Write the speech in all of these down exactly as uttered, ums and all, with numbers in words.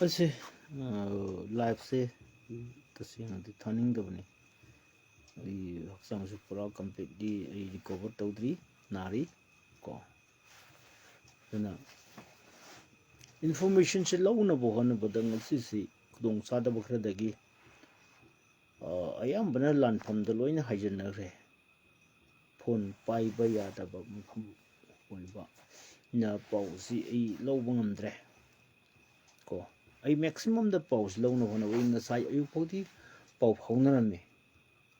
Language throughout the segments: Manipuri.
ꯑꯁꯤ ꯂꯥꯏꯐꯁꯦ ꯇꯁꯦꯡꯅꯗꯤ ꯊꯥꯅꯤꯡꯗꯕꯅꯤ꯫ ꯑꯩ ꯍꯛꯆꯥꯡꯁꯨ ꯄꯨꯔꯥ ꯀꯝꯄ꯭ꯂꯤꯠꯂꯤ ꯑꯩ ꯔꯤꯀꯣꯚꯔ ꯇꯧꯗ꯭ꯔꯤ, ꯅꯥꯔꯤ ꯀꯣ꯫ ꯑꯗꯨꯅ ꯏꯟꯐꯣꯔꯃꯦꯁꯟꯁꯦ ꯂꯧꯅꯕ ꯍꯣꯠꯅꯕꯗ ꯉꯁꯤꯁꯤ ꯈꯨꯗꯣꯡ ꯆꯥꯗꯕ ꯈꯔꯗꯒꯤ ꯑꯌꯥꯝꯕꯅ ꯂꯥꯟꯐꯝꯗ ꯂꯣꯏꯅ ꯍꯥꯏꯖꯟꯅꯈ꯭ꯔꯦ꯫ ꯐꯣꯟ ꯄꯥꯏꯕ ꯌꯥꯗꯕ ꯃꯐꯝ ꯑꯣꯏꯕꯅ ꯄꯥꯎꯁꯤ ꯑꯩ ꯂꯧꯕ ꯉꯝꯗ꯭ꯔꯦ ꯀꯣ꯫ ꯑꯩ ꯃꯦꯛꯁꯤꯃꯝꯗ ꯄꯥꯎꯁꯤ ꯂꯧꯅꯕ ꯍꯣꯠꯅꯕ, ꯑꯩ ꯉꯁꯥꯏ ꯑꯌꯨꯛ ꯐꯥꯎꯗꯤ ꯄꯥꯎ ꯐꯥꯎꯅꯔꯝꯃꯤ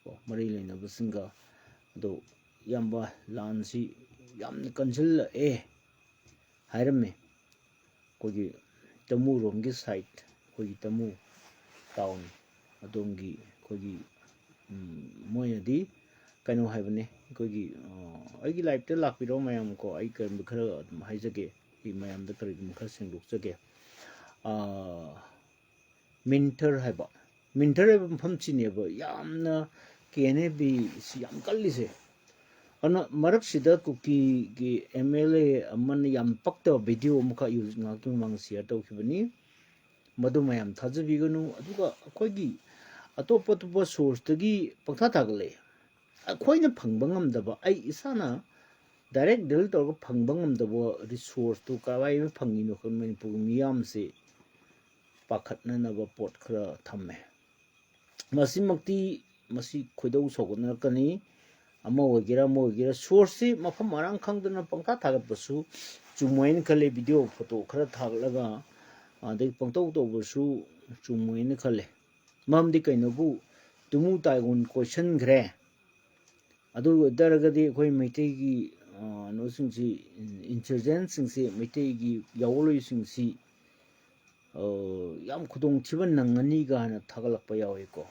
ꯀꯣ, ꯃꯔꯤ ꯂꯩꯅꯕꯁꯤꯡꯒ꯫ ꯑꯗꯣ ꯏꯌꯥꯝꯕ, ꯂꯥꯟꯁꯤ ꯌꯥꯝꯅ ꯀꯟꯁꯤꯜꯂꯛꯑꯦ ꯍꯥꯏꯔꯝꯃꯤ꯫ ꯑꯩꯈꯣꯏꯒꯤ ꯇꯃꯨꯔꯣꯝꯒꯤ ꯁꯥꯏꯠ, ꯑꯩꯈꯣꯏꯒꯤ ꯇꯃꯨ ꯇꯥꯎꯟ ꯑꯗꯣꯝꯒꯤ ꯑꯩꯈꯣꯏꯒꯤ, ꯎꯝ, ꯃꯣꯏꯅꯗꯤ ꯀꯩꯅꯣ ꯍꯥꯏꯕꯅꯤ, ꯑꯩꯈꯣꯏꯒꯤ, ꯑ, ꯑꯩꯒꯤ ꯂꯥꯏꯐꯇ ꯂꯥꯛꯄꯤꯔꯣ ꯃꯌꯥꯝ ꯀꯣ, ꯑꯩ ꯀꯔꯤꯒꯨꯝꯕ ꯈꯔ ꯑꯗꯨꯝ ꯍꯥꯏꯖꯒꯦ, ꯑꯩ ꯃꯌꯥꯝꯗ ꯀꯔꯤꯒꯨꯝꯕ ꯈꯔ ꯁꯦꯡꯗꯣꯛꯆꯒꯦ꯫ ꯑ, ꯃꯤꯟꯇꯔ ꯍꯥꯏꯕ, ꯃꯤꯟꯇꯔ ꯍꯥꯏꯕ ꯃꯐꯝꯁꯤꯅꯦꯕ ꯌꯥꯝꯅ ꯀꯦ ꯑꯦꯟ ꯑꯦ ꯕꯤꯁꯤ ꯌꯥꯝ ꯀꯜꯂꯤꯁꯦ꯫ ꯑꯗꯨꯅ ꯃꯔꯛꯁꯤꯗ ꯀꯨꯀꯤꯒꯤ ꯑꯦꯝ ꯑꯦꯜ ꯑꯦ ꯑꯃꯅ ꯌꯥꯝ ꯄꯛꯇꯕ ꯚꯤꯗꯤꯑꯣ ꯑꯃꯈꯛ ꯍꯧꯖꯤꯛ ꯉꯥꯏꯍꯥꯛꯀꯤ ꯃꯃꯥꯡ ꯁꯤꯌꯔ ꯇꯧꯈꯤꯕꯅꯤ꯫ ꯃꯗꯨ ꯃꯌꯥꯝ ꯊꯥꯖꯕꯤꯒꯅꯨ꯫ ꯑꯗꯨꯒ ꯑꯩꯈꯣꯏꯒꯤ ꯑꯇꯣꯞ ꯑꯇꯣꯞꯄ ꯁꯣꯔꯁꯇꯒꯤ ꯄꯪꯊꯥ ꯊꯥꯒꯠꯂꯛꯑꯦ꯫ ꯑꯩꯈꯣꯏꯅ ꯐꯪꯕ ꯉꯝꯗꯕ, ꯑꯩ ꯏꯁꯥꯅ ꯗꯥꯏꯔꯦꯛ ꯗꯤꯜ ꯇꯧꯔꯒ ꯐꯪꯕ ꯉꯝꯗꯕ ꯔꯤꯁꯣꯔꯁꯇꯨ ꯀꯗꯥꯏꯗ ꯐꯪꯉꯤꯅꯣ ꯈꯪꯗꯦ꯫ ꯃꯅꯤꯄꯨꯔꯒꯤ ꯃꯤꯌꯥꯝꯁꯤ ꯄꯥꯈꯠꯅꯅꯕ ꯄꯣꯠ ꯈꯔ ꯊꯝꯃꯦ꯫ ꯃꯁꯤꯃꯛꯇꯤ, ꯃꯁꯤ ꯈꯣꯏꯗꯧ ꯁꯧꯒꯠꯅꯔꯛꯀꯅꯤ꯫ ꯑꯃ ꯑꯣꯏꯒꯦꯔꯥ, ꯑꯃ ꯑꯣꯏꯒꯦꯔꯥ, ꯁꯣꯔꯁꯁꯤ ꯃꯐꯝ ꯃꯔꯥꯡ ꯈꯪꯗꯅ ꯄꯪꯊꯥ ꯊꯥꯒꯠꯄꯁꯨ ꯆꯨꯝꯃꯣꯏꯅ ꯈꯜꯂꯦ꯫ ꯚꯤꯗꯤꯑꯣ ꯐꯣꯇꯣ ꯈꯔ ꯊꯥꯒꯠꯂꯒ ꯑꯗꯩ ꯄꯪꯇꯧ ꯇꯧꯕꯁꯨ ꯆꯨꯝꯃꯣꯏꯅ ꯈꯜꯂꯦ꯫ ꯃꯔꯝꯗꯤ ꯀꯩꯅꯣꯕꯨ, ꯇꯨꯃꯨ ꯇꯥꯏꯒꯣꯟ ꯀꯣꯏꯁꯟꯈ꯭ꯔꯦ꯫ ꯑꯗꯨ ꯑꯣꯏ ꯇꯥꯔꯒꯗꯤ ꯑꯩꯈꯣꯏ ꯃꯩꯇꯩꯒꯤ, ꯑ, ꯀꯩꯅꯣꯁꯤꯡꯁꯤ, ꯏꯟꯁꯔꯖꯦꯟꯁꯤꯡꯁꯤ, ꯃꯩꯇꯩꯒꯤ ꯌꯥꯑꯣꯜꯂꯣꯏꯁꯤꯡꯁꯤ, ꯑ, ꯌꯥꯝ ꯈꯨꯗꯣꯡꯊꯤꯕ ꯅꯪꯉꯅꯤꯒ ꯍꯥꯏꯅ ꯊꯥꯒꯠꯂꯛꯄ ꯌꯥꯎꯏꯀꯣ꯫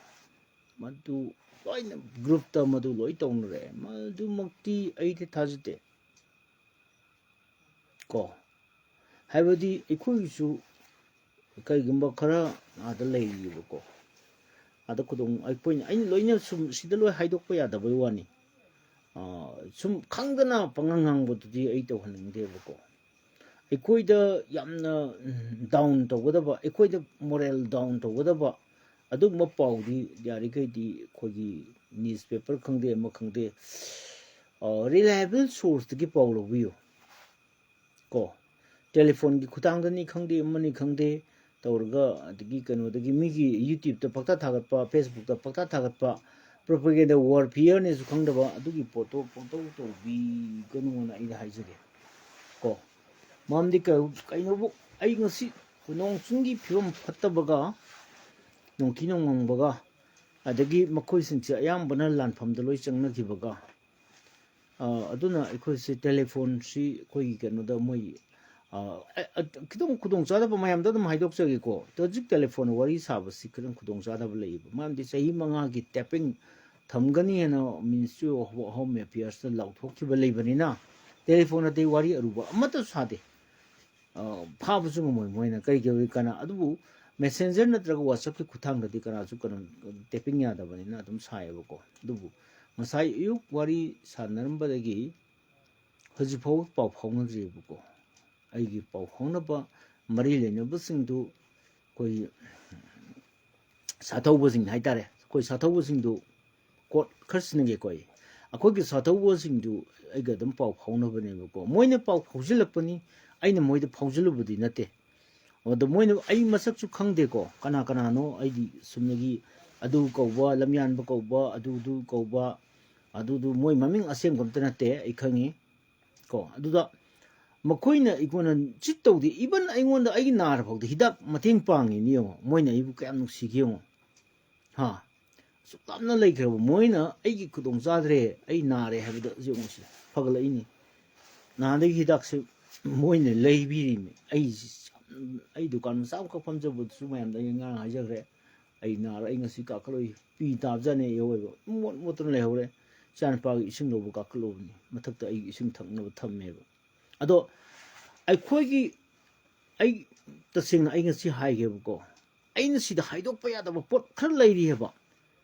ꯃꯗꯨ ꯂꯣꯏꯅ ꯒ꯭ꯔꯨꯞꯇ ꯃꯗꯨ ꯂꯣꯏ ꯇꯧꯅꯔꯦ꯫ ꯃꯗꯨꯃꯛꯇꯤ ꯑꯩꯗꯤ ꯊꯥꯖꯗꯦ ꯀꯣ꯫ ꯍꯥꯏꯕꯗꯤ ꯑꯩꯈꯣꯏꯒꯤꯁꯨ ꯀꯔꯤꯒꯨꯝꯕ ꯈꯔ ꯑꯥꯗ ꯂꯩꯔꯤꯕꯀꯣ, ꯑꯥꯗ ꯈꯨꯗꯣꯡ, ꯑꯩꯈꯣꯏꯅ, ꯑꯩꯅ ꯂꯣꯏꯅ ꯁꯨꯝ ꯁꯤꯗ ꯂꯣꯏ ꯍꯥꯏꯗꯣꯛꯄ ꯌꯥꯗꯕꯩ ꯋꯥꯅꯤ꯫ ꯑꯥ, ꯁꯨꯝ ꯈꯪꯗꯅ ꯄꯪꯉꯥꯡ ꯉꯥꯡꯕꯗꯨꯗꯤ ꯑꯩ ꯇꯧꯍꯟꯅꯤꯡꯗꯦꯕꯀꯣ꯫ ꯑꯩꯈꯣꯏꯗ ꯌꯥꯝꯅ ꯗꯥꯎꯟ ꯇꯧꯒꯗꯕ, ꯑꯩꯈꯣꯏꯗ ꯃꯣꯔꯦꯜ ꯗꯥꯎꯟ ꯇꯧꯒꯗꯕ ꯑꯗꯨꯒꯨꯝꯕ ꯄꯥꯎꯗꯤ ꯌꯥꯔꯤꯈꯩꯗꯤ ꯑꯩꯈꯣꯏꯒꯤ ꯅ꯭ꯌꯨꯁꯄꯦꯄꯔ ꯈꯪꯗꯦ, ꯑꯃ ꯈꯪꯗꯦ, ꯔꯤꯂꯥꯏꯕꯜ ꯁꯣꯔꯁꯇꯒꯤ ꯄꯥꯎ ꯂꯧꯕꯤꯌꯨ꯫ ꯀꯣ, ꯇꯦꯂꯤꯐꯣꯟꯒꯤ ꯈꯨꯊꯥꯡꯗꯅꯤ ꯈꯪꯗꯦ, ꯑꯃꯅꯤ ꯈꯪꯗꯦ ꯇꯧꯔꯒ, ꯑꯗꯒꯤ ꯀꯩꯅꯣꯗꯒꯤ, ꯃꯤꯒꯤ ꯌꯨꯇ꯭ꯌꯨꯕꯇ ꯄꯪꯊꯥ ꯊꯥꯒꯠꯄ, ꯐꯦꯁꯕꯨꯛꯇ ꯄꯪꯊꯥ ꯊꯥꯒꯠꯄ, ꯄ꯭ꯔꯣꯄꯒꯦꯟꯗ ꯋꯥꯔꯐꯤꯌꯔꯅꯦꯁꯨ ꯈꯪꯗꯕ ꯑꯗꯨꯒꯤ ꯄꯣꯠꯇꯣ ꯄꯪꯇꯧ ꯇꯧꯕꯤꯒꯅꯨꯅ ꯑꯩꯅ ꯍꯥꯏꯖꯒꯦ꯫ ꯀꯣ, ꯃꯔꯝꯗꯤ ꯀ-, ꯀꯩꯅꯣꯕꯨ, ꯑꯩ ꯉꯁꯤ ꯅꯣꯡ ꯆꯤꯡꯒꯤ ꯐꯤꯕꯝ ꯐꯠꯇꯕꯒ, ꯅꯣꯡꯊꯤ ꯅꯣꯡꯃꯪꯕꯒ, ꯑꯗꯒꯤ ꯃꯈꯣꯏꯁꯤꯡꯁꯦ ꯑꯌꯥꯝꯕꯅ ꯂꯥꯟꯐꯝꯗ ꯂꯣꯏ ꯆꯪꯅꯈꯤꯕꯒ, ꯑ, ꯑꯗꯨꯅ ꯑꯩꯈꯣꯏꯁꯦ ꯇꯦꯂꯤꯐꯣꯟꯁꯤ ꯑꯩꯈꯣꯏꯒꯤ ꯀꯩꯅꯣꯗ ꯃꯣꯏ, ꯑ, ꯑ, ꯑ, ꯈꯤꯇꯪ ꯈꯨꯗꯣꯡꯆꯥꯗꯕ ꯃꯌꯥꯝꯗ ꯑꯗꯨꯝ ꯍꯥꯏꯗꯣꯛꯆꯒꯦꯀꯣ꯫ ꯍꯧꯖꯤꯛ ꯇꯦꯂꯤꯐꯣꯟ ꯋꯥꯔꯤ ꯁꯥꯕꯁꯤ ꯈꯤꯇꯪ ꯈꯨꯗꯣꯡꯆꯥꯗꯕ ꯂꯩꯌꯦꯕ꯫ ꯃꯔꯝꯗꯤ ꯆꯍꯤ ꯃꯉꯥꯒꯤ ꯇꯦꯄꯤꯡ ꯊꯝꯒꯅꯤ ꯍꯥꯏꯅ Ministry of Home Affairsꯇ ꯂꯥꯎꯊꯣꯛꯈꯤꯕ ꯂꯩꯕꯅꯤꯅ, ꯇꯦꯂꯤꯐꯣꯟ ꯑꯇꯩ ꯋꯥꯔꯤ ꯑꯔꯨꯕ ꯑꯃꯠꯇ ꯁꯥꯗꯦ꯫ ꯑ, ꯐꯥꯕꯁꯨ ꯉꯝꯃꯣꯏ ꯃꯣꯏꯅ꯫ ꯀꯩꯒꯤ ꯀꯅꯥ, ꯑꯗꯨꯕꯨ Messenger ꯅꯠꯇ꯭ꯔꯒ WhatsAppꯀꯤ ꯈꯨꯠꯊꯥꯡꯗꯗꯤ ꯀꯅꯥꯁꯨ ꯀꯩꯅꯣ, ꯇꯦꯄꯤꯡ ꯌꯥꯗꯕꯅꯤꯅ ꯑꯗꯨꯝ ꯁꯥꯏꯌꯦꯕꯀꯣ꯫ ꯑꯗꯨꯕꯨ ꯉꯁꯥꯏ ꯑꯌꯨꯛ ꯋꯥꯔꯤ ꯁꯥꯟꯅꯔꯝꯕꯗꯒꯤ ꯍꯧꯖꯤꯛ ꯐꯥꯎꯕ ꯄꯥꯎ ꯐꯥꯎꯅꯗ꯭ꯔꯤꯕꯀꯣ꯫ ꯑꯩꯒꯤ ꯄꯥꯎ ꯐꯥꯎꯅꯕ ꯃꯔꯤ ꯂꯩꯅꯕꯁꯤꯡꯗꯨ ꯑꯩꯈꯣꯏ ꯁꯥꯊꯧꯕꯁꯤꯡ ꯍꯥꯏꯇꯥꯔꯦ, ꯑꯩꯈꯣꯏ ꯁꯥꯊꯧꯕꯁꯤꯡꯗꯨ ꯀꯣꯠ ꯈꯔ ꯁꯤꯟꯅꯒꯦꯀꯣ ꯑꯩ꯫ ꯑꯩꯈꯣꯏꯒꯤ ꯁꯥꯊꯧꯕꯁꯤꯡꯗꯨ ꯑꯩꯒ ꯑꯗꯨꯝ ꯄꯥꯎ ꯐꯥꯎꯅꯕꯅꯦꯕꯀꯣ꯫ ꯃꯣꯏꯅ ꯄꯥꯎ ꯐꯥꯎꯖꯤꯜꯂꯛꯄꯅꯤ, ꯑꯩꯅ ꯃꯣꯏꯗ ꯐꯥꯎꯖꯤꯜꯂꯨꯕꯗꯤ ꯅꯠꯇꯦ꯫ ꯑꯗꯣ ꯃꯣꯏꯅ, ꯑꯩ ꯃꯁꯛꯁꯨ ꯈꯪꯗꯦꯀꯣ, ꯀꯅꯥ ꯀꯅꯥꯅꯣ, ꯑꯩꯗꯤ ꯁꯨꯝꯅꯒꯤ ꯑꯗꯨ ꯀꯧꯕ, ꯂꯝꯌꯥꯟꯕ ꯀꯧꯕ, ꯑꯗꯨꯗꯨ ꯀꯧꯕ, ꯑꯗꯨꯗꯨ ꯃꯣꯏ ꯃꯃꯤꯡ ꯑꯁꯦꯡꯕ ꯑꯝꯇ ꯅꯠꯇꯦ, ꯑꯩ ꯈꯪꯉꯤ꯫ ꯀꯣ, ꯑꯗꯨꯗ ꯃꯈꯣꯏꯅ ꯑꯩꯉꯣꯟꯗ ꯆꯤꯠ ꯇꯧꯗꯦ꯫ Even ꯑꯩꯉꯣꯟꯗ, ꯑꯩꯒꯤ ꯅꯥꯔ ꯐꯥꯎꯗ ꯍꯤꯗꯥꯛ ꯃꯇꯦꯡ ꯄꯥꯡꯉꯤꯅꯤ ꯌꯦꯡꯉꯣ꯫ ꯃꯣꯏꯅ ꯑꯩꯕꯨ ꯀꯌꯥꯝ ꯅꯨꯡꯁꯤꯒꯦ ꯌꯦꯡꯉꯣ꯫ ꯍꯥ? ꯑꯁꯨꯛ ꯂꯥꯞꯅ ꯂꯩꯈ꯭ꯔꯕ ꯃꯣꯏꯅ ꯑꯩꯒꯤ ꯈꯨꯗꯣꯡ ꯆꯥꯗ꯭ꯔꯦ, ꯑꯩ ꯅꯥꯔꯦ ꯍꯥꯏꯕꯗ ꯌꯦꯡꯉꯨꯁꯦ, ꯐꯒꯠꯂꯛꯏꯅꯤ꯫ ꯅꯍꯥꯟꯗꯒꯤ ꯍꯤꯗꯥꯛꯁꯦ ꯃꯣꯏꯅ ꯂꯩꯕꯤꯔꯤꯅꯤ꯫ ꯑꯩ, ꯑꯩ ꯗꯨꯀꯥꯟ ꯃꯆꯥ ꯑꯃꯈꯛ ꯐꯝꯖꯕꯗꯨꯁꯨ ꯃꯌꯥꯝꯗ ꯑꯩ ꯉꯔꯥꯡ ꯍꯥꯏꯖꯈ꯭ꯔꯦ꯫ ꯑꯩ ꯅꯥꯔ ꯑꯩ ꯉꯁꯤ ꯀꯥꯈꯠꯂꯣꯏ, ꯄꯤ ꯇꯥꯕꯖꯥꯠꯅꯦ ꯑꯩ ꯑꯋꯣꯏꯕ꯫ ꯃꯣꯠ ꯃꯣꯠꯇꯅ ꯂꯩꯍꯧꯔꯦ꯫ ꯏꯆꯥꯅꯨꯄꯥꯒꯤ ꯏꯁꯤꯡ ꯂꯧꯕ ꯀꯥꯈꯠꯂꯨꯕꯅꯤ꯫ ꯃꯊꯛꯇ ꯑꯩꯒꯤ ꯏꯁꯤꯡ ꯊꯛꯅꯕ ꯊꯝꯃꯦꯕ꯫ ꯑꯗꯣ ꯑꯩꯈꯣꯏꯒꯤ, ꯑꯩ ꯇꯁꯦꯡꯅ ꯑꯩ ꯉꯁꯤ ꯍꯥꯏꯒꯦꯕꯀꯣ, ꯑꯩꯅ ꯁꯤꯗ ꯍꯥꯏꯗꯣꯛꯄ ꯌꯥꯗꯕ ꯄꯣꯠ ꯈꯔ ꯂꯩꯔꯤꯑꯕ꯫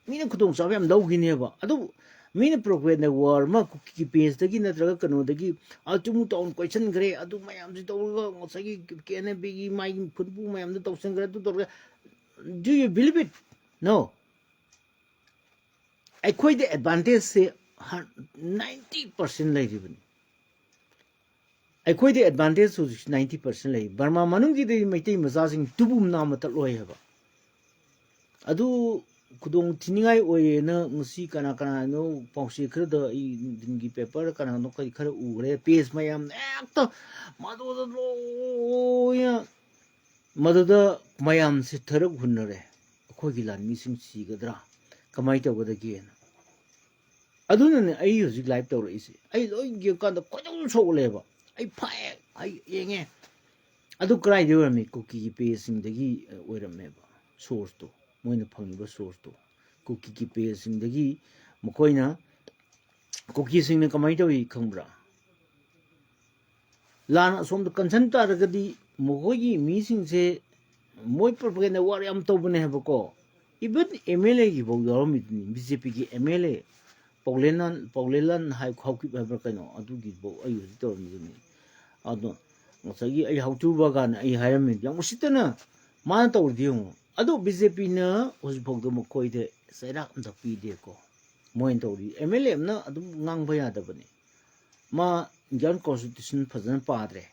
ꯃꯤꯅ ꯈꯨꯗꯣꯡꯆꯥꯕ ꯌꯥꯝ ꯂꯧꯈꯤꯅꯦꯕ꯫ ꯑꯗꯨꯕꯨ ꯃꯤꯅ ꯄ꯭ꯔꯣꯄꯒꯦꯟꯗ ꯋꯥꯔ ꯑꯃ ꯀꯨꯀꯤꯒꯤ ꯄꯦꯖꯇꯒꯤ ꯅꯠꯇ꯭ꯔꯒ ꯀꯩꯅꯣꯗꯒꯤ ꯑꯜꯇꯤꯃꯨ ꯇꯥꯎꯟ ꯀꯣꯏꯁꯟꯈ꯭ꯔꯦ, ꯑꯗꯨ ꯃꯌꯥꯝꯁꯤ ꯇꯧꯔꯒ ꯉꯁꯥꯏꯒꯤ ꯀꯦ ꯑꯦꯟ ꯑꯦ ꯕꯤꯒꯤ ꯃꯥꯒꯤ ꯐꯨꯠꯕꯨ ꯃꯌꯥꯝꯗꯣ ꯇꯧꯁꯟꯈ꯭ꯔꯦ, ꯑꯗꯨ ꯇꯧꯔꯒ, do you believe it? No. ꯑꯩꯈꯣꯏꯗ ꯑꯦꯗꯚꯥꯟꯇꯦꯖꯁꯦ ꯅꯥꯏꯟꯇꯤ ꯄꯥꯔꯁꯦꯟ ꯂꯩꯔꯤꯕꯅꯤ꯫ ꯑꯩꯈꯣꯏꯗ ꯑꯦꯗꯚꯥꯟꯇꯦꯖ ꯍꯧꯖꯤꯛ ꯅꯥꯏꯟꯇꯤ ꯄꯥꯔꯁꯦꯟ ꯂꯩ꯫ ꯕꯔꯃꯥ ꯃꯅꯨꯡꯒꯤꯗꯤ ꯃꯩꯇꯩ ꯃꯆꯥꯁꯤꯡ ꯇꯨꯕꯨ ꯅꯥꯝꯃ ꯇꯠꯂꯣꯏ ꯍꯥꯏꯕ꯫ ꯑꯗꯨ ꯈꯨꯗꯣꯡ ꯊꯤꯅꯤꯡꯉꯥꯏ ꯑꯣꯏꯌꯦꯅ ꯉꯁꯤ ꯀꯅꯥ ꯀꯅꯥꯅꯣ ꯄꯥꯎꯆꯦ ꯈꯔꯗ ꯑꯩ ꯅꯨꯡꯊꯤꯟꯒꯤ ꯄꯦꯄꯔ ꯀꯅꯥꯅꯣ ꯀꯔꯤ ꯈꯔ ꯎꯈ꯭ꯔꯦ, ꯄꯦꯖ ꯃꯌꯥꯝ ꯍꯦꯛꯇ ꯃꯗꯨꯗ ꯂꯣꯏꯅ, ꯃꯗꯨꯗ ꯃꯌꯥꯝꯁꯦ ꯊꯔꯛ ꯍꯨꯟꯅꯔꯦ꯫ ꯑꯩꯈꯣꯏꯒꯤ ꯂꯥꯟꯃꯤꯁꯤꯡ ꯁꯤꯒꯗ꯭ꯔꯥ, ꯀꯃꯥꯏꯅ ꯇꯧꯒꯗꯒꯦꯅ꯫ ꯑꯗꯨꯅꯅꯦ ꯑꯩ ꯍꯧꯖꯤꯛ ꯂꯥꯏꯚ ꯇꯧꯔꯛꯏꯁꯦ꯫ ꯑꯩ ꯂꯣꯏ ꯌꯦꯡꯀꯥꯟꯗ ꯈꯣꯏꯗꯧ ꯁꯧꯒꯠꯂꯦꯕ꯫ ꯑꯩ ꯐꯥꯏ, ꯑꯩ ꯌꯦꯡꯉꯦ꯫ ꯑꯗꯨ ꯀꯗꯥꯏꯗꯒꯤ ꯑꯣꯏꯔꯝꯃꯤ? ꯀꯨꯀꯤꯒꯤ ꯄꯦꯖꯁꯤꯡꯗꯒꯤ ꯑꯣꯏꯔꯝꯃꯦꯕ ꯁꯣꯔꯁꯇꯣ, ꯃꯣꯏꯅ ꯐꯪꯉꯤꯕ ꯁꯣꯔꯁꯇꯣ꯫ ꯀꯨꯀꯤꯒꯤ ꯄꯦꯖꯁꯤꯡꯗꯒꯤ ꯃꯈꯣꯏꯅ, ꯀꯨꯀꯤꯁꯤꯡꯅ ꯀꯃꯥꯏꯅ ꯇꯧꯏ ꯈꯪꯕ꯭ꯔꯥ? ꯂꯥꯟ ꯑꯁꯣꯝꯗ ꯀꯟꯁꯟ ꯇꯥꯔꯒꯗꯤ ꯃꯈꯣꯏꯒꯤ ꯃꯤꯁꯤꯡꯁꯦ ꯃꯣꯏ ꯄ꯭ꯔꯣꯄꯒꯦꯟꯗ ꯋꯥꯔ ꯌꯥꯝ ꯇꯧꯕꯅꯦ ꯍꯥꯏꯕꯀꯣ꯫ ꯏꯚꯟ ꯑꯦꯝ ꯑꯦꯜ ꯑꯦꯒꯤꯐꯥꯎ ꯌꯥꯎꯔꯝꯃꯤꯗꯨꯅꯤ, ꯕꯤ ꯖꯦ ꯄꯤꯒꯤ ꯑꯦꯝ ꯑꯦꯜ ꯑꯦ ꯄꯥꯎꯂꯦꯟꯂꯥꯟ, ꯄꯥꯎꯂꯦꯟꯂꯥꯟ ꯍꯥꯏ, ꯍꯥꯎꯀꯤꯞ ꯍꯥꯏꯕ꯭ꯔꯥ ꯀꯩꯅꯣ, ꯑꯗꯨꯒꯤꯐꯥꯎ ꯑꯩ ꯍꯧꯖꯤꯛ ꯇꯧꯔꯝꯃꯤꯗꯨꯅꯤ꯫ ꯑꯗꯣ ꯉꯁꯥꯏꯒꯤ ꯑꯩ ꯍꯥꯎꯇꯨꯕ ꯀꯥꯟꯗ ꯑꯩ ꯍꯥꯏꯔꯝꯃꯤ, ꯌꯥꯝ ꯎꯁꯤꯠꯇꯅ ꯃꯥꯅ ꯇꯧꯔꯤꯗꯤ ꯌꯦꯡꯉꯨ꯫ ꯑꯗꯣ ꯕꯤ ꯖꯦ ꯄꯤꯅ ꯍꯧꯖꯤꯛꯐꯥꯎꯗ ꯃꯈꯣꯏꯗ ꯆꯩꯔꯥꯛ ꯑꯝꯇ ꯄꯤꯗꯦꯀꯣ꯫ ꯃꯣꯏꯅ ꯇꯧꯔꯤ ꯑꯦꯝ ꯑꯦꯜ ꯑꯦ ꯑꯃꯅ ꯑꯗꯨꯝ ꯉꯥꯡꯕ ꯌꯥꯗꯕꯅꯤ꯫ ꯃꯥ ꯏꯟꯗꯤꯌꯥꯟ ꯀꯣꯟꯁꯇꯤꯇ꯭ꯌꯨꯁꯟ ꯐꯖꯅ ꯄꯥꯗ꯭ꯔꯦ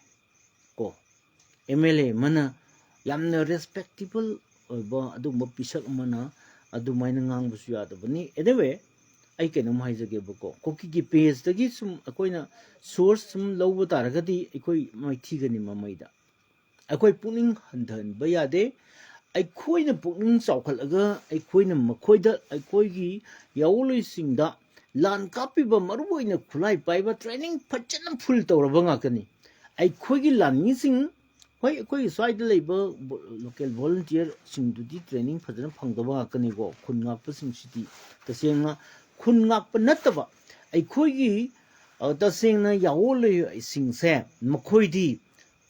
ꯀꯣ꯫ ꯑꯦꯝ ꯑꯦꯜ ꯑꯦ ꯑꯃꯅ ꯌꯥꯝꯅ ꯔꯦꯁꯄꯦꯛꯇꯦꯕꯜ ꯑꯣꯏꯕ ꯑꯗꯨꯒꯨꯝꯕ ꯄꯤꯁꯛ ꯑꯃꯅ ꯑꯗꯨꯃꯥꯏꯅ ꯉꯥꯡꯕꯁꯨ ꯌꯥꯗꯕꯅꯤ꯫ ꯑꯦꯅꯤꯋꯦ, ꯑꯩ ꯀꯩꯅꯣꯝ ꯍꯥꯏꯖꯒꯦꯕꯀꯣ, ꯀꯨꯀꯤꯒꯤ ꯄꯦꯖꯇꯒꯤ ꯁꯨꯝ ꯑꯩꯈꯣꯏꯅ ꯁꯣꯔꯁ ꯁꯨꯝ ꯂꯧꯕ ꯇꯥꯔꯒꯗꯤ ꯑꯩꯈꯣꯏ ꯃꯥꯏꯊꯤꯒꯅꯤ ꯃꯃꯩꯗ꯫ ꯑꯩꯈꯣꯏ ꯄꯨꯛꯅꯤꯡ ꯍꯟꯊꯍꯟꯕ ꯌꯥꯗꯦ꯫ ꯑꯩꯈꯣꯏꯅ ꯄꯨꯛꯅꯤꯡ ꯆꯥꯎꯈꯠꯂꯒ ꯑꯩꯈꯣꯏꯅ ꯃꯈꯣꯏꯗ, ꯑꯩꯈꯣꯏꯒꯤ ꯌꯥꯑꯣꯟꯂꯣꯏꯁꯤꯡꯗ ꯂꯥꯟ ꯀꯥꯞꯄꯤꯕ, ꯃꯔꯨꯑꯣꯏꯅ ꯈꯨꯠꯂꯥꯏ ꯄꯥꯏꯕ, ꯇ꯭ꯔꯦꯅꯤꯡ ꯐꯖꯅ ꯐꯨꯜ ꯇꯧꯔꯕ ꯉꯥꯛꯇꯅꯤ꯫ ꯑꯩꯈꯣꯏꯒꯤ ꯂꯥꯟꯃꯤꯁꯤꯡ, ꯍꯣꯏ, ꯑꯩꯈꯣꯏꯒꯤ ꯁ꯭ꯋꯥꯏꯗ ꯂꯩꯕ ꯂꯣꯀꯦꯜ ꯚꯣꯂꯨꯟꯇꯤꯌꯔꯁꯤꯡꯗꯨꯗꯤ ꯇ꯭ꯔꯦꯅꯤꯡ ꯐꯖꯅ ꯐꯪꯗꯕ ꯉꯥꯛꯇꯅꯤꯀꯣ꯫ ꯈꯨꯟ ꯉꯥꯛꯄꯁꯤꯡꯁꯤꯗꯤ ꯇꯁꯦꯡꯅ ꯈꯨꯟ ꯉꯥꯛꯄ ꯅꯠꯇꯕ ꯑꯩꯈꯣꯏꯒꯤ, ꯑ, ꯇꯁꯦꯡꯅ ꯌꯥꯑꯣꯟꯂꯣꯏꯁꯤꯡꯁꯦ, ꯃꯈꯣꯏꯗꯤ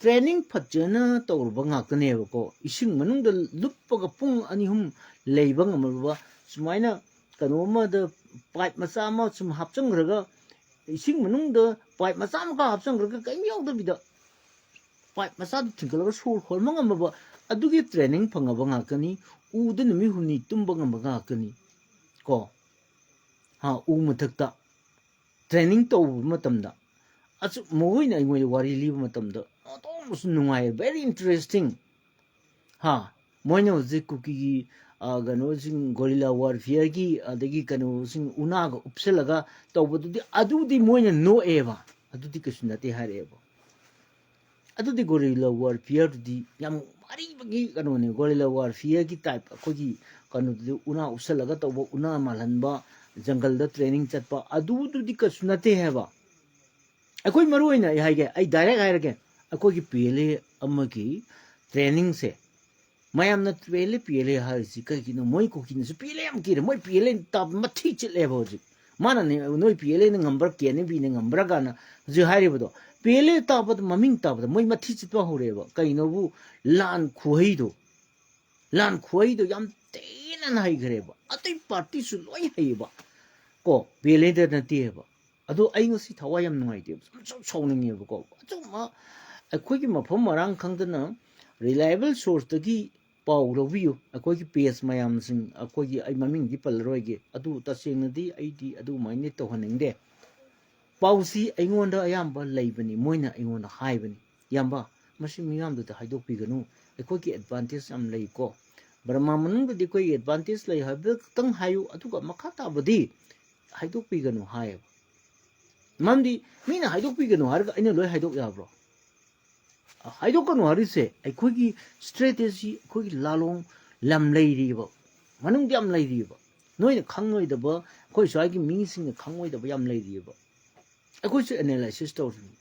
ꯇ꯭ꯔꯦꯅꯤꯡ ꯐꯖꯅ ꯇꯧꯔꯕ ꯉꯥꯛꯇꯅꯦꯕꯀꯣ꯫ ꯏꯁꯤꯡ ꯃꯅꯨꯡꯗ ꯂꯨꯞꯄꯒ ꯄꯨꯡ ꯑꯅꯤ ꯑꯍꯨꯝ ꯂꯩꯕ ꯉꯝꯃꯕ, ꯁꯨꯃꯥꯏꯅ ꯀꯩꯅꯣ ꯑꯃꯗ ꯄꯥꯏꯞ ꯃꯆꯥ ꯑꯃ ꯁꯨꯝ ꯍꯥꯞꯆꯤꯟꯈ꯭ꯔꯒ, ꯏꯁꯤꯡ ꯃꯅꯨꯡꯗ ꯄꯥꯏꯞ ꯃꯆꯥ ꯑꯃꯈꯛ ꯍꯥꯞꯆꯤꯟꯈ꯭ꯔꯒ ꯀꯔꯤꯝ ꯌꯥꯎꯗꯕꯤꯗ ꯄꯥꯏꯞ ꯃꯆꯥꯗꯨ ꯊꯤꯡꯒꯠꯂꯒ ꯁꯣꯔ ꯍꯣꯟꯕ ꯉꯝꯃꯕ, ꯑꯗꯨꯒꯤ ꯇ꯭ꯔꯦꯅꯤꯡ ꯐꯪꯉꯕ ꯉꯥꯛꯇꯅꯤ꯫ ꯎꯗ ꯅꯨꯃꯤꯠ ꯍꯨꯝꯅꯤ ꯇꯨꯝꯕ ꯉꯝꯕ ꯉꯥꯛꯇꯅꯤ꯫ ꯀꯣ, ꯍꯥ, ꯎ ꯃꯊꯛꯇ ꯇ꯭ꯔꯦꯅꯤꯡ ꯇꯧꯕ ꯃꯇꯝꯗ ꯑꯁꯨꯛ ꯃꯈꯣꯏꯅ ꯑꯩꯉꯣꯟꯗ ꯋꯥꯔꯤ ꯂꯤꯕ ꯃꯇꯝꯗ ꯑꯣꯟꯊꯣꯛꯅꯁꯨ ꯅꯨꯡꯉꯥꯏ, very interesting꯫ ꯍꯥ, ꯃꯣꯏꯅ ꯍꯧꯖꯤꯛ ꯀꯨꯀꯤꯒꯤ, ꯑ, ꯀꯩꯅꯣꯁꯤꯡ, ꯒꯣꯔꯤꯂꯥ ꯋꯥꯔꯐꯤꯌꯔꯒꯤ, ꯑꯗꯒꯤ ꯀꯩꯅꯣꯁꯤꯡ ꯎꯅꯥꯒ ꯎꯞꯁꯜꯂꯒ ꯇꯧꯕꯗꯨꯗꯤ, ꯑꯗꯨꯗꯤ ꯃꯣꯏꯅ ꯅꯣꯛꯑꯦꯕ, ꯑꯗꯨꯗꯤ ꯀꯩꯁꯨ ꯅꯠꯇꯦ ꯍꯥꯏꯔꯛꯑꯦꯕ꯫ ꯑꯗꯨꯗꯤ ꯒꯣꯔꯤꯂꯥ ꯋꯥꯔꯐꯤꯌꯔꯗꯨꯗꯤ ꯌꯥꯝ ꯑꯔꯤꯕꯒꯤ ꯀꯩꯅꯣꯅꯦ꯫ ꯒꯣꯔꯤꯂꯥ ꯋꯥꯔꯐꯤꯌꯔꯒꯤ ꯇꯥꯏꯞ, ꯑꯩꯈꯣꯏꯒꯤ ꯀꯩꯅꯣꯗꯨꯗꯤ ꯎꯅꯥ ꯎꯞꯁꯜꯂꯒ ꯇꯧꯕ, ꯎꯅꯥ ꯃꯥꯜꯍꯟꯕ, ꯖꯪꯒꯜꯗ ꯇ꯭ꯔꯦꯅꯤꯡ ꯆꯠꯄ, ꯑꯗꯨꯗꯨꯗꯤ ꯀꯩꯁꯨ ꯅꯠꯇꯦ ꯍꯥꯏꯕ꯫ ꯑꯩꯈꯣꯏ ꯃꯔꯨ ꯑꯣꯏꯅ ꯑꯩ ꯍꯥꯏꯒꯦ, ꯑꯩ ꯗꯥꯏꯔꯦꯛ ꯍꯥꯏꯔꯒꯦ, ꯑꯩꯈꯣꯏꯒꯤ ꯄꯤ ꯑꯦꯜ ꯑꯦ ꯑꯃꯒꯤ ꯇ꯭ꯔꯦꯅꯤꯡꯁꯦ, ꯃꯌꯥꯝꯅ P L A, P L A ꯍꯥꯏꯔꯤꯁꯤ ꯀꯩꯒꯤꯅꯣ? ꯃꯣꯏ ꯀꯨꯀꯤꯅꯁꯨ ꯄꯤ ꯑꯦꯜ ꯑꯦ ꯌꯥꯝ ꯀꯤꯔꯦ꯫ ꯃꯣꯏ ꯄꯤ ꯑꯦꯜ ꯑꯦ ꯇꯥꯕ ꯃꯊꯤ ꯆꯤꯠꯂꯦꯕ ꯍꯧꯖꯤꯛ꯫ ꯃꯥꯅꯅꯦ, "ꯅꯣꯏ ꯄꯤ ꯑꯦꯜ ꯑꯦꯅ ꯉꯝꯕ꯭ꯔꯥ, ꯀꯦ ꯑꯦꯟ ꯑꯦ ꯕꯤꯅ ꯉꯝꯕ꯭ꯔꯥ?" ꯀꯥꯏꯅ ꯍꯧꯖꯤꯛ ꯍꯥꯏꯔꯤꯕꯗꯣ꯫ ꯄꯤ ꯑꯦꯜ ꯑꯦ ꯇꯥꯕꯗ, ꯃꯃꯤꯡ ꯇꯥꯕꯗ ꯃꯣꯏ ꯃꯊꯤ ꯆꯤꯠꯄ ꯍꯧꯔꯦꯕ꯫ ꯀꯩꯅꯣꯕꯨ, ꯂꯥꯟ ꯈꯨꯍꯩꯗꯣ, ꯂꯥꯟ ꯈꯨꯍꯩꯗꯣ ꯌꯥꯝ ꯊꯤꯅ ꯍꯩꯈ꯭ꯔꯦꯕ꯫ ꯑꯇꯩ ꯄꯥꯔꯇꯤꯁꯨ ꯂꯣꯏ ꯍꯩꯌꯦꯕ, ꯀꯣ, ꯄꯤ ꯑꯦꯜ ꯑꯦꯗ ꯅꯠꯇꯦꯕ꯫ ꯑꯗꯣ ꯑꯩ ꯉꯁꯤ ꯊꯋꯥꯏ ꯌꯥꯝ ꯅꯨꯡꯉꯥꯏꯇꯦꯕ, ꯌꯥꯝ ꯁꯥꯎ-, ꯁꯥꯎꯅꯤꯡꯉꯦꯕꯀꯣ꯫ ꯑꯆꯨꯝꯕ, ꯑꯩꯈꯣꯏꯒꯤ ꯃꯐꯝ ꯃꯔꯥꯡ ꯈꯪꯗꯅ ꯔꯤꯂꯥꯏꯕꯜ ꯁꯣꯔꯁꯇꯒꯤ ꯄꯥꯎ ꯂꯧꯕꯤꯌꯨ꯫ ꯑꯩꯈꯣꯏꯒꯤ ꯄꯦꯖ ꯃꯌꯥꯝꯁꯤꯡ, ꯑꯩꯈꯣꯏꯒꯤ, ꯑꯩ ꯃꯃꯤꯡꯗꯤ ꯄꯜꯂꯔꯣꯏꯒꯦ, ꯑꯗꯨ ꯇꯁꯦꯡꯅꯗꯤ ꯑꯩꯗꯤ ꯑꯗꯨꯃꯥꯏꯅ ꯇꯧꯍꯟꯅꯤꯡꯗꯦ꯫ ꯄꯥꯎꯁꯤ ꯑꯩꯉꯣꯟꯗ ꯑꯌꯥꯝꯕ ꯂꯩꯕꯅꯤ, ꯃꯣꯏꯅ ꯑꯩꯉꯣꯟꯗ ꯍꯥꯏꯕꯅꯤ, "ꯏꯌꯥꯝꯕ, ꯃꯁꯤ ꯃꯤꯌꯥꯝꯗꯨꯗ ꯍꯥꯏꯗꯣꯛꯄꯤꯒꯅꯨ, ꯑꯩꯈꯣꯏꯒꯤ ꯑꯦꯗꯚꯥꯟꯇꯦꯖ ꯌꯥꯝ ꯂꯩꯀꯣ꯫ ꯕꯔꯃꯥ ꯃꯅꯨꯡꯗꯗꯤ ꯑꯩꯈꯣꯏꯒꯤ ꯑꯦꯗꯚꯥꯟꯇꯦꯖ ꯂꯩ ꯍꯥꯏꯕ ꯈꯛꯇꯪ ꯍꯥꯏꯌꯨ, ꯑꯗꯨꯒ ꯃꯈꯥ ꯇꯥꯕꯗꯤ ꯍꯥꯏꯗꯣꯛꯄꯤꯒꯅꯨ" ꯍꯥꯏꯌꯦꯕ꯫ ꯃꯔꯝꯗꯤ ꯃꯤꯅ ꯍꯥꯏꯗꯣꯛꯄꯤꯒꯅꯨ ꯍꯥꯏꯔꯒ ꯑꯩꯅ ꯂꯣꯏ ꯍꯥꯏꯗꯣꯛ ꯌꯥꯕ꯭ꯔꯣ? ꯍꯥꯏꯗꯣꯛꯀꯅꯨ ꯍꯥꯏꯔꯤꯁꯦ ꯑꯩꯈꯣꯏꯒꯤ ꯁ꯭ꯇ꯭ꯔꯦꯇꯦꯖꯤ, ꯑꯩꯈꯣꯏꯒꯤ ꯂꯥꯂꯣꯡ ꯂꯝ ꯂꯩꯔꯤꯕ, ꯃꯅꯨꯡꯗ ꯌꯥꯝ ꯂꯩꯔꯤꯕ, ꯅꯣꯏꯅ ꯈꯪꯂꯣꯏꯗꯕ, ꯑꯩꯈꯣꯏ ꯁ꯭ꯋꯥꯏꯒꯤ ꯃꯤꯁꯤꯡꯅ ꯈꯪꯂꯣꯏꯗꯕ ꯌꯥꯝ ꯂꯩꯔꯤꯑꯕ꯫ ꯑꯩꯈꯣꯏꯁꯨ ꯑꯦꯅꯥꯂꯥꯏꯁꯤꯁ ꯇꯧꯔꯤꯅꯤ꯫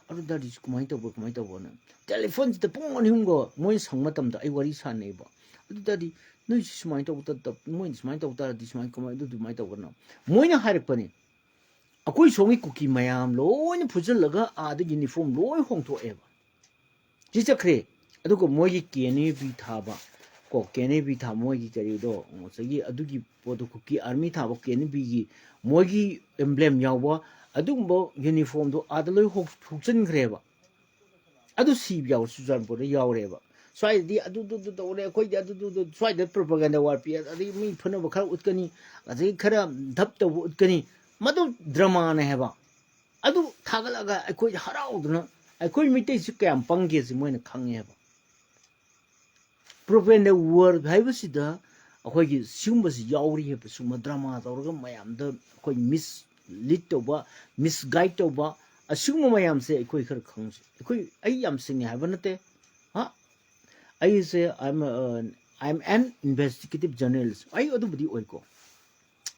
ꯑꯗꯨ ꯇꯥꯔꯗꯤ ꯀꯃꯥꯏꯅ ꯇꯧꯕ, ꯀꯃꯥꯏꯅ ꯇꯧꯕꯅ? ꯇꯦꯂꯤꯐꯣꯟꯁꯤꯗ ꯄꯨꯡ ꯑꯅꯤ ꯑꯍꯨꯝꯒ ꯃꯣꯏ ꯁꯪꯕ ꯃꯇꯝꯗ ꯑꯩ ꯋꯥꯔꯤ ꯁꯥꯟꯅꯩꯕ꯫ ꯑꯗꯨ ꯇꯥꯔꯗꯤ ꯅꯣꯏꯁꯤ ꯁꯨꯃꯥꯏꯅ ꯇꯧꯕ ꯇ-, ꯇ-, ꯃꯣꯏꯅ ꯁꯨꯃꯥꯏꯅ ꯇꯧꯕ ꯇꯥꯔꯗꯤ ꯁꯨꯃꯥꯏꯅ, ꯀꯃꯥꯏꯅ, ꯑꯗꯨ ꯑꯗꯨꯃꯥꯏꯅ ꯇꯧꯕꯅꯣ? ꯃꯣꯏꯅ ꯍꯥꯏꯔꯛꯄꯅꯤ꯫ ꯑꯩꯈꯣꯏ ꯁꯣꯝꯒꯤ ꯀꯨꯀꯤ ꯃꯌꯥꯝ ꯂꯣꯏꯅ ꯐꯨꯖꯤꯜꯂꯒ ꯑꯥꯗ ꯌꯨꯅꯤꯐꯣꯔꯝ ꯂꯣꯏ ꯍꯣꯡꯊꯣꯛꯑꯦꯕ꯫ ꯁꯤ ꯆꯠꯈ꯭ꯔꯦ꯫ ꯑꯗꯨꯒ ꯃꯣꯏꯒꯤ ꯀꯦ ꯑꯦꯟ ꯑꯦ ꯕꯤ ꯊꯥꯕ, ꯀꯣ, ꯀꯦ ꯑꯦꯟ ꯑꯦ ꯕꯤ ꯊꯥꯕ ꯃꯣꯏꯒꯤ ꯀꯔꯤꯗꯣ, ꯉꯁꯥꯏꯒꯤ ꯑꯗꯨꯒꯤ ꯄꯣꯠꯇꯣ, ꯀꯨꯀꯤ ꯑꯥꯔꯃꯤ ꯊꯥꯕ ꯀꯦ ꯑꯦꯟ ꯑꯦ ꯕꯤꯒꯤ ꯃꯣꯏꯒꯤ emblem ꯌꯥꯎꯕ ꯑꯗꯨꯒꯨꯝꯕ uniformꯗꯣ ꯑꯥꯗ ꯂꯣꯏ ꯍꯣ-, ꯍꯨꯛꯆꯤꯟꯈ꯭ꯔꯦꯕ꯫ ꯑꯗꯨ ꯁꯤꯕ ꯌꯥꯎꯔꯦ, ꯆꯨꯔꯆꯥꯟꯄꯨꯔꯗ ꯌꯥꯎꯔꯦꯕ꯫ ꯁ꯭ꯋꯥꯏꯗꯗꯤ ꯑꯗꯨꯗꯨꯗꯨ ꯇꯧꯔꯦ, ꯑꯩꯈꯣꯏꯗꯤ ꯑꯗꯨꯗꯨꯗꯨ, ꯁ꯭ꯋꯥꯏꯗ propaganda war ꯄꯤ, ꯑꯗꯒꯤ ꯃꯤ ꯐꯨꯅꯕ ꯈꯔ ꯎꯠꯀꯅꯤ, ꯑꯗꯒꯤ ꯈꯔ ꯙꯞ ꯇꯧꯕ ꯎꯠꯀꯅꯤ, ꯃꯗꯨ dramaꯅꯦ ꯍꯥꯏꯕ꯫ ꯑꯗꯨ ꯊꯥꯒꯠꯂꯒ ꯑꯩꯈꯣꯏ ꯍꯔꯥꯎꯗꯅ, ꯑꯩꯈꯣꯏ ꯃꯤꯇꯩꯁꯤ ꯀꯌꯥꯝ ꯄꯪꯒꯦꯁꯤ ꯃꯣꯏꯅ ꯈꯪꯉꯦ ꯍꯥꯏꯕ꯫ Propaganda war ꯍꯥꯏꯕꯁꯤꯗ ꯑꯩꯈꯣꯏꯒꯤ ꯁꯤꯒꯨꯝꯕꯁꯤ ꯌꯥꯎꯔꯤ ꯍꯥꯏꯕ, ꯁꯤꯒꯨꯝꯕ drama ꯇꯧꯔꯒ ꯃꯌꯥꯝꯗ ꯑꯩꯈꯣꯏ mislead ꯇꯧꯕ, misguide ꯇꯧꯕ, ꯑꯁꯤꯒꯨꯝꯕ ꯃꯌꯥꯝꯁꯦ ꯑꯩꯈꯣꯏ ꯈꯔ ꯈꯪꯁꯤ꯫ ꯑꯩꯈꯣꯏ, ꯑꯩ ꯌꯥꯝ ꯁꯤꯡꯉꯦ ꯍꯥꯏꯕ ꯅꯠꯇꯦ꯫ ꯍꯥ? ꯑꯩꯁꯦ, I am, uh, I am an investigative journalist꯫ ꯑꯩ ꯑꯗꯨꯕꯨꯗꯤ ꯑꯣꯏꯀꯣ꯫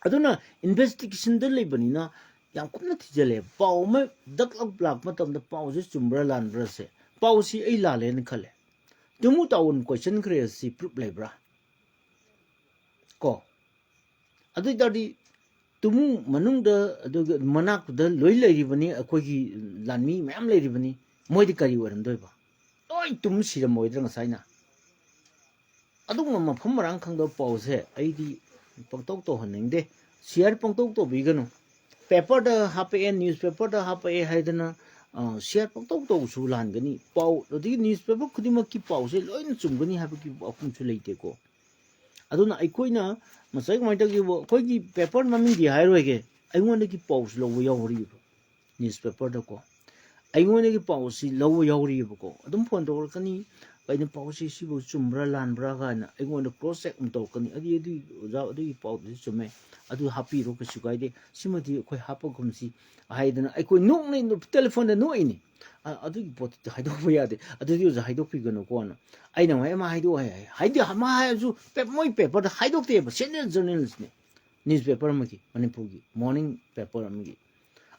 ꯑꯗꯨꯅ investigationꯗ ꯂꯩꯕꯅꯤꯅ ꯌꯥꯝ ꯀꯨꯞꯅ ꯊꯤꯖꯤꯜꯂꯦ꯫ ꯄꯥꯎ ꯑꯃ ꯗꯛ ꯂꯥꯎ ꯂꯥꯛꯄ ꯃꯇꯝꯗ ꯄꯥꯎꯁꯦ ꯆꯨꯝꯕ꯭ꯔꯥ ꯂꯥꯟꯕ꯭ꯔꯥꯁꯦ, ꯄꯥꯎꯁꯤ ꯑꯩ ꯂꯥꯜꯂꯦꯅ ꯈꯜꯂꯦ꯫ ꯇꯨꯃꯨ ꯇꯥꯋꯨꯟ ꯀꯣꯏꯁꯟꯈ꯭ꯔꯦ ꯁꯤ proof ꯂꯩꯕ꯭ꯔꯥ? ꯀꯣ? ꯑꯗꯨ ꯑꯣꯏ ꯇꯥꯔꯗꯤ ꯇꯨꯃꯨ ꯃꯅꯨꯡꯗ, ꯑꯗꯨꯒ ꯃꯅꯥꯛꯇꯨꯗ ꯂꯣꯏ ꯂꯩꯔꯤꯕꯅꯤ, ꯑꯩꯈꯣꯏꯒꯤ ꯂꯥꯟꯃꯤ ꯃꯌꯥꯝ ꯂꯩꯔꯤꯕꯅꯤ, ꯃꯣꯏꯗꯤ ꯀꯔꯤ ꯑꯣꯏꯔꯝꯗꯣꯏꯕ? ꯂꯣꯏ ꯇꯨꯝ ꯁꯤꯔꯝꯃꯣꯏꯗ꯭ꯔꯥ ꯉꯁꯥꯏꯅ? ꯑꯗꯨꯒꯨꯝꯕ ꯃꯐꯝ ꯃꯔꯥꯡ ꯈꯪꯗꯕ ꯄꯥꯎꯁꯦ ꯑꯩꯗꯤ ꯄꯪꯇꯧ ꯇꯧꯍꯟꯅꯤꯡꯗꯦ꯫ Share ꯄꯪꯇꯧ ꯇꯧꯕꯤꯒꯅꯨ꯫ Paperꯗ ꯍꯥꯞꯄꯛꯑꯦ, newspaperꯗ ꯍꯥꯞꯄꯛꯑꯦ ꯍꯥꯏꯗꯅ, ꯑ, share ꯄꯪꯇꯧ ꯇꯧꯕꯁꯨ ꯂꯥꯟꯒꯅꯤ꯫ ꯄꯥꯎ, ꯑꯗꯒꯤ newspaper ꯈꯨꯗꯤꯡꯃꯛꯀꯤ ꯄꯥꯎꯁꯦ ꯂꯣꯏꯅ ꯆꯨꯝꯒꯅꯤ ꯍꯥꯏꯕꯒꯤ ꯋꯥꯐꯝꯁꯨ ꯂꯩꯇꯦꯀꯣ꯫ ꯑꯗꯨꯅ ꯑꯩꯈꯣꯏꯅ ꯉꯁꯥꯏ ꯀꯃꯥꯏꯅ ꯇꯧꯒꯦꯕꯨ, ꯑꯩꯈꯣꯏꯒꯤ paper ꯃꯃꯤꯡꯗꯤ ꯍꯥꯏꯔꯣꯏꯒꯦ, ꯑꯩꯉꯣꯟꯗꯒꯤ ꯄꯥꯎꯁꯨ ꯂꯧꯕ ꯌꯥꯎꯔꯤꯕ newspaperꯗꯀꯣ꯫ ꯑꯩꯉꯣꯟꯗꯒꯤ ꯄꯥꯎꯁꯤ ꯂꯧꯕ ꯌꯥꯎꯔꯤꯕꯀꯣ꯫ ꯑꯗꯨꯝ phone ꯇꯧꯔꯛꯀꯅꯤ, "ꯀꯩꯅꯣ, ꯄꯥꯎꯁꯤ ꯁꯤꯕꯨ ꯆꯨꯝꯕ꯭ꯔꯥ ꯂꯥꯟꯕ꯭ꯔꯥ?" ꯀꯥꯏꯅ ꯑꯩꯉꯣꯟꯗ cross check ꯑꯃ ꯇꯧꯔꯛꯀꯅꯤ꯫ "ꯑꯗꯨꯗꯤ, ꯑꯗꯨꯗꯤ ꯑꯣꯖꯥ, ꯑꯗꯨꯒꯤ ꯄꯥꯎꯗꯨꯗꯤ ꯆꯨꯝꯃꯦ, ꯑꯗꯨ ꯍꯥꯞꯄꯤꯔꯣ, ꯀꯩꯁꯨ ꯀꯥꯏꯗꯦ, ꯁꯤꯃꯗꯤ ꯑꯩꯈꯣꯏ ꯍꯥꯞꯄꯒꯨꯝꯁꯤ" ꯍꯥꯏꯗꯅ ꯑꯩꯈꯣꯏ ꯅꯣꯛꯅꯩ, telephone ꯗ ꯅꯣꯛꯏꯅꯤ꯫ "ꯑ, ꯑꯗꯨꯒꯤ ꯄꯣꯠꯇꯨꯗꯤ ꯍꯥꯏꯗꯣꯛꯄ ꯌꯥꯗꯦ, ꯑꯗꯨꯗꯤ ꯑꯣꯖꯥ ꯍꯥꯏꯗꯣꯛꯄꯤꯒꯅꯨꯀꯣꯅ"꯫ ꯑꯩꯅ ꯑꯃꯨꯛ, "ꯑꯦ, ꯃꯥ ꯍꯥꯏꯗꯣꯛꯑꯣ" ꯍꯥꯏ, ꯍꯥꯏꯗꯤ ꯃꯥ ꯍꯥꯏꯔꯁꯨ ꯄꯦ-, ꯃꯣꯏ paperꯗ ꯍꯥꯏꯗꯣꯛꯇꯦꯕ, senior journalistꯅꯦ, newspaper ꯑꯃꯒꯤ, ꯃꯅꯤꯄꯨꯔꯒꯤ morning paper ꯑꯃꯒꯤ꯫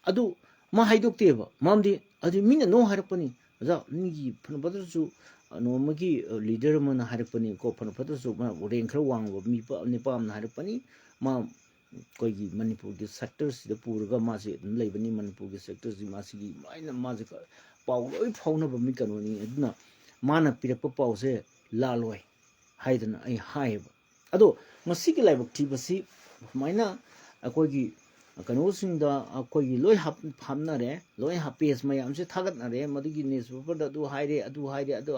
ꯑꯗꯨ ꯃꯥ ꯍꯥꯏꯗꯣꯛꯇꯦꯕ, ꯃꯔꯝꯗꯤ ꯑꯗꯨ ꯃꯤꯅ no ꯍꯥꯏꯔꯛꯄꯅꯤ꯫ ꯑꯣꯖꯥ, ꯃꯤꯒꯤ ꯐꯅ ꯐꯠꯇ꯭ꯔꯁꯨ, ꯑ, ꯅꯣꯡꯃꯒꯤ, ꯑ, leader ꯑꯃꯅ ꯍꯥꯏꯔꯛꯄꯅꯤꯀꯣ, ꯐꯅ ꯐꯠꯇ꯭ꯔꯁꯨ ꯃꯥ rank ꯈꯔ ꯋꯥꯡꯕ ꯃꯤ ꯄ-, ꯅꯤꯄꯥ ꯑꯃꯅ ꯍꯥꯏꯔꯛꯄꯅꯤ, ꯃꯥ ꯑꯩꯈꯣꯏꯒꯤ ꯃꯅꯤꯄꯨꯔꯒꯤ sectorꯁꯤꯗ ꯄꯨꯔꯒ ꯃꯥꯁꯦ ꯑꯗꯨꯝ ꯂꯩꯕꯅꯤ, ꯃꯅꯤꯄꯨꯔꯒꯤ sectorꯁꯤ ꯃꯥꯁꯤꯒꯤ ꯂꯣꯏꯅ ꯃꯥꯁꯦ ꯈ-, ꯄꯥꯎ ꯂꯣꯏ ꯐꯥꯎꯅꯕ ꯃꯤ ꯀꯩꯅꯣꯅꯤ꯫ ꯑꯗꯨꯅ ꯃꯥꯅ ꯄꯤꯔꯛꯄ ꯄꯥꯎꯁꯦ ꯂꯥꯜꯂꯣꯏ꯫ ꯍꯥꯏꯗꯅ ꯑꯩ ꯍꯥꯏꯌꯦꯕ꯫ ꯑꯗꯣ ꯃꯁꯤꯒꯤ ꯂꯥꯏꯕꯛ ꯊꯤꯕꯁꯤ ꯁꯨꯃꯥꯏꯅ ꯑꯩꯈꯣꯏꯒꯤ ꯀꯩꯅꯣꯁꯤꯡꯗ ꯑꯩꯈꯣꯏꯒꯤ ꯂꯣꯏ ꯍꯥꯞ-, ꯍꯥꯞꯅꯔꯦ, ꯂꯣꯏ ꯍꯥꯞ-, ꯄꯦꯖ ꯃꯌꯥꯝꯁꯦ ꯊꯥꯒꯠꯅꯔꯦ, ꯃꯗꯨꯒꯤ ꯅ꯭ꯌꯨꯁꯄꯦꯄꯔꯗ ꯑꯗꯨ ꯍꯥꯏꯔꯦ, ꯑꯗꯨ ꯍꯥꯏꯔꯦ, ꯑꯗꯨ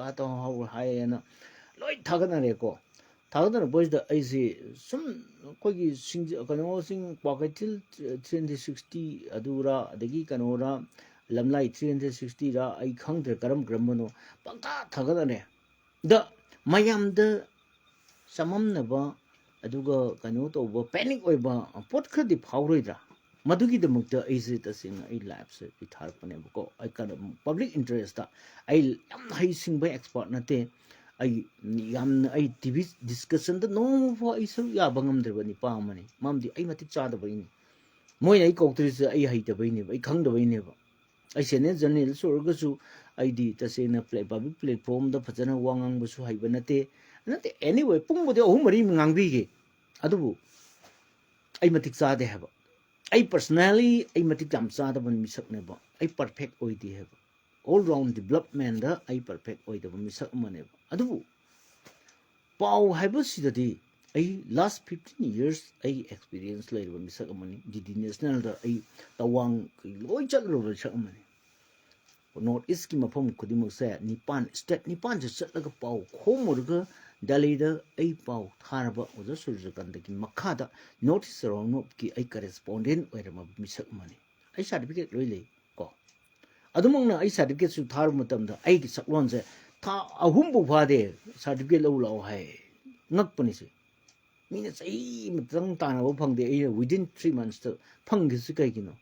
ꯍꯥꯏꯔꯦꯅ ꯂꯣꯏ ꯊꯥꯒꯠꯅꯔꯦꯀꯣ꯫ ꯊꯥꯒꯠꯅꯔꯛꯄꯁꯤꯗ ꯑꯩꯁꯦ ꯁꯨꯝ ꯑꯩꯈꯣꯏꯒꯤ ꯁꯤꯡꯖ-, ꯀꯩꯅꯣꯁꯤꯡ, ꯀ꯭ꯋꯥꯀꯩꯊꯦꯜ ꯊ꯭ꯔꯤ ꯍꯟꯗ꯭ꯔꯦꯠ ꯁꯤꯛꯁꯇꯤ ꯑꯗꯨꯔ, ꯑꯗꯒꯤ ꯀꯩꯅꯣꯔ, ꯂꯝꯂꯥꯏ ꯊ꯭ꯔꯤ ꯍꯟꯗ꯭ꯔꯦꯠ ꯁꯤꯛꯁꯇꯤꯔ, ꯑꯩ ꯈꯪꯗ꯭ꯔꯦ ꯀꯔꯝ ꯀꯔꯝꯕꯅꯣ, ꯄꯪꯊꯥ ꯊꯥꯒꯠꯅꯔꯦ꯫ ꯗ ꯃꯌꯥꯝꯗ ꯆꯃꯝꯅꯕ, ꯑꯗꯨꯒ ꯀꯩꯅꯣ ꯇꯧꯕ, ꯄꯦꯅꯤꯛ ꯑꯣꯏꯕ ꯄꯣꯠ ꯈꯔꯗꯤ ꯐꯥꯎꯔꯣꯏꯗ꯭ꯔꯥ? ꯃꯗꯨꯒꯤꯗꯃꯛꯇ ꯑꯩꯁꯦ ꯇꯁꯦꯡꯅ ꯑꯩ ꯂꯥꯏꯐꯁꯦ ꯑꯩ ꯊꯥꯔꯛꯄꯅꯦꯕꯀꯣ꯫ ꯑꯩ ꯀꯩꯅꯣ, ꯄꯕ꯭ꯂꯤꯛ ꯏꯟꯇꯔꯦꯁꯇ ꯑꯩ ꯌꯥꯝ ꯍꯩꯁꯤꯡꯕ ꯑꯦꯛꯁꯄꯔꯠ ꯅꯠꯇꯦ꯫ ꯑꯩ ꯌꯥꯝꯅ, ꯑꯩ ꯇꯤ ꯚꯤ ꯗꯤꯁꯀꯁꯟꯗ ꯅꯣꯡꯃꯐꯥꯎ ꯑꯩ ꯁꯔꯨꯛ ꯌꯥꯕ ꯉꯝꯗ꯭ꯔꯕ ꯅꯤꯄꯥ ꯑꯃꯅꯤ꯫ ꯃꯔꯝꯗꯤ ꯑꯩ ꯃꯇꯤꯛ ꯆꯥꯗꯕꯩꯅꯤ꯫ ꯃꯣꯏꯅ ꯑꯩ ꯀꯧꯗ꯭ꯔꯤꯁꯦ ꯑꯩ ꯍꯩꯇꯕꯩꯅꯦꯕ, ꯑꯩ ꯈꯪꯗꯕꯩꯅꯦꯕ꯫ ꯑꯩ ꯁꯦꯅꯤꯌꯔ ꯖꯔꯅꯦꯂꯤꯁ ꯑꯣꯏꯔꯒꯁꯨ ꯑꯩꯗꯤ ꯇꯁꯦꯡꯅ ꯄ꯭ꯂꯦ-, ꯄꯕ꯭ꯂꯤꯛ ꯄ꯭ꯂꯦꯠꯐꯣꯝꯗ ꯐꯖꯅ ꯋꯥ ꯉꯥꯡꯕꯁꯨ ꯍꯩꯕ ꯅꯠꯇꯦ꯫ ꯅꯠꯇꯦ, ꯑꯦꯅꯤꯋꯦ, ꯄꯨꯡꯕꯨꯗꯤ ꯑꯍꯨꯝ ꯃꯔꯤ ꯉꯥꯡꯕꯤꯒꯦ, ꯑꯗꯨꯕꯨ ꯑꯩ ꯃꯇꯤꯛ ꯆꯥꯗꯦ ꯍꯥꯏꯕ꯫ ꯑꯩ ꯄꯔꯁꯅꯦꯂꯤ ꯑꯩ ꯃꯇꯤꯛ ꯌꯥꯝ ꯆꯥꯗꯕ ꯃꯤꯁꯛꯅꯦꯕ꯫ ꯑꯩ ꯄꯔꯐꯦꯛ ꯑꯣꯏꯗꯦ ꯍꯥꯏꯕ꯫ ꯑꯣꯜ ꯔꯥꯎꯟ ꯗꯤꯕꯂꯞꯃꯦꯟꯗ ꯑꯩ ꯄꯔꯐꯦꯛ ꯑꯣꯏꯗꯕ ꯃꯤꯁꯛ ꯑꯃꯅꯦꯕ꯫ ꯑꯗꯨꯕꯨ ꯄꯥꯎ ꯍꯥꯏꯕꯁꯤꯗꯗꯤ ꯑꯩ ꯂꯥꯁ ꯐꯤꯐꯇꯤꯟ ꯌꯔꯁ ꯑꯩ ꯑꯦꯛꯁꯄꯤꯔꯤꯌꯦꯟꯁ ꯂꯩꯔꯕ ꯃꯤꯁꯛ ꯑꯃꯅꯤ꯫ ꯗꯤ ꯗꯤ ꯅꯦꯁꯅꯦꯜꯗ ꯑꯩ ꯇꯋꯥꯡ ꯂꯣꯏ ꯆꯠꯂꯨꯔꯕ ꯃꯤꯁꯛ ꯑꯃꯅꯤ꯫ ꯅꯣꯔꯠ ꯏꯁꯀꯤ ꯃꯐꯝ ꯈꯨꯗꯤꯡꯃꯛꯁꯦ ꯅꯤꯄꯥꯟ, ꯁ꯭ꯇꯦꯠ ꯅꯤꯄꯥꯟꯁꯦ ꯆꯠꯂꯒ ꯄꯥꯎ ꯈꯣꯝꯃꯨꯔꯒ ꯗꯦꯜꯂꯤꯗ ꯑꯩ ꯄꯥꯎ ꯊꯥꯔꯕ ꯑꯣꯖꯥ ꯁꯨꯔꯖꯀꯥꯟꯇꯒꯤ ꯃꯈꯥꯗ ꯅꯣꯔꯠ ꯏꯁ ꯔꯥꯎꯟ ꯑꯞꯀꯤ ꯑꯩ ꯀꯔꯦꯁꯄꯣꯟꯗꯦꯟ ꯑꯣꯏꯔꯝꯃꯕ ꯃꯤꯁꯛ ꯑꯃꯅꯤ꯫ ꯑꯩ ꯁꯥꯔꯇꯤꯐꯤꯀꯦꯠ ꯂꯣꯏ ꯂꯩ ꯀꯣ꯫ ꯑꯗꯨꯃꯛꯅ ꯑꯩ ꯁꯥꯔꯇꯤꯐꯤꯀꯦꯠꯁꯨ ꯊꯥꯔꯨꯕ ꯃꯇꯝꯗ ꯑꯩꯒꯤ ꯁꯛꯂꯣꯟꯁꯦ ꯊꯥ ꯑꯍꯨꯝꯐꯥꯎ ꯐꯥꯗꯦ, "ꯁꯥꯔꯇꯤꯐꯤꯀꯦꯠ ꯂꯧ ꯂꯥꯛꯑꯣ" ꯍꯥꯏ꯫ ꯉꯛꯄꯅꯤꯁꯦ꯫ ꯃꯤꯅ ꯆꯍꯤ ꯑꯃꯇꯪ ꯇꯥꯟꯅꯕ ꯐꯪꯗꯦ, ꯑꯩꯅ within three monthsꯇ ꯐꯪꯈꯤꯕꯁꯤ ꯀꯩꯒꯤꯅꯣ?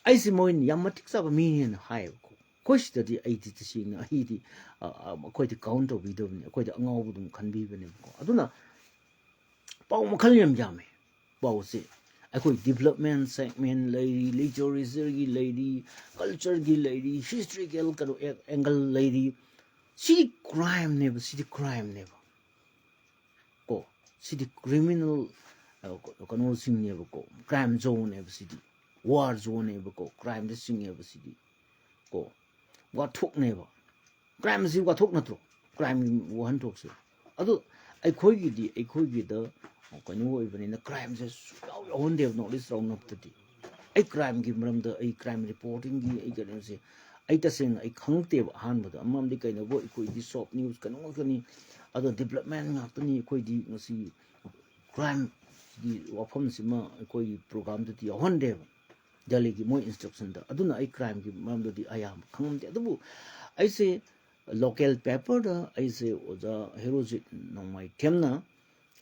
ꯑꯩꯁꯦ ꯃꯣꯏꯅ ꯌꯥꯝ ꯃꯇꯤꯛ ꯆꯥꯕ ꯃꯤꯅꯦꯅ ꯍꯥꯏꯌꯦꯕꯀꯣ꯫ ꯑꯩꯈꯣꯏ ꯁꯤꯗꯗꯤ ꯑꯩꯗꯤ ꯇꯁꯦꯡꯅ ꯑꯩꯗꯤ, ꯑ, ꯑ, ꯑꯩꯈꯣꯏꯗꯤ ꯀꯥꯎꯟ ꯇꯧꯕꯤꯗꯕꯅꯤ, ꯑꯩꯈꯣꯏꯗꯤ ꯑꯉꯥꯎꯕ ꯑꯗꯨꯝ ꯈꯟꯕꯤꯕꯅꯦꯕꯀꯣ꯫ ꯑꯗꯨꯅ ꯄꯥꯎ ꯃꯈꯜ ꯌꯥꯝ ꯌꯥꯝꯃꯦ꯫ ꯄꯥꯎꯁꯦ ꯑꯩꯈꯣꯏ ꯗꯤꯕꯂꯞꯃꯦꯟ ꯁꯦꯒꯃꯦꯟ ꯂꯩꯔꯤ, ꯂꯤꯇꯔꯦꯆꯔꯒꯤ ꯂꯩꯔꯤ, ꯀꯜꯆꯔꯒꯤ ꯂꯩꯔꯤ, ꯍꯤꯁꯇ꯭ꯔꯤꯀꯦꯜ ꯀꯩꯅꯣ ꯑꯦ-, ꯑꯦꯡꯒꯜ ꯂꯩꯔꯤ꯫ ꯁꯤꯗꯤ ꯀ꯭ꯔꯥꯏꯝꯅꯦꯕ, ꯁꯤꯗꯤ ꯀ꯭ꯔꯥꯏꯝꯅꯦꯕ꯫ ꯀꯣ, ꯁꯤꯗꯤ ꯀ꯭ꯔꯤꯃꯤꯅꯦꯜ, ꯑ, ꯀꯩꯅꯣꯁꯤꯡꯅꯦꯕꯀꯣ, ꯀ꯭ꯔꯥꯏꯝ ꯖꯣꯟꯅꯦꯕ ꯁꯤꯗꯤ, ꯋꯥꯔ ꯖꯣꯟꯅꯦꯕꯀꯣ, ꯀ꯭ꯔꯥꯏꯝꯗ ꯆꯤꯡꯉꯦꯕ ꯁꯤꯗꯤ꯫ ꯀꯣ, ꯋꯥꯊꯣꯛꯅꯦꯕ꯫ ꯀ꯭ꯔꯥꯏꯝ ꯑꯁꯤ ꯋꯥꯊꯣꯛ ꯅꯠꯇ꯭ꯔꯣ? ꯀ꯭ꯔꯥꯏꯝꯒꯤ ꯋꯥꯍꯟꯊꯣꯛꯁꯦ꯫ ꯑꯗꯨ ꯑꯩꯈꯣꯏꯒꯤꯗꯤ, ꯑꯩꯈꯣꯏꯒꯤꯗ ꯀꯩꯅꯣ ꯑꯣꯏꯕꯅꯤꯅ, ꯀ꯭ꯔꯥꯏꯝꯁꯦ ꯁꯨꯡꯌꯥꯎ ꯌꯥꯎꯍꯟꯗꯦꯕ ꯅꯣꯔꯠ ꯏꯁ ꯔꯥꯎꯟ ꯑꯞꯇꯗꯤ꯫ ꯑꯩ ꯀ꯭ꯔꯥꯏꯝꯒꯤ ꯃꯔꯝꯗ, ꯑꯩ ꯀ꯭ꯔꯥꯏꯝ ꯔꯤꯄꯣꯔꯇꯤꯡꯒꯤ ꯑꯩ ꯀꯩꯅꯣꯁꯦ, ꯑꯩ ꯇꯁꯦꯡꯅ ꯑꯩ ꯈꯪꯉꯛꯇꯦꯕ ꯑꯍꯥꯟꯕꯗ꯫ ꯑꯃꯔꯣꯝꯗꯤ ꯀꯩꯅꯣꯕꯨ, ꯑꯩꯈꯣꯏꯗꯤ ꯁꯣꯐ ꯅ꯭ꯌꯨꯁ ꯀꯩꯅꯣ ꯉꯥꯛꯇꯅꯤ, ꯑꯗꯣ ꯗꯤꯕꯂꯞꯃꯦꯟ ꯉꯥꯛꯇꯅꯤ꯫ ꯑꯩꯈꯣꯏꯗꯤ ꯉꯁꯤ ꯀ꯭ꯔꯥꯏꯝꯒꯤ ꯋꯥꯐꯝꯁꯤꯃ ꯑꯩꯈꯣꯏꯒꯤ ꯄ꯭ꯔꯣꯒ꯭ꯔꯥꯝꯗꯗꯤ ꯌꯥꯎꯍꯟꯗꯦꯕ, ꯗꯦꯜꯂꯤꯒꯤ ꯃꯣꯏ ꯏꯟꯁꯇ꯭ꯔꯛꯁꯟꯗ꯫ ꯑꯗꯨꯅ ꯑꯩ ꯀ꯭ꯔꯥꯏꯝꯒꯤ ꯃꯔꯝꯗꯗꯤ ꯑꯌꯥꯝꯕ ꯈꯪꯉꯝꯗꯦ꯫ ꯑꯗꯨꯕꯨ ꯑꯩꯁꯦ ꯂꯣꯀꯦꯜ ꯄꯦꯄꯔꯗ ꯑꯩꯁꯦ ꯑꯣꯖꯥ ꯍꯦꯔꯣꯖꯤꯠ ꯅꯣꯡꯃꯥꯏꯊꯦꯝꯅ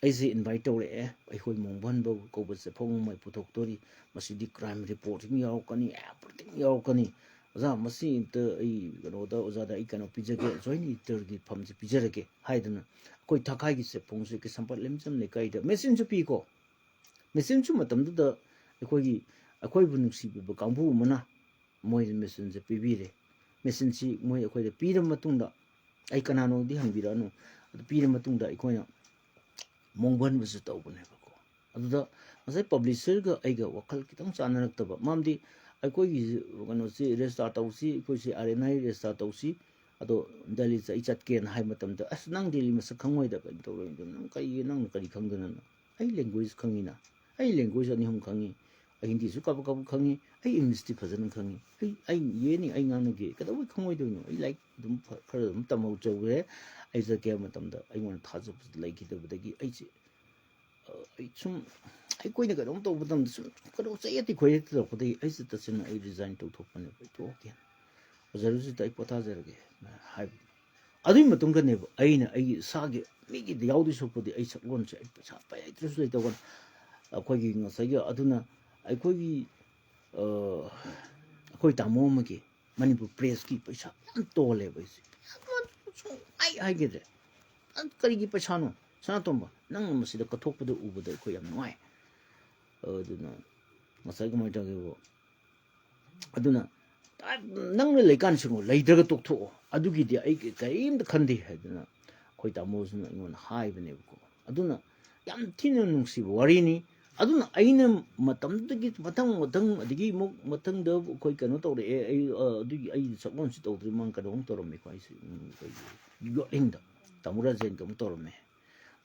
ꯑꯩꯁꯦ ꯏꯟꯚꯥꯏꯠ ꯇꯧꯔꯛꯑꯦ꯫ ꯑꯩꯈꯣꯏ ꯃꯣꯡꯕꯟꯕ ꯀꯧꯕ ꯆꯦꯐꯣꯡ ꯅꯣꯡꯃꯥꯏ ꯄꯨꯊꯣꯛꯇꯣꯔꯤ, ꯃꯁꯤꯗꯤ ꯀ꯭ꯔꯥꯏꯝ ꯔꯤꯄꯣꯔꯇꯤꯡ ꯌꯥꯎꯔꯛꯀꯅꯤ, ꯑꯦꯚ꯭ꯔꯤꯊꯤꯡ ꯌꯥꯎꯔꯛꯀꯅꯤ꯫ ꯑꯣꯖꯥ, ꯃꯁꯤ ꯑꯝꯇ ꯑꯩ ꯀꯩꯅꯣꯗ, ꯑꯣꯖꯥꯗ ꯑꯩ ꯀꯩꯅꯣ ꯄꯤꯖꯒꯦ, ꯖꯣꯏꯟ ꯏꯗꯤꯇꯔꯒꯤ ꯐꯝꯁꯦ ꯄꯤꯖꯔꯒꯦ ꯍꯥꯏꯗꯅ, ꯑꯩꯈꯣꯏ ꯊꯈꯥꯏꯒꯤ ꯆꯦꯐꯣꯡꯁꯦ ꯀꯩꯁꯥꯝꯄꯥꯠ ꯂꯝꯖꯝ ꯂꯩꯀꯥꯏꯗ ꯃꯦꯆꯤꯟꯁꯨ ꯄꯤꯀꯣ꯫ ꯃꯦꯆꯤꯟꯁꯨ ꯃꯇꯝꯗꯨꯗ ꯑꯩꯈꯣꯏꯒꯤ, ꯑꯩꯈꯣꯏꯕꯨ ꯅꯨꯡꯁꯤꯕꯤꯕ ꯀꯥꯡꯕꯨ ꯑꯃꯅ ꯃꯣꯏꯗ ꯃꯦꯆꯤꯟꯁꯦ ꯄꯤꯕꯤꯔꯦ꯫ ꯃꯦꯆꯤꯟꯁꯤ ꯃꯣꯏ ꯑꯩꯈꯣꯏꯗ ꯄꯤꯔꯕ ꯃꯇꯨꯡꯗ, ꯑꯩ ꯀꯅꯥꯅꯣꯗꯤ ꯍꯪꯕꯤꯔꯛꯑꯅꯨ, ꯑꯗꯨ ꯄꯤꯔꯕ ꯃꯇꯨꯡꯗ ꯑꯩꯈꯣꯏꯅ ꯃꯣꯡꯕꯟꯕꯁꯨ ꯇꯧꯕꯅꯦꯕꯀꯣ꯫ ꯑꯗꯨꯗ ꯉꯁꯥꯏ ꯄꯕ꯭ꯂꯤꯁꯔꯒ ꯑꯩꯒ ꯋꯥꯈꯜ ꯈꯤꯇꯪ ꯆꯥꯟꯅꯔꯛꯇꯕ, ꯃꯔꯝꯗꯤ ꯑꯩꯈꯣꯏꯒꯤ ꯀꯩꯅꯣꯁꯤ ꯔꯦꯖꯤꯁꯇꯥꯔ ꯇꯧꯁꯤ, ꯑꯩꯈꯣꯏꯁꯤ ꯑꯥꯔ ꯑꯦꯟ ꯑꯥꯏ ꯔꯦꯖꯤꯁꯇꯥꯔ ꯇꯧꯁꯤ, ꯑꯗꯣ ꯗꯦꯜꯂꯤ ꯑꯩ ꯆꯠꯀꯦꯅ ꯍꯥꯏꯕ ꯃꯇꯝꯗ, "ꯑꯁ, ꯅꯪ ꯗꯦꯜꯂꯤ ꯃꯁꯛ ꯈꯪꯉꯣꯏꯗ, ꯀꯩꯅꯣ ꯇꯧꯔꯣꯏꯗ, ꯅꯪ ꯀꯔꯤ, ꯅꯪꯅ ꯀꯔꯤ ꯈꯪꯗꯅ?" ꯑꯩ ꯂꯦꯡꯒ꯭ꯋꯦꯖ ꯈꯪꯉꯤꯅ, ꯑꯩ ꯂꯦꯡꯒ꯭ꯋꯦꯖ ꯑꯅꯤ ꯑꯍꯨꯝ ꯈꯪꯉꯤ, ꯑꯩ ꯍꯤꯟꯗꯤꯁꯨ ꯀꯥꯕꯛ ꯀꯥꯕꯛ ꯈꯪꯉꯤ, ꯑꯩ ꯏꯪꯂꯤꯁꯇꯤ ꯐꯖꯅ ꯈꯪꯉꯤ, ꯑꯩ, ꯑꯩ ꯌꯦꯅꯤ, ꯑꯩ ꯉꯥꯡꯅꯒꯦ, ꯀꯩꯗꯧꯕꯩ ꯈꯪꯉꯣꯏꯗꯣꯏꯅꯣ? ꯑꯩ ꯂꯥꯏꯔꯤꯛ ꯑꯗꯨꯝ ꯐ-, ꯈꯔ ꯑꯗꯨꯝ ꯇꯝꯍꯧꯖꯧꯔꯦ꯫ ꯑꯩ ꯆꯠꯀꯦ ꯍꯥꯏꯕ ꯃꯇꯝꯗ ꯑꯩꯉꯣꯟꯗ ꯊꯥꯖꯕ ꯂꯩꯈꯤꯗꯕꯗꯒꯤ ꯑꯩꯁꯦ, ꯑ, ꯑꯩ ꯁꯨꯝ, ꯑꯩꯈꯣꯏꯅ ꯀꯩꯅꯣꯝ ꯇꯧꯕ ꯃꯇꯝꯗ ꯁꯨꯝ ꯀꯩꯅꯣ ꯆꯌꯦꯠꯇꯤ ꯈꯣꯏꯌꯦꯠꯇꯤ ꯇꯧꯔꯛꯄꯗꯒꯤ ꯑꯩꯁꯦ ꯇꯁꯦꯡꯅ ꯑꯩ ꯔꯤꯖꯥꯏꯟ ꯇꯧꯊꯣꯛꯄꯅꯦꯕ꯫ ꯑꯩ ꯇꯣꯛꯑꯒꯦ, ꯑꯣꯖꯥ ꯔꯨꯖꯤꯠꯇ ꯑꯩ ꯄꯣꯊꯥꯖꯔꯒꯦ ꯍꯥꯏꯕ꯫ ꯑꯗꯨꯒꯤ ꯃꯇꯨꯡꯗꯅꯦꯕ ꯑꯩꯅ ꯑꯩꯒꯤ ꯏꯁꯥꯒꯤ ꯃꯤꯒꯤꯗ ꯌꯥꯎꯗꯣꯏ ꯁꯔꯨꯛꯄꯨꯗꯤ ꯑꯩ ꯁꯛꯂꯣꯟꯁꯦ ꯑꯩ ꯄꯩꯁꯥ ꯄꯥꯏ ꯂꯩꯇ꯭ꯔꯁꯨ ꯂꯩꯇꯧꯕꯅ ꯑꯩꯈꯣꯏꯒꯤ ꯉꯁꯥꯏꯒꯤ, ꯑꯗꯨꯅ ꯑꯩꯈꯣꯏꯒꯤ, ꯑ, ꯑꯩꯈꯣꯏ ꯇꯥꯃꯣ ꯑꯃꯒꯤ ꯃꯅꯤꯄꯨꯔ ꯄ꯭ꯔꯦꯁꯀꯤ ꯄꯩꯁꯥ ꯌꯥꯝ ꯇꯣꯜꯂꯦꯕ ꯑꯩꯁꯦ꯫ ꯁꯨꯡꯍꯥꯏ ꯍꯥꯏꯈꯤꯗ꯭ꯔꯦ꯫ "ꯑꯗꯨ ꯀꯔꯤꯒꯤ ꯄꯩꯁꯥꯅꯣ? ꯁꯅꯥꯇꯣꯝꯕ, ꯅꯪꯅ ꯃꯁꯤꯗ ꯀꯠꯊꯣꯛꯄꯗꯨ ꯎꯕꯗ ꯑꯩꯈꯣꯏ ꯌꯥꯝ ꯅꯨꯡꯉꯥꯏ꯫ ꯑꯗꯨꯅ ꯉꯁꯥꯏ ꯀꯃꯥꯏꯅ ꯇꯧꯒꯦꯕꯨ, ꯑꯗꯨꯅ ꯅꯪꯅ ꯂꯩꯀꯥꯟꯁꯤꯡꯕꯨ ꯂꯩꯇ꯭ꯔꯒ ꯇꯣꯛꯊꯣꯛꯑꯣ, ꯑꯗꯨꯒꯤꯗꯤ ꯑꯩ ꯀꯔꯤꯝꯇ ꯈꯟꯗꯦ" ꯍꯥꯏꯗꯅ ꯑꯩꯈꯣꯏ ꯇꯥꯃꯣꯁꯤꯅ ꯑꯩꯉꯣꯟꯗ ꯍꯥꯏꯕꯅꯦꯕꯀꯣ꯫ ꯑꯗꯨꯅ ꯌꯥꯝ ꯊꯤꯅ ꯅꯨꯡꯁꯤꯕ ꯋꯥꯔꯤꯅꯤ꯫ ꯑꯗꯨꯅ ꯑꯩꯅ ꯃꯇꯝꯗꯨꯗꯒꯤ ꯃꯊꯪ ꯃꯊꯪ, ꯑꯗꯒꯤ ꯑꯃꯨꯛ ꯃꯊꯪꯗ ꯑꯩꯈꯣꯏ ꯀꯩꯅꯣ ꯇꯧꯔꯛꯑꯦ, ꯑꯩ, ꯑ, ꯑꯗꯨꯒꯤ ꯑꯩ ꯁꯛꯂꯣꯟꯁꯤ ꯇꯧꯗ꯭ꯔꯤ, ꯃꯥꯡ ꯀꯩꯅꯣꯝ ꯇꯧꯔꯝꯃꯤꯀꯣ ꯑꯩꯁꯦ, ꯎꯝ, ꯑꯩꯈꯣꯏꯒꯤ ꯌꯣꯠꯂꯤꯡꯗ꯫ ꯇꯥꯃꯣ ꯔꯥꯖꯦꯟꯒ ꯑꯃꯨꯛ ꯇꯧꯔꯝꯃꯦ꯫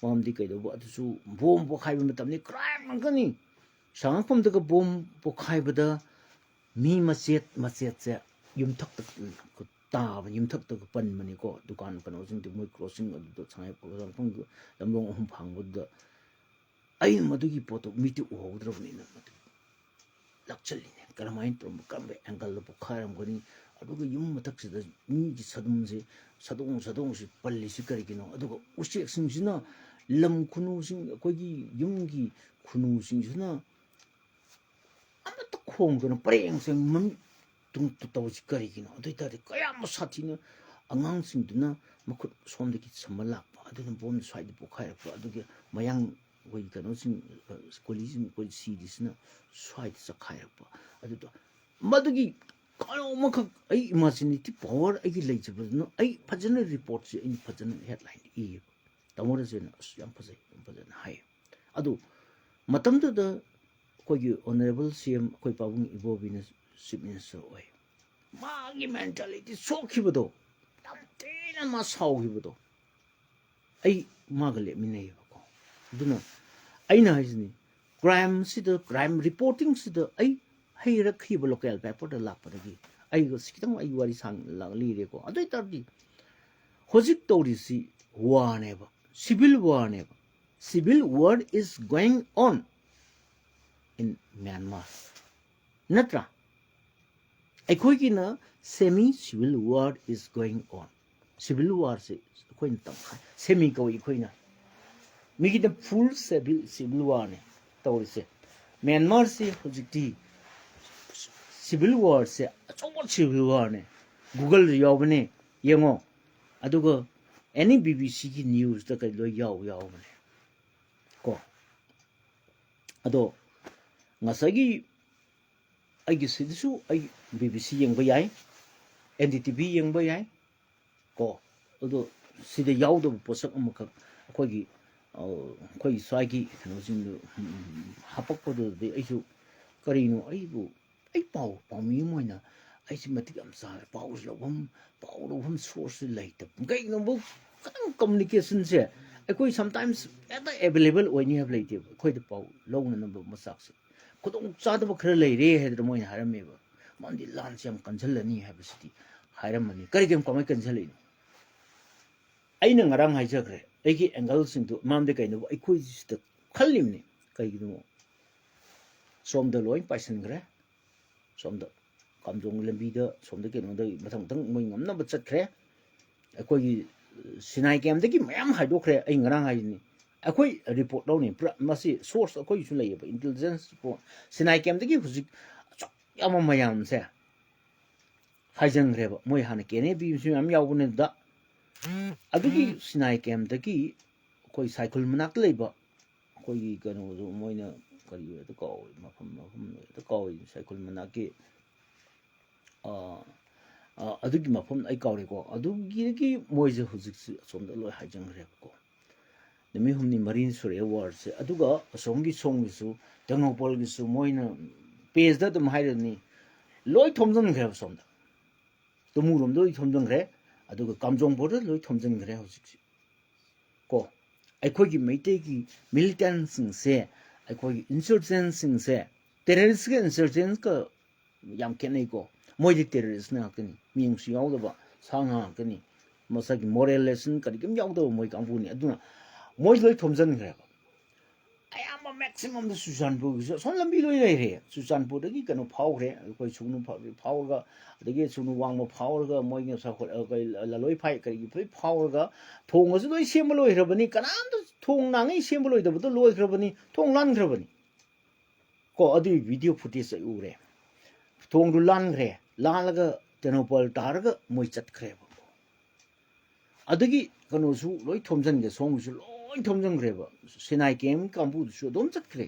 ꯃꯔꯝꯗꯤ ꯀꯩꯗꯧꯕ, ꯑꯗꯨꯁꯨ ꯕꯣꯝ ꯄꯣꯈꯥꯏꯕ ꯃꯇꯝꯅꯤ, ꯀ꯭ꯔꯥꯏꯝ ꯉꯥꯛꯇꯅꯤ꯫ ꯁꯉꯥꯏꯌꯨꯝꯐꯝꯗꯒ ꯕꯣꯝ ꯄꯣꯈꯥꯏꯕꯗ ꯃꯤ ꯃꯆꯦꯠ ꯃꯆꯦꯠꯁꯦ ꯌꯨꯝꯊꯛꯇ ꯇꯥꯕ, ꯌꯨꯝꯊꯛꯇꯒ ꯄꯟꯕꯅꯤꯀꯣ꯫ ꯗꯨꯀꯥꯟ ꯀꯩꯅꯣꯁꯤꯡꯗꯨ, ꯃꯣꯏ ꯀ꯭ꯔꯣꯁꯤꯡ ꯑꯗꯨꯗ, ꯁꯉꯥꯏ ꯂꯝꯂꯣꯡ ꯑꯍꯨꯝ ꯐꯥꯡꯕꯗꯨꯗ ꯑꯩꯅ ꯃꯗꯨꯒꯤ ꯄꯣꯠꯇꯣ ꯃꯤꯠꯇꯤ ꯎꯍꯧꯗ꯭ꯔꯕꯅꯤꯅ ꯃꯗꯨ ꯂꯥꯛꯆꯜꯂꯤꯅꯦ꯫ ꯀꯔꯝꯍꯥꯏꯅ ꯇꯧꯔꯝꯕ, ꯀꯔꯝꯕ ꯑꯦꯡꯒꯜꯗ ꯄꯣꯈꯥꯏꯔꯝꯒꯅꯤ? ꯑꯗꯨꯒ ꯌꯨꯝ ꯃꯊꯛꯁꯤꯗ ꯃꯤꯒꯤ ꯁꯥꯗꯣꯡꯁꯦ, ꯁꯥꯗꯣꯡ, ꯁꯥꯗꯣꯡꯁꯤ ꯄꯜꯂꯤꯁꯤ ꯀꯔꯤꯒꯤꯅꯣ? ꯑꯗꯨꯒ ꯎꯆꯦꯛꯁꯤꯡꯁꯤꯅ, ꯂꯝ ꯈꯨꯅꯨꯁꯤꯡ, ꯑꯩꯈꯣꯏꯒꯤ ꯌꯨꯝꯒꯤ ꯈꯨꯅꯨꯁꯤꯡꯁꯤꯅ ꯑꯃꯠꯇ ꯈꯣꯡꯗꯅ ꯄꯔꯦꯡꯁꯦ ꯃꯃꯤꯠ ꯇꯨꯡ ꯇꯧꯔꯤꯁꯤ ꯀꯔꯤꯒꯤꯅꯣ? ꯑꯗꯨ ꯑꯣꯏ ꯇꯥꯔꯗꯤ ꯀꯌꯥꯝ ꯁꯥꯊꯤꯅ ꯑꯉꯥꯡꯁꯤꯡꯗꯨꯅ ꯃꯈꯨꯠ ꯁꯣꯝꯗꯒꯤ ꯁꯝꯃ ꯂꯥꯛꯄ, ꯑꯗꯨꯅ ꯕꯣꯝ ꯁ꯭ꯋꯥꯏꯗ ꯄꯣꯈꯥꯏꯔꯛꯄ, ꯑꯗꯨꯒꯤ ꯃꯌꯥꯡ ꯑꯩꯈꯣꯏꯒꯤ ꯀꯩꯅꯣꯁꯤꯡ, ꯑ, ꯀꯣꯂꯤꯁꯤꯡ, ꯑꯩꯈꯣꯏ ꯁꯤꯔꯤꯁꯤꯅ ꯁ꯭ꯋꯥꯏꯗ ꯆꯈꯥꯏꯔꯛꯄ꯫ ꯑꯗꯨꯗꯣ ꯃꯗꯨꯒꯤ ꯀꯩꯅꯣ ꯑꯃꯈꯛ ꯑꯩ ꯏꯃꯥꯖꯤꯅꯦꯇꯤꯞ ꯄꯋꯥꯔ ꯑꯩꯒꯤ ꯂꯩꯖꯕꯗꯨꯅ ꯑꯩ ꯐꯖꯅ ꯔꯤꯄꯣꯔꯠꯁꯦ ꯑꯩꯅ ꯐꯖꯅ ꯍꯦꯗꯂꯥꯏꯟ ꯏꯌꯦꯕ꯫ ꯇꯥꯃꯣ ꯔꯥꯖꯦꯟꯅ ꯑꯁ ꯌꯥꯝ ꯐꯖꯩ, ꯌꯥꯝ ꯐꯖꯅ ꯍꯥꯏ꯫ ꯑꯗꯨ ꯃꯇꯝꯗꯨꯗ ꯑꯩꯈꯣꯏꯒꯤ ꯑꯣꯅꯔꯦꯕꯜ ꯁꯤ ꯑꯦꯝ ꯑꯩꯈꯣꯏ ꯄꯥꯕꯨꯡ ꯏꯕꯣꯕꯤꯅ ꯆꯤꯐ ꯃꯤꯅꯤꯁꯇꯔ ꯑꯣꯏ꯫ ꯃꯥꯒꯤ ꯃꯦꯟꯇꯥꯂꯤꯇꯤ ꯁꯣꯛꯈꯤꯕꯗꯣ, ꯌꯥꯝ ꯊꯤꯅ ꯃꯥ ꯁꯥꯎꯈꯤꯕꯗꯣ, ꯑꯩ ꯃꯥꯒ ꯂꯦꯞꯃꯤꯟꯅꯩꯌꯦꯕꯀꯣ꯫ ꯑꯗꯨꯅ ꯑꯩꯅ ꯍꯥꯏꯁꯤꯅꯤ, ꯀ꯭ꯔꯥꯏꯝꯁꯤꯗ, ꯀ꯭ꯔꯥꯏꯝ ꯔꯤꯄꯣꯔꯇꯤꯡꯁꯤꯗ ꯑꯩ ꯍꯩꯔꯛꯈꯤꯕ ꯂꯣꯀꯦꯜ ꯄꯦꯄꯔꯗ ꯂꯥꯛꯄꯗꯒꯤ ꯑꯩꯒ ꯁꯤ ꯈꯤꯇꯪ ꯑꯩ ꯋꯥꯔꯤ ꯁꯥꯡ ꯂꯥꯛ-, ꯂꯤꯔꯦꯀꯣ꯫ ꯑꯗꯨ ꯑꯣꯏ ꯇꯥꯔꯗꯤ ꯍꯧꯖꯤꯛ ꯇꯧꯔꯤꯁꯤ ꯋꯥꯔꯅꯦꯕ, civil ꯋꯥꯔꯅꯦꯕ꯫ Civil war is going on in Myanmar, ꯅꯠꯇ꯭ꯔꯥ? ꯑꯩꯈꯣꯏꯒꯤꯅ semi civil war is going on꯫ Civil ꯋꯥꯔꯁꯤ ꯑꯩꯈꯣꯏꯅ ꯇꯪꯈꯥꯏ, ꯁꯦꯃꯤ ꯀꯧꯏ ꯑꯩꯈꯣꯏꯅ, ꯃꯤꯒꯤꯗ ꯐꯨꯜ ꯁꯤꯚꯤꯜ, ꯁꯤꯚꯤꯜ ꯋꯥꯔꯅꯦ ꯇꯧꯔꯤꯁꯦ꯫ ꯃ꯭ꯌꯥꯟꯃꯥꯔꯁꯤ ꯍꯧꯖꯤꯛꯇꯤ ꯁꯤꯚꯤꯜ ꯋꯥꯔꯁꯦ ꯑꯆꯧꯕ ꯁꯤꯚꯤꯜ ꯋꯥꯔꯅꯦ꯫ ꯒꯨꯒꯜꯗ ꯌꯥꯎꯕꯅꯦ, ꯌꯦꯡꯉꯣ꯫ ꯑꯗꯨꯒ ꯑꯦꯅꯤ ꯕꯤ ꯕꯤ ꯁꯤꯒꯤ ꯅ꯭ꯌꯨꯁꯇ ꯀꯩ ꯂꯣꯏ ꯌꯥꯎ ꯌꯥꯎꯕꯅꯦ ꯀꯣ꯫ ꯑꯗꯣ ꯉꯁꯥꯏꯒꯤ ꯑꯩꯒꯤ ꯁꯤꯗꯁꯨ ꯑꯩ ꯕꯤ ꯕꯤ ꯁꯤ ꯌꯦꯡꯕ ꯌꯥꯏ, ꯑꯦꯟ ꯗꯤ ꯇꯤ ꯚꯤ ꯌꯦꯡꯕ ꯌꯥꯏ ꯀꯣ꯫ ꯑꯗꯣ ꯁꯤꯗ ꯌꯥꯎꯗꯕ ꯄꯣꯠꯁꯛ ꯑꯃꯈꯛ ꯑꯩꯈꯣꯏꯒꯤ, ꯑ, ꯑꯩꯈꯣꯏꯒꯤ ꯁ꯭ꯋꯥꯏꯒꯤ ꯀꯩꯅꯣꯁꯤꯡꯗꯨ, ꯎꯝ, ꯍꯥꯄꯛꯄꯗꯨꯗꯗꯤ ꯑꯩꯁꯨ ꯀꯔꯤꯅꯣ, ꯑꯩꯕꯨ, ꯑꯩ ꯄꯥꯎ, ꯄꯥꯎꯃꯤ ꯑꯃ ꯑꯣꯏꯅ ꯑꯩꯁꯤ ꯃꯇꯤꯛ ꯌꯥꯝ ꯆꯥꯔꯦ꯫ ꯄꯥꯎꯁꯤ ꯂꯧꯐꯝ, ꯄꯥꯎ ꯂꯧꯐꯝ ꯁꯣꯔꯁꯁꯤ ꯂꯩꯇꯕ꯫ ꯀꯩꯒꯤꯅꯣꯕꯨ ꯈꯤꯇꯪ ꯀꯝꯃꯨꯅꯤꯀꯦꯁꯟꯁꯦ ꯑꯩꯈꯣꯏ ꯁꯝꯇꯥꯏꯝꯁ ꯍꯦꯛꯇ ꯑꯦꯕꯥꯏꯂꯦꯕꯜ ꯑꯣꯏꯅꯤ ꯍꯥꯏꯕ ꯂꯩꯇꯦꯕ꯫ ꯑꯩꯈꯣꯏꯗ ꯄꯥꯎ ꯂꯧꯅꯅꯕ ꯃꯆꯥꯛꯁꯦ ꯈꯨꯗꯣꯡ ꯆꯥꯗꯕ ꯈꯔ ꯂꯩꯔꯦ ꯍꯥꯏꯗꯅ ꯃꯣꯏꯅ ꯍꯥꯏꯔꯝꯃꯦꯕ꯫ ꯃꯔꯝꯗꯤ ꯂꯥꯟꯁꯦ ꯌꯥꯝ ꯀꯟꯁꯤꯜꯂꯅꯤ ꯍꯥꯏꯕꯁꯤꯗꯤ ꯍꯥꯏꯔꯝꯃꯅꯤ꯫ ꯀꯔꯤꯒꯤꯅꯣ, ꯀꯃꯥꯏꯅ ꯀꯟꯁꯤꯜꯂꯛꯏꯅꯣ? ꯑꯩꯅ ꯉꯔꯥꯡ ꯍꯥꯏꯖꯈ꯭ꯔꯦ ꯑꯩꯒꯤ ꯑꯦꯡꯒꯜꯁꯤꯡꯗꯣ꯫ ꯃꯔꯝꯗꯤ ꯀꯩꯅꯣ, ꯑꯩꯈꯣꯏꯁꯤꯗ ꯈꯜꯂꯤꯕꯅꯤ꯫ ꯀꯩꯒꯤꯅꯣ? ꯁꯣꯝꯗ ꯂꯣꯏ ꯄꯥꯏꯁꯤꯟꯈ꯭ꯔꯦ꯫ ꯁꯣꯝꯗ ꯀꯥꯝꯖꯣꯡ ꯂꯝꯕꯤꯗ, ꯁꯣꯝꯗ ꯀꯩꯅꯣꯗ ꯃꯊꯪ ꯃꯊꯪ ꯃꯣꯏ ꯉꯝꯅꯕ ꯆꯠꯈ꯭ꯔꯦ꯫ ꯑꯩꯈꯣꯏꯒꯤ ꯁꯤꯅꯥꯏ ꯀꯦꯝꯗꯒꯤ ꯃꯌꯥꯝ ꯍꯥꯏꯗꯣꯛꯈ꯭ꯔꯦ꯫ ꯑꯩ ꯉꯔꯥꯡ ꯍꯥꯏꯔꯤꯅꯤ, ꯑꯩꯈꯣꯏ ꯔꯤꯄꯣꯔꯠ ꯂꯧꯅꯤ꯫ ꯄꯨꯔꯥ ꯃꯁꯤ ꯁꯣꯔꯁ ꯑꯩꯈꯣꯏꯒꯤꯁꯨ ꯂꯩꯌꯦꯕ, ꯏꯟꯇꯦꯂꯤꯖꯦꯟꯁ ꯔꯤꯄꯣꯔꯠ꯫ ꯁꯤꯅꯥꯏ ꯀꯦꯝꯗꯒꯤ ꯍꯧꯖꯤꯛ ꯑꯁꯨꯛ ꯌꯥꯝꯕ ꯃꯌꯥꯝꯁꯦ ꯍꯥꯏꯖꯟꯈ꯭ꯔꯦꯕ꯫ ꯃꯣꯏ ꯍꯥꯟꯅ ꯀꯦ ꯑꯦꯟ ꯑꯦ ꯄꯤꯕꯁꯨ ꯃꯌꯥꯝ ꯌꯥꯎꯕꯅꯦ ꯑꯗꯨꯗ꯫ ꯑꯗꯨꯒꯤ ꯁꯤꯅꯥꯏ ꯀꯦꯝꯗꯒꯤ ꯑꯩꯈꯣꯏ ꯁꯥꯏꯈꯨꯜ ꯃꯅꯥꯛꯇ ꯂꯩꯕ ꯑꯩꯈꯣꯏꯒꯤ ꯀꯩꯅꯣꯗꯣ, ꯃꯣꯏꯅ ꯀꯔꯤ ꯑꯣꯏꯗ ꯀꯥꯎꯋꯦ, ꯃꯐꯝ, ꯃꯐꯝ ꯑꯣꯏꯗ ꯀꯥꯎꯋꯦ, ꯁꯥꯏꯈꯨꯜ ꯃꯅꯥꯛꯀꯤ, ꯑꯥ, ꯑꯥ, ꯑꯗꯨꯒꯤ ꯃꯐꯝ ꯑꯩ ꯀꯥꯎꯔꯦꯀꯣ꯫ ꯑꯗꯨꯒꯤꯗꯒꯤ ꯃꯣꯏꯁꯦ ꯍꯧꯖꯤꯛꯁꯤ ꯑꯁꯣꯝꯗ ꯂꯣꯏ ꯍꯥꯏꯖꯟꯈ꯭ꯔꯦꯕꯀꯣ꯫ ꯅꯨꯃꯤꯠ ꯍꯨꯝꯅꯤ ꯃꯔꯤꯅꯤ ꯁꯨꯔꯛꯑꯦ ꯋꯥꯔꯁꯦ꯫ ꯑꯗꯨꯒ ꯑꯁꯣꯝꯒꯤ ꯁꯣꯝꯒꯤꯁꯨ, ꯇꯦꯡꯅꯧꯄꯜꯒꯤꯁꯨ ꯃꯣꯏꯅ ꯄꯦꯖꯇ ꯑꯗꯨꯝ ꯍꯥꯏꯔꯅꯤ, ꯂꯣꯏ ꯊꯣꯝꯖꯤꯟꯈ꯭ꯔꯦꯕ ꯁꯣꯝꯗ꯫ ꯇꯨꯃꯨꯔꯣꯝꯗ ꯂꯣꯏ ꯊꯣꯝꯖꯤꯟꯈ꯭ꯔꯦ, ꯑꯗꯨꯒ ꯀꯥꯝꯖꯣꯡ ꯕꯣꯔꯗꯔ ꯂꯣꯏ ꯊꯣꯝꯖꯤꯟꯈ꯭ꯔꯦ ꯍꯧꯖꯤꯛꯁꯦ꯫ ꯀꯣ, ꯑꯩꯈꯣꯏꯒꯤ ꯃꯩꯇꯩꯒꯤ ꯃꯤꯂꯤꯇꯦꯟꯁꯤꯡꯁꯦ, ꯑꯩꯈꯣꯏꯒꯤ ꯏꯟꯁꯔꯖꯦꯟꯁꯤꯡꯁꯦ, ꯇꯦꯔꯔꯤꯁꯀ ꯏꯟꯁꯔꯖꯦꯟꯁꯀ ꯌꯥꯝ ꯈꯦꯠꯅꯩꯀꯣ꯫ ꯃꯣꯏꯗꯤ ꯇꯦꯔꯔꯤꯁ ꯉꯥꯛꯇꯅꯤ, ꯃꯤꯅꯨꯡꯁꯤ ꯌꯥꯎꯗꯕ ꯁꯥ ꯉꯥ ꯉꯥꯛꯇꯅꯤ꯫ ꯃꯁꯥꯒꯤ ꯃꯣꯔꯦꯜ ꯂꯦꯁꯟ ꯀꯔꯤ ꯀꯔꯤꯝ ꯌꯥꯎꯗꯕ ꯃꯣꯏ ꯀꯥꯡꯕꯨꯅꯤ꯫ ꯑꯗꯨꯅ ꯃꯣꯏ ꯂꯣꯏ ꯊꯣꯝꯖꯤꯟꯈ꯭ꯔꯦꯕ꯫ ꯑꯌꯥꯝꯕ ꯃꯦꯛꯁꯤꯃꯝꯗ ꯆꯨꯔꯆꯥꯟꯄꯨꯔꯒꯤꯁꯨ ꯑꯁꯣꯝ ꯂꯝꯕꯤ ꯂꯣꯏ ꯂꯩꯔꯦ꯫ ꯆꯨꯔꯆꯥꯟꯄꯨꯔꯗꯒꯤ ꯀꯩꯅꯣ ꯐꯥꯎꯈ꯭ꯔꯦ, ꯑꯩꯈꯣꯏ ꯁꯨꯒꯅꯨ ꯐꯥ-, ꯐꯥꯎꯔꯒ, ꯑꯗꯒꯤ ꯁꯨꯒꯅꯨ ꯋꯥꯡꯃ ꯐꯥꯎꯔꯒ, ꯃꯣꯏꯒꯤ ꯉꯁꯥꯏ ꯍꯣ-, ꯑ, ꯀꯩ, ꯂ-, ꯂꯂꯣꯏ ꯐꯥꯏ ꯀꯔꯤꯒꯤ ꯂꯣꯏ ꯐꯥꯎꯔꯒ, ꯊꯣꯡꯒꯁꯨ ꯂꯣꯏ ꯁꯦꯝꯕ ꯂꯣꯏꯈ꯭ꯔꯕꯅꯤ꯫ ꯀꯅꯥꯝꯇ ꯊꯣꯡ ꯅꯥꯉꯩ ꯁꯦꯝꯕ ꯂꯣꯏꯗꯕꯗꯣ ꯂꯣꯏꯈ꯭ꯔꯕꯅꯤ, ꯊꯣꯡ ꯂꯥꯟꯈ꯭ꯔꯕꯅꯤ꯫ ꯀꯣ, ꯑꯗꯨꯒꯤ ꯚꯤꯗꯤꯑꯣ ꯐꯨꯇꯦꯖ ꯑꯩ ꯎꯔꯦ꯫ ꯊꯣꯡꯗꯨ ꯂꯥꯟꯈ꯭ꯔꯦ, ꯂꯥꯜꯂꯒ ꯇꯦꯡꯅꯧꯄꯜ ꯇꯥꯔꯒ ꯃꯣꯏ ꯆꯠꯈ꯭ꯔꯦꯕ꯫ ꯑꯗꯒꯤ ꯀꯩꯅꯣꯁꯨ ꯂꯣꯏ ꯊꯣꯝꯖꯤꯟꯈ꯭ꯔꯦ, ꯁꯣꯝꯒꯤꯁꯨ ꯂꯣꯏ ꯊꯣꯝꯖꯤꯟꯈ꯭ꯔꯦꯕ꯫ ꯁꯤꯅꯥꯏ ꯀꯦꯝ ꯀꯥꯡꯕꯨꯗꯨꯁꯨ ꯑꯗꯨꯝ ꯆꯠꯈ꯭ꯔꯦ꯫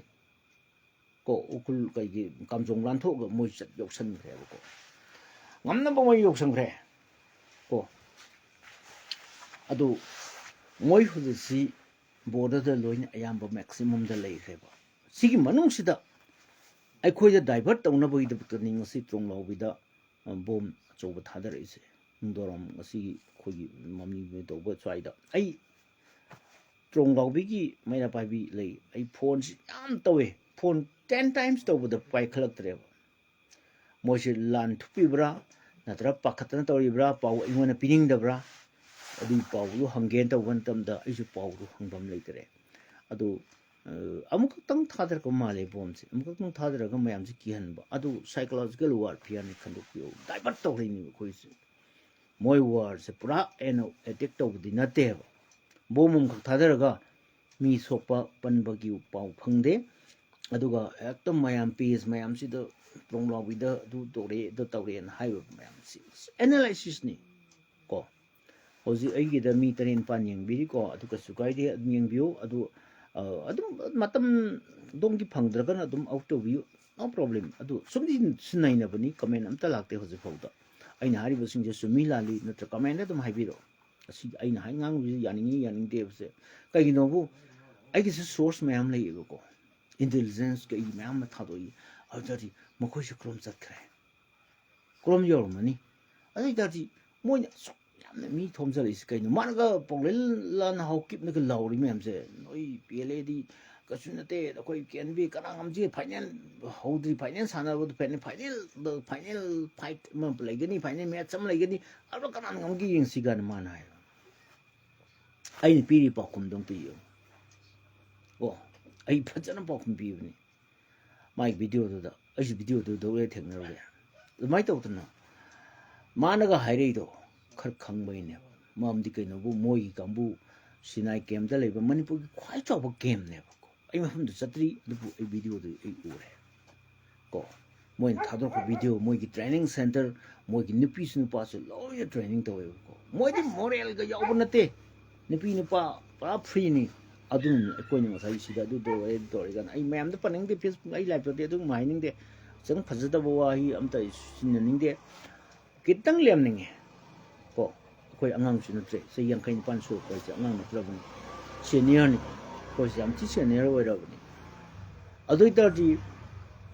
ꯀꯣ, ꯎꯈ꯭ꯔꯨꯜ ꯀꯩꯒꯤ ꯀꯥꯝꯖꯣꯡ ꯂꯥꯟꯊꯣꯛꯑꯒ ꯃꯣꯏ ꯆꯠ ꯌꯧꯁꯟꯈ꯭ꯔꯦꯕꯀꯣ꯫ ꯉꯝꯅꯕ ꯃꯣꯏ ꯌꯧꯁꯟꯈ꯭ꯔꯦ꯫ ꯀꯣ, ꯑꯗꯨ ꯃꯣꯏ ꯍꯧꯖꯤꯛꯁꯤ ꯕꯣꯔꯗꯔꯗ ꯂꯣꯏꯅ ꯑꯌꯥꯝꯕ ꯃꯦꯛꯁꯤꯃꯝꯗ ꯂꯩꯈ꯭ꯔꯦꯕ꯫ ꯁꯤꯒꯤ ꯃꯅꯨꯡꯁꯤꯗ ꯑꯩꯈꯣꯏꯗ ꯗꯥꯏꯚꯔꯠ ꯇꯧꯅꯕꯒꯤꯗꯃꯛꯇꯅꯤ ꯉꯁꯤ ꯇ꯭ꯔꯣꯡꯂꯥꯎꯕꯤꯗ, ꯑ, ꯕꯣꯝ ꯑꯆꯧꯕ ꯊꯥꯗꯔꯛꯏꯁꯦ꯫ ꯅꯨꯡꯗꯥꯡꯋꯥꯏꯔꯝ ꯉꯁꯤꯒꯤ ꯑꯩꯈꯣꯏꯒꯤ ꯃꯃꯤ ꯇꯧꯕ ꯁ꯭ꯋꯥꯏꯗ ꯑꯩ ꯇ꯭ꯔꯣꯡꯂꯥꯎꯕꯤꯒꯤ ꯃꯩꯔꯥ ꯄꯥꯏꯕꯤ ꯂꯩ꯫ ꯑꯩ ꯐꯣꯟꯁꯤ ꯌꯥꯝ ꯇꯧꯋꯦ, ꯐꯣꯟ ten times ꯇꯧꯕꯗ ꯄꯥꯏꯈꯠꯂꯛꯇ꯭ꯔꯦꯕ꯫ ꯃꯣꯏꯁꯦ ꯂꯥꯟ ꯊꯣꯛꯄꯤꯕ꯭ꯔꯥ, ꯅꯠꯇ꯭ꯔꯒ ꯄꯥꯈꯠꯇꯅ ꯇꯧꯔꯤꯕ꯭ꯔꯥ, ꯄꯥꯎ ꯑꯩꯉꯣꯟꯗ ꯄꯤꯅꯤꯡꯗꯕ꯭ꯔꯥ? ꯑꯗꯨꯒꯤ ꯄꯥꯎꯗꯨ ꯍꯪꯒꯦꯅ ꯇꯧꯕ ꯃꯇꯝꯗ ꯑꯩꯁꯨ ꯄꯥꯎꯗꯨ ꯍꯪꯐꯝ ꯂꯩꯇ꯭ꯔꯦ꯫ ꯑꯗꯨ ꯑ, ꯑꯃꯨꯛꯈꯛꯇꯪ ꯊꯥꯗꯔꯛꯄ ꯃꯥꯜꯂꯦ ꯕꯣꯝꯁꯦ꯫ ꯑꯃꯨꯛꯈꯛꯇꯪ ꯊꯥꯗꯔꯒ ꯃꯌꯥꯝꯁꯦ ꯀꯤꯍꯟꯕ꯫ ꯑꯗꯨ psychological warfareꯅꯤ ꯈꯟꯗꯣꯛꯄꯤꯌꯨ꯫ Divert ꯇꯧꯔꯛꯏꯅꯦꯕ ꯑꯩꯈꯣꯏꯁꯦ꯫ ꯃꯣꯏ warꯁꯦ ꯄꯨꯔꯥ ꯑꯦꯅ attack ꯇꯧꯕꯗꯤ ꯅꯠꯇꯦꯕ꯫ ꯕꯣꯝ ꯑꯃꯈꯛ ꯊꯥꯗꯔꯒ ꯃꯤ ꯁꯣꯛꯄ ꯄꯟꯕꯒꯤ ꯄꯥꯎ ꯐꯪꯗꯦ꯫ ꯑꯗꯨꯒ ꯍꯦꯛꯇ ꯃꯌꯥꯝ page ꯃꯌꯥꯝꯁꯤꯗ ꯇ꯭ꯔꯣꯡꯂꯥꯎꯕꯤꯗ ꯑꯗꯨ ꯇꯧꯔꯦ, ꯑꯗꯨ ꯇꯧꯔꯦꯅ ꯍꯥꯏꯕ ꯃꯌꯥꯝꯁꯤ analysisꯅꯤ ꯀꯣ꯫ ꯍꯧꯖꯤꯛ ꯑꯩꯒꯤꯗ ꯃꯤ ꯇꯔꯦꯠ ꯅꯤꯄꯥꯟ ꯌꯦꯡꯕꯤꯔꯤꯀꯣ, ꯑꯗꯨ ꯀꯩꯁꯨ ꯀꯥꯏꯗꯦ, ꯑꯗꯨꯝ ꯌꯦꯡꯕꯤꯌꯨ꯫ ꯑꯗꯨ, ꯑ, ꯑꯗꯨꯝ ꯃꯇꯝ ꯑꯗꯣꯝꯒꯤ ꯐꯪꯗ꯭ꯔꯒꯅ ꯑꯗꯨꯝ out ꯇꯧꯕꯤꯌꯨ, no problem꯫ ꯑꯗꯨ ꯁꯨꯝꯗꯤ ꯁꯤꯟꯅꯩꯅꯕꯅꯤ, comment ꯑꯝꯇ ꯂꯥꯛꯇꯦ ꯍꯧꯖꯤꯛ ꯐꯥꯎꯗ꯫ ꯑꯩꯅ ꯍꯥꯏꯔꯤꯕꯁꯤꯡꯁꯦ ꯆꯨꯝꯃꯤ ꯂꯥꯜꯂꯤ ꯅꯠꯇ꯭ꯔ comment ꯑꯗꯨꯝ ꯍꯥꯏꯕꯤꯔꯛꯑꯣ꯫ ꯑꯁꯤ ꯑꯩꯅ ꯍꯥꯏ ꯉꯥꯡꯕꯁꯤ ꯌꯥꯅꯤꯡꯉꯤ ꯌꯥꯅꯤꯡꯗꯦ ꯍꯥꯏꯕꯁꯦ ꯀꯩꯒꯤꯅꯣꯕꯨ ꯑꯩꯒꯤꯁꯨ source ꯃꯌꯥꯝ ꯂꯩꯌꯦꯕꯀꯣ, intelligence ꯀꯩ ꯃꯌꯥꯝ ꯑꯃ ꯊꯥꯗꯣꯛꯏ꯫ ꯑꯗꯨ ꯇꯥꯔꯗꯤ ꯃꯈꯣꯏꯁꯨ ꯀꯔꯣꯝ ꯆꯠꯈ꯭ꯔꯦ, ꯀꯔꯣꯝ ꯌꯧꯔꯝꯃꯅꯤ꯫ ꯑꯗꯨ ꯑꯣꯏ ꯇꯥꯔꯗꯤ ꯃꯣꯏꯅ ꯑꯁꯨꯛ ꯌꯥꯝꯅ ꯃꯤ ꯊꯣꯝꯖꯜꯂꯛꯏꯁꯦ ꯀꯩꯅꯣ? ꯃꯥꯅꯒ ꯄꯥꯎꯂꯦꯟ ꯂꯥꯟ ꯍꯥꯎ ꯀꯤꯞꯅꯒ ꯂꯥꯎꯔꯤ ꯃꯌꯥꯝꯁꯦ, ꯅꯣꯏ ꯄꯤ ꯑꯦꯜ ꯑꯦꯗꯤ ꯀꯩꯁꯨ ꯅꯠꯇꯦ, ꯑꯩꯈꯣꯏ ꯀꯦ ꯑꯦꯟ ꯕꯤ ꯀꯅꯥ ꯉꯝꯖꯤ, final ꯍꯧꯗ꯭ꯔꯤ, final ꯁꯥꯟꯅꯕꯗ final, final, final fight ꯑꯃ ꯂꯩꯒꯅꯤ, final match ꯑꯃ ꯂꯩꯒꯅꯤ, ꯑꯗꯣ ꯀꯅꯥꯅ ꯉꯝꯒꯦ ꯌꯦꯡꯁꯤ ꯀꯥꯏꯅ ꯃꯥꯅ ꯍꯥꯏꯕ꯫ ꯑꯩꯅ ꯄꯤꯔꯤ ꯄꯥꯎꯈꯨꯝꯗꯣ ꯑꯝꯇ ꯌꯦꯡꯉꯨ꯫ ꯑꯣ, ꯑꯩ ꯐꯖꯅ ꯄꯥꯎꯈꯨꯝ ꯄꯤꯕꯅꯤ ꯃꯥꯒꯤ videoꯗꯨꯗ꯫ ꯑꯩꯁꯨ videoꯗꯨ ꯗꯧꯔꯦ ꯊꯦꯡꯅꯔꯨꯔꯦ꯫ ꯑꯗꯨꯃꯥꯏꯅ ꯇꯧꯗꯅ ꯃꯥꯅꯒ ꯍꯥꯏꯔꯛꯏꯗꯣ ꯈꯔ ꯈꯪꯕꯩꯅꯦꯕ꯫ ꯃꯔꯝꯗꯤ ꯀꯩꯅꯣꯕꯨ ꯃꯣꯏꯒꯤ ꯀꯥꯡꯕꯨ ꯁꯤꯅꯥꯏ campꯇ ꯂꯩꯕ ꯃꯅꯤꯄꯨꯔꯒꯤ ꯈ꯭ꯋꯥꯏ ꯆꯥꯎꯕ campꯅꯦꯕꯀꯣ꯫ ꯑꯩ ꯃꯐꯝꯗꯨ ꯆꯠꯇ꯭ꯔꯤ, ꯑꯗꯨꯕꯨ ꯑꯩ videoꯗꯨ ꯑꯩ ꯎꯔꯦ ꯀꯣ꯫ ꯃꯣꯏꯅ ꯊꯥꯗꯣꯔꯛꯄ video, ꯃꯣꯏꯒꯤ training center, ꯃꯣꯏꯒꯤ ꯅꯨꯄꯤꯁꯨ ꯅꯨꯄꯥꯁꯨ ꯂꯣꯏꯅ training ꯇꯧꯋꯦꯕꯀꯣ꯫ ꯃꯣꯏꯗꯤ moralꯒ ꯌꯥꯎꯕ ꯅꯠꯇꯦ, ꯅꯨꯄꯤ ꯅꯨꯄꯥ ꯄꯨꯔꯥ freeꯅꯤ꯫ ꯑꯗꯨꯅꯅꯤ ꯑꯩꯈꯣꯏꯅ ꯉꯁꯥꯏ ꯁꯤꯗ ꯑꯗꯨ ꯇꯧꯔꯦ, ꯑꯗꯨ ꯇꯧꯔꯦ ꯀꯥꯏꯅ꯫ ꯑꯩ ꯃꯌꯥꯝꯗ ꯄꯟꯅꯤꯡꯗꯦ, Facebook ꯑꯩ liveꯇꯗꯤ ꯑꯗꯨꯒꯨꯝꯕ ꯍꯥꯏꯅꯤꯡꯗꯦ꯫ ꯈꯤꯇꯪ ꯐꯖꯗꯕ ꯋꯥꯍꯩ ꯑꯝꯇ ꯁꯤꯖꯤꯟꯅꯅꯤꯡꯗꯦ꯫ ꯈꯤꯇꯪ ꯂꯦꯝꯅꯤꯡꯉꯦ ꯀꯣ꯫ ꯑꯩꯈꯣꯏ ꯑꯉꯥꯡꯁꯨ ꯅꯠꯇ꯭ꯔꯦ, ꯆꯍꯤ ꯌꯥꯡꯈꯩ ꯅꯤꯄꯥꯟ ꯁꯨꯔꯛꯄ ꯍꯥꯏꯁꯦ ꯑꯉꯥꯡ ꯅꯠꯇ꯭ꯔꯕꯅꯤ, seniorꯅꯤ꯫ ꯑꯩꯈꯣꯏꯁꯦ ꯌꯥꯝ ꯊꯤ senior ꯑꯣꯏꯔꯕꯅꯤ꯫ ꯑꯗꯨ ꯑꯣꯏ ꯇꯥꯔꯗꯤ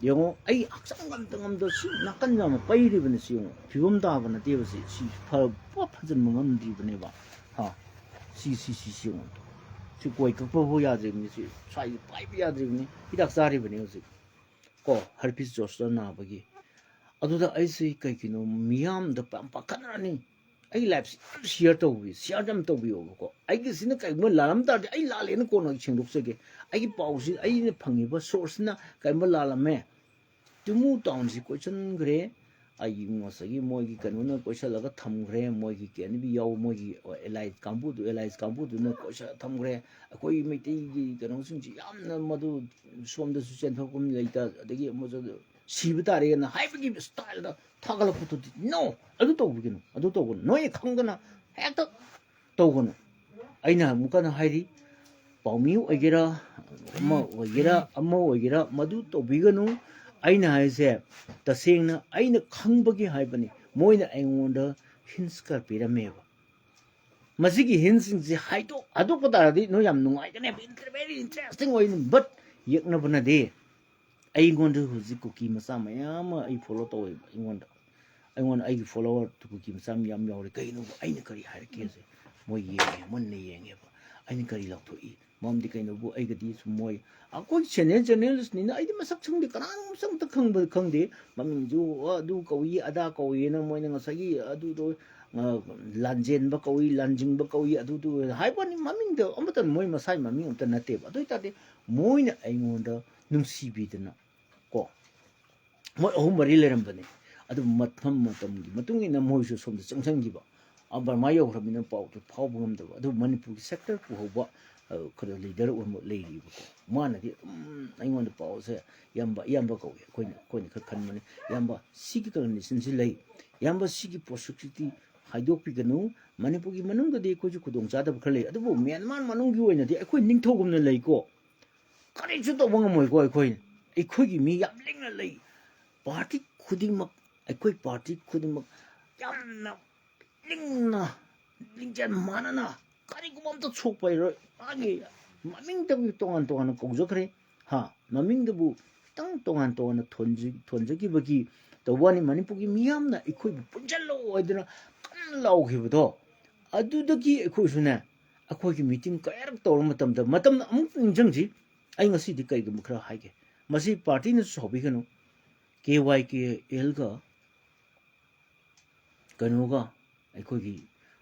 ꯌꯦꯡꯉꯣ, ꯑꯩ ꯍꯛꯆꯥꯡ ꯉꯝꯗ ꯉꯝꯗ ꯁꯤ ꯅꯥꯀꯟ ꯌꯥꯝꯅ ꯄꯩꯔꯤꯕꯅꯤ꯫ ꯁꯤ ꯌꯦꯡꯉꯣ, ꯐꯤꯕꯝ ꯇꯥꯕ ꯅꯠꯇꯦꯕ꯫ ꯁꯤ ꯁꯤ ꯐ- ꯐ- ꯐꯖꯤꯟꯕ ꯉꯝꯗ꯭ꯔꯤꯕꯅꯦꯕ꯫ ꯍꯥ, ꯁꯤ ꯁꯤ ꯁꯤ ꯁꯤ ꯌꯦꯡꯉꯣ, ꯁꯤ ꯀꯣꯏ ꯀꯛꯄ ꯐꯥꯎ ꯌꯥꯗ꯭ꯔꯤꯕꯅꯤ꯫ ꯁꯤ ꯁ꯭ꯋꯥꯏꯁꯤ ꯄꯥꯏꯕ ꯌꯥꯗ꯭ꯔꯤꯕꯅꯤ꯫ ꯍꯤꯗꯥꯛ ꯆꯥꯔꯤꯕꯅꯤ ꯍꯧꯖꯤꯛ ꯀꯣ, ꯍꯔꯄꯤꯁ ꯖꯣꯁꯇꯔ ꯅꯥꯕꯒꯤ꯫ ꯑꯗꯨꯗ ꯑꯩꯁꯤ ꯀꯩꯒꯤꯅꯣ ꯃꯤꯌꯥꯝꯗ ꯄꯥ- ꯄꯥꯈꯠꯅꯔꯅꯤ꯫ ꯑꯩꯒꯤ ꯂꯥꯏꯐꯁꯤ ꯌꯥꯝ ꯁꯤꯌꯔ ꯇꯧꯕꯤ ꯁꯤꯌꯔ ꯌꯥꯝ ꯇꯧꯕꯤꯌꯣꯕꯀꯣ꯫ ꯑꯩꯒꯤꯁꯤꯅ ꯀꯩꯒꯨꯝꯕ ꯂꯥꯜꯂꯝ ꯇꯥꯔꯗꯤ ꯑꯩ ꯂꯥꯜꯂꯦꯅ ꯀꯣꯟꯅ ꯑꯩ ꯁꯦꯡꯗꯣꯛꯆꯒꯦ꯫ ꯑꯩꯒꯤ ꯄꯥꯎꯁꯤ, ꯑꯩꯅ ꯐꯪꯉꯤꯕ ꯁꯣꯔꯁꯁꯤꯅ ꯀꯩꯒꯨꯝꯕ ꯂꯥꯜꯂꯝꯃꯦ, ꯇꯨꯃꯨ ꯇꯥꯎꯟꯁꯤ ꯀꯣꯏꯁꯟꯈ꯭ꯔꯦ꯫ ꯑꯩꯒꯤ ꯉꯁꯥꯏꯒꯤ ꯃꯣꯏꯒꯤ ꯀꯩꯅꯣꯅ ꯀꯣꯏꯁꯜꯂꯒ ꯊꯝꯈ꯭ꯔꯦ, ꯃꯣꯏꯒꯤ ꯀꯦꯟꯕꯤ ꯌꯥꯎ, ꯃꯣꯏꯒꯤ ꯑꯦꯂꯥꯏ ꯀꯥꯡꯕꯨꯗꯨ, ꯑꯦꯂꯥꯏꯟꯁ ꯀꯥꯡꯕꯨꯗꯨꯅ ꯀꯣꯏꯁꯜꯂꯒ ꯊꯝꯈ꯭ꯔꯦ꯫ ꯑꯩꯈꯣꯏ ꯃꯩꯇꯩꯒꯤ ꯀꯩꯅꯣꯁꯤꯡꯁꯤ ꯌꯥꯝꯅ ꯃꯗꯨ ꯁꯣꯝꯗꯁꯨ ꯆꯦꯟꯊꯣꯛꯐꯝ ꯂꯩꯇ, ꯑꯗꯒꯤ ꯑꯃꯁꯨ ꯁꯤꯕ ꯇꯥꯔꯦꯅ ꯍꯥꯏꯕꯒꯤ ꯁ꯭ꯇꯥꯏꯜꯗ ꯊꯥꯒꯠꯂꯛꯄꯗꯨꯗꯤ, ꯅꯣ, ꯑꯗꯨ ꯇꯧꯕꯤꯒꯅꯨ, ꯑꯗꯨ ꯇꯧꯒꯅꯨ, ꯅꯣꯏꯅ ꯈꯪꯗꯅ ꯍꯦꯛꯇ ꯇꯧꯒꯅꯨ꯫ ꯑꯩꯅ ꯑꯃꯨꯛꯀ ꯍꯥꯏꯔꯤ, ꯄꯥꯎꯃꯤ ꯑꯣꯏꯒꯦꯔꯥ, ꯑꯃ ꯑꯣꯏꯒꯦꯔꯥ, ꯑꯃ ꯑꯣꯏꯒꯦꯔꯥ, ꯃꯗꯨ ꯇꯧꯕꯤꯒꯅꯨ꯫ ꯑꯩꯅ ꯍꯥꯏꯁꯦ ꯇꯁꯦꯡꯅ ꯑꯩꯅ ꯈꯪꯕꯒꯤ ꯍꯥꯏꯕꯅꯤ꯫ ꯃꯣꯏꯅ ꯑꯩꯉꯣꯟꯗ ꯍꯤꯟꯁ ꯈꯔ ꯄꯤꯔꯝꯃꯦꯕ꯫ ꯃꯁꯤꯒꯤ ꯍꯤꯟꯁꯁꯤꯡꯁꯦ ꯍꯥꯏꯗꯣꯛ ꯍꯥꯏꯗꯣꯛꯄ ꯇꯥꯔꯗꯤ ꯅꯣꯏ ꯌꯥꯝ ꯅꯨꯡꯉꯥꯏꯒꯅꯦꯕ, very interesting ꯑꯣꯏꯅꯤ꯫ But ꯌꯦꯛꯅꯕꯅꯗꯤ ꯑꯩꯉꯣꯟꯗ ꯍꯧꯖꯤꯛ ꯀꯨꯀꯤ ꯃꯆꯥ ꯃꯌꯥꯝ ꯑꯃ ꯑꯩ ꯐꯣꯂꯣ ꯇꯧꯋꯦꯕ꯫ ꯑꯩꯉꯣꯟꯗ ꯑꯩꯉꯣꯟꯗ ꯑꯩꯒꯤ ꯐꯣꯂꯣꯋꯔ ꯀꯨꯀꯤ ꯃꯆꯥ ꯌꯥꯝ ꯌꯥꯎꯔꯦ꯫ ꯀꯩꯅꯣꯕꯨ ꯑꯩꯅ ꯀꯔꯤ ꯍꯥꯏꯔꯛꯀꯦꯁꯦ ꯃꯣꯏ ꯌꯦꯡꯉꯦ, ꯃꯨꯟꯅ ꯌꯦꯡꯉꯦꯕ꯫ ꯑꯩꯅ ꯀꯔꯤ ꯂꯧꯊꯣꯛꯏ? ꯃꯔꯝꯗꯤ ꯀꯩꯅꯣꯕꯨ ꯑꯩꯒꯗꯤ ꯁꯨꯝ ꯃꯣꯏ, ꯑꯩꯈꯣꯏ ꯁꯦꯅꯤꯌꯔ ꯖꯔꯅꯦꯂꯤꯁꯅꯤꯅ ꯑꯩꯗꯤ ꯃꯁꯛ ꯈꯪꯗꯦ, ꯀꯅꯥꯅꯣ ꯃꯁꯛ ꯑꯝꯇ ꯈꯪꯕ ꯈꯪꯗꯦ꯫ ꯃꯃꯤꯡꯁꯨ ꯑꯗꯨ ꯀꯧꯏ ꯑꯗꯥ ꯀꯧꯏꯅ ꯃꯣꯏꯅ ꯉꯁꯥꯏꯒꯤ ꯑꯗꯨꯗꯣ, ꯑ, ꯂꯥꯟꯖꯦꯟꯕ ꯀꯧꯏ, ꯂꯥꯟꯖꯤꯡꯕ ꯀꯧꯏ, ꯑꯗꯨꯗꯨ ꯍꯥꯏꯕꯅꯤ꯫ ꯃꯃꯤꯡꯗ ꯑꯃꯠꯇ ꯃꯣꯏ ꯃꯁꯥꯒꯤ ꯃꯃꯤꯡ ꯑꯝꯇ ꯅꯠꯇꯦꯕ꯫ ꯑꯗꯨ ꯑꯣꯏ ꯇꯥꯔꯗꯤ ꯃꯣꯏꯅ ꯑꯩꯉꯣꯟꯗ ꯅꯨꯡꯁꯤꯕꯤꯗꯅ ꯀꯣ, ꯃꯣꯏ ꯑꯍꯨꯝ ꯃꯔꯤ ꯂꯩꯔꯝꯕꯅꯤ꯫ ꯑꯗꯨ ꯃꯐꯝ ꯃꯇꯝꯒꯤ ꯃꯇꯨꯡ ꯏꯟꯅ ꯃꯣꯏꯁꯨ ꯁꯣꯝꯗ ꯆꯪꯁꯤꯟꯈꯤꯕ꯫ ꯑ, ꯕꯔꯃꯥ ꯌꯧꯈ꯭ꯔꯕꯅꯤꯅ ꯄꯥꯎꯗꯨ ꯐꯥꯎꯕ ꯉꯝꯗꯕ꯫ ꯑꯗꯨ ꯃꯅꯤꯄꯨꯔꯒꯤ ꯁꯦꯛꯇꯔ ꯄꯨꯍꯧꯕ, ꯑ, ꯈꯔ ꯂꯤꯗꯔ ꯑꯣꯏꯕ ꯂꯩꯔꯤꯕꯀꯣ꯫ ꯃꯥꯅꯗꯤ ꯑꯗꯨꯝ ꯑꯩꯉꯣꯟꯗ ꯄꯥꯎꯁꯦ, "ꯏꯌꯥꯝꯕ, ꯏꯌꯥꯝꯕ" ꯀꯧꯏ꯫ ꯑꯩꯈꯣꯏꯅ, ꯑꯩꯈꯣꯏꯅ ꯈꯔ ꯈꯟꯕꯅꯤ, "ꯏꯌꯥꯝꯕ, ꯁꯤꯒꯤ ꯀꯟꯗꯤꯁꯟꯁꯤ ꯂꯩ꯫ ꯏꯌꯥꯝꯕ, ꯁꯤꯒꯤ ꯄꯣꯁꯤꯕꯤꯂꯤꯇꯤ ꯍꯥꯏꯗꯣꯛꯄꯤꯒꯅꯨ꯫ ꯃꯅꯤꯄꯨꯔꯒꯤ ꯃꯅꯨꯡꯗꯗꯤ ꯑꯩꯈꯣꯏꯁꯨ ꯈꯨꯗꯣꯡꯆꯥꯗꯕ ꯈꯔ ꯂꯩ, ꯑꯗꯨꯕꯨ ꯃ꯭ꯌꯥꯟꯃꯥꯔ ꯃꯅꯨꯡꯒꯤ ꯑꯣꯏꯅꯗꯤ ꯑꯩꯈꯣꯏ ꯅꯤꯡꯊꯧꯒꯨꯝꯅ ꯂꯩꯀꯣ꯫ ꯀꯔꯤꯁꯨ ꯇꯧꯕ ꯉꯝꯃꯣꯏꯀꯣ ꯑꯩꯈꯣꯏꯅ꯫ ꯑꯩꯈꯣꯏꯒꯤ ꯃꯤ ꯌꯥꯝ ꯂꯤꯡꯅ ꯂꯩ꯫ ꯄꯥꯔꯇꯤ ꯈꯨꯗꯤꯡꯃꯛ, ꯑꯩꯈꯣꯏ ꯄꯥꯔꯇꯤ ꯈꯨꯗꯤꯡꯃꯛ ꯌꯥꯝꯅ ꯂꯤꯡꯅ, ꯂꯤꯡꯖꯦꯜ ꯃꯥꯟꯅꯅ, ꯀꯔꯤꯒꯨꯝꯕ ꯑꯝꯇ ꯁꯣꯛꯄ ꯂꯩꯔꯣꯏ꯫ ꯃꯥꯒꯤ ꯃꯃꯤꯡꯗꯕꯨ ꯇꯣꯉꯥꯟ ꯇꯣꯉꯥꯟꯅ ꯀꯧꯖꯈ꯭ꯔꯦ꯫ ꯍꯥ, ꯃꯃꯤꯡꯗꯕꯨ ꯈꯤꯇꯪ ꯇꯣꯉꯥꯟ ꯇꯣꯉꯥꯟꯅ ꯊꯣꯟꯖ-, ꯊꯣꯟꯖꯈꯤꯕꯒꯤ ꯇꯧꯕ ꯋꯥꯅꯤ꯫ ꯃꯅꯤꯄꯨꯔꯒꯤ ꯃꯤꯌꯥꯝꯅ ꯑꯩꯈꯣꯏꯕꯨ ꯄꯨꯟꯁꯤꯜꯂꯣ ꯍꯥꯏꯗꯨꯅ ꯀꯟꯅ ꯂꯥꯎꯈꯤꯕꯗꯣ, ꯑꯗꯨꯗꯒꯤ ꯑꯩꯈꯣꯏꯁꯨꯅꯦ, ꯑꯩꯈꯣꯏꯒꯤ ꯃꯤꯇꯤꯡ ꯀꯌꯥꯔꯛ ꯇꯧꯔ ꯃꯇꯝꯗ, ꯃꯇꯝ ꯑꯃꯨꯛ ꯅꯤꯡꯁꯤꯡꯁꯤ꯫ ꯑꯩ ꯉꯁꯤꯗꯤ ꯀꯩꯒꯨꯝꯕ ꯈꯔ ꯍꯥꯏꯒꯦ, ꯃꯁꯤ ꯄꯥꯔꯇꯤꯅꯁꯨ ꯁꯥꯎꯕꯤꯒꯅꯨ꯫ ꯀꯦ ꯋꯥꯏ ꯀꯦ ꯑꯦꯜꯒ ꯀꯩꯅꯣꯒ, ꯑꯩꯈꯣꯏꯒꯤ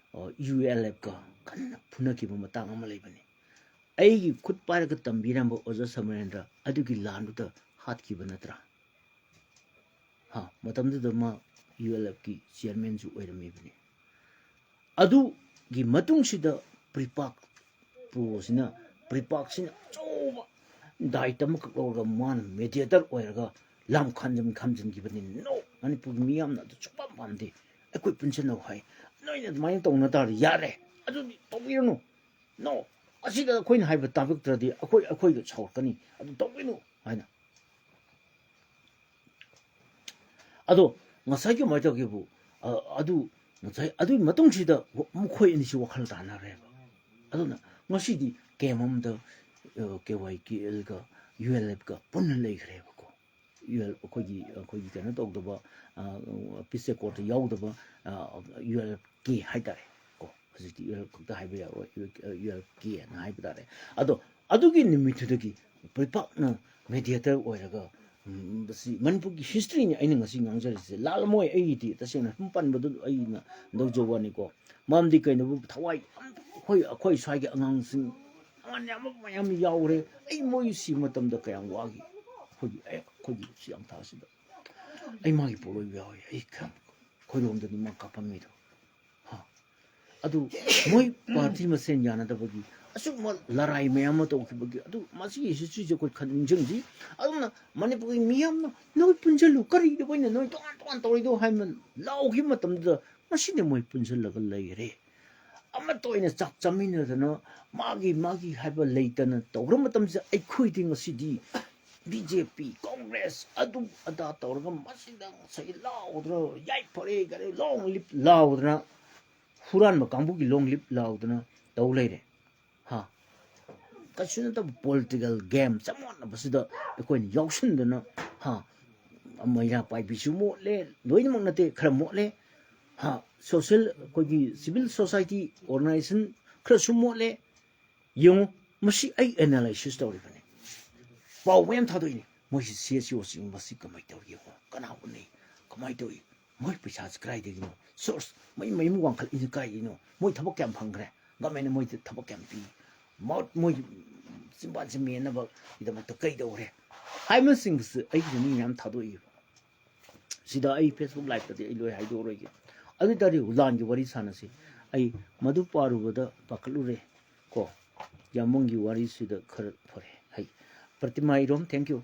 ꯌꯨ ꯑꯦꯜ ꯑꯦꯐꯀ ꯀꯟꯅ ꯐꯨꯅꯈꯤꯕ ꯃꯇꯥꯡ ꯑꯃ ꯂꯩꯕꯅꯤ꯫ ꯑꯩꯒꯤ ꯈꯨꯠ ꯄꯥꯏꯔꯒ ꯇꯝꯕꯤꯔꯝꯕ ꯑꯣꯖꯥ ꯁꯃꯔꯦꯟꯗ꯭ꯔ ꯑꯗꯨꯒꯤ ꯂꯥꯟꯗꯨꯗ ꯍꯥꯠꯈꯤꯕ ꯅꯠꯇ꯭ꯔꯥ? ꯍꯥ, ꯃꯇꯝꯗꯨꯗ ꯃꯥ ꯌꯨ ꯑꯦꯜ ꯑꯦꯐꯀꯤ ꯆꯤꯌꯔꯃꯦꯟꯁꯨ ꯑꯣꯏꯔꯝꯃꯤꯕꯅꯤ꯫ ꯑꯗꯨꯒꯤ ꯃꯇꯨꯡꯁꯤꯗ ꯄ꯭ꯔꯤꯄꯥꯛ ꯄ꯭ꯔꯣꯁꯤꯅ, ꯄ꯭ꯔꯤꯄꯥꯛꯁꯤꯅ ꯑꯆꯧꯕ ꯗꯥꯏꯠ ꯑꯃꯈꯛ ꯂꯧꯔꯒ ꯃꯥꯅ ꯃꯦꯗꯤꯌꯦꯇꯔ ꯑꯣꯏꯔꯒ ꯂꯝ ꯈꯥꯝꯖꯤꯟ ꯈꯥꯝꯖꯤꯟꯈꯤꯕꯅꯤ꯫ ꯅꯣ, ꯃꯅꯤꯄꯨꯔꯒꯤ ꯃꯤꯌꯥꯝꯅ ꯑꯗꯨ ꯁꯨꯡꯄꯥꯝ ꯄꯥꯝꯗꯦ꯫ ꯑꯩꯈꯣꯏ ꯄꯨꯟꯁꯤꯟꯅꯧ ꯍꯥꯏ꯫ ꯅꯣꯏꯅ ꯑꯗꯨꯃꯥꯏꯅ ꯇꯧꯅ ꯇꯥꯔꯗꯤ ꯌꯥꯔꯦ, ꯑꯗꯨꯗꯤ ꯇꯧꯕꯤꯔꯅꯨ꯫ ꯅꯣ, ꯑꯁꯤꯗ ꯑꯩꯈꯣꯏꯅ ꯍꯥꯏꯕ ꯇꯥꯕꯤꯔꯛꯇ꯭ꯔꯗꯤ ꯑꯩꯈꯣꯏ, ꯑꯩꯈꯣꯏꯒ ꯁꯥꯎꯔꯛꯀꯅꯤ, ꯑꯗꯨ ꯇꯧꯕꯤꯔꯅꯨ ꯍꯥꯏꯅ꯫ ꯑꯗꯣ ꯉꯁꯥꯏꯒꯤ ꯀꯃꯥꯏꯅ ꯇꯧꯒꯦꯕꯨ, ꯑ, ꯑꯗꯨ ꯉꯁꯥꯏ ꯑꯗꯨꯒꯤ ꯃꯇꯨꯡꯁꯤꯗ ꯋ-, ꯃꯈꯣꯏ ꯑꯅꯤꯁꯤ ꯋꯥꯈꯜ ꯇꯥꯅꯔꯦꯕ꯫ ꯑꯗꯨꯅ ꯉꯁꯤꯗꯤ ꯀꯦꯝ ꯑꯃꯗ, ꯑ, ꯀꯦ ꯋꯥꯏ ꯀꯦ ꯑꯦꯜꯒ ꯌꯨ ꯑꯦꯜ ꯑꯦꯐꯀ ꯄꯨꯟꯅ ꯂꯩꯈ꯭ꯔꯦꯕꯀꯣ꯫ ꯌꯨ ꯑꯦꯜ, ꯑꯩꯈꯣꯏꯒꯤ, ꯑꯩꯈꯣꯏꯒꯤ ꯀꯩꯅꯣ ꯇꯧꯗꯕ, ꯑ, ꯄꯤꯁ ꯑꯦꯀꯣꯔꯗꯇ ꯌꯥꯎꯗꯕ, ꯑ, ꯌꯨ ꯑꯦꯜ ꯀꯦ ꯍꯥꯏꯇꯥꯔꯦ ꯀꯣ꯫ ꯍꯧꯖꯤꯛꯇꯤ ꯌꯨ ꯑꯦꯜ ꯈꯛꯇ ꯍꯥꯏꯕ ꯌꯥꯔꯣꯏ, ꯌꯨ ꯑꯦꯜ ꯀꯦ ꯑꯅ ꯍꯥꯏꯕ ꯇꯥꯔꯦ꯫ ꯑꯗꯣ ꯑꯗꯨꯒꯤ ꯅꯨꯃꯤꯠꯇꯨꯗꯒꯤ ꯄ꯭ꯔꯤꯄꯥꯛꯅ ꯃꯦꯗꯤꯌꯦꯇꯔ ꯑꯣꯏꯔꯒ, ꯎꯝ, ꯃꯁꯤ ꯃꯅꯤꯄꯨꯔꯒꯤ ꯍꯤꯁꯇ꯭ꯔꯤꯅꯤ ꯑꯩꯅ ꯉꯁꯤ ꯉꯥꯡꯖꯔꯤꯁꯦ꯫ ꯂꯥꯜꯂꯝꯃꯣꯏ, ꯑꯩꯒꯤꯗꯤ ꯇꯁꯦꯡꯅ ꯁꯨꯝ ꯄꯟꯕꯗꯨ ꯑꯩꯅ ꯂꯧꯖꯕ ꯋꯥꯅꯤꯀꯣ꯫ ꯃꯔꯝꯗꯤ ꯀꯩꯅꯣꯕꯨ ꯊꯋꯥꯏ ꯌꯥꯝ, ꯑꯩꯈꯣꯏ, ꯑꯩꯈꯣꯏ ꯁ꯭ꯋꯥꯏꯒꯤ ꯑꯉꯥꯡꯁꯤꯡ ꯑꯃꯅ ꯑꯃ ꯃꯌꯥꯝ ꯌꯥꯎꯔꯦ꯫ ꯑꯩ ꯃꯣꯏ ꯁꯤꯕ ꯃꯇꯝꯗ ꯀꯌꯥꯝ ꯋꯥꯈꯤ꯫ ꯑꯩꯈꯣꯏꯒꯤ, ꯑꯦ, ꯑꯩꯈꯣꯏꯒꯤ ꯁꯤ ꯌꯥꯝ ꯊꯥꯁꯤꯗ ꯑꯩ ꯃꯥꯒꯤ ꯄꯣꯠꯂꯣꯏꯕ ꯌꯥꯎꯋꯤ꯫ ꯑꯩ ꯈ-, ꯈꯣꯏꯔꯣꯝꯗꯅꯤ ꯃꯥ ꯀꯥꯞꯄꯝꯃꯤꯗꯣ꯫ ꯍꯥ꯫ ꯑꯗꯨ ꯃꯣꯏ ꯄꯥꯔꯇꯤ ꯃꯁꯦꯟ ꯌꯥꯅꯗꯕꯒꯤ ꯑꯁꯤꯒꯨꯝꯕ ꯂꯔꯥꯏ ꯃꯌꯥꯝ ꯑꯃ ꯇꯧꯈꯤꯕꯒꯤ, ꯑꯗꯨ ꯃꯁꯤꯒꯤ ꯍꯤꯁꯇ꯭ꯔꯤꯁꯦ ꯑꯩꯈꯣꯏ ꯈꯟ ꯅꯤꯡꯁꯤꯡꯁꯤ꯫ ꯑꯗꯨꯅ ꯃꯅꯤꯄꯨꯔꯒꯤ ꯃꯤꯌꯥꯝꯅ "ꯅꯣꯏ ꯄꯨꯟꯁꯤꯜꯂꯨ, ꯀꯔꯤꯗ ꯑꯩꯈꯣꯏꯅ ꯅꯣꯏ ꯇꯣꯉꯥꯟ ꯇꯣꯉꯥꯟ ꯇꯧꯔꯤꯗꯣ?" ꯍꯥꯏꯅ ꯂꯥꯎꯈꯤꯕ ꯃꯇꯝꯗꯨꯗ ꯃꯁꯤꯗ ꯃꯣꯏ ꯄꯨꯟꯁꯤꯜꯂꯒ ꯂꯩꯈ꯭ꯔꯦ꯫ ꯑꯃꯠꯇ ꯑꯣꯏꯅ ꯆꯥꯛ ꯆꯥꯃꯤꯟꯅꯗꯅ, ꯃꯥꯒꯤ ꯃꯥꯒꯤ ꯍꯥꯏꯕ ꯂꯩꯇꯅ ꯇꯧꯈ꯭ꯔ ꯃꯇꯝꯁꯤꯗ ꯑꯩꯈꯣꯏꯗꯤ ꯉꯁꯤꯗꯤ ꯕꯤ ꯖꯦ ꯄꯤ, ꯀꯣꯡꯒ꯭ꯔꯦꯁ, ꯑꯗꯨ ꯑꯗꯥ ꯇꯧꯔꯒ ꯃꯁꯤꯗ ꯉꯁꯥꯏ ꯂꯥꯎꯗꯅ, "ꯌꯥꯏꯐꯔꯦ, ꯀꯔꯤ ꯂꯣꯡ ꯂꯤꯞ" ꯂꯥꯎꯗꯅ, ꯍꯨꯔꯥꯟꯕ ꯀꯥꯡꯕꯨꯒꯤ ꯂꯣꯡ ꯂꯤꯞ ꯂꯥꯎꯗꯅ ꯇꯧ ꯂꯩꯔꯦ꯫ ꯍꯥ? ꯀꯩꯁꯨ ꯅꯠꯇꯕ ꯄꯣꯂꯤꯇꯤꯀꯦꯜ ꯒꯦꯝ ꯆꯃꯣꯠꯅꯕꯁꯤꯗ ꯑꯩꯈꯣꯏꯅ ꯌꯥꯎꯁꯟꯗꯅ, ꯍꯥ, ꯃꯩꯔꯥ ꯄꯥꯏꯕꯤꯁꯨ ꯃꯣꯠꯂꯦ, ꯂꯣꯏꯅꯃꯛ ꯅꯠꯇꯦ, ꯈꯔ ꯃꯣꯠꯂꯦ, ꯍꯥ, ꯁꯣꯁꯦꯜ, ꯑꯩꯈꯣꯏꯒꯤ ꯁꯤꯚꯤꯜ ꯁꯣꯁꯥꯏꯇꯤ ꯑꯣꯔꯒꯅꯥꯏꯖꯦꯁꯟ ꯈꯔꯁꯨ ꯃꯣꯠꯂꯦ꯫ ꯌꯦꯡꯉꯨ, ꯃꯁꯤ ꯑꯩ ꯑꯦꯅꯥꯂꯥꯏꯁꯤꯁ ꯇꯧꯔꯤꯕꯅꯤ, ꯄꯥꯎ ꯃꯌꯥꯝ ꯊꯥꯗꯣꯛꯏꯅꯤ, ꯃꯣꯏꯁꯤ ꯁꯤ ꯑꯦꯁ ꯁꯤ ꯑꯣꯁꯤ ꯃꯁꯤ ꯀꯃꯥꯏꯅ ꯇꯧꯔꯤ, ꯌꯦꯡꯉꯨ, ꯀꯅꯥ ꯎꯅꯩ, ꯀꯃꯥꯏꯅ ꯇꯧꯏ, ꯃꯣꯏ ꯄꯩꯁꯥꯁꯤ ꯀꯗꯥꯏꯗꯒꯤꯅꯣ, ꯁꯣꯔꯁ, ꯃꯩ ꯃꯌꯨꯝ ꯋꯥꯡꯈꯠꯂꯛꯏꯁꯤ ꯀꯗꯥꯏꯗꯒꯤꯅꯣ, ꯃꯣꯏ ꯊꯕꯛ ꯀꯌꯥꯝ ꯐꯪꯈ꯭ꯔꯦ, ꯒꯃꯦꯟꯅ ꯃꯣꯏꯗ ꯊꯕꯛ ꯀꯌꯥꯝ ꯄꯤ, ꯃꯣ- ꯃꯣꯏ ꯆꯤꯝꯕꯥꯟꯁꯤ ꯃꯦꯟꯅꯕꯒꯤꯗꯃꯛꯇ ꯀꯩꯗꯧꯔꯦ ꯍꯥꯏꯕꯅꯆꯤꯡꯕꯁꯤ ꯑꯩꯒꯤꯁꯨ ꯃꯤ ꯃꯌꯥꯝ ꯊꯥꯗꯣꯛꯏꯕ꯫ ꯁꯤꯗ ꯑꯩ ꯐꯦꯁꯕꯨꯛ ꯂꯥꯏꯞꯇꯗꯤ ꯑꯩ ꯂꯣꯏ ꯍꯥꯏꯗꯣꯛꯑꯔꯣꯏꯒꯦ꯫ ꯑꯗꯨ ꯑꯣꯏ ꯇꯥꯔꯗꯤ ꯂꯥꯟꯒꯤ ꯋꯥꯔꯤ ꯁꯥꯟꯅꯁꯤ꯫ ꯑꯩ ꯃꯗꯨ ꯄꯥꯔꯨꯕꯗ ꯄꯥꯈꯠꯂꯨꯔꯦ ꯀꯣ꯫ ꯌꯥꯝꯕꯨꯡꯒꯤ ꯋꯥꯔꯤꯁꯤꯗ ꯈꯔ ꯐꯔꯦ꯫ ꯍꯩ, ꯄ꯭ꯔꯇꯤꯃꯥ ꯏꯔꯣꯝ, thank you꯫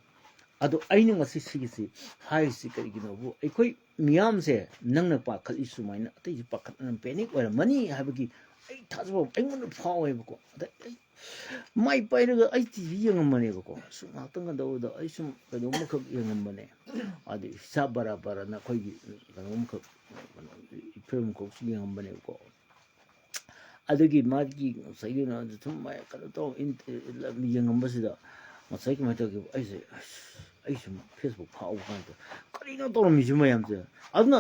ꯑꯗꯣ ꯑꯩꯅ ꯉꯁꯤ ꯁꯤꯒꯤꯁꯤ ꯍꯥꯏꯔꯤꯁꯤ ꯀꯔꯤꯒꯤꯅꯣꯕꯨ, ꯑꯩꯈꯣꯏ ꯃꯤꯌꯥꯝꯁꯦ ꯅꯪꯅ ꯄꯥꯈꯠꯂꯤ ꯁꯨꯃꯥꯏꯅ ꯑꯇꯩꯁꯨ ꯄꯥꯈꯠꯅ ꯄꯦꯅꯤꯛ ꯑꯣꯏꯔꯝꯃꯅꯤ ꯍꯥꯏꯕꯒꯤ ꯑꯩ ꯊꯥꯖꯕ ꯑꯩꯉꯣꯟꯗ ꯐꯥꯎꯋꯦꯕꯀꯣ꯫ ꯑꯗ ꯑꯩ ꯃꯥꯏ ꯄꯥꯏꯔꯒ ꯑꯩ ꯇꯤ ꯚꯤ ꯌꯦꯡꯉꯝꯕꯅꯦꯕꯀꯣ꯫ ꯁꯨꯝ ꯉꯥꯛꯇꯪ ꯀꯩꯗꯧꯕꯗ ꯑꯩ ꯁꯨꯝ ꯀꯩꯅꯣꯝꯃꯈꯛ ꯌꯦꯡꯉꯝꯕꯅꯦ꯫ ꯑꯗꯩ ꯍꯤꯁꯥꯕ ꯕꯔꯥ ꯕꯔꯥꯅ ꯑꯩꯈꯣꯏꯒꯤ ꯀꯩꯅꯣꯝꯈꯛ, ꯀꯩꯅꯣ, ꯐꯤꯂꯝ ꯈꯛ ꯌꯦꯡꯉꯝꯕꯅꯦꯕꯀꯣ꯫ ꯑꯗꯨꯒꯤ ꯃꯥꯒꯤ ꯉꯁꯥꯏꯒꯤ ꯀꯩꯅꯣꯗꯨ ꯁꯨꯝ ꯃꯥ ꯀꯩꯅꯣ ꯇꯧ ꯏꯟ-, ꯌꯦꯡꯉꯝꯕꯁꯤꯗ ꯉꯁꯥꯏ ꯀꯃꯥꯏꯅ ꯇꯧꯒꯦ, ꯑꯩꯁꯦ, ꯑꯁ, ꯑꯩ ꯁꯨꯝ ꯐꯦꯁꯕꯨꯛ ꯐꯥꯎꯕ ꯀꯥꯟꯗ ꯀꯔꯤꯅꯣ ꯇꯧꯔꯝꯃꯤꯁꯤ ꯃꯌꯥꯝꯁꯦ꯫ ꯑꯗꯨꯅ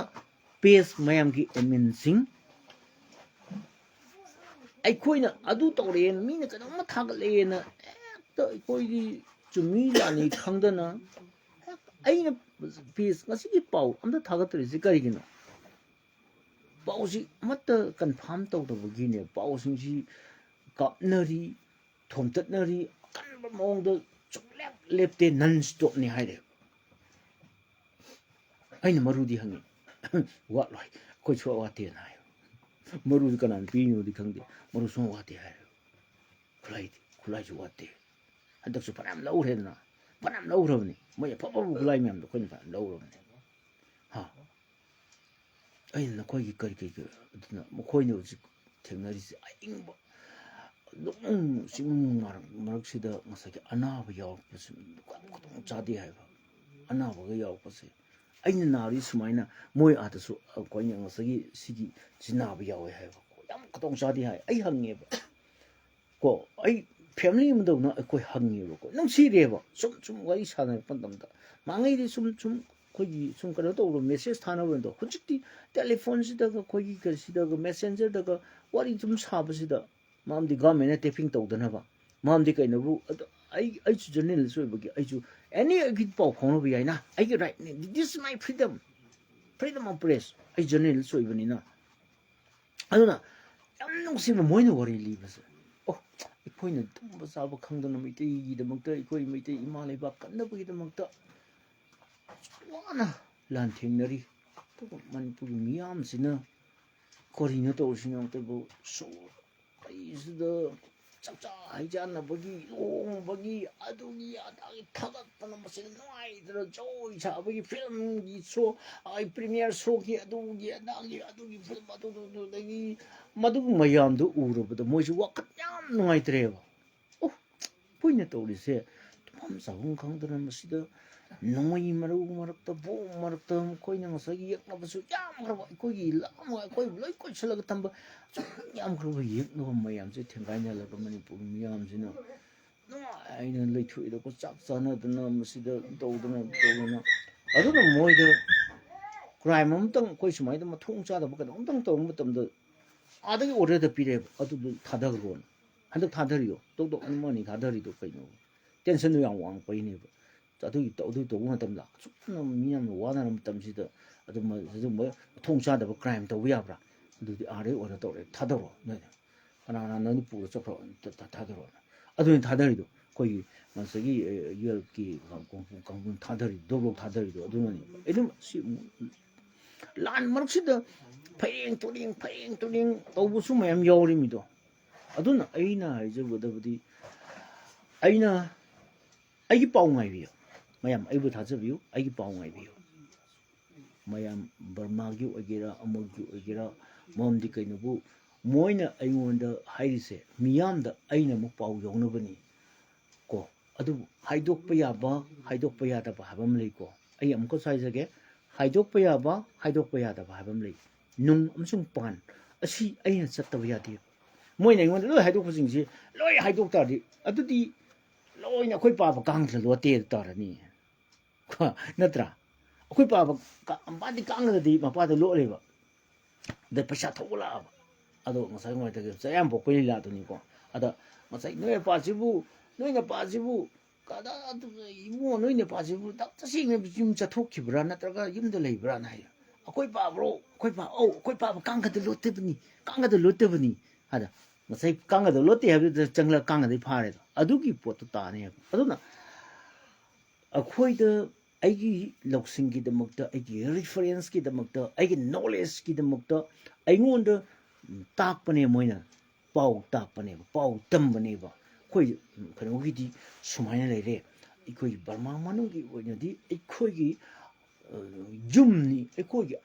ꯄꯦꯖ ꯃꯌꯥꯝꯒꯤ ꯑꯦꯗꯃꯤꯟꯁꯤꯡ, ꯑꯩꯈꯣꯏꯅ ꯑꯗꯨ ꯇꯧꯔꯛꯑꯦꯅ, ꯃꯤꯅ ꯀꯩꯅꯣꯝꯃ ꯊꯥꯒꯠꯂꯛꯑꯦꯅ ꯍꯦꯛꯇ ꯑꯩꯈꯣꯏꯗꯤ ꯆꯨꯝꯃꯤ ꯂꯥꯟꯅꯤ ꯈꯪꯗꯅ, ꯍꯦꯛ ꯑꯩꯅ ꯄꯦꯖ ꯉꯁꯤꯒꯤ ꯄꯥꯎ ꯑꯝꯇ ꯊꯥꯒꯠꯇ꯭ꯔꯤꯁꯤ ꯀꯔꯤꯒꯤꯅꯣ? ꯄꯥꯎꯁꯤ ꯑꯃꯠꯇ ꯀꯟꯐꯥꯝ ꯇꯧꯗꯕꯒꯤꯅꯦ꯫ ꯄꯥꯎꯁꯤꯡꯁꯤ ꯀꯥꯞꯅꯔꯤ, ꯊꯣꯝꯇꯠꯅꯔꯤ, ꯑꯀꯟꯕ ꯃꯑꯣꯡꯗ ꯁꯨꯡꯂꯦꯞ ꯂꯦꯞꯇꯦ, ꯅꯟ ꯁ꯭ꯇꯣꯞꯅꯤ ꯍꯥꯏꯔꯦ꯫ ꯑꯩꯅ ꯃꯔꯨꯗꯤ ꯍꯪꯉꯤ, "ꯋꯥꯠꯂꯣꯏ, ꯑꯩꯈꯣꯏ ꯁꯨꯡꯋꯥꯠ ꯋꯥꯠꯇꯦꯅ" ꯍꯥꯏ꯫ ꯃꯔꯨꯗꯤ ꯀꯅꯥꯅ ꯄꯤꯔꯤꯅꯣꯗꯤ ꯈꯪꯗꯦ, ꯃꯔꯨ ꯁꯨꯡꯋꯥꯠ ꯋꯥꯠꯇꯦ ꯍꯥꯏꯔꯦ꯫ ꯈꯨꯠꯂꯥꯏꯗꯤ, ꯈꯨꯠꯂꯥꯏꯁꯨ ꯋꯥꯠꯇꯦ꯫ ꯍꯟꯗꯛꯁꯨ ꯐꯅꯌꯥꯝ ꯂꯧꯈ꯭ꯔꯦꯗꯅ, ꯐꯅꯌꯥꯝ ꯂꯧꯈ꯭ꯔꯕꯅꯤ꯫ ꯃꯣꯏ ꯑꯐ ꯑꯐꯕ ꯈꯨꯠꯂꯥꯏ ꯃꯌꯥꯝꯗꯣ ꯑꯩꯈꯣꯏꯅ ꯐꯅꯌꯥꯝ ꯂꯧꯈ꯭ꯔꯕꯅꯤ꯫ ꯍꯥ? ꯑꯩꯅ ꯅꯈꯣꯏꯒꯤ ꯀꯔꯤ ꯀꯔꯤ ꯀꯔꯤ, ꯑꯗꯨꯅ ꯃꯈꯣꯏꯅ ꯍꯧꯖꯤꯛ ꯊꯦꯡꯅꯔꯤꯁꯤ ꯑꯏꯪꯕ ꯅꯣꯡ ꯆꯤꯡ ꯃꯔꯛ-, ꯃꯔꯛꯁꯤꯗ ꯉꯁꯥꯏꯒꯤ ꯑꯅꯥꯕ ꯌꯥꯎꯔꯛꯄꯁꯤ ꯈꯨꯗꯣꯡ ꯆꯥꯗꯦ ꯍꯥꯏꯕ꯫ ꯑꯅꯥꯕꯒ ꯌꯥꯎꯔꯛꯄꯁꯦ꯫ ꯑꯩꯅ ꯅꯥꯔꯤ ꯁꯨꯃꯥꯏꯅ ꯃꯣꯏ ꯑꯥꯗꯁꯨ ꯑꯩꯈꯣꯏꯅ ꯉꯁꯥꯏꯒꯤ ꯁꯤꯒꯤ ꯁꯤ ꯅꯥꯕ ꯌꯥꯎꯋꯦ ꯍꯥꯏꯕ꯫ ꯌꯥꯝ ꯈꯨꯗꯣꯡ ꯆꯥꯗꯦ ꯍꯥꯏ꯫ ꯑꯩ ꯍꯪꯉꯦꯕ꯫ ꯀꯣ, ꯑꯩ ꯐꯦꯃꯤꯂꯤ ꯑꯃꯗꯧꯅ ꯑꯩꯈꯣꯏ ꯍꯪꯉꯦꯕꯀꯣ, ꯅꯨꯡꯁꯤꯔꯦꯕ꯫ ꯁꯨꯝ ꯁꯨꯝ ꯋꯥꯔꯤ ꯁꯥꯟꯅꯔꯛꯄ ꯃꯇꯝꯗ ꯃꯥꯡꯉꯩꯗꯤ ꯁꯨꯝ ꯁꯨꯝ ꯑꯩꯈꯣꯏꯒꯤ ꯁꯨꯝ ꯀꯩꯅꯣ ꯇꯧꯕ, ꯃꯦꯁꯦꯖ ꯊꯥꯅꯕꯗꯣ꯫ ꯍꯧꯖꯤꯛꯇꯤ ꯇꯦꯂꯤꯐꯣꯟꯁꯤꯗꯒ ꯑꯩꯈꯣꯏꯒꯤ ꯀꯩꯁꯤꯗꯒ ꯃꯦꯁꯦꯟꯖꯔꯗꯒ ꯋꯥꯔꯤ ꯁꯨꯝ ꯁꯥꯕꯁꯤꯗ ꯃꯥꯝꯗꯤ ꯒꯚꯔꯟꯃꯦꯟꯅ ꯇꯦꯄꯤꯡ ꯇꯧꯗꯅꯕ ꯃꯥꯝꯗꯤ ꯀꯩꯅꯣꯕꯨ ꯑꯗꯣ ꯑꯩ ꯑꯩꯁꯨ ꯖꯔꯅꯦꯂꯤꯁ ꯑꯣꯏꯕꯒꯤ ꯑꯩꯁꯨ ꯑꯦꯅꯤ ꯑꯩꯒꯤ ꯄꯥꯎ ꯐꯥꯎꯅꯕ ꯌꯥꯏꯅ, ꯑꯩꯒꯤ ꯔꯥꯏꯠꯅꯤ꯫ This is my freedom, freedom of press꯫ ꯑꯩ ꯖꯔꯅꯦꯂꯤꯁ ꯑꯣꯏꯕꯅꯤꯅ꯫ ꯑꯗꯨꯅ ꯌꯥꯝ ꯅꯨꯡꯁꯤꯕ ꯃꯣꯏꯅ ꯋꯥꯔꯤ ꯂꯤꯕꯁꯦ꯫ ꯑꯣ, ꯑꯩꯈꯣꯏꯅ ꯇꯨꯝꯕ ꯆꯥꯕ ꯈꯪꯗꯅ ꯃꯩꯇꯩꯒꯤꯗꯃꯛꯇ, ꯑꯩꯈꯣꯏ ꯃꯩꯇꯩ ꯏꯃꯥ ꯂꯩꯕꯥꯛ ꯀꯟꯅꯕꯒꯤꯗꯃꯛꯇ ꯋꯥꯅ ꯂꯥꯟꯊꯦꯡꯅꯔꯤ꯫ ꯑꯗꯨꯒ ꯃꯅꯤꯄꯨꯔꯒꯤ ꯃꯤꯌꯥꯝꯁꯤꯅ ꯀꯔꯤꯅꯣ ꯇꯧꯔꯤꯁꯤꯅ ꯑꯝꯇꯕꯨ ꯁꯣ-, ꯀꯩꯁꯤꯗ ꯆꯥꯛꯆꯥ ꯍꯩꯖꯥꯟꯅꯕꯒꯤ, ꯂꯨꯍꯣꯡꯕꯒꯤ, ꯑꯗꯨꯒꯤ ꯑꯗꯥꯒꯤ ꯊꯥꯒꯠꯄꯅ ꯃꯁꯤꯗ ꯅꯨꯡꯉꯥꯏꯗꯅ ꯖꯒꯣꯏ ꯁꯥꯕꯒꯤ, ꯐꯤꯂꯝꯒꯤ ꯁꯣ, ꯑꯩ ꯄ꯭ꯔꯤꯃꯤꯌꯔ ꯁꯣꯒꯤ, ꯑꯗꯨꯒꯤ ꯑꯗꯥꯒꯤ, ꯑꯗꯨꯒꯤ ꯐꯤꯂꯝ ꯑꯗꯨꯗꯨꯗꯨꯗꯒꯤ ꯃꯗꯨꯒꯤ ꯃꯌꯥꯝꯗꯨ ꯎꯔꯕꯗ ꯃꯣꯏꯁꯨ ꯋꯥꯈꯜ ꯌꯥꯝ ꯅꯨꯡꯉꯥꯏꯇ꯭ꯔꯦꯕ꯫ ꯑꯣ, ꯑꯩꯈꯣꯏꯅ ꯇꯧꯔꯤꯁꯦ ꯇꯨꯝꯐꯝ ꯆꯥꯐꯝ ꯈꯪꯗꯅ ꯃꯁꯤꯗ ꯅꯣꯡꯃꯩ ꯃꯔꯨ ꯃꯔꯛꯇ, ꯕꯣꯝ ꯃꯔꯛꯇ ꯃꯈꯣꯏꯅ ꯉꯁꯥꯏꯒꯤ ꯌꯦꯛꯅꯕꯁꯨ ꯌꯥꯝꯈ꯭ꯔꯕ, ꯑꯩꯈꯣꯏꯒꯤ ꯂꯝ ꯑꯩꯈꯣꯏꯕꯨ ꯂꯣꯏ ꯀꯣꯏꯁꯤꯜꯂꯒ ꯊꯝꯕ, ꯑꯁꯨꯛ ꯌꯥꯝꯈ꯭ꯔꯕ ꯌꯦꯛꯅꯕ ꯃꯌꯥꯝꯁꯦ ꯊꯦꯡꯒꯥꯏꯅꯍꯜꯂꯒ ꯃꯅꯤꯄꯨꯔ ꯃꯤꯌꯥꯝꯁꯤꯅ ꯅꯨꯡꯉꯥꯏꯅ ꯂꯩꯊꯣꯛꯏꯗꯀꯣ, ꯆꯥꯛ ꯆꯥꯅꯗꯅ ꯃꯁꯤꯗ ꯇꯧꯗꯅ ꯇꯧꯗꯅ꯫ ꯑꯗꯨꯅ ꯃꯣꯏꯗ ꯀ꯭ꯔꯥꯏꯝ ꯑꯃꯇꯪ ꯑꯩꯈꯣꯏ ꯁꯨꯃꯥꯏꯅ ꯃꯊꯣꯡ ꯆꯥꯗꯕ ꯀꯩꯅꯣꯝꯇꯪ ꯇꯧꯕ ꯃꯇꯝꯗ ꯑꯥꯗꯒꯤ ꯑꯣꯔꯗꯔꯗ ꯄꯤꯔꯛꯑꯦꯕ, ꯑꯗꯨꯗꯣ ꯊꯥꯗꯈ꯭ꯔꯣꯅ꯫ ꯍꯟꯗꯛ ꯊꯥꯗꯔꯤꯌꯣ, ꯇꯣꯛ ꯇꯣꯛ ꯑꯃ ꯑꯅꯤ ꯊꯥꯗꯔꯤꯗꯣ ꯀꯩꯅꯣ? ꯇꯦꯟꯁꯟꯗꯣ ꯌꯥꯝ ꯋꯥꯡꯉꯛꯄꯩꯅꯦꯕ꯫ ꯑꯗꯨꯒꯤ ꯇꯧ-, ꯑꯗꯨꯒꯤ ꯇꯧꯕ ꯃꯇꯝꯗ ꯑꯁꯨꯛ ꯌꯥꯝꯅ ꯃꯤ ꯌꯥꯝꯅ ꯋꯥꯅꯔ ꯃꯇꯝꯁꯤꯗ ꯑꯗꯨꯝ ꯑꯗꯨꯒꯨꯝꯕ ꯃꯊꯣꯡ ꯆꯥꯗꯕ ꯀ꯭ꯔꯥꯏꯝ ꯇꯧꯕ ꯌꯥꯕ꯭ꯔꯥ? ꯑꯗꯨꯗꯤ ꯑꯥꯔꯗꯩ ꯑꯣꯔꯗꯔ ꯇꯧꯔꯛꯑꯦ, "ꯊꯥꯗꯔꯣ ꯅꯣꯏꯅ꯫ ꯀꯅꯥ ꯀꯅꯥ ꯅꯣꯏꯅ ꯄꯨꯔ ꯆꯠꯈ꯭ꯔꯣ, ꯊꯥ-, ꯊꯥ-, ꯊꯥꯗꯔꯣꯅ"꯫ ꯑꯗꯨꯅ ꯊꯥꯗꯔꯤꯗꯣ ꯑꯩꯈꯣꯏꯒꯤ ꯉꯁꯥꯏꯒꯤ, ꯑꯦ, ꯌꯨ ꯑꯦꯜꯀꯤ ꯀꯥꯡꯕꯨ-, ꯀꯥꯡꯕꯨꯅ ꯊꯥꯗꯔꯤꯗꯣ, ꯗꯣꯛ ꯗꯣꯛ ꯊꯥꯗꯔꯤꯗꯣ꯫ ꯑꯗꯨꯅꯅꯤ ꯑꯩ ꯑꯗꯨꯝ ꯁꯤ ꯑꯃꯨꯛ ꯂꯥꯟ ꯃꯔꯛꯁꯤꯗ ꯐꯩꯔꯦꯡ ꯇꯨꯔꯦꯡ, ꯐꯩꯔꯦꯡ ꯇꯨꯔꯦꯡ ꯇꯧꯕꯁꯨ ꯃꯌꯥꯝ ꯌꯥꯎꯔꯤꯃꯤꯗꯣ꯫ ꯑꯗꯨꯅ ꯑꯩꯅ ꯍꯥꯏꯖꯒꯗꯕꯗꯤ, ꯑꯩꯅ, ꯑꯩꯒꯤ ꯄꯥꯎ ꯉꯥꯏꯕꯤꯌꯨ꯫ ꯃꯌꯥꯝ ꯑꯩꯕꯨ ꯊꯥꯖꯕꯤꯌꯨ, ꯑꯩꯒꯤ ꯄꯥꯎ ꯉꯥꯏꯕꯤꯌꯨ꯫ ꯃꯌꯥꯝ ꯕꯔꯃꯥꯒꯤ ꯑꯣꯏꯒꯦꯔꯥ, ꯑꯃꯒꯤ ꯑꯣꯏꯒꯦꯔꯥ, ꯃꯔꯝꯗꯤ ꯀꯩꯅꯣꯕꯨ ꯃꯣꯏꯅ ꯑꯩꯉꯣꯟꯗ ꯍꯥꯏꯔꯤꯁꯦ, ꯃꯤꯌꯥꯝꯗ ꯑꯩꯅ ꯑꯃꯨꯛ ꯄꯥꯎ ꯌꯧꯅꯕꯅꯤ ꯀꯣ꯫ ꯑꯗꯨꯕꯨ ꯍꯥꯏꯗꯣꯛꯄ ꯌꯥꯕ, ꯍꯥꯏꯗꯣꯛꯄ ꯌꯥꯗꯕ ꯍꯥꯏꯕ ꯑꯃ ꯂꯩꯀꯣ꯫ ꯑꯩ ꯑꯃꯨꯛꯀꯁꯨ ꯍꯥꯏꯖꯒꯦ, ꯍꯥꯏꯗꯣꯛꯄ ꯌꯥꯕ, ꯍꯥꯏꯗꯣꯛꯄ ꯌꯥꯗꯕ ꯍꯥꯏꯕ ꯑꯃ ꯂꯩ꯫ ꯅꯨꯡ ꯑꯃꯁꯨꯡ ꯄꯥꯟ ꯑꯁꯤ ꯑꯩꯅ ꯆꯠꯇꯕ ꯌꯥꯗꯦ꯫ ꯃꯣꯏꯅ ꯑꯩꯉꯣꯟꯗ ꯂꯣꯏ ꯍꯥꯏꯗꯣꯛꯄꯁꯤꯡꯁꯤ ꯂꯣꯏ ꯍꯥꯏꯗꯣꯛ ꯇꯥꯔꯗꯤ, ꯑꯗꯨꯗꯤ ꯂꯣꯏꯅ ꯑꯩꯈꯣꯏ ꯄꯥꯕ ꯀꯥꯡꯗ ꯂꯣꯠꯇꯦ ꯇꯥꯔꯅꯤ꯫ ꯀꯣ, ꯅꯠꯇ꯭ꯔꯥ? ꯑꯩꯈꯣꯏ ꯄꯥꯕ ꯀ-, ꯃꯄꯥꯗꯤ ꯀꯥꯡꯗꯗꯤ ꯃꯄꯥꯗ ꯂꯣꯠꯂꯦꯕ꯫ ꯑꯗ ꯄꯩꯁꯥ ꯊꯧꯕ ꯂꯥꯛꯑꯕ꯫ ꯑꯗꯣ ꯉꯁꯥꯏ ꯅꯨꯡꯉꯥꯏꯇꯒꯦ ꯆꯌꯥꯝ ꯄꯣꯛꯄ ꯂꯤꯂꯥꯗꯨꯅꯤꯀꯣ꯫ ꯑꯗ ꯉꯁꯥꯏ ꯅꯣꯏ ꯄꯥꯁꯤꯕꯨ, ꯅꯣꯏ ꯅꯄꯥꯁꯤꯕꯨ ꯀꯗꯥ-, ꯏꯕꯨꯡꯉꯣ, ꯅꯣꯏ ꯅꯄꯥꯁꯤꯕꯨ ꯇꯁꯦꯡꯅ ꯌꯨꯝ ꯆꯠꯊꯣꯛꯈꯤꯕ꯭ꯔꯥ ꯅꯠꯇ꯭ꯔꯒ ꯌꯨꯝꯗ ꯂꯩꯕ꯭ꯔꯥꯅ ꯍꯥꯏꯌꯦ꯫ "ꯑꯩꯈꯣꯏ ꯄꯥꯕ꯭ꯔꯣ? ꯑꯩꯈꯣꯏ ꯄꯥ-, ꯑꯧ, ꯑꯩꯈꯣꯏ ꯄꯥꯕ ꯀꯥꯡꯈꯠꯇ ꯂꯣꯠꯇꯕꯅꯤ, ꯀꯥꯡꯈꯠꯇ ꯂꯣꯠꯇꯕꯅꯤ" ꯍꯥꯏꯗ꯫ ꯉꯁꯥꯏ ꯀꯥꯡꯈꯠꯇ ꯂꯣꯠꯇꯦ ꯍꯥꯏꯕꯗꯨꯗ ꯆꯪꯂꯒ ꯀꯥꯡꯈꯠꯇ ꯐꯥꯔꯦꯗꯣ꯫ ꯑꯗꯨꯒꯤ ꯄꯣꯠꯇꯣ ꯇꯥꯅꯦꯕ꯫ ꯑꯗꯨꯅ ꯑꯩꯈꯣꯏꯗ, ꯑꯩꯒꯤ ꯂꯧꯁꯤꯡꯒꯤꯗꯃꯛꯇ, ꯑꯩꯒꯤ ꯔꯤꯐꯔꯦꯟꯁꯀꯤꯗꯃꯛꯇ, ꯑꯩꯒꯤ ꯅꯣꯂꯦꯖꯀꯤꯗꯃꯛꯇ ꯑꯩꯉꯣꯟꯗ ꯇꯥꯛꯄꯅꯦ ꯃꯣꯏꯅ꯫ ꯄꯥꯎ ꯇꯥꯛꯄꯅꯦꯕ, ꯄꯥꯎ ꯇꯝꯕꯅꯦꯕ꯫ ꯑꯩꯈꯣꯏ ꯀꯩꯅꯣꯒꯤꯗꯤ ꯁꯨꯃꯥꯏꯅ ꯂꯩꯔꯦ꯫ ꯑꯩꯈꯣꯏꯒꯤ ꯕꯔꯃꯥ ꯃꯅꯨꯡꯒꯤ ꯑꯣꯏꯅꯗꯤ ꯑꯩꯈꯣꯏꯒꯤ, ꯑ, ꯌꯨꯝꯅꯤ, ꯑꯩꯈꯣꯏꯒꯤ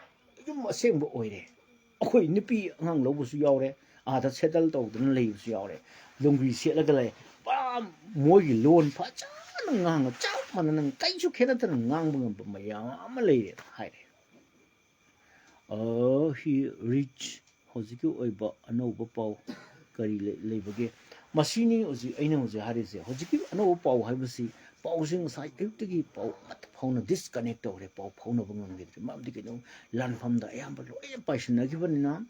ꯌꯨꯝ ꯑꯁꯦꯡꯕ ꯑꯣꯏꯔꯦ꯫ ꯑꯩꯈꯣꯏ ꯅꯨꯄꯤ ꯑꯉꯥꯡ ꯂꯧꯕꯁꯨ ꯌꯥꯎꯔꯦ, ꯑꯥꯗ ꯁꯦꯇꯜ ꯇꯧꯗꯅ ꯂꯩꯕꯁꯨ ꯌꯥꯎꯔꯦ꯫ ꯂꯨꯡꯒꯤ ꯁꯦꯠꯂꯒ ꯂꯩ꯫ ꯄꯨꯔꯥ ꯃꯣꯏꯒꯤ ꯂꯣꯟ ꯐꯖꯅ ꯉꯥꯡꯉ, ꯆꯞ ꯃꯥꯟꯅꯅ ꯀꯩꯁꯨ ꯈꯦꯠꯅꯗꯅ ꯉꯥꯡꯕ ꯉꯝꯕ ꯃꯌꯥꯝ ꯑꯃ ꯂꯩꯔꯦ ꯍꯥꯏꯔꯦ꯫ ꯑ, he reach, ꯍꯧꯖꯤꯛꯀꯤ ꯑꯣꯏꯕ ꯑꯅꯧꯕ ꯄꯥꯎ ꯀꯔꯤ ꯂꯩ-, ꯂꯩꯕꯒꯦ? ꯃꯁꯤꯅꯤ ꯍꯧꯖꯤꯛ ꯑꯩꯅ ꯍꯧꯖꯤꯛ ꯍꯥꯏꯔꯤꯁꯦ꯫ ꯍꯧꯖꯤꯛꯀꯤ ꯑꯅꯧꯕ ꯄꯥꯎ ꯍꯥꯏꯕꯁꯤ, ꯄꯥꯎꯁꯦ ꯉꯁꯥꯏ ꯑꯌꯨꯛꯇꯒꯤ ꯄꯥꯎ ꯑꯃꯠꯇ ꯐꯥꯎꯅ ꯗꯤꯁꯀꯅꯦꯛ ꯇꯧꯔꯦ, ꯄꯥꯎ ꯐꯥꯎꯅꯕ ꯉꯝꯈꯤꯗ꯭ꯔꯦ꯫ ꯃꯔꯝꯗꯤ ꯀꯩꯅꯣ, ꯂꯥꯟꯐꯝꯗ ꯑꯌꯥꯝꯕ ꯂꯣꯏꯅ ꯄꯥꯏꯁꯤꯟꯅꯈꯤꯕꯅꯤꯅ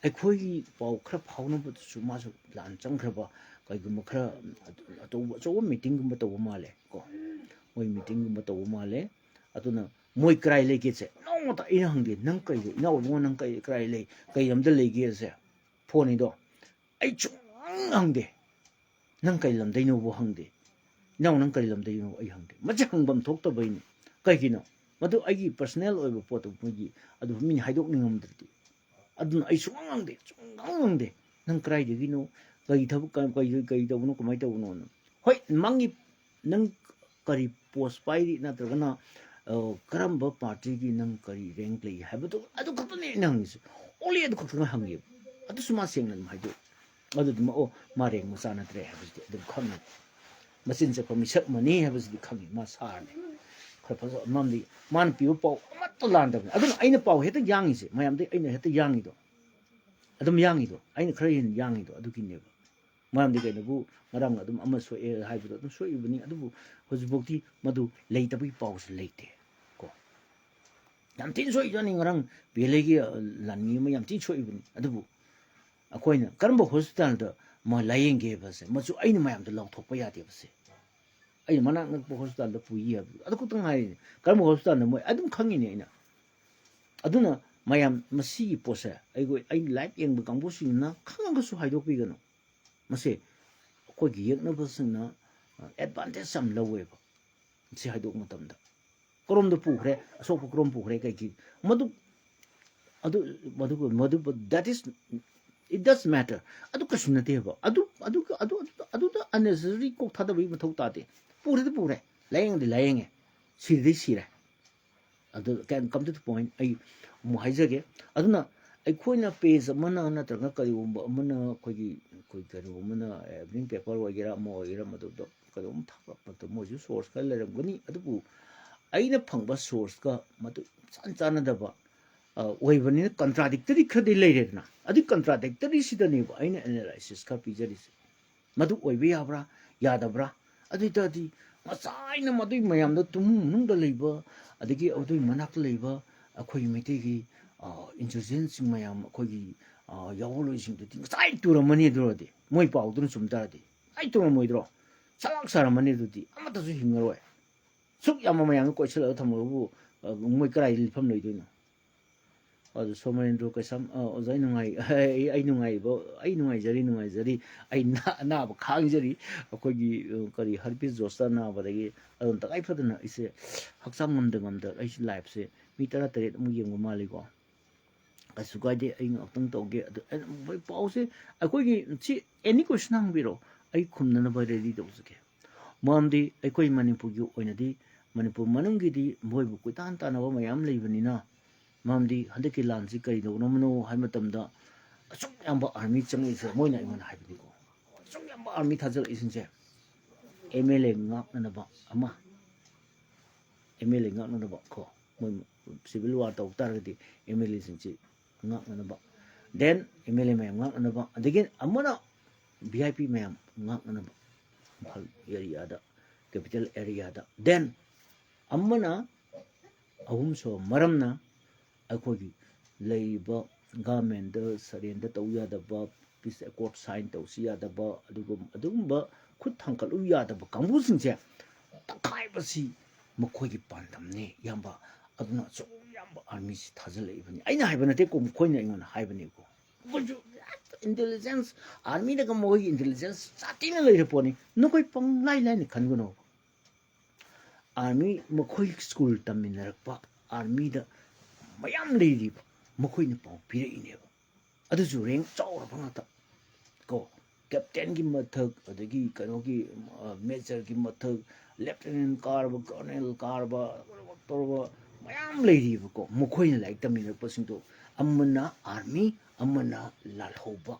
ꯑꯩꯈꯣꯏꯒꯤ ꯄꯥꯎ ꯈꯔ ꯐꯥꯎꯅꯕꯗꯨꯁꯨ ꯃꯥꯁꯨ ꯂꯥꯟ ꯆꯪꯈ꯭ꯔꯕ, ꯀꯩꯒꯨꯝꯕ ꯈꯔ ꯑꯆꯧꯕ, ꯑꯆꯧꯕ ꯃꯤꯇꯤꯡꯒꯨꯝꯕ ꯇꯧꯕ ꯃꯥꯜꯂꯦ ꯀꯣ, ꯃꯣꯏ ꯃꯤꯇꯤꯡꯒꯨꯝꯕ ꯇꯧꯕ ꯃꯥꯜꯂꯦ꯫ ꯑꯗꯨꯅ ꯃꯣꯏ ꯀꯔꯥꯏ ꯂꯩꯒꯦꯁꯦ ꯅꯣꯡꯃꯇ ꯑꯩꯅ ꯍꯪꯗꯦ꯫ "ꯅꯪ ꯀꯩꯗꯣ, ꯏꯅꯥꯎ ꯏꯕꯨꯡꯉꯣ, ꯅꯪ ꯀꯩ, ꯀꯔꯥꯏ ꯂꯩ, ꯀꯩ ꯂꯝꯗ ꯂꯩꯒꯦꯁꯦ?" ꯐꯣꯟꯅꯤꯗꯣ ꯑꯩ ꯁꯨꯡꯍꯪ ꯍꯪꯗꯦ꯫ "ꯅꯪ ꯀꯩ ꯂꯝꯗꯩꯅꯣꯕꯨ ꯍꯪꯗꯦ꯫ ꯏꯅꯥꯎ, ꯅꯪ ꯀꯔꯤ ꯂꯝꯗꯩꯅꯣ?" ꯑꯩ ꯍꯪꯗꯦ꯫ ꯃꯁꯤ ꯍꯪꯐꯝ ꯊꯣꯛꯇꯕꯩꯅꯤ꯫ ꯀꯩꯒꯤꯅꯣ? ꯃꯗꯨ ꯑꯩꯒꯤ ꯄꯔꯁꯅꯦꯜ ꯑꯣꯏꯕ ꯄꯣꯠꯇꯨ ꯃꯣꯏꯒꯤ ꯑꯗꯨ ꯃꯤꯅ ꯍꯥꯏꯗꯣꯛꯅꯤꯡꯉꯝꯗ꯭ꯔꯗꯤ꯫ ꯑꯗꯨꯅ ꯑꯩ ꯁꯨꯡꯍꯪ ꯍꯪꯗꯦ, ꯁꯨꯡꯍꯪ ꯍꯪꯗꯦ꯫ "ꯅꯪ ꯀꯗꯥꯏꯗꯒꯤꯅꯣ? ꯀꯔꯤ ꯊꯕꯛ, ꯀ-, ꯀꯔꯤ, ꯀꯔꯤ ꯇꯧꯕꯅꯣ? ꯀꯃꯥꯏꯅ ꯇꯧꯕꯅꯣꯅ?" ꯍꯣꯏ, ꯃꯥꯒꯤ, "ꯅꯪ ꯀꯔꯤ ꯄꯣꯁ ꯄꯥꯏꯔꯤ? ꯅꯠꯇ꯭ꯔꯒꯅ, ꯑ, ꯀꯔꯝꯕ ꯄꯥꯔꯇꯤꯒꯤ ꯅꯪ ꯀꯔꯤ ꯔꯦꯡꯛ ꯂꯩ?" ꯍꯥꯏꯕꯗꯨ, ꯑꯗꯨ ꯈꯛꯇꯅꯦ ꯑꯩꯅ ꯍꯪꯉꯤꯁꯦ꯫ ꯑꯣꯟꯂꯤ ꯑꯗꯨ ꯈꯛꯇꯪ ꯍꯪꯉꯦꯕ꯫ ꯑꯗꯨꯁꯨ ꯃꯥ ꯁꯦꯡꯅ ꯑꯗꯨꯝ ꯍꯥꯏꯗꯣꯛꯑꯦ꯫ ꯑꯗꯨꯗꯤ ꯃꯥ, "ꯑꯣ, ꯃꯥ ꯔꯦꯡ ꯃꯆꯥ ꯅꯠꯇ꯭ꯔꯦ" ꯍꯥꯏꯕꯁꯤꯗꯤ ꯑꯗꯨꯝ ꯈꯪꯉꯦ꯫ ꯃꯆꯤꯟ ꯆꯠꯄ ꯃꯤꯁꯛ ꯑꯃꯅꯤ ꯍꯥꯏꯕꯁꯤꯗꯤ ꯈꯪꯉꯤ, ꯃꯥ ꯁꯥꯔꯅꯤ꯫ ꯈꯔ ꯐꯖ-, ꯃꯔꯝꯗꯤ ꯃꯥꯅ ꯄꯤꯕ ꯄꯥꯎ ꯑꯃꯠꯇ ꯂꯥꯟꯗꯕꯅꯤ꯫ ꯑꯗꯨꯅ ꯑꯩꯅ ꯄꯥꯎ ꯍꯦꯛꯇ ꯌꯥꯡꯉꯤꯁꯦ, ꯃꯌꯥꯝꯗꯩ ꯑꯩꯅ ꯍꯦꯛꯇ ꯌꯥꯡꯉꯤꯗꯣ꯫ ꯑꯗꯨꯝ ꯌꯥꯡꯉꯤꯗꯣ, ꯑꯩꯅ ꯈꯔ ꯍꯦꯟꯅ ꯌꯥꯡꯉꯤꯗꯣ ꯑꯗꯨꯒꯤꯅꯦꯕ꯫ ꯃꯔꯝꯗꯤ ꯀꯩꯅꯣꯕꯨ, ꯉꯔꯥꯡ ꯑꯗꯨꯝ ꯑꯃ ꯁꯣꯛꯑꯦ ꯍꯥꯏꯕꯗꯣ ꯑꯗꯨꯝ ꯁꯣꯛꯏꯕꯅꯤ, ꯑꯗꯨꯕꯨ ꯍꯧꯖꯤꯛꯐꯥꯎꯗꯤ ꯃꯗꯨ ꯂꯩꯇꯕꯒꯤ ꯄꯥꯎꯁꯨ ꯂꯩꯇꯦ ꯀꯣ꯫ ꯌꯥꯝ ꯊꯤꯅ ꯁꯣꯛꯏꯖꯥꯠꯅꯤ ꯉꯔꯥꯡ ꯄꯦꯂꯦꯒꯤ, ꯑ, ꯂꯥꯟꯃꯤ ꯑꯃ ꯌꯥꯝ ꯊꯤꯅ ꯁꯣꯛꯏꯕꯅꯤ꯫ ꯑꯗꯨꯕꯨ ꯑꯩꯈꯣꯏꯅ ꯀꯔꯝꯕ ꯍꯣꯁꯄꯤꯇꯥꯜꯗ ꯃꯥ ꯂꯥꯏꯌꯦꯡꯒꯦꯕꯁꯦ ꯃꯁꯨ ꯑꯩꯅ ꯃꯌꯥꯝꯗ ꯂꯥꯎꯊꯣꯛꯄ ꯌꯥꯗꯦꯕꯁꯦ꯫ ꯑꯩꯅ ꯃꯅꯥꯛ ꯅꯛꯄ ꯍꯣꯁꯄꯤꯇꯥꯜꯗ ꯄꯨꯏ ꯍꯥꯏꯕꯗꯣ ꯑꯗꯨ ꯈꯛꯇꯪ ꯍꯥꯏꯔꯤꯅꯦ꯫ ꯀꯔꯝꯕ ꯍꯣꯁꯄꯤꯇꯥꯜꯗ ꯃꯣꯏ ꯑꯗꯨꯝ ꯈꯪꯉꯤꯅꯦ ꯑꯩꯅ꯫ ꯑꯗꯨꯅ ꯃꯌꯥꯝ ꯃꯁꯤꯒꯤ ꯄꯣꯠꯁꯦ ꯑꯩꯈꯣꯏ, ꯑꯩ ꯂꯥꯏꯚ ꯌꯦꯡꯕ ꯀꯥꯡꯕꯨꯁꯤꯡꯅ ꯈꯪꯉꯒꯁꯨ ꯍꯥꯏꯗꯣꯛꯄꯤꯒꯅꯨ꯫ ꯃꯁꯦ ꯑꯩꯈꯣꯏꯒꯤ ꯌꯦꯛꯅꯕꯁꯤꯡꯅ ꯑꯦꯗꯚꯥꯟꯇꯦꯖ ꯌꯥꯝ ꯂꯧꯋꯦꯕ꯫ ꯁꯤ ꯍꯥꯏꯗꯣꯛꯄ ꯃꯇꯝꯗ ꯀꯔꯣꯝꯗ ꯄꯨꯈ꯭ꯔꯦ, ꯑꯁꯣꯛꯄ ꯀꯔꯣꯝ ꯄꯨꯈ꯭ꯔꯦ, ꯀꯩꯒꯤ ꯃꯗꯨ, ꯑꯗꯨ, ꯃꯗꯨ, ꯃꯗꯨ, that is, it does matter. ꯑꯗꯨ ꯀꯩꯁꯨ ꯅꯠꯇꯦꯕ꯫ ꯑꯗꯨ, ꯑꯗꯨ, ꯑꯗꯨ, ꯑꯗꯨꯗ unnecessary ꯀꯣꯛ ꯊꯥꯗꯕꯒꯤ ꯃꯊꯧ ꯇꯥꯗꯦ꯫ ꯄꯨꯔꯗꯤ ꯄꯨꯔꯦ, ꯂꯥꯏꯌꯦꯡꯗꯤ ꯂꯥꯏꯌꯦꯡꯉꯦ, ꯁꯤꯔꯗꯤ ꯁꯤꯔꯦ꯫ ꯑꯗꯨ can come to the point, ꯑꯩ ꯑꯃꯨꯛ ꯍꯥꯏꯖꯒꯦ꯫ ꯑꯗꯨꯅ ꯑꯩꯈꯣꯏꯅ ꯄꯦꯖ ꯑꯃꯅ ꯅꯠꯇ꯭ꯔꯒ ꯀꯔꯤꯒꯨꯝꯕ ꯑꯃꯅ ꯑꯩꯈꯣꯏꯒꯤ, ꯑꯩꯈꯣꯏ ꯀꯔꯤꯒꯨꯝꯕ ꯑꯃꯅ evening paper ꯑꯣꯏꯒꯦꯔꯥ ꯑꯃ ꯑꯣꯏꯒꯦꯔꯥ ꯃꯗꯨꯗ ꯀꯩꯅꯣꯝ ꯊꯥꯒꯠꯄꯗ ꯃꯣꯏꯁꯨ ꯁꯣꯔꯁ ꯈꯔ ꯂꯩꯔꯝꯒꯅꯤ꯫ ꯑꯗꯨꯕꯨ ꯑꯩꯅ ꯐꯪꯕ ꯁꯣꯔꯁꯀ ꯃꯗꯨ ꯏꯆꯥꯟ ꯆꯥꯟꯅꯗꯕ, ꯑ, ꯑꯣꯏꯕꯅꯤꯅ ꯀꯟꯇ꯭ꯔꯥꯗꯤꯛꯇꯔꯤ ꯈꯔꯗꯤ ꯂꯩꯔꯦꯗꯅ꯫ ꯑꯗꯨꯒꯤ ꯀꯟꯇ꯭ꯔꯥꯗꯤꯛꯇꯔꯤꯁꯤꯗꯅꯦꯕ ꯑꯩꯅ ꯑꯦꯅꯥꯂꯥꯏꯁꯤꯁ ꯈꯔ ꯄꯤꯖꯔꯤꯁꯦ꯫ ꯃꯗꯨ ꯑꯣꯏꯕ ꯌꯥꯕ꯭ꯔꯥ, ꯌꯥꯗꯕ꯭ꯔꯥ? ꯑꯗꯨ ꯑꯣꯏ ꯇꯥꯔꯗꯤ ꯉꯁꯥꯏꯅ ꯃꯗꯨꯒꯤ ꯃꯌꯥꯝꯗꯣ ꯇꯨꯃꯨ ꯃꯅꯨꯡꯗ ꯂꯩꯕ, ꯑꯗꯒꯤ ꯑꯗꯨꯒꯤ ꯃꯅꯥꯛꯇ ꯂꯩꯕ ꯑꯩꯈꯣꯏꯒꯤ ꯃꯩꯇꯩꯒꯤ, ꯑ, insurgentꯁꯤꯡ ꯃꯌꯥꯝ ꯑꯩꯈꯣꯏꯒꯤ, ꯑ, ꯌꯥꯑꯣꯡꯂꯣꯏꯁꯤꯡꯗꯨꯗꯤ ꯉꯁꯥꯏ ꯇꯨꯔꯝꯃꯅꯤ꯫ ꯑꯗꯨ ꯑꯣꯏꯔꯗꯤ ꯃꯣꯏ ꯄꯥꯎꯗꯨꯅ ꯆꯨꯝ ꯇꯥꯔꯗꯤ ꯉꯁꯥꯏ ꯇꯨꯔꯝꯃꯣꯏꯗ꯭ꯔꯣ? ꯁꯂꯥꯛ ꯁꯥꯔꯝꯃꯅꯤ꯫ ꯑꯗꯨꯗꯤ ꯑꯃꯠꯇꯁꯨ ꯍꯤꯡꯉꯔꯣꯏ꯫ ꯁꯨꯛ ꯌꯥꯝꯕ ꯃꯌꯥꯝꯗꯨ ꯀꯣꯏꯁꯤꯜꯂꯒ ꯊꯝꯃꯒꯕꯨ, ꯑ, ꯃꯣꯏ ꯀꯗꯥꯏꯗ ꯂꯤꯠꯐꯝ ꯂꯩꯗꯣꯏꯅꯣ? ꯑꯗꯨ ꯁꯣꯃꯔꯦꯟꯗ꯭ꯔꯣ ꯀꯩꯁꯥꯝ, ꯑ, ꯑꯣꯖꯥ, ꯑꯩ ꯅꯨꯡꯉꯥꯏ-, ꯑꯩ, ꯑꯩ ꯅꯨꯡꯉꯥꯏꯕ-, ꯑꯩ ꯅꯨꯡꯉꯥꯏꯖꯔꯤ, ꯅꯨꯡꯉꯥꯏꯖꯔꯤ꯫ ꯑꯩ ꯅꯥ-, ꯑꯅꯥꯕ ꯈꯥꯡꯖꯔꯤ꯫ ꯑꯩꯈꯣꯏꯒꯤ, ꯑ, ꯀꯔꯤ, herpes zoster ꯅꯥꯕꯗꯒꯤ ꯑꯗꯨꯝ ꯇꯉꯥꯏ ꯐꯗꯅ ꯑꯩꯁꯦ ꯍꯛꯆꯥꯡ ꯉꯝꯗ ꯉꯝꯗ ꯑꯩꯁꯦ liveꯁꯦ ꯃꯤ ꯇꯔꯥ ꯇꯔꯦꯠ ꯑꯃꯨꯛ ꯌꯦꯡꯕ ꯃꯥꯜꯂꯤꯀꯣ꯫ ꯀꯩꯁꯨ ꯀꯥꯏꯗꯦ, ꯑꯩ ꯉꯥꯛꯇꯪ ꯇꯧꯒꯦ꯫ ꯑꯗꯨ ꯑꯩꯅ ꯄꯥꯎꯁꯦ ꯑꯩꯈꯣꯏꯒꯤ ꯁꯤ any question ꯍꯪꯕꯤꯔꯛꯑꯣ, ꯑꯩ ꯈꯨꯝꯅꯅꯕ ready ꯇꯧꯖꯒꯦ꯫ ꯃꯔꯝꯗꯤ ꯑꯩꯈꯣꯏ ꯃꯅꯤꯄꯨꯔꯒꯤ ꯑꯣꯏꯅꯗꯤ ꯃꯅꯤꯄꯨꯔ ꯃꯅꯨꯡꯒꯤꯗꯤ ꯃꯣꯏꯕꯨ ꯀꯣꯏꯇꯥꯟ ꯇꯥꯟꯅꯕ ꯃꯌꯥꯝ ꯂꯩꯕꯅꯤꯅ, ꯃꯔꯝꯗꯤ ꯍꯟꯗꯛꯀꯤ ꯂꯥꯟꯁꯤ ꯀꯔꯤꯗꯧꯅꯕꯅꯣ ꯍꯥꯏꯕ ꯃꯇꯝꯗ ꯑꯁꯨꯛ ꯌꯥꯝꯕ army ꯆꯪꯉꯛꯏꯁꯦ, ꯃꯣꯏꯅ ꯑꯩꯉꯣꯟꯗ ꯍꯥꯏꯕꯅꯤꯀꯣ, ꯑꯁꯨꯛ ꯌꯥꯝꯕ army ꯊꯥꯖꯤꯜꯂꯛꯏꯁꯤꯡꯁꯦ MLA ꯉꯥꯛꯅꯅꯕ ꯑꯃ, MLA ꯉꯥꯛꯅꯅꯕ ꯀꯣ, ꯃꯣꯏ civil war ꯇꯧ ꯇꯥꯔꯒꯗꯤ MLAꯁꯤꯡꯁꯤ ꯉꯥꯛꯅꯅꯕ꯫ Then ꯑꯦꯝ ꯑꯦꯜ ꯑꯦ ꯃꯌꯥꯝ ꯉꯥꯛꯅꯅꯕ, ꯑꯗꯒꯤ ꯑꯃꯅ ꯚꯤ ꯑꯥꯏ ꯄꯤ ꯃꯌꯥꯝ ꯉꯥꯛꯅꯅꯕ, ꯏꯝꯐꯥꯜ ꯑꯦꯔꯤꯌꯥꯗ, ꯀꯦꯄꯤꯇꯦꯜ ꯑꯦꯔꯤꯌꯥꯗ꯫ Then ꯑꯃꯅ ꯑꯍꯨꯝꯁꯨꯕ ꯃꯔꯝꯅ ꯑꯩꯈꯣꯏꯒꯤ ꯂꯩꯔꯤꯕ ꯒꯃꯦꯟꯗ ꯁꯔꯦꯟꯗꯔ ꯇꯧ ꯌꯥꯗꯕ, ꯄꯤꯁ ꯑꯦꯀꯣꯔꯗ ꯁꯥꯏꯟ ꯇꯧꯁꯤ ꯌꯥꯗꯕ, ꯑꯗꯨꯒꯨꯝ-, ꯑꯗꯨꯒꯨꯝꯕ ꯈꯨꯠ ꯊꯥꯡꯒꯠꯂꯨ ꯌꯥꯗꯕ ꯀꯥꯡꯕꯨꯁꯤꯡꯁꯦ ꯇꯛꯈꯥꯏꯕꯁꯤ ꯃꯈꯣꯏꯒꯤ ꯄꯥꯟꯗꯝꯅꯤ, ꯏꯌꯥꯝꯕ꯫ ꯑꯗꯨꯅ ꯑꯁꯨꯛ ꯌꯥꯝꯕ ꯑꯥꯔꯃꯤꯁꯤ ꯊꯥꯖꯤꯜꯂꯛꯏꯕꯅꯤ꯫ ꯑꯩꯅ ꯍꯥꯏꯕ ꯅꯠꯇꯦꯀꯣ, ꯃꯈꯣꯏꯅ ꯑꯩꯉꯣꯟꯗ ꯍꯥꯏꯕꯅꯤꯀꯣ꯫ ꯃꯈꯣꯏꯁꯨ ꯏꯟꯇꯦꯂꯤꯖꯦꯟꯁ, ꯑꯥꯔꯃꯤꯗꯒ ꯃꯈꯣꯏꯒꯤ ꯏꯟꯇꯦꯂꯤꯖꯦꯟꯁ ꯁꯥꯊꯤꯅ ꯂꯩꯔ ꯄꯣꯠꯅꯤ꯫ ꯅꯈꯣꯏ ꯄꯪꯂꯥꯏ ꯂꯥꯏꯅ ꯈꯟꯒꯅꯣ꯫ ꯑꯥꯔꯃꯤ ꯃꯈꯣꯏ ꯁ꯭ꯀꯨꯜ ꯇꯝꯃꯤꯟꯅꯔꯛꯄ ꯑꯥꯔꯃꯤꯗ ꯃꯌꯥꯝ ꯂꯩꯔꯤꯕ, ꯃꯈꯣꯏꯅ ꯄꯥꯎ ꯄꯤꯔꯛꯏꯅꯦꯕ꯫ ꯑꯗꯨꯁꯨ ꯔꯦꯡ ꯆꯥꯎꯔꯕ ꯉꯥꯛꯇ ꯀꯣ, ꯀꯦꯞꯇꯦꯟꯒꯤ ꯃꯊꯛ, ꯑꯗꯒꯤ ꯀꯩꯅꯣꯒꯤ, ꯑ, ꯃꯦꯖꯔꯒꯤ ꯃꯊꯛ, ꯂꯦꯐꯇꯤꯅꯦꯟ ꯀꯥꯔꯕ, ꯀꯔꯅꯦꯜ ꯀꯥꯔꯕ, ꯇꯧꯔꯕ ꯃꯌꯥꯝ ꯂꯩꯔꯤꯕꯀꯣ꯫ ꯃꯈꯣꯏꯅ ꯂꯥꯏꯔꯤꯛ ꯇꯝꯃꯤꯟꯅꯔꯛꯄꯁꯤꯡꯗꯣ ꯑꯃꯅ ꯑꯥꯔꯃꯤ, ꯑꯃꯅ ꯂꯥꯜꯍꯧꯕ꯫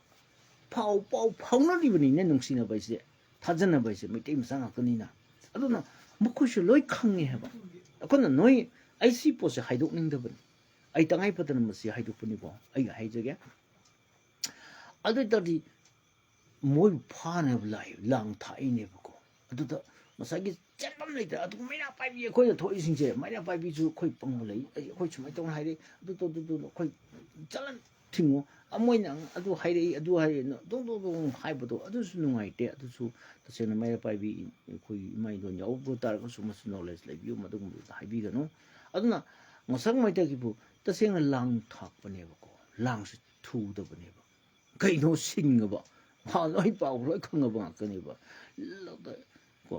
ꯐꯥꯎ ꯄꯥꯎ ꯐꯥꯎꯅꯔꯤꯕꯅꯤꯅꯦ, ꯅꯨꯡꯁꯤꯅꯕ ꯍꯥꯏꯁꯦ, ꯊꯥꯖꯅꯕ ꯍꯥꯏꯁꯦ ꯃꯩꯇꯩ ꯃꯆꯥ ꯉꯥꯛꯇꯅꯤꯅ꯫ ꯑꯗꯨꯅ ꯃꯈꯣꯏꯁꯨ ꯂꯣꯏ ꯈꯪꯉꯦ ꯍꯥꯏꯕ꯫ ꯑꯩꯈꯣꯏꯅ ꯅꯣꯏ, ꯑꯩ ꯁꯤ ꯄꯣꯠꯁꯦ ꯍꯥꯏꯗꯣꯛꯅꯤꯡꯗꯕꯅꯤ, ꯑꯩ ꯇꯉꯥꯏ ꯐꯗꯅ ꯃꯁꯤ ꯍꯥꯏꯗꯣꯛꯄꯅꯤꯀꯣ, ꯑꯩ ꯍꯥꯏꯖꯒꯦ꯫ ꯑꯗꯨ ꯑꯣꯏ ꯇꯥꯔꯗꯤ ꯃꯣꯏꯕꯨ ꯐꯥꯅꯕ ꯂꯥꯛꯏ, ꯂꯥꯡ ꯊꯥꯛꯏꯅꯦꯕꯀꯣ꯫ ꯑꯗꯨꯗ ꯉꯁꯥꯏꯒꯤ ꯆꯦꯟꯐꯝ ꯂꯩꯇ꯭ꯔꯦ꯫ ꯑꯗꯨꯒ ꯃꯩꯔꯥ ꯄꯥꯏꯕꯤ ꯑꯩꯈꯣꯏꯅ ꯊꯣꯛꯏꯁꯤꯡꯁꯦ, ꯃꯩꯔꯥ ꯄꯥꯏꯕꯤꯁꯨ ꯑꯩꯈꯣꯏ ꯄꯪꯕ ꯂꯩ, ꯑꯩ, ꯑꯩꯈꯣꯏ ꯁꯨꯃꯥꯏꯅ ꯇꯧꯅ ꯍꯥꯏꯔꯦ, ꯑꯗꯨ ꯇꯧ, ꯑꯗꯨ ꯇꯧ, ꯑꯩꯈꯣꯏ ꯆꯠꯂꯟ ꯊꯤꯡꯉꯣ꯫ ꯑꯃꯣꯏꯅ ꯑꯗꯨ ꯍꯥꯏꯔꯛꯏ, ꯑꯗꯨ ꯍꯥꯏꯔꯛꯏꯅ ꯗꯣꯡ ꯗꯣꯡ ꯗꯣꯡ ꯍꯥꯏꯕꯗꯣ ꯑꯗꯨꯁꯨ ꯅꯨꯡꯉꯥꯏꯇꯦ꯫ ꯑꯗꯨꯁꯨ ꯇꯁꯦꯡꯅ ꯃꯩꯔꯥ ꯄꯥꯏꯕꯤ ꯑꯩꯈꯣꯏ ꯏꯃꯥ ꯏꯟꯗꯣꯟ ꯌꯥꯎꯕ ꯇꯥꯔꯒꯁꯨ ꯃꯁꯤ ꯅꯣꯂꯦꯖ ꯂꯩꯕꯤꯌꯨ, ꯃꯗꯨꯒꯨꯝꯕꯗꯨꯗ ꯍꯥꯏꯕꯤꯒꯅꯨ꯫ ꯑꯗꯨꯅ ꯉꯁꯪ ꯃꯩꯇꯩꯒꯤꯕꯨ ꯇꯁꯦꯡꯅ ꯂꯥꯡ ꯊꯥꯛꯄꯅꯦꯕꯀꯣ, ꯂꯥꯡꯁꯤ ꯊꯨꯗꯕꯅꯦꯕ꯫ ꯀꯩꯅꯣ ꯁꯤꯡꯉꯕ? ꯃꯥ ꯂꯣꯏ ꯄꯥꯎ ꯂꯣꯏ ꯈꯪꯉꯕ ꯉꯥꯛꯇꯅꯦꯕ꯫ ꯀꯣ꯫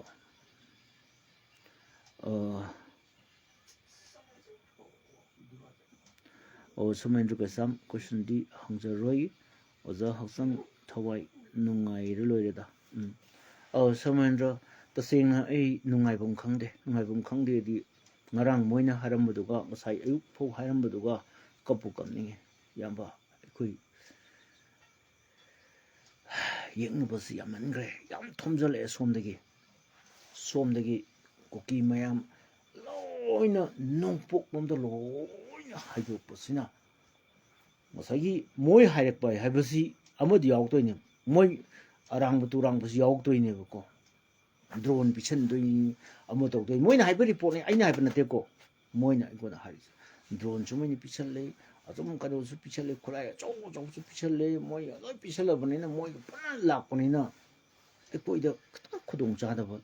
ꯑ, ꯑꯣ, ꯁꯣꯃꯦꯟꯗ꯭ꯔ ꯀꯩꯁꯥꯝ, ꯀꯣꯏꯁꯟꯗꯤ ꯍꯪꯖꯔꯣꯏ꯫ ꯑꯣꯖꯥ ꯍꯛꯆꯥꯡ ꯊꯋꯥꯏ ꯅꯨꯡꯉꯥꯏꯔ ꯂꯣꯏꯔꯦꯗ꯫ ꯎꯝ꯫ ꯑꯧ, ꯁꯣꯃꯦꯟꯗ꯭ꯔ, ꯇꯁꯦꯡꯅ ꯑꯩ ꯅꯨꯡꯉꯥꯏꯐꯝ ꯈꯪꯗꯦ꯫ ꯅꯨꯡꯉꯥꯏꯐꯝ ꯈꯪꯗꯦꯗꯤ ꯉꯔꯥꯡ ꯃꯣꯏꯅ ꯍꯥꯏꯔꯝꯕꯗꯨꯒ, ꯉꯁꯥꯏ ꯑꯌꯨꯛ ꯐꯥꯎ ꯍꯥꯏꯔꯝꯕꯗꯨꯒ ꯀꯞꯄꯨ ꯀꯞꯅꯤꯡꯉꯦ꯫ ꯏꯌꯥꯝꯕ, ꯑꯩꯈꯣꯏ ꯌꯦꯛꯅꯕꯁꯤ ꯌꯥꯝꯃꯟꯈ꯭ꯔꯦ, ꯌꯥꯝ ꯊꯣꯝꯖꯤꯜꯂꯛꯑꯦ ꯁꯣꯝꯗꯒꯤ꯫ ꯁꯣꯝꯗꯒꯤ ꯀꯨꯀꯤ ꯃꯌꯥꯝ ꯂꯣꯏꯅ ꯅꯣꯡꯄꯣꯛꯂꯣꯝꯗ ꯂꯣꯏꯅ ꯍꯥꯏꯗꯣꯛꯄꯁꯤꯅ ꯉꯁꯥꯏꯒꯤ ꯃꯣꯏ ꯍꯥꯏꯔꯛꯄ ꯍꯥꯏꯕꯁꯤ ꯑꯃꯗꯤ ꯌꯥꯎꯔꯛꯇꯣꯏꯅꯦ꯫ ꯃꯣꯏ ꯑꯔꯥꯡꯕ ꯇꯨꯔꯥꯡꯕꯁꯤ ꯌꯥꯎꯔꯛꯇꯣꯏꯅꯦꯕꯀꯣ꯫ ꯗ꯭ꯔꯣꯟ ꯄꯤꯁꯟꯗꯣꯏꯅꯤ, ꯑꯃ ꯇꯧꯗꯣꯏꯅꯤ, ꯃꯣꯏꯅ ꯍꯥꯏꯕ ꯔꯤꯄꯣꯔꯠꯅꯤ, ꯑꯩꯅ ꯍꯥꯏꯕ ꯅꯠꯇꯦꯀꯣ꯫ ꯃꯣꯏꯅ ꯑꯩꯉꯣꯟꯗ ꯍꯥꯏꯔꯤꯁꯦ꯫ ꯗ꯭ꯔꯣꯟꯁꯨ ꯃꯣꯏꯅ ꯄꯤꯁꯜꯂꯦ, ꯑꯗꯨꯝ ꯀꯩꯅꯣꯁꯨ ꯄꯤꯁꯜꯂꯦ, ꯈꯨꯠꯂꯥꯏ ꯑꯆꯧ ꯑꯆꯧꯕꯁꯨ ꯄꯤꯁꯜꯂꯦ꯫ ꯃꯣꯏ ꯂꯣꯏ ꯄꯤꯁꯜꯂꯕꯅꯤꯅ, ꯃꯣꯏꯒ ꯄꯨꯟꯅ ꯂꯥꯛꯄꯅꯤꯅ ꯑꯩꯈꯣꯏꯗ ꯈꯤꯇꯪ ꯈꯨꯗꯣꯡ ꯆꯥꯗꯕ,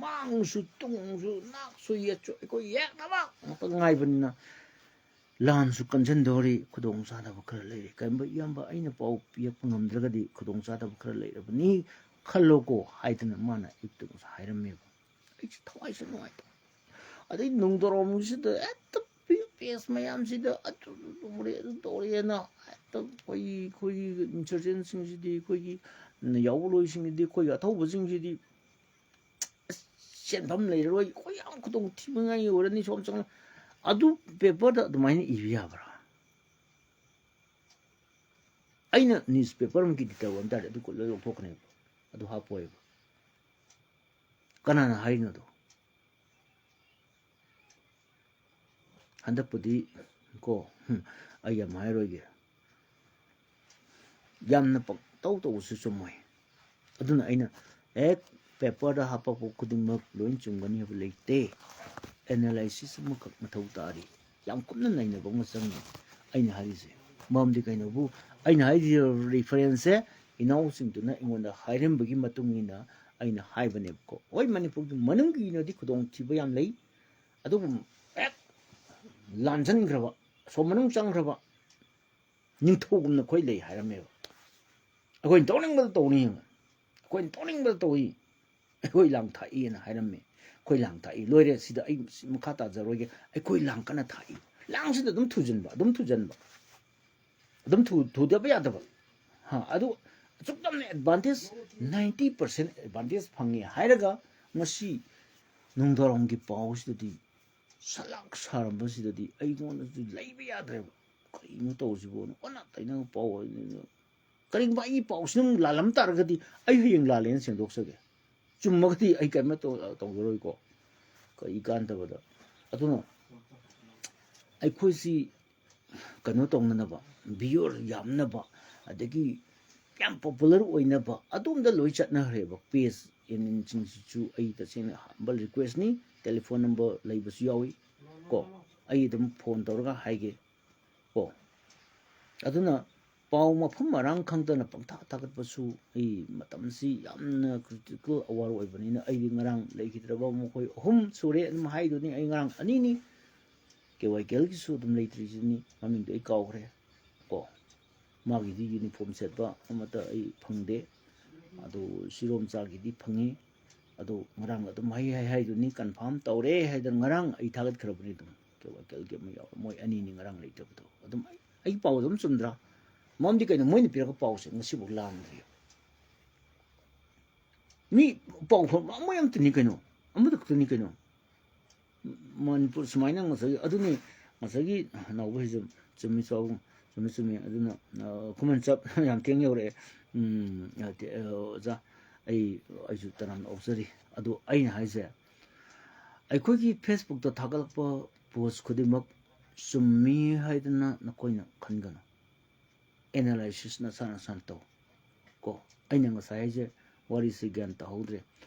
ꯃꯥꯡꯁꯨ ꯇꯨꯡꯁꯨ ꯅꯥꯛꯁꯨ ꯌꯦꯠꯁꯨ ꯑꯩꯈꯣꯏ ꯌꯦꯛꯅꯕ ꯉꯥꯛꯇ ꯉꯥꯏꯕꯅꯤꯅ ꯂꯥꯟꯁꯨ ꯀꯟꯁꯤꯟꯗꯧꯔꯤ꯫ ꯈꯨꯗꯣꯡ ꯆꯥꯗꯕ ꯈꯔ ꯂꯩꯔꯦ꯫ ꯀꯔꯤꯒꯨꯝꯕ ꯏꯌꯥꯝꯕ ꯑꯩꯅ ꯄꯥꯎ ꯄꯤꯔꯛꯄ ꯉꯝꯗ꯭ꯔꯒꯗꯤ ꯈꯨꯗꯣꯡ ꯆꯥꯗꯕ ꯈꯔ ꯂꯩꯔꯕꯅꯤ ꯈꯜꯂꯣꯀꯣ ꯍꯥꯏꯗꯅ ꯃꯥꯅ ꯑꯌꯨꯛꯇ ꯉꯁꯥꯏ ꯍꯥꯏꯔꯝꯃꯦꯕ꯫ ꯑꯩꯁꯦ ꯊꯋꯥꯏꯁꯦ ꯅꯨꯡꯉꯥꯏꯇꯕ꯫ ꯑꯗꯩ ꯅꯨꯡꯗꯧꯔꯣꯝꯒꯤꯁꯤꯗ ꯍꯦꯛꯇ ꯄꯦꯁ ꯃꯌꯥꯝꯁꯤꯗ ꯑꯗꯨ ꯇꯧꯔꯦ, ꯑꯗꯨ ꯇꯧꯔꯦꯅ ꯍꯦꯛꯇ ꯑꯩꯈꯣꯏꯒꯤ, ꯑꯩꯈꯣꯏꯒꯤ ꯏꯟꯁꯔꯖꯦꯟꯁꯤꯡꯁꯤꯗꯤ, ꯑꯩꯈꯣꯏꯒꯤ ꯌꯥꯎꯕ ꯂꯣꯏꯁꯤꯡꯁꯤꯗꯤ, ꯑꯩꯈꯣꯏꯒꯤ ꯑꯊꯧꯕꯁꯤꯡꯁꯤꯗꯤ ꯑꯁ, ꯁꯦꯟꯐꯝ ꯂꯩꯔꯔꯣꯏ, ꯑꯩꯈꯣꯏ ꯌꯥꯝ ꯈꯨꯗꯣꯡ ꯊꯤꯕꯉꯥꯏ ꯑꯣꯏꯔꯅꯤ, ꯁꯣꯝ ꯆꯪꯉ-, ꯑꯗꯨ ꯄꯦꯄꯔꯗ ꯑꯗꯨꯃꯥꯏꯅ ꯏꯕ ꯌꯥꯕ꯭ꯔꯥ? ꯑꯩꯅ ꯅ꯭ꯌꯨꯁ ꯄꯦꯄꯔ ꯑꯃꯒꯤ ꯏꯗꯤꯇꯔ ꯑꯣꯏꯕ ꯇꯥꯔꯗꯤ ꯑꯗꯨ ꯂꯣꯏ ꯂꯧꯊꯣꯛꯀꯅꯦꯕ, ꯑꯗꯨ ꯍꯥꯞꯄꯣꯏꯕ꯫ ꯀꯅꯥꯅ ꯍꯥꯏꯔꯤꯅꯣꯗꯣ? ꯍꯟꯗꯛꯄꯨꯗꯤ ꯀꯣ, ꯍꯨꯝ, ꯑꯩ ꯌꯥꯝ ꯍꯥꯏꯔꯣꯏꯒꯦ꯫ ꯌꯥꯝꯅ ꯄꯪꯇꯧ ꯇꯧꯕꯁꯨ ꯆꯨꯝꯃꯣꯏ꯫ ꯑꯗꯨꯅ ꯑꯩꯅ ꯍꯦꯛ ꯄꯦꯄꯔꯗ ꯍꯥꯞꯄꯛꯄ ꯈꯨꯗꯤꯡꯃꯛ ꯂꯣꯏ ꯆꯨꯝꯒꯅꯤ ꯍꯥꯏꯕ ꯂꯩꯇꯦ꯫ ꯑꯦꯅꯥꯂꯥꯏꯁꯤꯁ ꯑꯃꯈꯛ ꯃꯊꯧ ꯇꯥꯔꯤ꯫ ꯌꯥꯝ ꯀꯨꯞꯅ ꯅꯩꯅꯕ ꯑꯃ ꯆꯪꯉꯤ ꯑꯩꯅ ꯍꯥꯏꯔꯤꯁꯦ꯫ ꯃꯔꯝꯗꯤ ꯀꯩꯅꯣꯕꯨ, ꯑꯩꯅ ꯍꯥꯏꯔꯤꯁꯦ ꯔꯤꯐꯔꯦꯟꯁꯁꯦ ꯏꯅꯥꯎꯁꯤꯡꯗꯨꯅ ꯑꯩꯉꯣꯟꯗ ꯍꯥꯏꯔꯝꯕꯒꯤ ꯃꯇꯨꯡ ꯏꯟꯅ ꯑꯩꯅ ꯍꯥꯏꯕꯅꯦꯕꯀꯣ꯫ ꯍꯣꯏ, ꯃꯅꯤꯄꯨꯔꯒꯤ ꯃꯅꯨꯡꯒꯤ ꯑꯣꯏꯅꯗꯤ ꯈꯨꯗꯣꯡꯊꯤꯕ ꯌꯥꯝ ꯂꯩ, ꯑꯗꯨꯕꯨ ꯍꯦꯛ ꯂꯥꯟꯖꯟꯈ꯭ꯔꯕ, ꯑꯁꯣꯝ ꯃꯅꯨꯡ ꯆꯪꯈ꯭ꯔꯕ ꯅꯤꯡꯊꯧꯒꯨꯝꯅ ꯑꯩꯈꯣꯏ ꯂꯩ ꯍꯥꯏꯔꯝꯃꯦꯕ꯫ ꯑꯩꯈꯣꯏꯅ ꯇꯧꯅꯤꯡꯕꯗ ꯇꯧꯅꯤ, ꯑꯩꯈꯣꯏꯅ ꯇꯧꯅꯤꯡꯕꯗ ꯇꯧꯏ, ꯑꯩꯈꯣꯏ ꯂꯥꯡ ꯊꯥꯛꯏꯅ ꯍꯥꯏꯔꯝꯃꯦ꯫ ꯑꯩꯈꯣꯏ ꯂꯥꯡ ꯊꯥꯛꯏ, ꯂꯣꯏꯔꯦ, ꯁꯤꯗ ꯑꯩ ꯃꯈꯥ ꯇꯥꯖꯔꯣꯏꯒꯦ꯫ ꯑꯩꯈꯣꯏ ꯂꯥꯡ ꯀꯟꯅ ꯊꯥꯛꯏ꯫ ꯂꯥꯡꯁꯤꯗ ꯑꯗꯨꯝ ꯊꯨꯖꯟꯕ, ꯑꯗꯨꯝ ꯊꯨꯖꯟꯕ, ꯑꯗꯨꯝ ꯊꯨ-, ꯊꯨꯗꯕ ꯌꯥꯗꯕ꯫ ꯍꯥ, ꯑꯗꯨ ꯑꯁꯨꯛ ꯌꯥꯝꯅ ꯑꯦꯗꯚꯥꯟꯇꯦꯖ, ꯅꯥꯏꯟꯇꯤ ꯄꯥꯔꯁꯦꯟ ꯑꯦꯗꯚꯥꯟꯇꯦꯖ ꯐꯪꯉꯦ ꯍꯥꯏꯔꯒ ꯉꯁꯤ ꯅꯨꯡꯗꯥꯡꯋꯥꯏꯔꯝꯒꯤ ꯄꯥꯎꯁꯤꯗꯗꯤ ꯁꯂꯥꯛ ꯁꯥꯔꯝꯕꯁꯤꯗꯗꯤ ꯑꯩꯉꯣꯟꯗꯁꯨ ꯂꯩꯕ ꯌꯥꯗ꯭ꯔꯦꯕ꯫ ꯀꯔꯤꯅꯣ ꯇꯧꯔꯤꯁꯤꯕꯣꯅ ꯑꯣꯟꯅ ꯇꯩꯅꯕ ꯄꯥꯎ ꯑꯣꯏꯕꯅꯤꯅ꯫ ꯀꯔꯤꯒꯨꯝꯕ ꯑꯩꯒꯤ ꯄꯥꯎꯁꯤ ꯑꯗꯨꯝ ꯂꯥꯜꯂꯝ ꯇꯥꯔꯒꯗꯤ ꯑꯩ ꯍꯌꯦꯡ ꯂꯥꯜꯂꯦꯅ ꯁꯦꯡꯗꯣꯛꯆꯒꯦ꯫ ꯆꯨꯝꯃꯒꯗꯤ ꯑꯩ ꯀꯔꯤꯝꯇ ꯇꯧ-, ꯇꯧꯖꯔꯣꯏꯀꯣ꯫ ꯀꯔꯤ ꯀꯥꯟꯗꯕꯗ꯫ ꯑꯗꯨꯅ ꯑꯩꯈꯣꯏꯁꯤ ꯀꯩꯅꯣ ꯇꯧꯅꯅꯕ, ꯚ꯭ꯌꯨꯋꯔ ꯌꯥꯝꯅꯕ, ꯑꯗꯒꯤ ꯌꯥꯝ ꯄꯣꯄꯨꯂꯔ ꯑꯣꯏꯅꯕ ꯑꯗꯣꯝꯗ ꯂꯣꯏ ꯆꯠꯅꯈ꯭ꯔꯦꯕ꯫ ꯄꯦꯖ ꯑꯦꯟꯁꯤꯡꯁꯤꯁꯨ ꯑꯩ ꯇꯁꯦꯡꯅ ꯍꯝꯕꯜ ꯔꯤꯀ꯭ꯋꯦꯁꯅꯤ, ꯇꯦꯂꯤꯐꯣꯟ ꯅꯝꯕꯔ ꯂꯩꯕꯁꯨ ꯌꯥꯎꯏ ꯀꯣ, ꯑꯩ ꯑꯗꯨꯝ ꯐꯣꯟ ꯇꯧꯔꯒ ꯍꯥꯏꯒꯦ ꯀꯣ꯫ ꯑꯗꯨꯅ ꯄꯥꯎ ꯃꯐꯝ ꯃꯔꯥꯡ ꯈꯪꯗꯅ ꯄꯪꯊꯥ ꯊꯥꯒꯠꯄꯁꯨ ꯑꯩ ꯃꯇꯝꯁꯤ ꯌꯥꯝꯅ ꯀ꯭ꯔꯤꯇꯤꯀꯦꯜ ꯑꯋꯥꯔ ꯑꯣꯏꯕꯅꯤꯅ ꯑꯩꯗꯤ ꯉꯔꯥꯡ ꯂꯩꯈꯤꯗ꯭ꯔꯕ ꯃꯈꯣꯏ ꯑꯍꯨꯝ ꯁꯨꯔꯦ ꯑꯗꯨꯝ ꯍꯥꯏꯗꯨꯅꯤ꯫ ꯑꯩ ꯉꯔꯥꯡ ꯑꯅꯤꯅꯤ, ꯀꯦ ꯋꯥꯏ ꯀꯦꯜꯒꯤꯁꯨ ꯑꯗꯨꯝ ꯂꯩꯇ꯭ꯔꯤꯁꯤꯅꯤ, ꯃꯃꯤꯡꯗꯣ ꯑꯩ ꯀꯥꯎꯈ꯭ꯔꯦ ꯀꯣ꯫ ꯃꯥꯒꯤꯗꯤ ꯌꯨꯅꯤꯐꯣꯔꯝ ꯁꯦꯠꯄ ꯑꯃꯠꯇ ꯑꯩ ꯐꯪꯗꯦ꯫ ꯑꯗꯨ ꯁꯤꯔꯣꯝꯆꯥꯒꯤꯗꯤ ꯐꯪꯉꯤ꯫ ꯑꯗꯨ ꯉꯔꯥꯡ ꯑꯗꯨꯝ ꯍꯥꯏ ꯍꯥꯏ ꯍꯥꯏꯗꯨꯅꯤ, ꯀꯟꯐꯥꯔꯝ ꯇꯧꯔꯦ ꯍꯥꯏꯗꯅ ꯉꯔꯥꯡ ꯑꯩ ꯊꯥꯒꯠꯈ꯭ꯔꯕꯅꯤ ꯑꯗꯨꯝ꯫ ꯀꯦ ꯋꯥꯏ ꯀꯦꯜꯒꯤ ꯑꯃ ꯌꯥꯎꯔꯦ, ꯃꯣꯏ ꯑꯅꯤꯅꯤ ꯉꯔꯥꯡ ꯂꯩꯇꯕꯗꯣ꯫ ꯑꯗꯨꯝ ꯑꯩ, ꯑꯩꯒꯤ ꯄꯥꯎ ꯑꯗꯨꯝ ꯆꯨꯝꯗ꯭ꯔꯥ? ꯃꯔꯝꯗꯤ ꯀꯩꯅꯣ, ꯃꯣꯏꯅ ꯄꯤꯔꯛꯄ ꯄꯥꯎꯁꯦ ꯉꯁꯤꯐꯥꯎ ꯂꯥꯟꯗ꯭ꯔꯤ꯫ ꯃꯤ ꯄꯥꯎ ꯐꯥꯎ ꯃꯣꯏ ꯑꯝꯇꯅꯤ ꯀꯩꯅꯣ, ꯑꯃꯗ ꯈꯛꯇꯅꯤ ꯀꯩꯅꯣ꯫ ꯃꯅꯤꯄꯨꯔ ꯁꯨꯃꯥꯏꯅ ꯉꯁꯥꯏꯒꯤ, ꯑꯗꯨꯅꯤ ꯉꯁꯥꯏꯒꯤ ꯅꯥꯎꯕ ꯍꯤꯖꯝ, ꯆꯨꯝꯃꯤ ꯆꯥꯎ-, ꯆꯨꯝꯃꯤ, ꯆꯨꯝꯃꯤ꯫ ꯑꯗꯨꯅ, ꯑ, ꯈꯨꯃꯟ ꯆꯞ ꯌꯥꯝ ꯊꯦꯡ ꯌꯧꯔꯛꯑꯦ꯫ ꯎꯝ, ꯑ, ꯇꯦ-, ꯑ, ꯑꯣꯖꯥ, ꯑꯩ, ꯑꯩꯁꯨ ꯇꯔꯥꯝꯅ ꯑꯣꯛꯆꯔꯤ꯫ ꯑꯗꯣ ꯑꯩꯅ ꯍꯥꯏꯁꯦ, ꯑꯩꯈꯣꯏꯒꯤ ꯐꯦꯁꯕꯨꯛꯇ ꯊꯥꯒꯠꯂꯛꯄ ꯄꯣꯁ ꯈꯨꯗꯤꯡꯃꯛ ꯆꯨꯝꯃꯤ ꯍꯥꯏꯗꯅ ꯅꯈꯣꯏꯅ ꯈꯟꯒꯅꯨ꯫ ꯑꯦꯅꯥꯂꯥꯏꯁꯤꯁ ꯅꯁꯥ ꯅꯁꯥꯅ ꯇꯧ ꯀꯣ꯫ ꯑꯩꯅ ꯉꯁꯥꯏ ꯍꯥꯏꯁꯦ, ꯋꯥꯔꯤꯁꯦ ꯒ꯭ꯌꯥꯟ ꯇꯥꯍꯧꯗ꯭ꯔꯦ꯫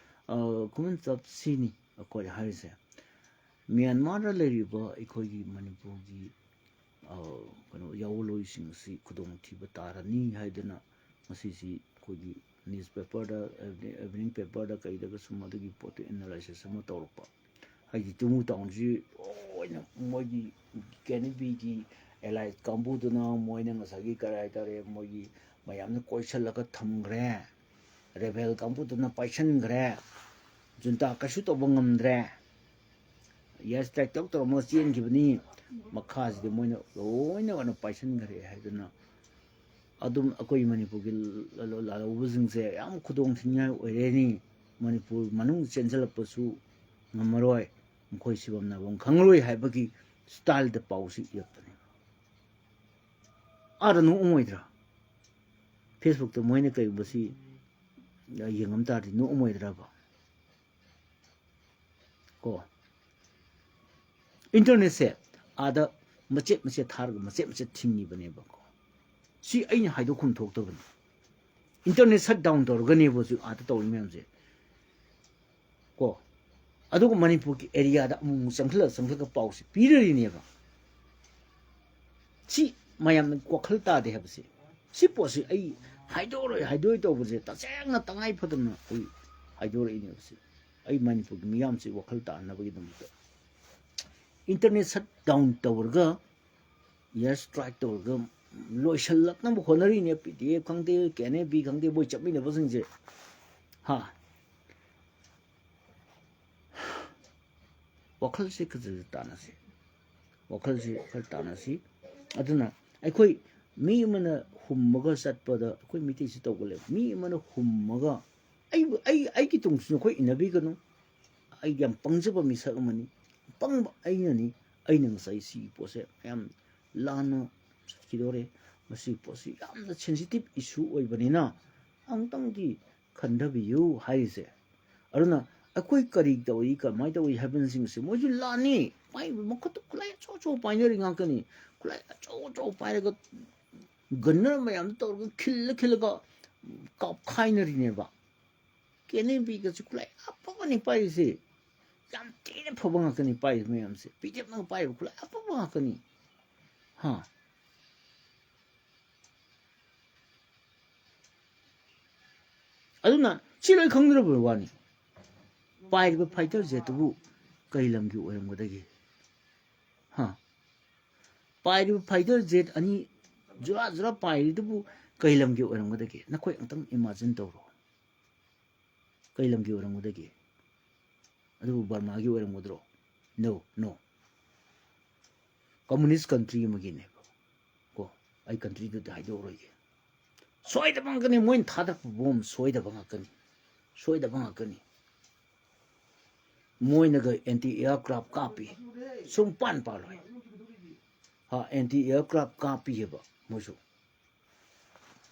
ꯑ, ꯈꯨꯃꯟ ꯆꯞ ꯁꯤꯅꯤ ꯑꯩꯈꯣꯏ ꯍꯥꯏꯔꯤꯁꯦ꯫ ꯃ꯭ꯌꯥꯟꯃꯥꯔꯗ ꯂꯩꯔꯤꯕ ꯑꯩꯈꯣꯏꯒꯤ ꯃꯅꯤꯄꯨꯔꯒꯤ, ꯑ, ꯀꯩꯅꯣ, ꯌꯥꯑꯣꯟꯂꯣꯏꯁꯤꯡ ꯑꯁꯤ ꯈꯨꯗꯣꯡꯊꯤꯕ ꯇꯥꯔꯅꯤ ꯍꯥꯏꯗꯅ ꯉꯁꯤꯁꯤ ꯑꯩꯈꯣꯏꯒꯤ ꯅ꯭ꯌꯨꯁꯄꯦꯄꯔꯗ, ꯏꯚꯤꯅꯤꯡ ꯄꯦꯄꯔꯗ ꯀꯩꯗꯒ ꯁꯨꯝ ꯑꯗꯨꯒꯤ ꯄꯣꯠꯇꯨ ꯑꯦꯅꯥꯂꯥꯏꯁꯤꯁ ꯑꯃ ꯇꯧꯔꯛꯄ꯫ ꯍꯥꯏꯗꯤ ꯇꯨꯃꯨ ꯇꯥꯎꯟꯁꯤ ꯂꯣꯏꯅ ꯃꯣꯏꯒꯤ ꯀꯦ ꯑꯦꯟ ꯕꯤꯒꯤ ꯑꯦꯂꯥꯏꯠ ꯀꯥꯡꯕꯨꯗꯨꯅ ꯃꯣꯏꯅ ꯉꯁꯥꯏꯒꯤ ꯀꯔꯤ ꯍꯥꯏꯇꯥꯔꯦ, ꯃꯣꯏꯒꯤ ꯃꯌꯥꯝꯅ ꯀꯣꯏꯁꯜꯂꯒ ꯊꯝꯈ꯭ꯔꯦ꯫ ꯔꯦꯕꯦꯜ ꯀꯥꯡꯕꯨꯗꯨꯅ ꯄꯥꯏꯁꯟꯈ꯭ꯔꯦ꯫ ꯖꯨꯟꯇꯥ ꯀꯩꯁꯨ ꯇꯧꯕ ꯉꯝꯗ꯭ꯔꯦ꯫ ꯏꯌꯥꯔ ꯁ꯭ꯇ꯭ꯔꯥꯏꯛ ꯇꯧ ꯇꯧꯔꯝꯃꯒ ꯆꯦꯟꯈꯤꯕꯅꯤ꯫ ꯃꯈꯥꯁꯤꯗꯤ ꯃꯣꯏꯅ ꯂꯣꯏꯅ ꯑꯣꯏꯅ ꯄꯥꯏꯁꯟꯈ꯭ꯔꯦ ꯍꯥꯏꯗꯅ ꯑꯗꯨꯝ ꯑꯩꯈꯣꯏ ꯃꯅꯤꯄꯨꯔꯒꯤ ꯂ-, ꯂ-, ꯂꯥꯜꯍꯧꯕꯁꯤꯡꯁꯦ ꯌꯥꯝ ꯈꯨꯗꯣꯡ ꯊꯤꯅꯤꯡꯉꯥꯏ ꯑꯣꯏꯔꯦꯅꯤ꯫ ꯃꯅꯤꯄꯨꯔ ꯃꯅꯨꯡ ꯆꯦꯟꯁꯤꯜꯂꯛꯄꯁꯨ ꯉꯝꯃꯔꯣꯏ꯫ ꯃꯈꯣꯏ ꯁꯤꯐꯝ ꯅꯥꯐꯝ ꯈꯪꯉꯔꯣꯏ ꯍꯥꯏꯕꯒꯤ ꯁ꯭ꯇꯥꯏꯜꯗ ꯄꯥꯎꯁꯤ ꯏꯔꯛꯄꯅꯦ꯫ ꯑꯥꯗ ꯅꯣꯛꯑꯝꯃꯣꯏꯗ꯭ꯔꯥ? ꯐꯦꯁꯕꯨꯛꯇ ꯃꯣꯏꯅ ꯀꯩꯒꯨꯝꯕꯁꯤ ꯌꯦꯡꯉꯝ ꯇꯥꯔꯗꯤ ꯅꯣꯛꯑꯝꯃꯣꯏꯗ꯭ꯔꯕ? ꯀꯣ, ꯏꯟꯇꯔꯅꯦꯠꯁꯦ ꯑꯥꯗ ꯃꯆꯦꯠ ꯃꯆꯦꯠ ꯊꯥꯔꯒ ꯃꯆꯦꯠ ꯃꯆꯦꯠ ꯊꯤꯡꯉꯤꯕꯅꯦꯕꯀꯣ꯫ ꯁꯤ ꯑꯩꯅ ꯍꯥꯏꯗꯣꯛꯐꯝ ꯊꯣꯛꯇꯕꯅꯤ꯫ ꯏꯟꯇꯔꯅꯦꯠ ꯁꯠ ꯗꯥꯎꯟ ꯇꯧꯔꯒꯅꯦꯕ ꯍꯧꯖꯤꯛ ꯑꯥꯗ ꯇꯧꯔꯤ ꯃꯌꯥꯝꯁꯦ꯫ ꯀꯣ, ꯑꯗꯨꯒ ꯃꯅꯤꯄꯨꯔꯒꯤ ꯑꯦꯔꯤꯌꯥꯗ ꯑꯃꯨꯛ ꯑꯃꯨꯛ ꯆꯪꯁꯤꯜꯂꯒ ꯆꯪꯁꯤꯜꯂꯒ ꯄꯥꯎꯁꯦ ꯄꯤꯔꯔꯤꯅꯦꯕ꯫ ꯁꯤ ꯃꯌꯥꯝꯅ ꯋꯥꯈꯜ ꯇꯥꯗꯦ ꯍꯥꯏꯕꯁꯦ꯫ ꯁꯤ ꯄꯣꯠꯁꯤ ꯑꯩ ꯍꯥꯏꯗꯣꯛꯑꯔꯣꯏ, ꯍꯥꯏꯗꯣꯛꯑꯣꯏ ꯇꯧꯕꯁꯦ ꯇꯁꯦꯡꯅ ꯇꯉꯥꯏ ꯐꯗꯅ ꯑꯩ ꯍꯥꯏꯗꯣꯔꯛꯏꯅꯦꯕ꯫ ꯁꯤ ꯑꯩ ꯃꯅꯤꯄꯨꯔꯒꯤ ꯃꯤꯌꯥꯝꯁꯤ ꯋꯥꯈꯜ ꯇꯥꯅꯕꯒꯤꯗꯃꯛꯇ ꯏꯟꯇꯔꯅꯦꯠ ꯁꯠ ꯗꯥꯎꯟ ꯇꯧꯔꯒ, ꯏꯌꯔ ꯁ꯭ꯇ꯭ꯔꯥꯏꯛ ꯇꯧꯔꯒ ꯂꯣꯏꯁꯤꯜꯂꯛꯅꯕ ꯍꯣꯠꯅꯔꯤꯅꯦ꯫ ꯄꯤ ꯗꯤ ꯑꯦꯐ ꯈꯪꯗꯦ, ꯀꯦ ꯑꯦꯟ ꯑꯦ ꯕꯤ ꯈꯪꯗꯦ, ꯃꯣꯏ ꯆꯠꯃꯤꯟꯅꯕꯁꯤꯡꯁꯦ꯫ ꯍꯥ? ꯋꯥꯈꯜꯁꯦ ꯈꯔ ꯈꯔ ꯇꯥꯟꯅꯁꯤ꯫ ꯋꯥꯈꯜꯁꯤ ꯈꯔ ꯇꯥꯟꯅꯁꯤ꯫ ꯑꯗꯨꯅ ꯑꯩꯈꯣꯏ ꯃꯤ ꯑꯃꯅ ꯍꯨꯝꯃꯒ ꯆꯠꯄꯗ ꯑꯩꯈꯣꯏ ꯃꯤꯇꯩꯁꯤ ꯇꯧꯒꯜꯂꯦꯕ꯫ ꯃꯤ ꯑꯃꯅ ꯍꯨꯝꯃꯒ ꯑꯩꯕꯨ, ꯑꯩ, ꯑꯩꯒꯤ ꯇꯨꯡꯁꯨ ꯅꯈꯣꯏ ꯏꯟꯅꯕꯤꯒꯅꯨ꯫ ꯑꯩ ꯌꯥꯝ ꯄꯪꯖꯕ ꯃꯤꯁꯛ ꯑꯃꯅꯤ꯫ ꯄꯪꯕ ꯑꯩꯅꯅꯤ꯫ ꯑꯩꯅ ꯉꯁꯥꯏ ꯁꯤꯒꯤ ꯄꯣꯠꯁꯦ ꯌꯥꯝ ꯂꯥꯟꯅ ꯆꯠꯈꯤꯗꯣꯔꯦ꯫ ꯃꯁꯤꯒꯤ ꯄꯣꯠꯁꯤ ꯌꯥꯝꯅ ꯁꯦꯟꯁꯤꯇꯤꯞ ꯏꯁꯨ ꯑꯣꯏꯕꯅꯤꯅ ꯑꯃꯨꯛꯇꯪꯗꯤ ꯈꯟꯊꯕꯤꯌꯨ ꯍꯥꯏꯔꯤꯁꯦ꯫ ꯑꯗꯨꯅ ꯑꯩꯈꯣꯏ ꯀꯔꯤ ꯇꯧꯏ, ꯀꯃꯥꯏꯅ ꯇꯧꯏ ꯍꯥꯏꯕꯅꯆꯤꯡꯕꯁꯦ ꯃꯣꯏꯁꯨ ꯂꯥꯟꯅꯤ꯫ ꯃꯥꯏ ꯃꯈꯨꯠꯇ ꯈꯨꯠꯂꯥꯏ ꯑꯆꯧ ꯑꯆꯧꯕ ꯄꯥꯏꯅꯔꯤ ꯉꯥꯛꯇꯅꯤ꯫ ꯈꯨꯠꯂꯥꯏ ꯑꯆꯧ ꯑꯆꯧꯕ ꯄꯥꯏꯔꯒ ꯒꯟꯅꯔ ꯃꯌꯥꯝꯗꯣ ꯇꯧꯔꯒ ꯈꯤꯜꯂ ꯈꯤꯜꯂꯒ ꯀꯥꯞꯈꯥꯏꯅꯔꯤꯅꯦꯕ꯫ ꯀꯦ ꯑꯦꯟ ꯑꯦ ꯕꯤꯒꯁꯨ ꯈꯨꯠꯂꯥꯏ ꯑꯐꯕꯅꯤ ꯄꯥꯏꯔꯤꯁꯦ꯫ ꯌꯥꯝ ꯊꯤꯅ ꯐꯕ ꯉꯥꯛꯇꯅꯤ ꯄꯥꯏꯔꯤꯕ ꯃꯌꯥꯝꯁꯦ꯫ ꯄꯤ ꯗꯤ ꯑꯦꯐꯅꯒ ꯄꯥꯏꯔꯤꯕ ꯈꯨꯠꯂꯥꯏ ꯑꯐꯕ ꯉꯥꯛꯇꯅꯤ꯫ ꯍꯥ? ꯑꯗꯨꯅ ꯁꯤ ꯂꯣꯏ ꯈꯪꯗ꯭ꯔꯕ ꯋꯥꯅꯤ꯫ ꯄꯥꯏꯔꯤꯕ ꯐꯥꯏꯇꯔ ꯖꯦꯠꯇꯨꯕꯨ ꯀꯔꯤ ꯂꯝꯒꯤ ꯑꯣꯏꯔꯝꯒꯗꯒꯦ? ꯍꯥ? ꯄꯥꯏꯔꯤꯕ ꯐꯥꯏꯇꯔ ꯖꯦꯠ ꯑꯅꯤ ꯖꯨꯔꯥ ꯖꯨꯔꯥ ꯄꯥꯏꯔꯤꯗꯨꯕꯨ ꯀꯔꯤ ꯂꯝꯒꯤ ꯑꯣꯏꯔꯝꯒꯗꯒꯦ? ꯅꯈꯣꯏ ꯑꯝꯇꯪ ꯏꯃꯥꯖꯤꯟ ꯇꯧꯔꯣ꯫ ꯀꯔꯤ ꯂꯝꯒꯤ ꯑꯣꯏꯔꯝꯒꯗꯒꯦ? ꯑꯗꯨꯕꯨ ꯕꯔꯃꯥꯒꯤ ꯑꯣꯏꯔꯝꯒꯗ꯭ꯔꯣ? No, no. Communist country ꯑꯃꯒꯤꯅꯦꯕ꯫ ꯀꯣ, ꯑꯩ ꯀꯟꯇ꯭ꯔꯤꯗꯨꯗꯤ ꯍꯥꯏꯗꯣꯛꯑꯔꯣꯏꯒꯦ꯫ ꯁꯣꯏꯗꯕ ꯉꯥꯛꯀꯅꯤ, ꯃꯣꯏꯅ ꯊꯥꯗꯔꯛꯄ ꯕꯣꯝ ꯁꯣꯏꯗꯕ ꯉꯥꯛꯀꯅꯤ, ꯁꯣꯏꯗꯕ ꯉꯥꯛꯀꯅꯤ꯫ ꯃꯣꯏꯅꯒ ꯑꯦꯟꯇꯤ ꯑꯦꯌꯥꯔꯀ꯭ꯔꯥꯐ ꯀꯥꯞꯄꯤ, ꯁꯨꯡꯄꯥꯟ ꯄꯥꯜꯂꯣꯏ꯫ ꯍꯥ, ꯑꯦꯟꯇꯤ ꯑꯦꯌꯥꯔꯀ꯭ꯔꯥꯐ ꯀꯥꯞꯄꯤꯑꯕ ꯃꯣꯏꯁꯨ꯫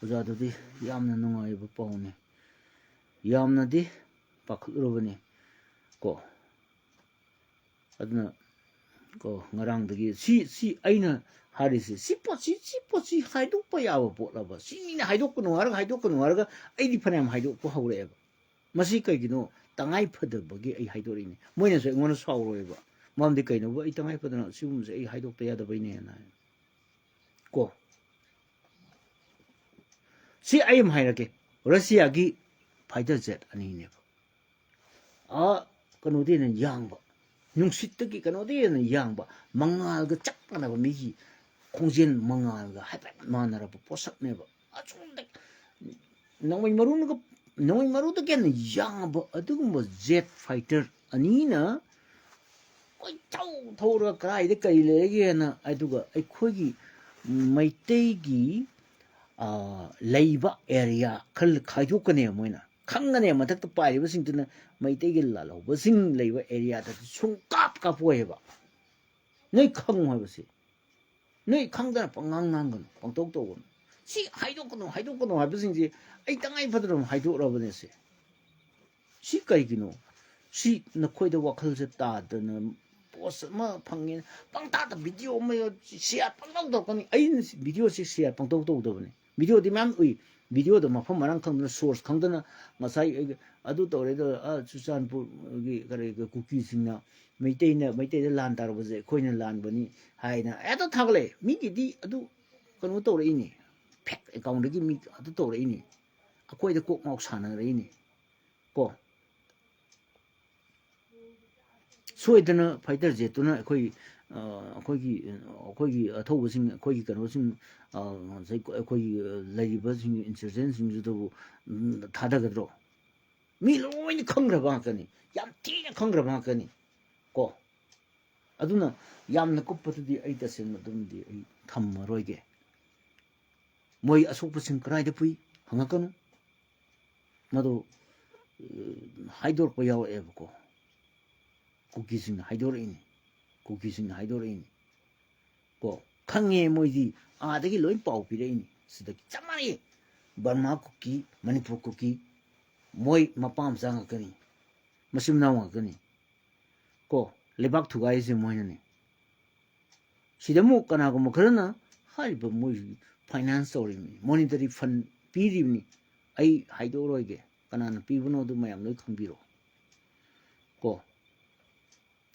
ꯑꯣꯖꯥ, ꯑꯗꯨꯗꯤ ꯌꯥꯝꯅ ꯅꯨꯡꯉꯥꯏꯕ ꯄꯥꯎꯅꯤ, ꯌꯥꯝꯅꯗꯤ ꯄꯥꯈꯠꯂꯨꯔꯕꯅꯤ ꯀꯣ꯫ ꯑꯗꯨꯅ ꯀꯣ, ꯉꯔꯥꯡꯗꯒꯤ ꯁꯤ, ꯁꯤ ꯑꯩꯅ ꯍꯥꯏꯔꯤꯁꯦ꯫ ꯁꯤ ꯄꯣꯠꯁꯤ, ꯁꯤ ꯄꯣꯠꯁꯤ ꯍꯥꯏꯗꯣꯛꯄ ꯌꯥꯕ ꯄꯣꯠꯂꯕ? ꯁꯤ ꯃꯤꯅ ꯍꯥꯏꯗꯣꯛꯀꯅꯨ ꯍꯥꯏꯔꯒ, ꯍꯥꯏꯗꯣꯛꯀꯅꯨ ꯍꯥꯏꯔꯒ ꯑꯩꯗꯤ ꯐꯅꯌꯥꯝ ꯍꯥꯏꯗꯣꯛꯄ ꯍꯧꯔꯛꯑꯦꯕ꯫ ꯃꯁꯤ ꯀꯩꯒꯤꯅꯣ? ꯇꯉꯥꯏ ꯐꯗꯕꯒꯤ ꯑꯩ ꯍꯥꯏꯗꯣꯔꯛꯏꯅꯤ꯫ ꯃꯣꯏꯅꯁꯨ ꯑꯩꯉꯣꯟꯗ ꯁꯥꯎꯔꯣꯏꯕ꯫ ꯃꯔꯝꯗꯤ ꯀꯩꯅꯣꯕ? ꯑꯩ ꯇꯉꯥꯏ ꯐꯗꯅ ꯁꯤꯒꯨꯝꯕꯁꯦ ꯑꯩ ꯍꯥꯏꯗꯣꯛꯇ ꯌꯥꯗꯕꯩꯅꯦꯅ ꯍꯥꯏ꯫ ꯀꯣ, ꯁꯤ ꯑꯩ ꯑꯃ ꯍꯥꯏꯔꯛꯀꯦ꯫ ꯔꯁꯤꯌꯥꯒꯤ ꯐꯥꯏꯇꯔ ꯖꯦꯠ ꯑꯅꯤꯅꯦꯕ꯫ ꯑꯥ, ꯀꯩꯅꯣꯗꯤ ꯍꯦꯟꯅ ꯌꯥꯡꯕ, ꯅꯨꯡꯁꯤꯠꯇꯒꯤ ꯀꯩꯅꯣꯗꯤ ꯍꯦꯟꯅ ꯌꯥꯡꯕ, ꯃꯉꯥꯜꯒ ꯆꯞ ꯃꯥꯟꯅꯕ, ꯃꯤꯒꯤ ꯈꯣꯡꯖꯦꯜ ꯃꯉꯥꯜꯒ ꯍꯥꯏꯐꯦꯠ ꯃꯥꯟꯅꯔꯕ ꯄꯣꯠꯁꯛꯅꯦꯕ꯫ ꯑꯁꯣꯝꯗ ꯅꯣꯡꯃꯩ ꯃꯔꯨꯅꯒ, ꯅꯣꯡꯃꯩ ꯃꯔꯨꯗꯒꯤ ꯍꯦꯟꯅ ꯌꯥꯡꯕ ꯑꯗꯨꯒꯨꯝꯕ ꯖꯦꯠ ꯐꯥꯏꯇꯔ ꯑꯅꯤꯅ ꯀꯣꯏꯊꯧ ꯊꯧꯔꯒ ꯀꯗꯥꯏꯗ ꯀꯔꯤ ꯂꯩꯔꯒꯦꯅ, ꯑꯗꯨꯒ ꯑꯩꯈꯣꯏꯒꯤ ꯃꯩꯇꯩꯒꯤ, ꯑꯥ, ꯂꯩꯕ ꯑꯦꯔꯤꯌꯥ ꯈꯔ ꯈꯥꯏꯗꯣꯛꯀꯅꯦꯕ ꯃꯣꯏꯅ꯫ ꯈꯪꯒꯅꯦꯕ ꯃꯊꯛꯇ ꯄꯥꯏꯔꯤꯕꯁꯤꯡꯗꯨꯅ ꯃꯩꯇꯩꯒꯤ ꯂꯥꯜꯍꯧꯕꯁꯤꯡ ꯂꯩꯕ ꯑꯦꯔꯤꯌꯥꯗꯗꯤ ꯁꯨꯡꯀꯥꯞ ꯀꯥꯞꯄꯣꯏ ꯍꯥꯏꯕ꯫ ꯅꯣꯏ ꯈꯪꯉꯨ ꯍꯥꯏꯕꯁꯦ꯫ ꯅꯣꯏ ꯈꯪꯗꯅ ꯄꯪꯉꯥꯡ ꯉꯥꯡꯒꯅꯨ, ꯄꯪꯇꯧ ꯇꯧꯒꯅꯨ꯫ ꯁꯤ ꯍꯥꯏꯗꯣꯛꯀꯅꯨ, ꯍꯥꯏꯗꯣꯛꯀꯅꯨ ꯍꯥꯏꯕꯁꯤꯡꯁꯦ ꯑꯩ ꯇꯉꯥꯏ ꯐꯗꯅ ꯑꯃꯨꯛ ꯍꯥꯏꯗꯣꯛꯂꯕꯅꯦ ꯁꯦ꯫ ꯁꯤ ꯀꯩꯒꯤꯅꯣ? ꯁꯤ ꯅꯈꯣꯏꯗ ꯋꯥꯈꯜꯁꯦ ꯇꯥꯗꯅ ꯄꯣꯁ ꯑꯃ ꯐꯪꯉꯦ, ꯄꯪꯇꯥꯗ ꯚꯤꯗꯤꯑꯣ ꯑꯃ ꯁꯤꯌꯥꯔ ꯄꯪꯇꯧ ꯇꯧꯔꯛꯀꯅꯤ꯫ ꯑꯩꯅ ꯚꯤꯗꯤꯑꯣꯁꯦ ꯁꯤꯌꯥꯔ ꯄꯪꯇꯧ ꯇꯧꯗꯕꯅꯦ꯫ ꯚꯤꯗꯤꯑꯣꯗꯤ ꯃꯌꯥꯝ ꯎꯏ, ꯚꯤꯗꯤꯑꯣꯗꯣ ꯃꯐꯝ ꯃꯔꯥꯡ ꯈꯪꯗꯅ, ꯁꯣꯔꯁ ꯈꯪꯗꯅ, ꯉꯁꯥꯏ ꯑꯗꯨ ꯇꯧꯔꯦ, ꯑꯗꯨ, ꯑ, ꯆꯨꯔꯆꯥꯟꯄꯨꯔꯒꯤ ꯀꯔꯤ, ꯀꯨꯀꯤꯁꯤꯡꯅ ꯃꯩꯇꯩꯅ, ꯃꯩꯇꯩꯗ ꯂꯥꯟ ꯇꯥꯔꯨꯕꯁꯦ ꯑꯩꯈꯣꯏꯅ ꯂꯥꯟꯕꯅꯤ ꯍꯥꯏꯅ ꯍꯦꯛꯇ ꯊꯥꯒꯠꯂꯛꯑꯦ꯫ ꯃꯤꯒꯤꯗꯤ ꯑꯗꯨ ꯀꯩꯅꯣ ꯇꯧꯔꯛꯏꯅꯤ, ꯐꯦꯛ ꯑꯦꯀꯥꯎꯟꯗꯒꯤ ꯃꯤ ꯑꯗꯨ ꯇꯧꯔꯛꯏꯅꯤ, ꯑꯩꯈꯣꯏꯗ ꯀꯣꯛ ꯉꯥꯎ ꯁꯥꯟꯅꯔꯛꯏꯅꯤ꯫ ꯀꯣ, ꯁꯣꯏꯗꯅ ꯐꯥꯏꯇꯔ ꯖꯦꯠꯇꯨꯅ ꯑꯩꯈꯣꯏ, ꯑ, ꯑꯩꯈꯣꯏꯒꯤ, ꯑꯩꯈꯣꯏꯒꯤ ꯑꯊꯧꯕꯁꯤꯡ, ꯑꯩꯈꯣꯏꯒꯤ ꯀꯩꯅꯣꯁꯤꯡ, ꯑ, ꯉꯁꯥꯏ ꯑꯩꯈꯣꯏꯒꯤ, ꯑ, ꯂꯩꯔꯤꯕꯁꯤꯡ, ꯏꯟꯁꯔꯖꯦꯟꯁꯤꯡꯗꯨꯗꯕꯨ, ꯎꯝ, ꯊꯥꯗꯒꯗ꯭ꯔꯣ? ꯃꯤ ꯂꯣꯏꯅ ꯈꯪꯈ꯭ꯔꯕ ꯉꯥꯛꯇꯅꯤ, ꯌꯥꯝ ꯊꯤꯅ ꯈꯪꯈ꯭ꯔꯕ ꯉꯥꯛꯇꯅꯤ꯫ ꯀꯣ, ꯑꯗꯨꯅ ꯌꯥꯝꯅ ꯀꯨꯞꯄꯗꯨꯗꯤ ꯑꯩ ꯇꯁꯦꯡꯅ ꯑꯗꯨꯝꯗꯤ ꯑꯩ ꯊꯝꯃꯔꯣꯏꯒꯦ꯫ ꯃꯣꯏ ꯑꯁꯣꯛꯄꯁꯤꯡ ꯀꯗꯥꯏꯗ ꯄꯨꯏ ꯍꯪꯉꯛꯀꯅꯨ꯫ ꯃꯗꯨ, ꯑ, ꯍꯥꯏꯗꯣꯔꯛꯄ ꯌꯥꯎꯔꯛꯑꯦꯕꯀꯣ꯫ ꯀꯨꯀꯤꯁꯤꯡꯅ ꯍꯥꯏꯗꯣꯔꯛꯏꯅꯤ꯫ ꯀꯨꯀꯤꯁꯤꯡꯅ ꯍꯥꯏꯗꯣꯔꯛꯏꯅꯤ꯫ ꯀꯣ, ꯈꯪꯉꯦ ꯃꯣꯏꯗꯤ, ꯑꯥꯗꯒꯤ ꯂꯣꯏ ꯄꯥꯎ ꯄꯤꯔꯛꯏꯅꯤ꯫ ꯁꯤꯗꯒꯤ ꯆꯞ ꯃꯥꯟꯅꯩ꯫ ꯕꯔꯃꯥ ꯀꯨꯀꯤ, ꯃꯅꯤꯄꯨꯔ ꯀꯨꯀꯤ, ꯃꯣꯏ ꯃꯄꯥ ꯃꯆꯥ ꯉꯥꯛꯇꯅꯤ꯫ ꯃꯆꯤꯟ ꯃꯅꯥꯎ ꯉꯥꯛꯇꯅꯤ꯫ ꯀꯣ, ꯂꯩꯕꯥꯛ ꯊꯨꯒꯥꯏꯔꯤꯁꯦ ꯃꯣꯏꯅꯅꯤ꯫ ꯁꯤꯗ ꯑꯃꯨꯛ ꯀꯅꯥꯒꯨꯝꯕ ꯈꯔꯅ ꯍꯥꯏꯔꯤꯕ ꯃꯣꯏ ꯐꯥꯏꯅꯥꯟꯁ ꯇꯧꯔꯤꯕꯅꯤ, ꯃꯣꯅꯤꯇꯔꯤ ꯐꯟ ꯄꯤꯔꯤꯕꯅꯤ꯫ ꯑꯩ ꯍꯥꯏꯗꯣꯛꯑꯔꯣꯏꯒꯦ, ꯀꯅꯥꯅ ꯄꯤꯕꯅꯣ ꯑꯗꯨ ꯃꯌꯥꯝ ꯂꯣꯏ ꯈꯪꯕꯤꯔꯣ ꯀꯣ꯫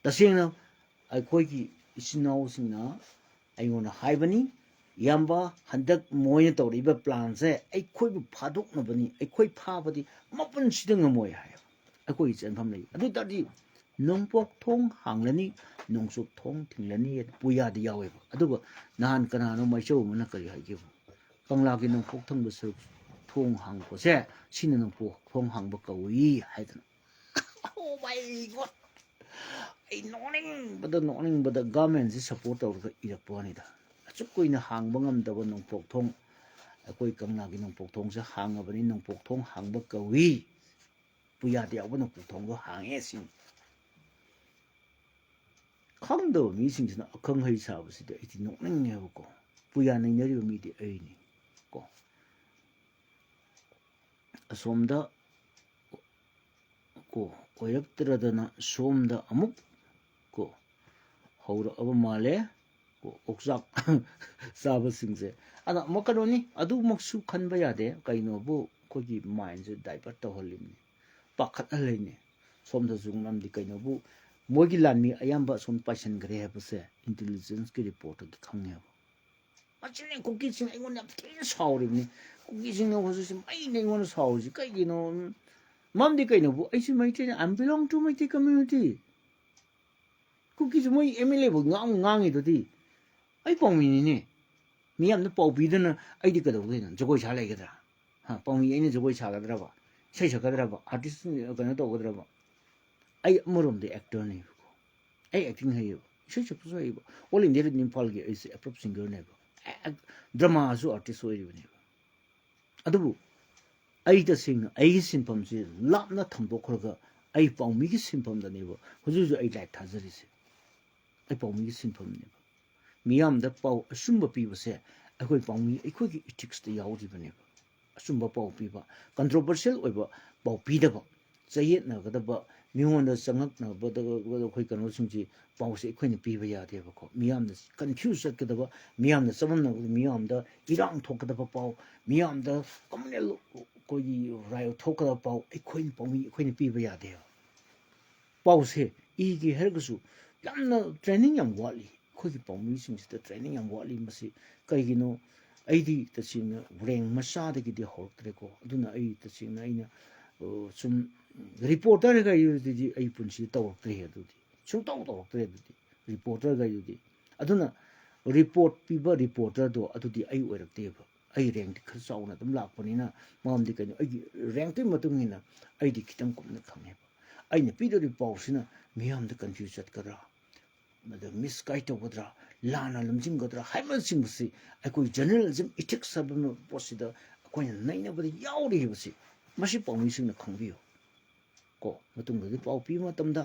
ꯇꯁꯦꯡꯅ ꯑꯩꯈꯣꯏꯒꯤ ꯏꯆꯤꯟ ꯏꯅꯥꯎꯁꯤꯡꯅ ꯑꯩꯉꯣꯟꯗ ꯍꯥꯏꯕꯅꯤ, "ꯏꯌꯥꯝꯕ, ꯍꯟꯗꯛ ꯃꯣꯏꯅ ꯇꯧꯔꯛꯏꯕ ꯄ꯭ꯂꯥꯟꯁꯦ ꯑꯩꯈꯣꯏꯕꯨ ꯐꯥꯗꯣꯛꯅꯕꯅꯤ, ꯑꯩꯈꯣꯏ ꯐꯥꯕꯗꯤ ꯃꯄꯨꯟꯁꯤꯗ ꯉꯝꯃꯣꯏ" ꯍꯥꯏꯌꯦꯕ꯫ ꯑꯩꯈꯣꯏꯒꯤ ꯆꯦꯟꯐꯝ ꯂꯩ꯫ ꯑꯗꯨ ꯑꯣꯏ ꯇꯥꯔꯗꯤ ꯅꯣꯡꯄꯣꯛ ꯊꯣꯡ ꯍꯥꯡꯂꯅꯤ, ꯅꯣꯡꯆꯨꯞ ꯊꯣꯡ ꯊꯤꯡꯂꯅꯤ, ꯄꯨꯌꯥꯗ ꯌꯥꯎꯋꯦꯕ꯫ ꯑꯗꯨꯒ ꯅꯍꯥꯟ ꯀꯅꯥꯅꯣ ꯃꯥꯏꯆꯧ ꯑꯃꯅ ꯀꯔꯤ ꯍꯥꯏꯒꯦꯕꯨ, "ꯀꯪꯂꯥꯒꯤ ꯅꯣꯡꯄꯣꯛ ꯊꯪꯕ ꯁꯔꯨꯛ ꯊꯣꯡ ꯍꯥꯡꯕꯁꯦ, ꯁꯤꯅ ꯅꯣꯡꯄꯣꯛ ꯊꯣꯡ ꯍꯥꯡꯕ ꯀꯧꯏ" ꯍꯥꯏꯗꯅ꯫ Oh my God! ꯑꯩ ꯅꯣꯛꯅꯤꯡꯕꯗ, ꯅꯣꯛꯅꯤꯡꯕꯗ ꯒꯚꯔꯟꯃꯦꯟꯁꯤ ꯁꯞꯄꯣꯔꯠ ꯇꯧꯔꯒ ꯏꯔꯛꯄ ꯋꯥꯅꯤꯗ꯫ ꯑꯁꯨꯛ ꯀꯨꯏꯅ ꯍꯥꯡꯕ ꯉꯝꯗꯕ ꯅꯣꯡꯄꯣꯛ ꯊꯣꯡ, ꯑꯩꯈꯣꯏ ꯀꯪꯂꯥꯒꯤ ꯅꯣꯡꯄꯣꯛ ꯊꯣꯡꯁꯦ ꯍꯥꯡꯉꯕꯅꯤ, ꯅꯣꯡꯄꯣꯛ ꯊꯣꯡ ꯍꯥꯡꯕ ꯀꯧꯏ꯫ ꯄꯨꯌꯥꯗ ꯌꯥꯎꯕ ꯅꯣꯡꯄꯣꯛ ꯊꯣꯡꯗꯣ ꯍꯥꯡꯉꯦ ꯁꯤꯅꯤ꯫ ꯈꯪꯗꯕ ꯃꯤꯁꯤꯡꯁꯤꯅ ꯑꯈꯪ ꯑꯍꯩ ꯁꯥꯕꯁꯤꯗꯤ ꯑꯩꯗꯤ ꯅꯣꯛꯅꯤꯡꯉꯦꯕꯀꯣ꯫ ꯄꯨꯌꯥ ꯅꯩꯅꯔꯤꯕ ꯃꯤꯗꯤ ꯑꯩꯅꯤ ꯀꯣ꯫ ꯑꯁꯣꯝꯗ ꯀꯣ ꯑꯣꯏꯔꯛꯇ꯭ꯔꯗꯅ ꯁꯣꯝꯗ ꯑꯃꯨꯛ ꯀꯣ ꯍꯧꯔꯛꯑꯕ ꯃꯥꯜꯂꯦ꯫ ꯀꯣ ꯑꯣꯛꯆꯥꯛ ꯆꯥꯕꯁꯤꯡꯁꯦ꯫ ꯑꯗ ꯑꯃꯨꯛ ꯀꯩꯅꯣꯅꯤ, ꯑꯗꯨꯃꯛꯁꯨ ꯈꯟꯕ ꯌꯥꯗꯦ꯫ ꯀꯩꯅꯣꯕꯨ ꯑꯩꯈꯣꯏꯒꯤ ꯃꯥꯏꯟꯁꯦ ꯗꯥꯏꯚꯔꯠ ꯇꯧꯍꯜꯂꯤꯕꯅꯤ, ꯄꯥꯈꯠꯍꯜꯂꯤꯅꯤ꯫ ꯁꯣꯝꯗꯁꯨ ꯃꯔꯝꯗꯤ ꯀꯩꯅꯣꯕꯨ ꯃꯣꯏꯒꯤ ꯂꯥꯟꯃꯤ ꯑꯌꯥꯝꯕ ꯑꯁꯣꯝ ꯄꯥꯏꯁꯟꯈ꯭ꯔꯦ ꯍꯥꯏꯕꯁꯦ ꯏꯟꯇꯦꯂꯤꯖꯦꯟꯁꯀꯤ ꯔꯤꯄꯣꯔꯠꯇꯒꯤ ꯈꯪꯉꯦꯕ꯫ ꯃꯁꯤꯅ ꯀꯨꯀꯤꯁꯤꯡ ꯑꯩꯉꯣꯟꯗ ꯌꯥꯝ ꯊꯤꯅ ꯁꯥꯎꯔꯤꯕꯅꯤ꯫ ꯀꯨꯀꯤꯁꯤꯡꯅ ꯍꯧꯖꯤꯛꯁꯦ ꯃꯩꯅ ꯑꯩꯉꯣꯟꯗ ꯁꯥꯎꯔꯤꯁꯤ ꯀꯩꯒꯤꯅꯣ? ꯃꯔꯝꯗꯤ ꯀꯩꯅꯣꯕꯨ ꯑꯩꯁꯨ ꯃꯩꯇꯩꯅꯤ, "I belong to Meitei community"꯫ ꯀꯨꯀꯤꯁꯨ ꯃꯣꯏ ꯑꯦꯝ ꯑꯦꯜ ꯑꯦꯕꯨ ꯉꯥꯡ ꯉꯥꯡꯉꯤꯗꯨꯗꯤ꯫ ꯑꯩ ꯄꯥꯎꯃꯤꯅꯤꯅꯦ꯫ ꯃꯤꯌꯥꯝꯅ ꯄꯥꯎ ꯄꯤꯗꯅ ꯑꯩꯗꯤ ꯀꯩꯗꯧꯗꯣꯏꯅꯣ? ꯖꯒꯣꯏ ꯁꯥ ꯂꯩꯒꯗ꯭ꯔꯥ? ꯍꯥ, ꯄꯥꯎꯃꯤ ꯑꯩꯅ ꯖꯒꯣꯏ ꯁꯥꯒꯗ꯭ꯔꯕ? ꯏꯁꯩ ꯁꯛꯀꯗ꯭ꯔꯕ? ꯑꯥꯔꯇꯤꯁ ꯀꯩꯅꯣ ꯇꯧꯒꯗ꯭ꯔꯕ? ꯑꯩ ꯑꯃꯔꯣꯝꯗ ꯑꯦꯛꯇꯔꯅꯦꯕꯀꯣ꯫ ꯑꯩ ꯑꯦꯛꯇꯤꯡ ꯍꯩꯌꯦꯕ, ꯏꯁꯩ ꯁꯛꯄꯁꯨ ꯍꯩꯌꯦꯕ꯫ ꯑꯣꯜ ꯏꯟꯗꯤꯌꯥ ꯔꯦꯗꯤꯑꯣ ꯏꯝꯐꯥꯜꯒꯤ ꯑꯩꯁꯦ ꯑꯦꯄ꯭ꯔꯨꯞ ꯁꯤꯡꯒꯔꯅꯦꯕ꯫ ꯑꯦ-, ꯗ꯭ꯔꯃꯥꯁꯨ ꯑꯥꯔꯇꯤꯁ ꯑꯣꯏꯔꯤꯕꯅꯦꯕ꯫ ꯑꯗꯨꯕꯨ ꯑꯩ ꯇꯁꯦꯡꯅ ꯑꯩꯒꯤ ꯁꯤꯟꯐꯝꯁꯤ ꯂꯥꯞꯅ ꯊꯝꯗꯣꯛꯈ꯭ꯔꯒ ꯑꯩ ꯄꯥꯎꯃꯤꯒꯤ ꯁꯤꯟꯐꯝꯗꯅꯦꯕ ꯍꯧꯖꯤꯛ ꯍꯧꯖꯤꯛ ꯑꯩ ꯂꯥꯏꯔꯤꯛ ꯊꯥꯖꯔꯤꯁꯦ꯫ ꯑꯩ ꯄꯥꯎꯃꯤꯒꯤ ꯁꯤꯟꯐꯝꯅꯦꯕ꯫ ꯃꯤꯌꯥꯝꯗ ꯄꯥꯎ ꯑꯆꯨꯝꯕ ꯄꯤꯕꯁꯦ ꯑꯩꯈꯣꯏ ꯄꯥꯎꯃꯤ, ꯑꯩꯈꯣꯏꯒꯤ ꯏꯊꯤꯛꯁꯇ ꯌꯥꯎꯔꯤꯕꯅꯦꯕ꯫ ꯑꯆꯨꯝꯕ ꯄꯥꯎ ꯄꯤꯕ, ꯀꯟꯇ꯭ꯔꯣꯚꯔꯁꯤꯌꯦꯜ ꯑꯣꯏꯕ ꯄꯥꯎ ꯄꯤꯗꯕ, ꯆꯌꯦꯠꯅꯒꯗꯕ, ꯃꯤꯉꯣꯟꯗ ꯆꯪꯉꯛꯅꯕꯗ ꯑꯩꯈꯣꯏ ꯀꯩꯅꯣꯁꯤꯡꯁꯤ ꯄꯥꯎꯁꯦ ꯑꯩꯈꯣꯏꯅ ꯄꯤꯕ ꯌꯥꯗꯦꯕꯀꯣ꯫ ꯃꯤꯌꯥꯝꯅ ꯀꯟꯐ꯭ꯌꯨꯁ ꯆꯠꯀꯗꯕ, ꯃꯤꯌꯥꯝꯅ ꯆꯃꯝꯅꯕꯗ, ꯃꯤꯌꯥꯝꯗ ꯏꯔꯥꯡ ꯊꯣꯛꯀꯗꯕ ꯄꯥꯎ, ꯃꯤꯌꯥꯝꯗ ꯀꯃꯟ ꯑꯩꯈꯣꯏꯒꯤ ꯔꯥꯏ ꯊꯣꯛꯀꯗꯕ ꯄꯥꯎ ꯑꯩꯈꯣꯏꯅ ꯄꯥꯎꯃꯤ ꯑꯩꯈꯣꯏꯅ ꯄꯤꯕ ꯌꯥꯗꯦꯕ꯫ ꯄꯥꯎꯁꯦ ꯏꯒꯦ ꯍꯥꯏꯔꯒꯁꯨ ꯌꯥꯝꯅ ꯇ꯭ꯔꯦꯅꯤꯡ ꯌꯥꯝ ꯋꯥꯠꯂꯤ꯫ ꯑꯩꯈꯣꯏꯒꯤ ꯄꯥꯎꯃꯤꯁꯤꯡꯁꯤꯗ ꯇ꯭ꯔꯦꯅꯤꯡ ꯌꯥꯝ ꯋꯥꯠꯂꯤ꯫ ꯃꯁꯤ ꯀꯩꯒꯤꯅꯣ? ꯑꯩꯗꯤ ꯇꯁꯦꯡꯅ ꯔꯦꯡ ꯃꯆꯥꯗꯒꯤꯗꯤ ꯍꯧꯔꯛꯇ꯭ꯔꯦꯀꯣ꯫ ꯑꯗꯨꯅ ꯑꯩ ꯇꯁꯦꯡꯅ ꯑꯩꯅ, ꯑ, ꯁꯨꯝ ꯔꯤꯄꯣꯔꯇꯔꯒ ꯑꯩꯗꯤ ꯑꯩ ꯄꯨꯟꯁꯤꯗ ꯇꯧꯔꯛꯇ꯭ꯔꯦ ꯑꯗꯨꯗꯤ꯫ ꯁꯨꯡꯇꯧ ꯇꯧꯔꯛꯇ꯭ꯔꯦ ꯑꯗꯨꯗꯤ꯫ ꯔꯤꯄꯣꯔꯇꯔꯒ ꯑꯗꯨꯗꯤ꯫ ꯑꯗꯨꯅ ꯔꯤꯄꯣꯔꯠ ꯄꯤꯕ ꯔꯤꯄꯣꯔꯇꯔꯗꯣ ꯑꯗꯨꯗꯤ ꯑꯩ ꯑꯣꯏꯔꯛꯇꯦꯕ꯫ ꯑꯩ ꯔꯦꯡꯗꯤ ꯈꯔ ꯆꯥꯎꯅ ꯑꯗꯨꯝ ꯂꯥꯛꯄꯅꯤꯅ, ꯃꯔꯝꯗꯤ ꯀꯩꯅꯣ, ꯑꯩꯒꯤ ꯔꯦꯡꯇꯨꯒꯤ ꯃꯇꯨꯡ ꯏꯟꯅ ꯑꯩꯗꯤ ꯈꯤꯇꯪ ꯀꯨꯞꯅ ꯈꯪꯉꯦꯕ꯫ ꯑꯩꯅ ꯄꯤꯗꯧꯔꯤꯕ ꯄꯥꯎꯁꯤꯅ ꯃꯤꯌꯥꯝꯗ ꯀꯟꯐ꯭ꯌꯨꯁ ꯆꯠꯀꯗ꯭ꯔꯥ, ꯃꯗꯨ ꯃꯤꯁꯒꯥꯏꯗ ꯇꯧꯒꯗ꯭ꯔꯥ, ꯂꯥꯟꯅ ꯂꯝꯖꯤꯡꯒꯗ꯭ꯔꯥ ꯍꯥꯏꯕꯅꯆꯤꯡꯕꯁꯤ ꯑꯩꯈꯣꯏ ꯖꯔꯅꯦꯂꯤꯖꯝ ꯏꯊꯤꯛꯁ ꯍꯥꯏꯕ ꯄꯣꯠꯁꯤꯗ ꯑꯩꯈꯣꯏꯅ ꯅꯩꯅꯕꯗ ꯌꯥꯎꯔꯤꯕꯁꯤ, ꯃꯁꯤ ꯄꯥꯎꯃꯤꯁꯤꯡꯅ ꯈꯪꯕꯤꯌꯨ꯫ ꯀꯣ, ꯃꯇꯨꯡꯗꯗꯤ ꯄꯥꯎ ꯄꯤꯕ ꯃꯇꯝꯗ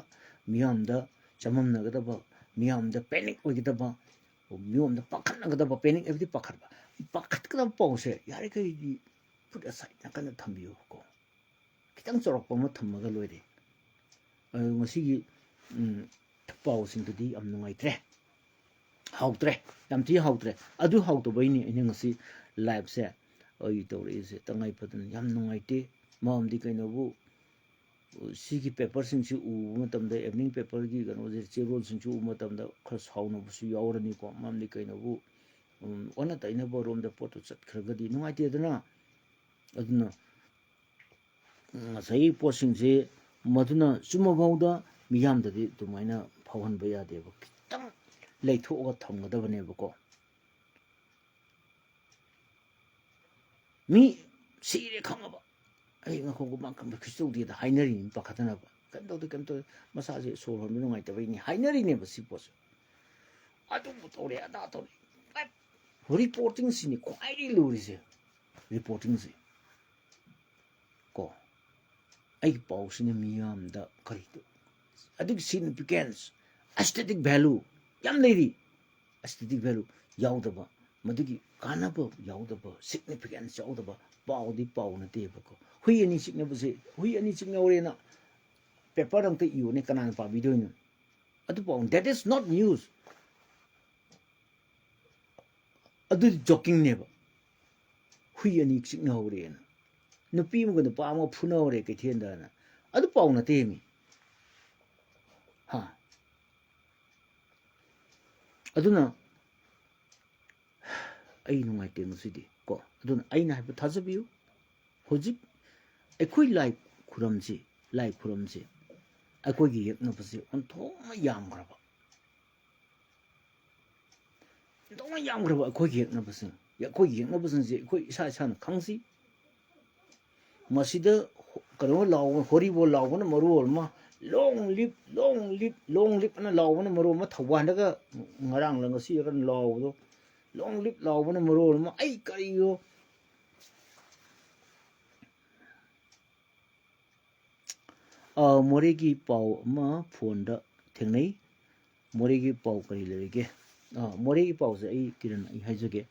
ꯃꯤꯌꯥꯝꯗ ꯆꯃꯝꯅꯒꯗꯕ, ꯃꯤꯌꯥꯝꯗ ꯄꯦꯅꯤꯛ ꯑꯣꯏꯒꯗꯕ, ꯃꯤꯌꯥꯝꯗ ꯄꯥꯈꯠꯅꯒꯗꯕ, ꯄꯦꯅꯤꯛ ꯍꯥꯏꯕꯗꯤ ꯄꯥꯈꯠꯄ, ꯄꯥꯈꯠꯀꯗꯕ ꯄꯥꯎꯁꯦ ꯌꯥꯔꯤꯈꯩꯗꯤ ꯄꯨꯠ ꯑꯁꯥꯏꯠ ꯅꯥꯀꯟꯗ ꯊꯝꯕꯤꯌꯨ ꯀꯣ꯫ ꯈꯤꯇꯪ ꯆꯥꯎꯔꯥꯛꯄ ꯑꯃ ꯊꯝꯃꯒ ꯂꯣꯏꯔꯦ꯫ ꯑꯗꯨ ꯉꯁꯤꯒꯤ, ꯎꯝ, ꯄꯥꯎꯁꯤꯡꯗꯨꯗꯤ ꯌꯥꯝ ꯅꯨꯡꯉꯥꯏꯇ꯭ꯔꯦ, ꯍꯥꯎꯇ꯭ꯔꯦ, ꯌꯥꯝ ꯊꯤ ꯍꯥꯎꯇ꯭ꯔꯦ꯫ ꯑꯗꯨ ꯍꯥꯎꯇꯕꯩꯅꯤ ꯑꯩꯅ ꯉꯁꯤ ꯂꯥꯏꯞꯁꯦ ꯑꯩ ꯇꯧꯔꯛꯏꯁꯦ꯫ ꯇꯉꯥꯏ ꯐꯗꯅ ꯌꯥꯝ ꯅꯨꯡꯉꯥꯏꯇꯦ꯫ ꯃꯔꯝꯗꯤ ꯀꯩꯅꯣꯕꯨ, ꯁꯤꯒꯤ ꯄꯦꯄꯔꯁꯤꯡꯁꯤ ꯎꯕ ꯃꯇꯝꯗ, ꯏꯚꯤꯅꯤꯡ ꯄꯦꯄꯔꯒꯤ ꯀꯩꯅꯣꯁꯦ, ꯆꯦꯔꯣꯜꯁꯤꯡꯁꯤ ꯎꯕ ꯃꯇꯝꯗ ꯈꯔ ꯁꯥꯎꯅꯕꯁꯨ ꯌꯥꯎꯔꯅꯤꯀꯣ꯫ ꯃꯔꯝꯗꯤ ꯀꯩꯅꯣꯕꯨ, ꯎꯝ, ꯑꯣꯟꯅ ꯇꯩꯅꯕ ꯔꯣꯝꯗ ꯄꯣꯠꯇꯨ ꯆꯠꯈ꯭ꯔꯒꯗꯤ ꯅꯨꯡꯉꯥꯏꯇꯦꯗꯅ꯫ ꯑꯗꯨꯅ ꯉꯁꯥꯏꯒꯤ ꯄꯣꯠꯁꯤꯡꯁꯦ ꯃꯗꯨꯅ ꯆꯨꯝꯃꯐꯥꯎꯗ ꯃꯤꯌꯥꯝꯗꯗꯤ ꯑꯗꯨꯃꯥꯏꯅ ꯐꯥꯎꯍꯟꯕ ꯌꯥꯗꯦꯕ꯫ ꯈꯤꯇꯪ ꯂꯩꯊꯣꯛꯑꯒ ꯊꯝꯒꯗꯕꯅꯦꯕꯀꯣ꯫ ꯃꯤ ꯁꯤꯔꯦ ꯈꯪꯉꯕ, "ꯑꯩ ꯉꯥꯏꯈꯣ, ꯃꯥ ꯀꯩꯁꯨ ꯇꯧꯗꯦꯗ" ꯍꯥꯏꯅꯔꯤꯅꯤ ꯄꯥꯈꯠꯇꯅꯕ꯫ "ꯀꯩꯝ ꯇꯧꯗꯦ, ꯀꯩꯝ ꯇꯧꯗꯦ, ꯃꯁꯥꯁꯦ ꯁꯣꯔ ꯍꯣꯟꯕ ꯅꯨꯡꯉꯥꯏꯇꯕꯩꯅꯤ" ꯍꯥꯏꯅꯔꯤꯅꯦꯕ ꯁꯤ ꯄꯣꯠꯁꯦ꯫ ꯑꯗꯨꯕꯨ ꯇꯧꯔꯦ, ꯑꯗꯥ ꯇꯧꯔꯦ꯫ ꯔꯤꯄꯣꯔꯇꯤꯡꯁꯤꯅꯤ ꯈ꯭ꯋꯥꯏꯗꯒꯤ ꯂꯨꯔꯤꯁꯦ, ꯔꯤꯄꯣꯔꯇꯤꯡꯁꯦ꯫ ꯀꯣ, ꯑꯩꯒꯤ ꯄꯥꯎꯁꯤꯅ ꯃꯤꯌꯥꯝꯗ ꯀꯔꯤ, ꯑꯗꯨꯒꯤ ꯁꯤꯒꯅꯤꯐꯤꯀꯦꯟꯁ, ꯑꯦꯁꯊꯦꯇꯤꯛ ꯚꯦꯂꯨ ꯌꯥꯝ ꯂꯩꯔꯤ꯫ ꯑꯦꯁꯊꯦꯇꯤꯛ ꯚꯦꯂꯨ ꯌꯥꯎꯗꯕ, ꯃꯗꯨꯒꯤ ꯀꯥꯟꯅꯕ ꯌꯥꯎꯗꯕ, ꯁꯤꯒꯅꯤꯐꯤꯀꯦꯟꯁ ꯌꯥꯎꯗꯕ ꯄꯥꯎꯗꯤ ꯄꯥꯎ ꯅꯠꯇꯦꯕꯀꯣ꯫ ꯍꯨꯏ ꯑꯅꯤ ꯆꯤꯛꯅꯕꯁꯦ, ꯍꯨꯏ ꯑꯅꯤ ꯆꯤꯛꯅꯧꯔꯦꯅ ꯄꯦꯄꯔ ꯑꯝꯇ ꯏꯌꯨꯅꯦ, ꯀꯅꯥꯅ ꯄꯥꯕꯤꯗꯣꯏꯅꯣ? ꯑꯗꯨ ꯄꯥꯎ, that is not news. ꯑꯗꯨꯗꯤ ꯖꯣꯀꯤꯡꯅꯦꯕ꯫ ꯍꯨꯏ ꯑꯅꯤ ꯆꯤꯛꯅꯍꯧꯔꯦꯅ, ꯅꯨꯄꯤ ꯑꯃꯒ ꯅꯨꯄꯥ ꯑꯃꯒ ꯐꯨꯅꯍꯧꯔꯦ ꯀꯩꯊꯦꯜꯗꯅ, ꯑꯗꯨ ꯄꯥꯎ ꯅꯠꯇꯦ ꯃꯤ꯫ ꯍꯥ? ꯑꯗꯨꯅ ꯑꯩ ꯅꯨꯡꯉꯥꯏꯇꯦ ꯉꯁꯤꯗꯤ ꯀꯣ꯫ ꯑꯗꯨꯅ ꯑꯩꯅ ꯍꯥꯏꯕ ꯊꯥꯖꯕꯤꯌꯨ, ꯍꯧꯖꯤꯛ ꯑꯩꯈꯣꯏ ꯂꯥꯏ ꯈꯨꯔꯝꯁꯤ, ꯂꯥꯏ ꯈꯨꯔꯝꯁꯤ ꯑꯩꯈꯣꯏꯒꯤ ꯌꯦꯛꯅꯕꯁꯤ ꯑꯣꯟꯊꯣꯛꯅ ꯌꯥꯝꯈ꯭ꯔꯕ, ꯑꯣꯟꯊꯣꯛꯅ ꯌꯥꯝꯈ꯭ꯔꯕ ꯑꯩꯈꯣꯏꯒꯤ ꯌꯦꯛꯅꯕꯁꯤꯡ, ꯑꯩꯈꯣꯏꯒꯤ ꯌꯦꯛꯅꯕꯁꯤꯡꯁꯤ ꯑꯩꯈꯣꯏ ꯏꯁꯥ ꯏꯁꯥꯅ ꯈꯪꯁꯤ꯫ ꯃꯁꯤꯗ ꯀꯩꯅꯣ ꯂꯥꯎꯕ, ꯍꯣꯔꯤꯕꯣꯜ ꯂꯥꯎꯕꯅ ꯃꯔꯣꯜ ꯑꯃ, "Long live, long live, long live" ꯑꯅ ꯂꯥꯎꯕꯅ ꯃꯔꯣꯜ ꯑꯃ, ꯊꯧꯕꯥꯜꯗꯒ ꯉꯔꯥꯡꯂ ꯉꯁꯤꯔ ꯂꯥꯎꯕꯗꯣ, "Long live" ꯂꯥꯎꯕꯅ ꯃꯔꯣꯜ ꯑꯃ, ꯑꯩ ꯀꯔꯤꯅꯣ? ꯑ, ꯃꯣꯔꯦꯒꯤ ꯄꯥꯎ ꯑꯃ ꯐꯣꯟꯗ ꯊꯦꯡꯅꯩ꯫ ꯃꯣꯔꯦꯒꯤ ꯄꯥꯎ ꯀꯔꯤ ꯂꯩꯔꯤꯒꯦ? ꯑ, ꯃꯣꯔꯦꯒꯤ ꯄꯥꯎꯁꯦ ꯑꯩ, ꯀꯤꯔꯟ, ꯑꯩ ꯍꯥꯏꯖꯒꯦ꯫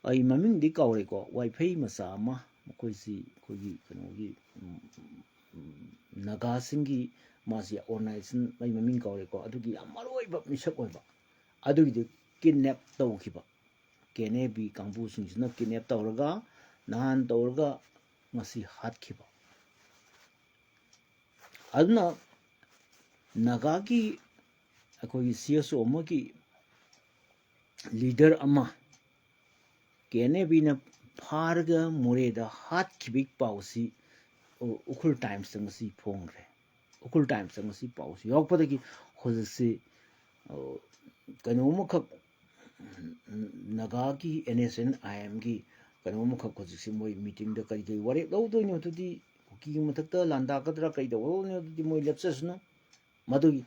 ꯑꯩ ꯃꯃꯤꯡꯗꯤ ꯀꯥꯎꯔꯦꯀꯣ, ꯋꯥꯏꯐꯩ ꯃꯆꯥ ꯑꯃ, ꯃꯈꯣꯏꯁꯤ ꯑꯩꯈꯣꯏꯒꯤ ꯀꯩꯅꯣꯒꯤ, ꯎꯝ, ꯎꯝ, ꯅꯥꯒꯥꯁꯤꯡꯒꯤ, ꯃꯥꯁꯤ ꯑꯣꯔꯒꯅꯥꯏꯖꯦꯁꯟ, ꯑꯩ ꯃꯃꯤꯡ ꯀꯥꯎꯔꯦꯀꯣ, ꯑꯗꯨꯒꯤ ꯌꯥꯝ ꯃꯔꯨ ꯑꯣꯏꯕ ꯃꯤꯁꯛ ꯑꯣꯏꯕ, ꯑꯗꯨꯒꯤꯗꯨ ꯀꯤꯗꯅꯦꯞ ꯇꯧꯈꯤꯕ꯫ ꯀꯦ ꯑꯦꯟ ꯑꯦ ꯕꯤ ꯀꯥꯡꯕꯨꯁꯤꯡꯁꯤꯅ ꯀꯤꯗꯅꯦꯞ ꯇꯧꯔꯒ, ꯅꯍꯥꯟ ꯇꯧꯔꯒ, ꯉꯁꯤ ꯍꯥꯠꯈꯤꯕ꯫ ꯑꯗꯨꯅ ꯅꯥꯒꯥꯒꯤ ꯑꯩꯈꯣꯏꯒꯤ ꯁꯤ ꯑꯦꯁ ꯑꯣ ꯑꯃꯒꯤ ꯂꯤꯗꯔ ꯑꯃ ꯀꯦ ꯑꯦꯟ ꯑꯦ ꯕꯤꯅ ꯐꯥꯔꯒ ꯃꯣꯔꯦꯗ ꯍꯥꯠꯈꯤꯕꯒꯤ ꯄꯥꯎꯁꯤ ꯎ-, ꯎꯈ꯭ꯔꯨꯜ ꯇꯥꯏꯝꯁꯇ ꯉꯁꯤ ꯐꯣꯡꯈ꯭ꯔꯦ꯫ ꯎꯈ꯭ꯔꯨꯜ ꯇꯥꯏꯝꯁꯇ ꯉꯁꯤ ꯄꯥꯎꯁꯤ ꯌꯥꯎꯔꯛꯄꯗꯒꯤ ꯍꯧꯖꯤꯛꯁꯤ, ꯑ, ꯀꯩꯅꯣ ꯑꯃꯈꯛ, ꯎꯝ, ꯅꯥꯒꯥꯒꯤ ꯑꯦꯟ ꯑꯦꯁ ꯑꯦꯟ ꯑꯥꯏ ꯑꯦꯝꯒꯤ ꯀꯩꯅꯣ ꯑꯃꯈꯛ ꯍꯧꯖꯤꯛꯁꯤ ꯃꯣꯏ ꯃꯤꯇꯤꯡꯗ ꯀꯔꯤ ꯀꯔꯤ ꯋꯥꯔꯦꯞ ꯂꯧꯗꯣꯏꯅꯣ, ꯑꯗꯨꯗꯤ ꯀꯨꯀꯤꯒꯤ ꯃꯊꯛꯇ ꯂꯥꯟꯗꯥꯒꯗ꯭ꯔꯥ, ꯀꯩ ꯇꯧꯒꯗꯧꯅꯣ, ꯑꯗꯨꯗꯤ ꯃꯣꯏ ꯂꯦꯞꯆꯁꯅꯨ꯫ ꯃꯗꯨꯒꯤ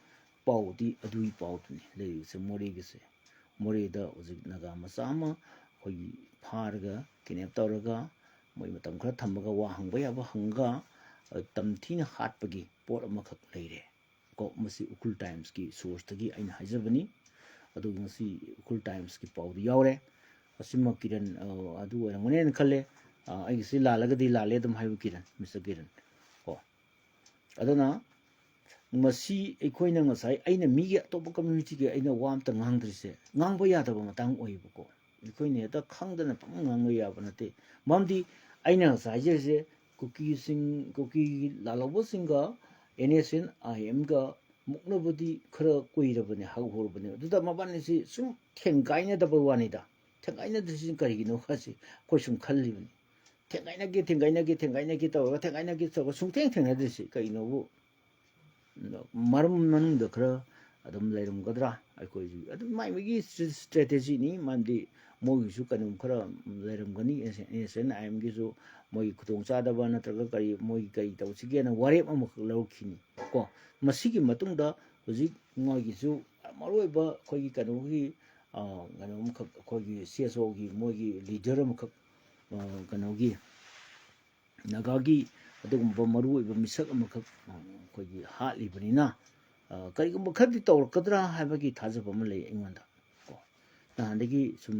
ꯄꯥꯎꯗꯤ ꯑꯗꯨꯒꯤ ꯄꯥꯎꯗꯨꯅꯤ ꯂꯩꯔꯤꯕꯁꯦ ꯃꯣꯔꯦꯒꯤꯁꯦ꯫ ꯃꯣꯔꯦꯗ ꯍꯧꯖꯤꯛ ꯅꯥꯒꯥ ꯃꯆꯥ ꯑꯃ ꯑꯩꯈꯣꯏꯒꯤ ꯐꯥꯔꯒ, ꯀꯤꯗꯅꯦꯞ ꯇꯧꯔꯒ, ꯃꯣꯏ ꯃꯇꯝ ꯈꯔ ꯊꯝꯃꯒ ꯋꯥ ꯍꯪꯕ ꯌꯥꯕ ꯍꯪꯉꯒ, ꯑ, ꯇꯝꯊꯤꯅ ꯍꯥꯠꯄꯒꯤ ꯄꯣꯠ ꯑꯃꯈꯛ ꯂꯩꯔꯦ꯫ ꯀꯣ, ꯃꯁꯤ ꯎꯈ꯭ꯔꯨꯜ ꯇꯥꯏꯝꯁꯀꯤ ꯁꯣꯔꯁꯇꯒꯤ ꯑꯩꯅ ꯍꯥꯏꯖꯕꯅꯤ꯫ ꯑꯗꯨꯒ ꯉꯁꯤ ꯎꯈ꯭ꯔꯨꯜ ꯇꯥꯏꯝꯁꯀꯤ ꯄꯥꯎꯗ ꯌꯥꯎꯔꯦ꯫ ꯑꯁꯤꯃ ꯀꯤꯔꯟ, ꯑ, ꯑꯗꯨ ꯑꯣꯏꯔꯝꯒꯅꯦꯅ ꯈꯜꯂꯦ꯫ ꯑ, ꯑꯩꯒꯤꯁꯤ ꯂꯥꯜꯂꯒꯗꯤ ꯂꯥꯜꯂꯦ ꯑꯗꯨꯝ ꯍꯥꯏꯌꯨ ꯀꯤꯔꯟ, ꯃꯤꯁꯇꯔ ꯀꯤꯔꯟ꯫ ꯀꯣ꯫ ꯑꯗꯨꯅ ꯃꯁꯤ ꯑꯩꯈꯣꯏꯅ ꯉꯁꯥꯏ ꯑꯩꯅ ꯃꯤꯒꯤ ꯑꯇꯣꯞꯄ ꯀꯝꯃ꯭ꯌꯨꯅꯤꯇꯤꯒꯤ ꯑꯩꯅ ꯋꯥ ꯑꯝꯇ ꯉꯥꯡꯗ꯭ꯔꯤꯁꯦ ꯉꯥꯡꯕ ꯌꯥꯗꯕ ꯃꯇꯥꯡ ꯑꯣꯏꯌꯦꯕꯀꯣ꯫ ꯑꯩꯈꯣꯏꯅ ꯍꯦꯛꯇ ꯈꯪꯗꯅ ꯄꯪꯉꯥꯡ ꯉꯥꯡꯕ ꯌꯥꯕ ꯅꯠꯇꯦ꯫ ꯃꯔꯝꯗꯤ ꯑꯩꯅ ꯉꯁꯥꯏ ꯍꯥꯏꯖꯔꯤꯁꯦ ꯀꯨꯀꯤꯁꯤꯡ, ꯀꯨꯀꯤꯒꯤ ꯂꯥꯜꯍꯧꯕꯁꯤꯡꯒ ꯑꯦꯟ ꯑꯦꯁ ꯑꯦꯟ ꯑꯥꯏ ꯑꯦꯝꯒ ꯃꯨꯛꯅꯕꯗꯤ ꯈꯔ ꯀꯨꯏꯔꯕꯅꯦ, ꯍꯧꯍꯧꯔꯕꯅꯦ꯫ ꯑꯗꯨꯗ ꯃꯕꯥꯅꯤꯁꯤ ꯁꯨꯝ ꯊꯦꯡꯒꯥꯏꯅꯗꯕ ꯋꯥꯅꯤꯗ꯫ ꯊꯦꯡꯒꯥꯏꯅꯗ꯭ꯔꯤꯁꯤ ꯀꯔꯤꯒꯤꯅꯣ ꯍꯥꯏꯁꯤ ꯑꯩꯈꯣꯏ ꯁꯨꯝ ꯈꯜꯂꯤꯕꯅꯤ꯫ ꯊꯦꯡꯒꯥꯏꯅꯒꯦ, ꯊꯦꯡꯒꯥꯏꯅꯒꯦ, ꯊꯦꯡꯒꯥꯏꯅꯒꯦ ꯇꯧꯔꯒ ꯊꯦꯡꯒꯥꯏꯅꯒꯦ ꯇꯧꯔꯒ ꯁꯨꯡꯊꯦꯡ ꯊꯦꯡꯅꯗ꯭ꯔꯤꯁꯤ ꯀꯩꯅꯣꯕꯨ ꯃꯔꯝ ꯃꯅꯨꯡꯗ ꯈꯔ ꯑꯗꯨꯝ ꯂꯩꯔꯝꯒꯗ꯭ꯔꯥ? ꯑꯩꯈꯣꯏꯁꯨ ꯑꯗꯨꯝ ꯃꯥꯏ ꯃꯥꯒꯤ ꯏꯁꯇ꯭ꯔꯦꯇꯦꯖꯤꯅꯤ꯫ ꯃꯔꯝꯗꯤ ꯃꯣꯏꯒꯤꯁꯨ ꯀꯩꯅꯣꯝ ꯈꯔ ꯂꯩꯔꯝꯒꯅꯤ꯫ ꯑꯦꯁ ꯑꯦꯟ ꯑꯥꯏ ꯑꯦꯝꯒꯤꯁꯨ ꯃꯣꯏꯒꯤ ꯈꯨꯗꯣꯡꯆꯥꯗꯕ ꯅꯠꯇ꯭ꯔꯒ ꯀꯔꯤ ꯃꯣꯏꯒꯤ ꯀꯔꯤ ꯇꯧꯁꯤꯒꯦꯅ ꯋꯥꯔꯦꯞ ꯑꯃꯈꯛ ꯂꯧꯔꯛꯈꯤꯅꯤ ꯀꯣ꯫ ꯃꯁꯤꯒꯤ ꯃꯇꯨꯡꯗ ꯍꯧꯖꯤꯛ ꯃꯣꯏꯒꯤꯁꯨ ꯃꯔꯨꯑꯣꯏꯕ ꯑꯩꯈꯣꯏꯒꯤ ꯀꯩꯅꯣꯒꯤ, ꯑ, ꯀꯩꯅꯣꯝꯈꯛ ꯑꯩꯈꯣꯏꯒꯤ ꯁꯤ ꯑꯦꯁ ꯑꯣꯒꯤ ꯃꯣꯏꯒꯤ ꯂꯤꯗꯔ ꯑꯃꯈꯛ, ꯑ, ꯀꯩꯅꯣꯒꯤ ꯅꯥꯒꯥꯒꯤ ꯑꯗꯨꯒꯨꯝꯕ ꯃꯔꯨꯑꯣꯏꯕ ꯃꯤꯁꯛ ꯑꯃꯈꯛ, ꯑ, ꯑꯩꯈꯣꯏꯒꯤ ꯍꯥꯠꯂꯤꯕꯅꯤꯅ, ꯑ, ꯀꯔꯤꯒꯨꯝꯕ ꯈꯔꯗꯤ ꯇꯧꯔꯛꯀꯗ꯭ꯔꯥ ꯍꯥꯏꯕꯒꯤ ꯊꯥꯖꯕ ꯑꯃ ꯂꯩ ꯑꯩꯉꯣꯟꯗ ꯀꯣ꯫ ꯅꯍꯥꯟꯗꯒꯤ ꯁꯨꯝ,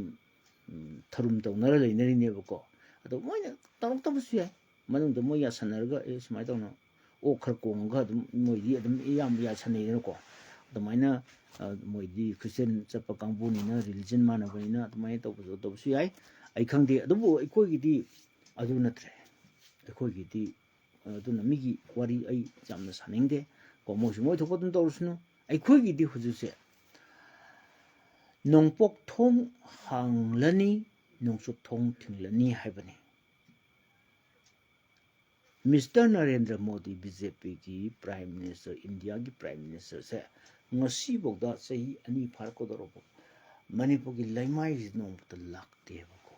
ꯎꯝ, ꯊꯔꯨꯝ ꯇꯧꯅꯔ ꯂꯩꯅꯔꯤꯅꯦꯕꯀꯣ꯫ ꯑꯗꯣ ꯃꯣꯏꯅ ꯇꯧꯔꯛꯇꯕꯁꯨ ꯌꯥꯏ꯫ ꯃꯅꯨꯡꯗ ꯃꯣꯏ ꯌꯥꯁꯟꯅꯔꯒ, "ꯑꯦ, ꯁꯨꯃꯥꯏꯅ ꯇꯧꯅ ꯑꯣꯛ ꯈꯔ ꯀꯣꯡꯉꯒ ꯑꯗꯨꯝ ꯃꯣꯏꯗꯤ ꯑꯗꯨꯝ ꯑꯌꯥꯝꯕ ꯌꯥꯁꯟꯅꯩꯗꯅꯀꯣ"꯫ ꯑꯗꯨꯃꯥꯏꯅ, ꯑ, ꯃꯣꯏꯗꯤ ꯈ꯭ꯔꯤꯁꯇꯤꯌꯥꯟ ꯆꯠꯄ ꯀꯥꯡꯕꯨꯅꯤꯅ, ꯔꯤꯂꯤꯖꯟ ꯃꯥꯟꯅꯕꯅꯤꯅ ꯑꯗꯨꯃꯥꯏꯅ ꯇꯧꯕꯁꯨ ꯇꯧꯕꯁꯨ ꯌꯥꯏ꯫ ꯑꯩ ꯈꯪꯗꯦ꯫ ꯑꯗꯨꯕꯨ ꯑꯩꯈꯣꯏꯒꯤꯗꯤ ꯑꯗꯨ ꯅꯠꯇ꯭ꯔꯦ꯫ ꯑꯩꯈꯣꯏꯒꯤꯗꯤ, ꯑꯗꯨꯅ ꯃꯤꯒꯤ ꯋꯥꯔꯤ ꯑꯩ ꯌꯥꯝꯅ ꯁꯥꯅꯤꯡꯗꯦ ꯀꯣ꯫ ꯃꯣꯏꯁꯨ ꯃꯣꯏ ꯊꯣꯛꯄ ꯑꯗꯨꯝ ꯇꯧꯔꯁꯅꯨ꯫ ꯑꯩꯈꯣꯏꯒꯤꯗꯤ ꯍꯧꯖꯤꯛꯁꯦ ꯅꯣꯡꯄꯣꯛ ꯊꯣꯡ ꯍꯥꯡꯂꯅꯤ, ꯅꯣꯡꯆꯨꯞ ꯊꯣꯡ ꯊꯤꯡꯂꯅꯤ ꯍꯥꯏꯕꯅꯤ꯫ Mister Narendra Modi, B J ꯄꯤꯒꯤ ꯄ꯭ꯔꯥꯏꯝ ꯃꯤꯅꯤꯁꯇꯔ, ꯏꯟꯗꯤꯌꯥꯒꯤ ꯄ꯭ꯔꯥꯏꯝ ꯃꯤꯅꯤꯁꯇꯔꯁꯦ ꯉꯁꯤꯐꯥꯎꯗ ꯆꯍꯤ ꯑꯅꯤ ꯐꯥꯔꯛꯀꯗꯧꯔꯕ ꯃꯅꯤꯄꯨꯔꯒꯤ ꯂꯩꯃꯥꯏꯁꯤ ꯅꯣꯡꯃꯇ ꯂꯥꯛꯇꯦꯕꯀꯣ꯫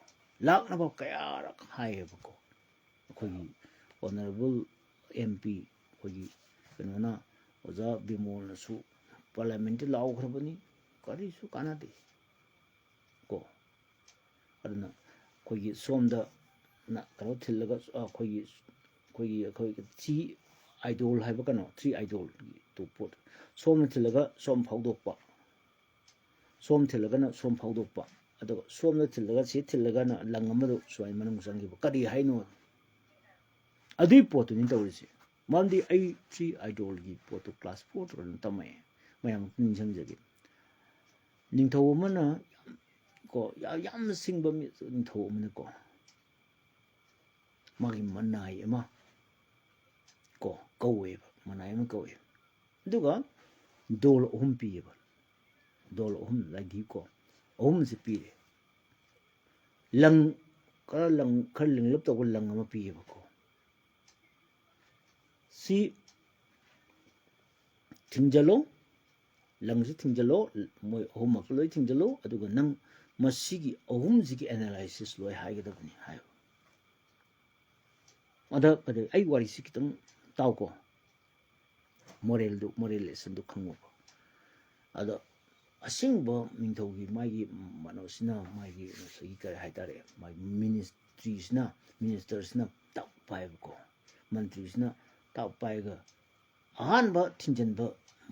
ꯂꯥꯛꯅꯕ ꯀꯌꯥꯔꯛ ꯍꯥꯏꯌꯦꯕꯀꯣ꯫ ꯑꯩꯈꯣꯏꯒꯤ ꯑꯣꯅꯔꯦꯕꯜ ꯑꯦꯝ ꯄꯤ ꯑꯩꯈꯣꯏꯒꯤ ꯀꯩꯅꯣꯅ, ꯑꯣꯖꯥ ꯕꯤꯃꯣꯜꯅꯁꯨ ꯄꯥꯔꯂꯤꯌꯥꯃꯦꯟꯠꯇ ꯂꯥꯎꯈ꯭ꯔꯕꯅꯤ, ꯀꯔꯤꯁꯨ ꯀꯥꯟꯅꯗꯦ ꯀꯣ꯫ ꯑꯗꯨꯅ ꯑꯩꯈꯣꯏꯒꯤ ꯁꯣꯝꯗ ꯅ-, ꯀꯩꯅꯣ ꯊꯤꯜꯂꯒ, ꯑ, ꯑꯩꯈꯣꯏꯒꯤ, ꯑꯩꯈꯣꯏꯒꯤ, ꯑꯩꯈꯣꯏꯒꯤ ꯊ꯭ꯔꯤ ꯑꯥꯏꯗꯣꯜ ꯍꯥꯏꯕ ꯀꯩꯅꯣ, ꯊ꯭ꯔꯤ ꯑꯥꯏꯗꯣꯜꯒꯤ ꯇꯨ ꯄꯣꯠ, ꯁꯣꯝꯅ ꯊꯤꯜꯂꯒ ꯁꯣꯝ ꯐꯥꯎꯗꯣꯛꯄ, ꯁꯣꯝ ꯊꯤꯜꯂꯒꯅ ꯁꯣꯝ ꯐꯥꯎꯗꯣꯛꯄ, ꯑꯗꯨꯒ ꯁꯣꯝꯗ ꯊꯤꯜꯂꯒ ꯁꯤ ꯊꯤꯜꯂꯒꯅ ꯂꯪ ꯑꯃꯗ ꯁꯨꯃꯥꯏꯅ ꯃꯅꯨꯡ ꯆꯪꯈꯤꯕ꯫ ꯀꯔꯤ ꯍꯥꯏꯅꯣ? ꯑꯗꯨꯒꯤ ꯄꯣꯠꯇꯨꯅꯤ ꯇꯧꯔꯤꯁꯦ꯫ ꯃꯔꯝꯗꯤ ꯑꯩ ꯁꯤ ꯑꯥꯏꯗꯣꯜꯒꯤ ꯄꯣꯠꯇꯣ ꯀ꯭ꯂꯥꯁ ꯐꯣꯔ ꯇꯧꯔꯅ ꯇꯝꯃꯛꯑꯦ꯫ ꯃꯌꯥꯝ ꯅꯤꯡꯁꯤꯡꯖꯒꯦ꯫ ꯅꯤꯡꯊꯧ ꯑꯃꯅ ꯀꯣ, ꯌꯥꯝꯅ ꯁꯤꯡꯕ ꯃꯤ ꯅꯤꯡꯊꯧ ꯑꯃꯅꯀꯣ, ꯃꯥꯒꯤ ꯃꯅꯥꯏ ꯑꯃ ꯀꯣ ꯀꯧꯋꯦꯕ, ꯃꯅꯥꯏ ꯑꯃ ꯀꯧꯋꯦ꯫ ꯑꯗꯨꯒ ꯗꯣꯜ ꯑꯍꯨꯝ ꯄꯤꯌꯦꯕ꯫ ꯗꯣꯜ ꯑꯍꯨꯝ, ꯂꯥꯏꯙꯤꯕ ꯀꯣ, ꯑꯍꯨꯝꯁꯦ ꯄꯤꯔꯦ꯫ ꯂꯪ ꯈꯔ, ꯂꯪ ꯈꯔ ꯂꯤꯡꯂꯞ ꯇꯧꯕ ꯂꯪ ꯑꯃ ꯄꯤꯌꯦꯕꯀꯣ꯫ ꯁꯤ ꯊꯤꯡꯖꯤꯜꯂꯣ, ꯂꯪꯁꯤ ꯊꯤꯡꯖꯤꯜꯂꯣ, ꯃꯣꯏ ꯑꯍꯨꯝꯃꯛ ꯂꯣꯏ ꯊꯤꯡꯖꯤꯜꯂꯣ, ꯑꯗꯨꯒ ꯅꯪ ꯃꯁꯤꯒꯤ ꯑꯍꯨꯝꯁꯤꯒꯤ ꯑꯦꯅꯥꯂꯥꯏꯁꯤꯁ ꯂꯣꯏ ꯍꯥꯏꯒꯗꯕꯅꯤ ꯍꯥꯏꯕ꯫ ꯑꯗ, ꯑꯗ ꯑꯩ ꯋꯥꯔꯤꯁꯤ ꯈꯤꯇꯪ ꯇꯥꯎꯀꯣ, ꯃꯣꯔꯦꯜꯗꯨ, ꯃꯣꯔꯦꯜ ꯂꯦꯁꯟꯗꯨ ꯈꯪꯉꯨꯕ꯫ ꯑꯗꯣ ꯑꯁꯦꯡꯕ ꯅꯤꯡꯊꯧꯒꯤ ꯃꯥꯒꯤ ꯀꯩꯅꯣꯁꯤꯅ, ꯃꯥꯒꯤ ꯉꯁꯥꯏꯒꯤ ꯀꯔꯤ ꯍꯥꯏꯇꯥꯔꯦ, ꯃꯥꯒꯤ ꯃꯤꯅꯤꯁꯇ꯭ꯔꯤꯁꯤꯅ, ꯃꯤꯅꯤꯁꯇꯔꯁꯤꯅ ꯇꯞ ꯄꯥꯏꯕꯀꯣ, ꯃꯟꯇ꯭ꯔꯤꯁꯤꯅ ꯇꯞ ꯄꯥꯏꯔꯒ ꯑꯍꯥꯟꯕ ꯊꯤꯡꯖꯤꯟꯕ,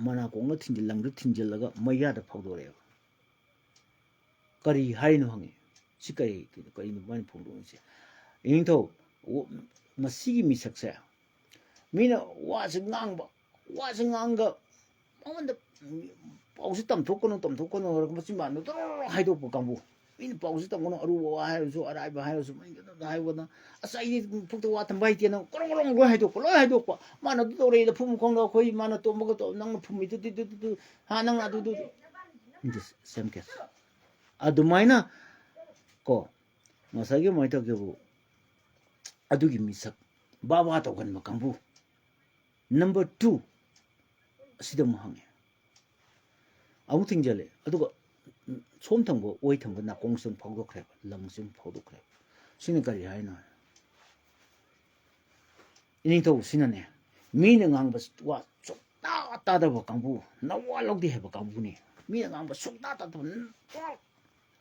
ꯃꯅꯥꯀꯣꯡꯅ ꯊꯤꯡꯖꯤꯜ-, ꯂꯪꯗ ꯊꯤꯡꯖꯤꯜꯂꯒ ꯃꯌꯥꯗ ꯐꯥꯎꯗꯣꯔꯛꯑꯦꯕ꯫ "ꯀꯔꯤ ꯍꯥꯏꯅꯣ?" ꯍꯪꯉꯤ꯫ "ꯁꯤ ꯀꯔꯤ, ꯀꯔꯤꯅꯣ ꯃꯥꯅ ꯐꯣꯡꯗꯣꯛꯂꯤꯁꯦ?" ꯏꯅꯤꯡꯊꯧ, ꯃꯁꯤꯒꯤ ꯃꯤꯁꯛꯁꯦ ꯃꯤꯅ ꯋꯥꯁꯦ ꯉꯥꯡꯕ, ꯋꯥꯁꯦ ꯉꯥꯡꯒ ꯃꯉꯣꯟꯗ ꯄꯥꯎꯁꯦ ꯇꯝꯊꯣꯛꯀꯅꯨ, ꯇꯝꯊꯣꯛꯀꯅꯨ ꯍꯥꯏꯔꯒ ꯃꯆꯤꯟ ꯕꯥꯟꯗꯣ ꯇꯣꯔꯣ ꯍꯥꯏꯗꯣꯛꯄ ꯀꯥꯡꯕꯨ꯫ ꯃꯤꯅ ꯄꯥꯎꯁꯦ ꯇꯝꯒꯅꯨ, ꯑꯔꯨꯕ ꯋꯥ ꯍꯥꯏꯔꯁꯨ, ꯑꯔꯥꯏꯕ ꯍꯥꯏꯔꯁꯨ, ꯃꯩ ꯀꯩꯅꯣꯗ ꯍꯥꯏꯕꯗ, "ꯑꯁ, ꯑꯩꯗꯤ ꯄꯨꯛꯇ ꯋꯥ ꯊꯝꯕ ꯍꯩꯇꯦꯅ" ꯀꯣꯔꯣꯡ ꯀꯣꯔꯣꯡ ꯂꯣꯏ ꯍꯥꯏꯗꯣꯛꯄ, ꯂꯣꯏ ꯍꯥꯏꯗꯣꯛꯄ꯫ "ꯃꯥꯅ ꯑꯗꯨ ꯇꯧꯔꯛꯏ, ꯂꯐꯨ ꯃꯈꯣꯡꯗ ꯑꯩꯈꯣꯏ ꯃꯥꯅ ꯇꯣꯝꯕꯒ ꯇꯧ-, ꯅꯪꯅ ꯐꯨꯝꯃꯤꯗꯨ, ꯗꯨ, ꯗꯨ, ꯗꯨ, ꯗꯨ, ꯍꯥ, ꯅꯪꯅ ꯑꯗꯨ, ꯗꯨ, ꯗꯨ"꯫ This same case꯫ ꯑꯗꯨꯃꯥꯏꯅ ꯀꯣ, ꯉꯁꯥꯏꯒꯤ ꯀꯃꯥꯏꯅ ꯇꯧꯒꯦꯕꯨ, ꯑꯗꯨꯒꯤ ꯃꯤꯁꯛ ꯕꯥꯕꯥ ꯇꯧꯒꯟꯕ ꯀꯥꯡꯕꯨ꯫ Number two, ꯑꯁꯤꯗ ꯑꯃꯨꯛ ꯍꯪꯉꯦ꯫ ꯑꯃꯨꯛ ꯊꯤꯡꯖꯤꯜꯂꯦ꯫ ꯑꯗꯨꯒ ꯁꯣꯝ ꯊꯪꯕ, ꯑꯣꯏ ꯊꯪꯕ ꯅꯥꯀꯣꯡꯁꯤ ꯑꯃꯨꯛ ꯐꯥꯎꯗꯣꯛꯈ꯭ꯔꯦꯕ, ꯂꯪꯁꯤ ꯑꯃꯨꯛ ꯐꯥꯎꯗꯣꯛꯈ꯭ꯔꯦꯕ꯫ ꯁꯤꯅ ꯀꯔꯤ ꯍꯥꯏꯅꯣ? ꯏꯅꯤꯡꯊꯧꯁꯤꯅꯅꯦ, ꯃꯤꯅ ꯉꯥꯡꯕ ꯋꯥ ꯁꯨꯡꯇꯥ ꯇꯥꯗꯕ ꯀꯥꯡꯕꯨ, ꯅꯋꯥ ꯂꯧꯗꯦ ꯍꯥꯏꯕ ꯀꯥꯡꯕꯨꯅꯤ꯫ ꯃꯤꯅ ꯉꯥꯡꯕ ꯁꯨꯡꯇꯥ ꯇꯥꯗꯕ,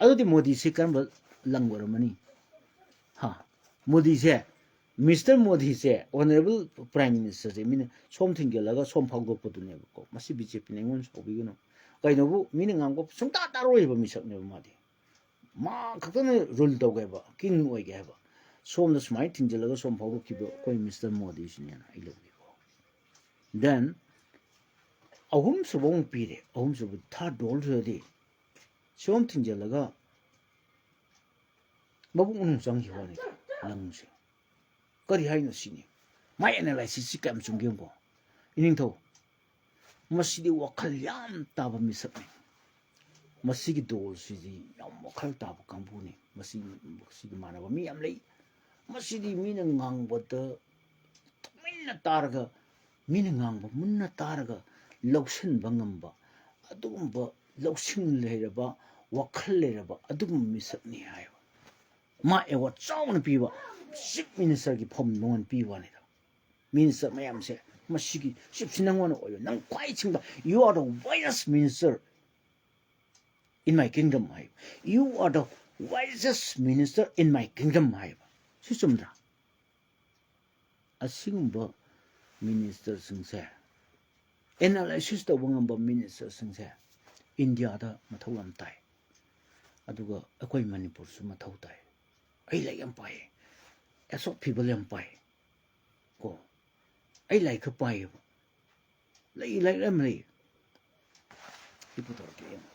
ꯑꯗꯨꯗꯤ ꯃꯣꯗꯤꯁꯤ ꯀꯔꯝꯕ ꯂꯪ ꯑꯣꯏꯔꯝꯃꯅꯤ? ꯍꯥ? ꯃꯣꯗꯤꯁꯦ, ꯃꯤꯁꯇꯔ ꯃꯣꯗꯤꯁꯦ, ꯑꯣꯅꯔꯦꯕꯜ ꯄ꯭ꯔꯥꯏꯝ ꯃꯤꯅꯤꯁꯇꯔꯁꯦ ꯃꯤꯅ ꯁꯣꯝ ꯊꯤꯡꯖꯤꯜꯂꯒ ꯁꯣꯝ ꯐꯥꯎꯗꯣꯛꯄꯗꯨꯅꯦꯕꯀꯣ꯫ ꯃꯁꯤ ꯕꯤ ꯖꯦ ꯄꯤꯅ ꯑꯩꯉꯣꯟꯗ ꯁꯥꯎꯕꯤꯒꯅꯨ꯫ ꯀꯩꯅꯣꯕꯨ, ꯃꯤꯅ ꯉꯥꯡꯕ ꯁꯨꯡꯇꯥ ꯇꯥꯔꯣꯏꯕ ꯃꯤꯁꯛꯅꯦꯕ ꯃꯥꯗꯤ꯫ ꯃꯥ ꯈꯛꯇꯅ ꯔꯨꯜ ꯇꯧꯒꯦ ꯍꯥꯏꯕ, ꯀꯤꯡ ꯑꯣꯏꯒꯦ ꯍꯥꯏꯕ꯫ ꯁꯣꯝꯗ ꯁꯨꯃꯥꯏꯅ ꯊꯤꯡꯖꯤꯜꯂꯒ ꯁꯣꯝ ꯐꯥꯎꯗꯣꯛꯈꯤꯕꯗꯣ ꯑꯩꯈꯣꯏ ꯃꯤꯁꯇꯔ ꯃꯣꯗꯤꯁꯤꯅꯦꯅ ꯑꯩ ꯂꯧꯕꯤꯀꯣ꯫ Then ꯑꯍꯨꯝꯁꯨꯕ ꯑꯃꯨꯛ ꯄꯤꯔꯦ꯫ ꯑꯍꯨꯝꯁꯨꯕ, third dollꯁꯤꯗꯗꯤ ꯁꯣꯝ ꯊꯤꯡꯖꯤꯜꯂꯒ ꯃꯕꯨꯛ ꯃꯅꯨꯡ ꯆꯪꯈꯤꯕ ꯋꯥꯅꯤꯗ, ꯂꯪꯁꯦ꯫ ꯀꯔꯤ ꯍꯥꯏꯅꯣ ꯁꯤꯅꯤ꯫ ꯃꯥꯏ analysisꯁꯤ ꯀꯌꯥꯝ ꯆꯨꯝꯒꯦ ꯌꯦꯡꯉꯨꯀꯣ꯫ ꯏꯅꯤꯡꯊꯧ, ꯃꯁꯤꯗꯤ ꯋꯥꯈꯜ ꯌꯥꯝ ꯇꯥꯕ ꯃꯤꯁꯛꯅꯤ꯫ ꯃꯁꯤꯒꯤ dollꯁꯤꯗꯤ ꯌꯥꯝ ꯋꯥꯈꯜ ꯇꯥꯕ ꯀꯥꯡꯕꯨꯅꯤ꯫ ꯃꯁꯤ, ꯃꯁꯤꯒ ꯃꯥꯟꯅꯕ ꯃꯤ ꯌꯥꯝ ꯂꯩ꯫ ꯃꯁꯤꯗꯤ ꯃꯤꯅ ꯉꯥꯡꯕꯗ ꯇꯨꯃꯤꯟꯅ ꯇꯥꯔꯒ, ꯃꯤꯅ ꯉꯥꯡꯕ ꯃꯨꯟꯅ ꯇꯥꯔꯒ ꯂꯧꯁꯤꯟꯕ ꯉꯝꯕ, ꯑꯗꯨꯒꯨꯝꯕ ꯂꯧꯁꯤꯡ ꯂꯩꯔꯕ, ꯋꯥꯈꯜ ꯂꯩꯔꯕ ꯑꯗꯨꯒꯨꯝꯕ ꯃꯤꯁꯛꯅꯤ ꯍꯥꯏꯕ꯫ ꯃꯥ award ꯆꯥꯎꯅ ꯄꯤꯕ, chief ministerꯒꯤ ꯐꯝ ꯃꯉꯣꯟꯗ ꯄꯤꯕ ꯋꯥꯅꯤꯗ꯫ Minister ꯃꯌꯥꯝꯁꯦ, ꯃꯁꯤꯒꯤ chiefꯁꯤ ꯅꯪꯉꯣꯟꯗ ꯑꯣꯏꯕ, ꯅꯪ ꯈ꯭ꯋꯥꯏ ꯆꯤꯡꯕ, you are the wisest minister in my kingdom ꯍꯥꯏꯕ꯫ You are the wisest minister in my kingdom ꯍꯥꯏꯕ꯫ ꯁꯤ ꯆꯨꯝꯗ꯭ꯔꯥ? ꯑꯁꯤꯒꯨꯝꯕ ministerꯁꯤꯡꯁꯦ, analysis ꯇꯧꯕ ꯉꯝꯕ ministerꯁꯤꯡꯁꯦ ꯏꯟꯗꯤꯌꯥꯗ ꯃꯊꯧ ꯌꯥꯝ ꯇꯥꯏ꯫ ꯑꯗꯨꯒ ꯑꯩꯈꯣꯏ ꯃꯅꯤꯄꯨꯔꯁꯨ ꯃꯊꯧ ꯇꯥꯏ꯫ ꯑꯩ ꯂꯥꯏꯔꯤꯛ ꯌꯥꯝ ꯄꯥꯏꯌꯦ, ꯑꯦꯁꯣꯞ ꯐꯤꯕꯜ ꯌꯥꯝ ꯄꯥꯏ ꯀꯣ꯫ ꯑꯩ ꯂꯥꯏꯔꯤꯛ ꯈꯔ ꯄꯥꯏꯌꯦꯕ꯫ ꯂꯩ, ꯂꯥꯏꯔꯤꯛ ꯌꯥꯝ ꯂꯩ꯫ ꯁꯤ ꯄꯨꯊꯣꯔꯛꯀꯦ ꯌꯦꯡꯉꯣ꯫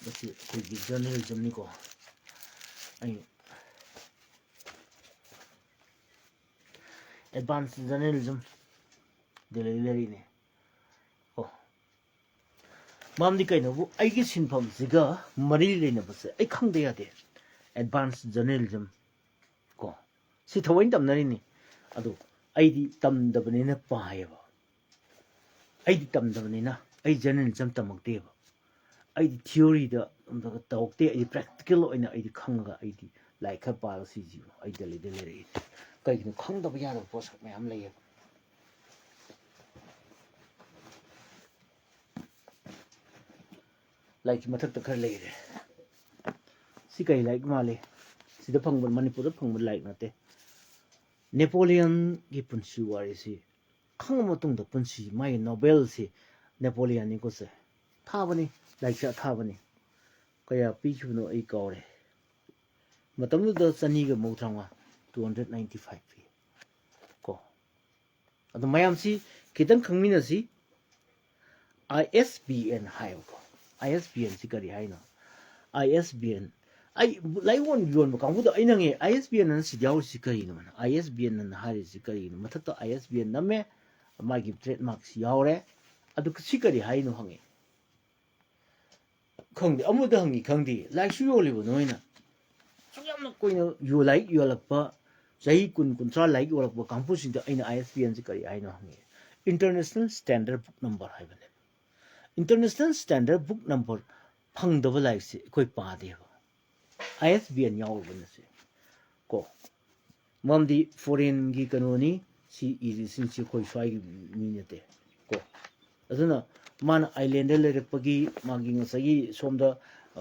ꯃꯁꯤ ꯑꯩꯈꯣꯏꯒꯤ journalismꯅꯤꯀꯣ꯫ ꯑꯩ advance journalism ꯗꯦꯜꯂꯤꯗ ꯂꯩꯔꯤꯅꯦ꯫ ꯑꯣ, ꯃꯔꯝꯗꯤ ꯀꯩꯅꯣꯕꯨ, ꯑꯩꯒꯤ ꯁꯤꯟꯐꯝꯁꯤꯒ ꯃꯔꯤ ꯂꯩꯅꯕꯁꯦ ꯑꯩ ꯈꯪꯗ ꯌꯥꯗꯦ꯫ Advance journalism ꯀꯣ, ꯁꯤ ꯊꯑꯣꯏꯅ ꯇꯝꯅꯔꯤꯅꯤ꯫ ꯑꯗꯣ ꯑꯩꯗꯤ ꯇꯝꯗꯕꯅꯤꯅ ꯄꯥꯏꯌꯦꯕ꯫ ꯑꯩꯗꯤ ꯇꯝꯗꯕꯅꯤꯅ ꯑꯩ journalism ꯇꯝꯃꯛꯇꯦꯕ꯫ ꯑꯩꯗꯤ theoryꯗ ꯑꯝꯇꯒ ꯇꯧꯔꯛꯇꯦ꯫ ꯑꯩꯗꯤ practical ꯑꯣꯏꯅ ꯑꯩꯗꯤ ꯈꯪꯉꯒ ꯑꯩꯗꯤ ꯂꯥꯏꯔꯤꯛ ꯈꯔ ꯄꯥꯔꯒ ꯁꯤꯁꯤꯕꯨ ꯑꯩ ꯗꯦꯜꯂꯤꯗ ꯂꯩꯔꯛꯏꯅꯤ꯫ ꯀꯩꯒꯤꯅꯣ, ꯈꯪꯗꯕ ꯌꯥꯗꯕ ꯄꯣꯠꯁꯛ ꯃꯌꯥꯝ ꯂꯩꯌꯦꯕ꯫ ꯂꯥꯏꯔꯤꯛꯀꯤ ꯃꯊꯛꯇ ꯈꯔ ꯂꯩꯔꯦ꯫ ꯁꯤ ꯀꯔꯤ ꯂꯥꯏꯔꯤꯛ ꯃꯥꯜꯂꯤ? ꯁꯤꯗ ꯐꯪꯕ, ꯃꯅꯤꯄꯨꯔꯗ ꯐꯪꯕ ꯂꯥꯏꯔꯤꯛ ꯅꯠꯇꯦ꯫ ꯅꯦꯄꯣꯂꯤꯌꯟꯒꯤ ꯄꯨꯟꯁꯤ ꯋꯥꯔꯤꯁꯤ ꯈꯪꯉ ꯃꯇꯨꯡꯗ ꯄꯨꯟꯁꯤ, ꯃꯥꯒꯤ ꯅꯣꯕꯦꯜꯁꯤ ꯅꯦꯄꯣꯂꯤꯌꯟꯅꯤꯀꯣ ꯁꯦ꯫ ꯊꯥꯕꯅꯤ, ꯂꯥꯏꯔꯤꯛꯁꯦ ꯑꯊꯥꯕꯅꯤ꯫ ꯀꯌꯥ ꯄꯤꯈꯤꯕꯅꯣ ꯑꯩ ꯀꯥꯎꯔꯦ꯫ ꯃꯇꯝꯗꯨꯗ ꯆꯅꯤꯒ ꯃꯧꯗ꯭ꯔꯥ ꯃꯉꯥ, two hundred ninety five ꯄꯤ ꯀꯣ꯫ ꯑꯗꯣ ꯃꯌꯥꯝꯁꯤ ꯈꯤꯇꯪ ꯈꯪꯃꯤꯟꯅꯁꯤ꯫ ꯑꯥꯏ ꯑꯦꯁ ꯕꯤ ꯑꯦꯟ ꯍꯥꯏꯌꯦꯕꯀꯣ꯫ ꯑꯥꯏ ꯑꯦꯁ ꯕꯤ ꯑꯦꯟꯁꯤ ꯀꯔꯤ ꯍꯥꯏꯅꯣ? ꯑꯥꯏ ꯑꯦꯁ ꯕꯤ ꯑꯦꯟ, ꯑꯩ ꯂꯥꯏꯔꯤꯛ ꯌꯣꯟ-, ꯌꯣꯟꯕ ꯀꯥꯡꯕꯨꯗꯣ ꯑꯩꯅ ꯍꯪꯉꯦ, "ꯑꯥꯏ ꯑꯦꯁ ꯕꯤ ꯑꯦꯟ ꯑꯅ ꯁꯤꯗ ꯌꯥꯎꯔꯤꯁꯤ ꯀꯔꯤꯅꯣ?" ꯍꯥꯏꯅ꯫ ꯑꯥꯏ ꯑꯦꯁ ꯕꯤ ꯑꯦꯟ ꯑꯅ ꯍꯥꯏꯔꯤꯁꯤ ꯀꯔꯤꯅꯣ? ꯃꯊꯛꯇ ꯑꯥꯏ ꯑꯦꯁ ꯕꯤ ꯑꯦꯟ ꯅꯝꯃꯦ, ꯃꯥꯒꯤ ꯇ꯭ꯔꯦꯗꯃꯥꯔꯛꯁꯤ ꯌꯥꯎꯔꯦ꯫ ꯑꯗꯨ ꯁꯤ ꯀꯔꯤ ꯍꯥꯏꯅꯣ ꯍꯪꯉꯦ꯫ ꯈꯪꯗꯦ, ꯑꯃꯗ ꯍꯪꯉꯤ ꯈꯪꯗꯦ, ꯂꯥꯏꯔꯤꯛꯁꯨ ꯌꯣꯜꯂꯤꯕ ꯅꯣꯏꯅ꯫ ꯑꯁꯨꯛ ꯌꯥꯝꯅ ꯀꯨꯏꯅ ꯌꯣ-, ꯂꯥꯏꯔꯤꯛ ꯌꯣꯜꯂꯛꯄ, ꯆꯍꯤ ꯀꯨꯟ, ꯀꯨꯟꯊ꯭ꯔꯥ ꯂꯥꯏꯔꯤꯛ ꯌꯣꯜꯂꯛꯄ ꯀꯥꯡꯕꯨꯁꯤꯡꯗ ꯑꯩꯅ ꯑꯥꯏ ꯑꯦꯁ ꯕꯤ ꯑꯦꯟꯁꯤ ꯀꯔꯤ ꯍꯥꯏꯅꯣ ꯍꯪꯉꯤ꯫ International Standard Book Number ꯍꯥꯏꯕꯅꯦ꯫ International Standard Book Number ꯐꯪꯗꯕ ꯂꯥꯏꯔꯤꯛꯁꯦ ꯑꯩꯈꯣꯏ ꯄꯥꯗꯦꯕ꯫ ꯑꯥꯏ ꯑꯦꯁ ꯕꯤ ꯑꯦꯟ ꯌꯥꯎꯔꯕꯅꯁꯦ ꯀꯣ꯫ ꯃꯔꯝꯗꯤ ꯐꯣꯔꯦꯟꯒꯤ ꯀꯩꯅꯣꯅꯤ, ꯁꯤ ꯏꯔꯤꯁꯤꯡꯁꯤ ꯑꯩꯈꯣꯏ ꯁ꯭ꯋꯥꯏꯒꯤ ꯃꯤ ꯅꯠꯇꯦ ꯀꯣ꯫ ꯑꯗꯨꯅ ꯃꯥꯅ ꯑꯥꯏꯂꯦꯟꯗ ꯂꯩꯔꯛꯄꯒꯤ ꯃꯥꯒꯤ ꯉꯁꯥꯏꯒꯤ ꯁꯣꯝꯗ, ꯑ,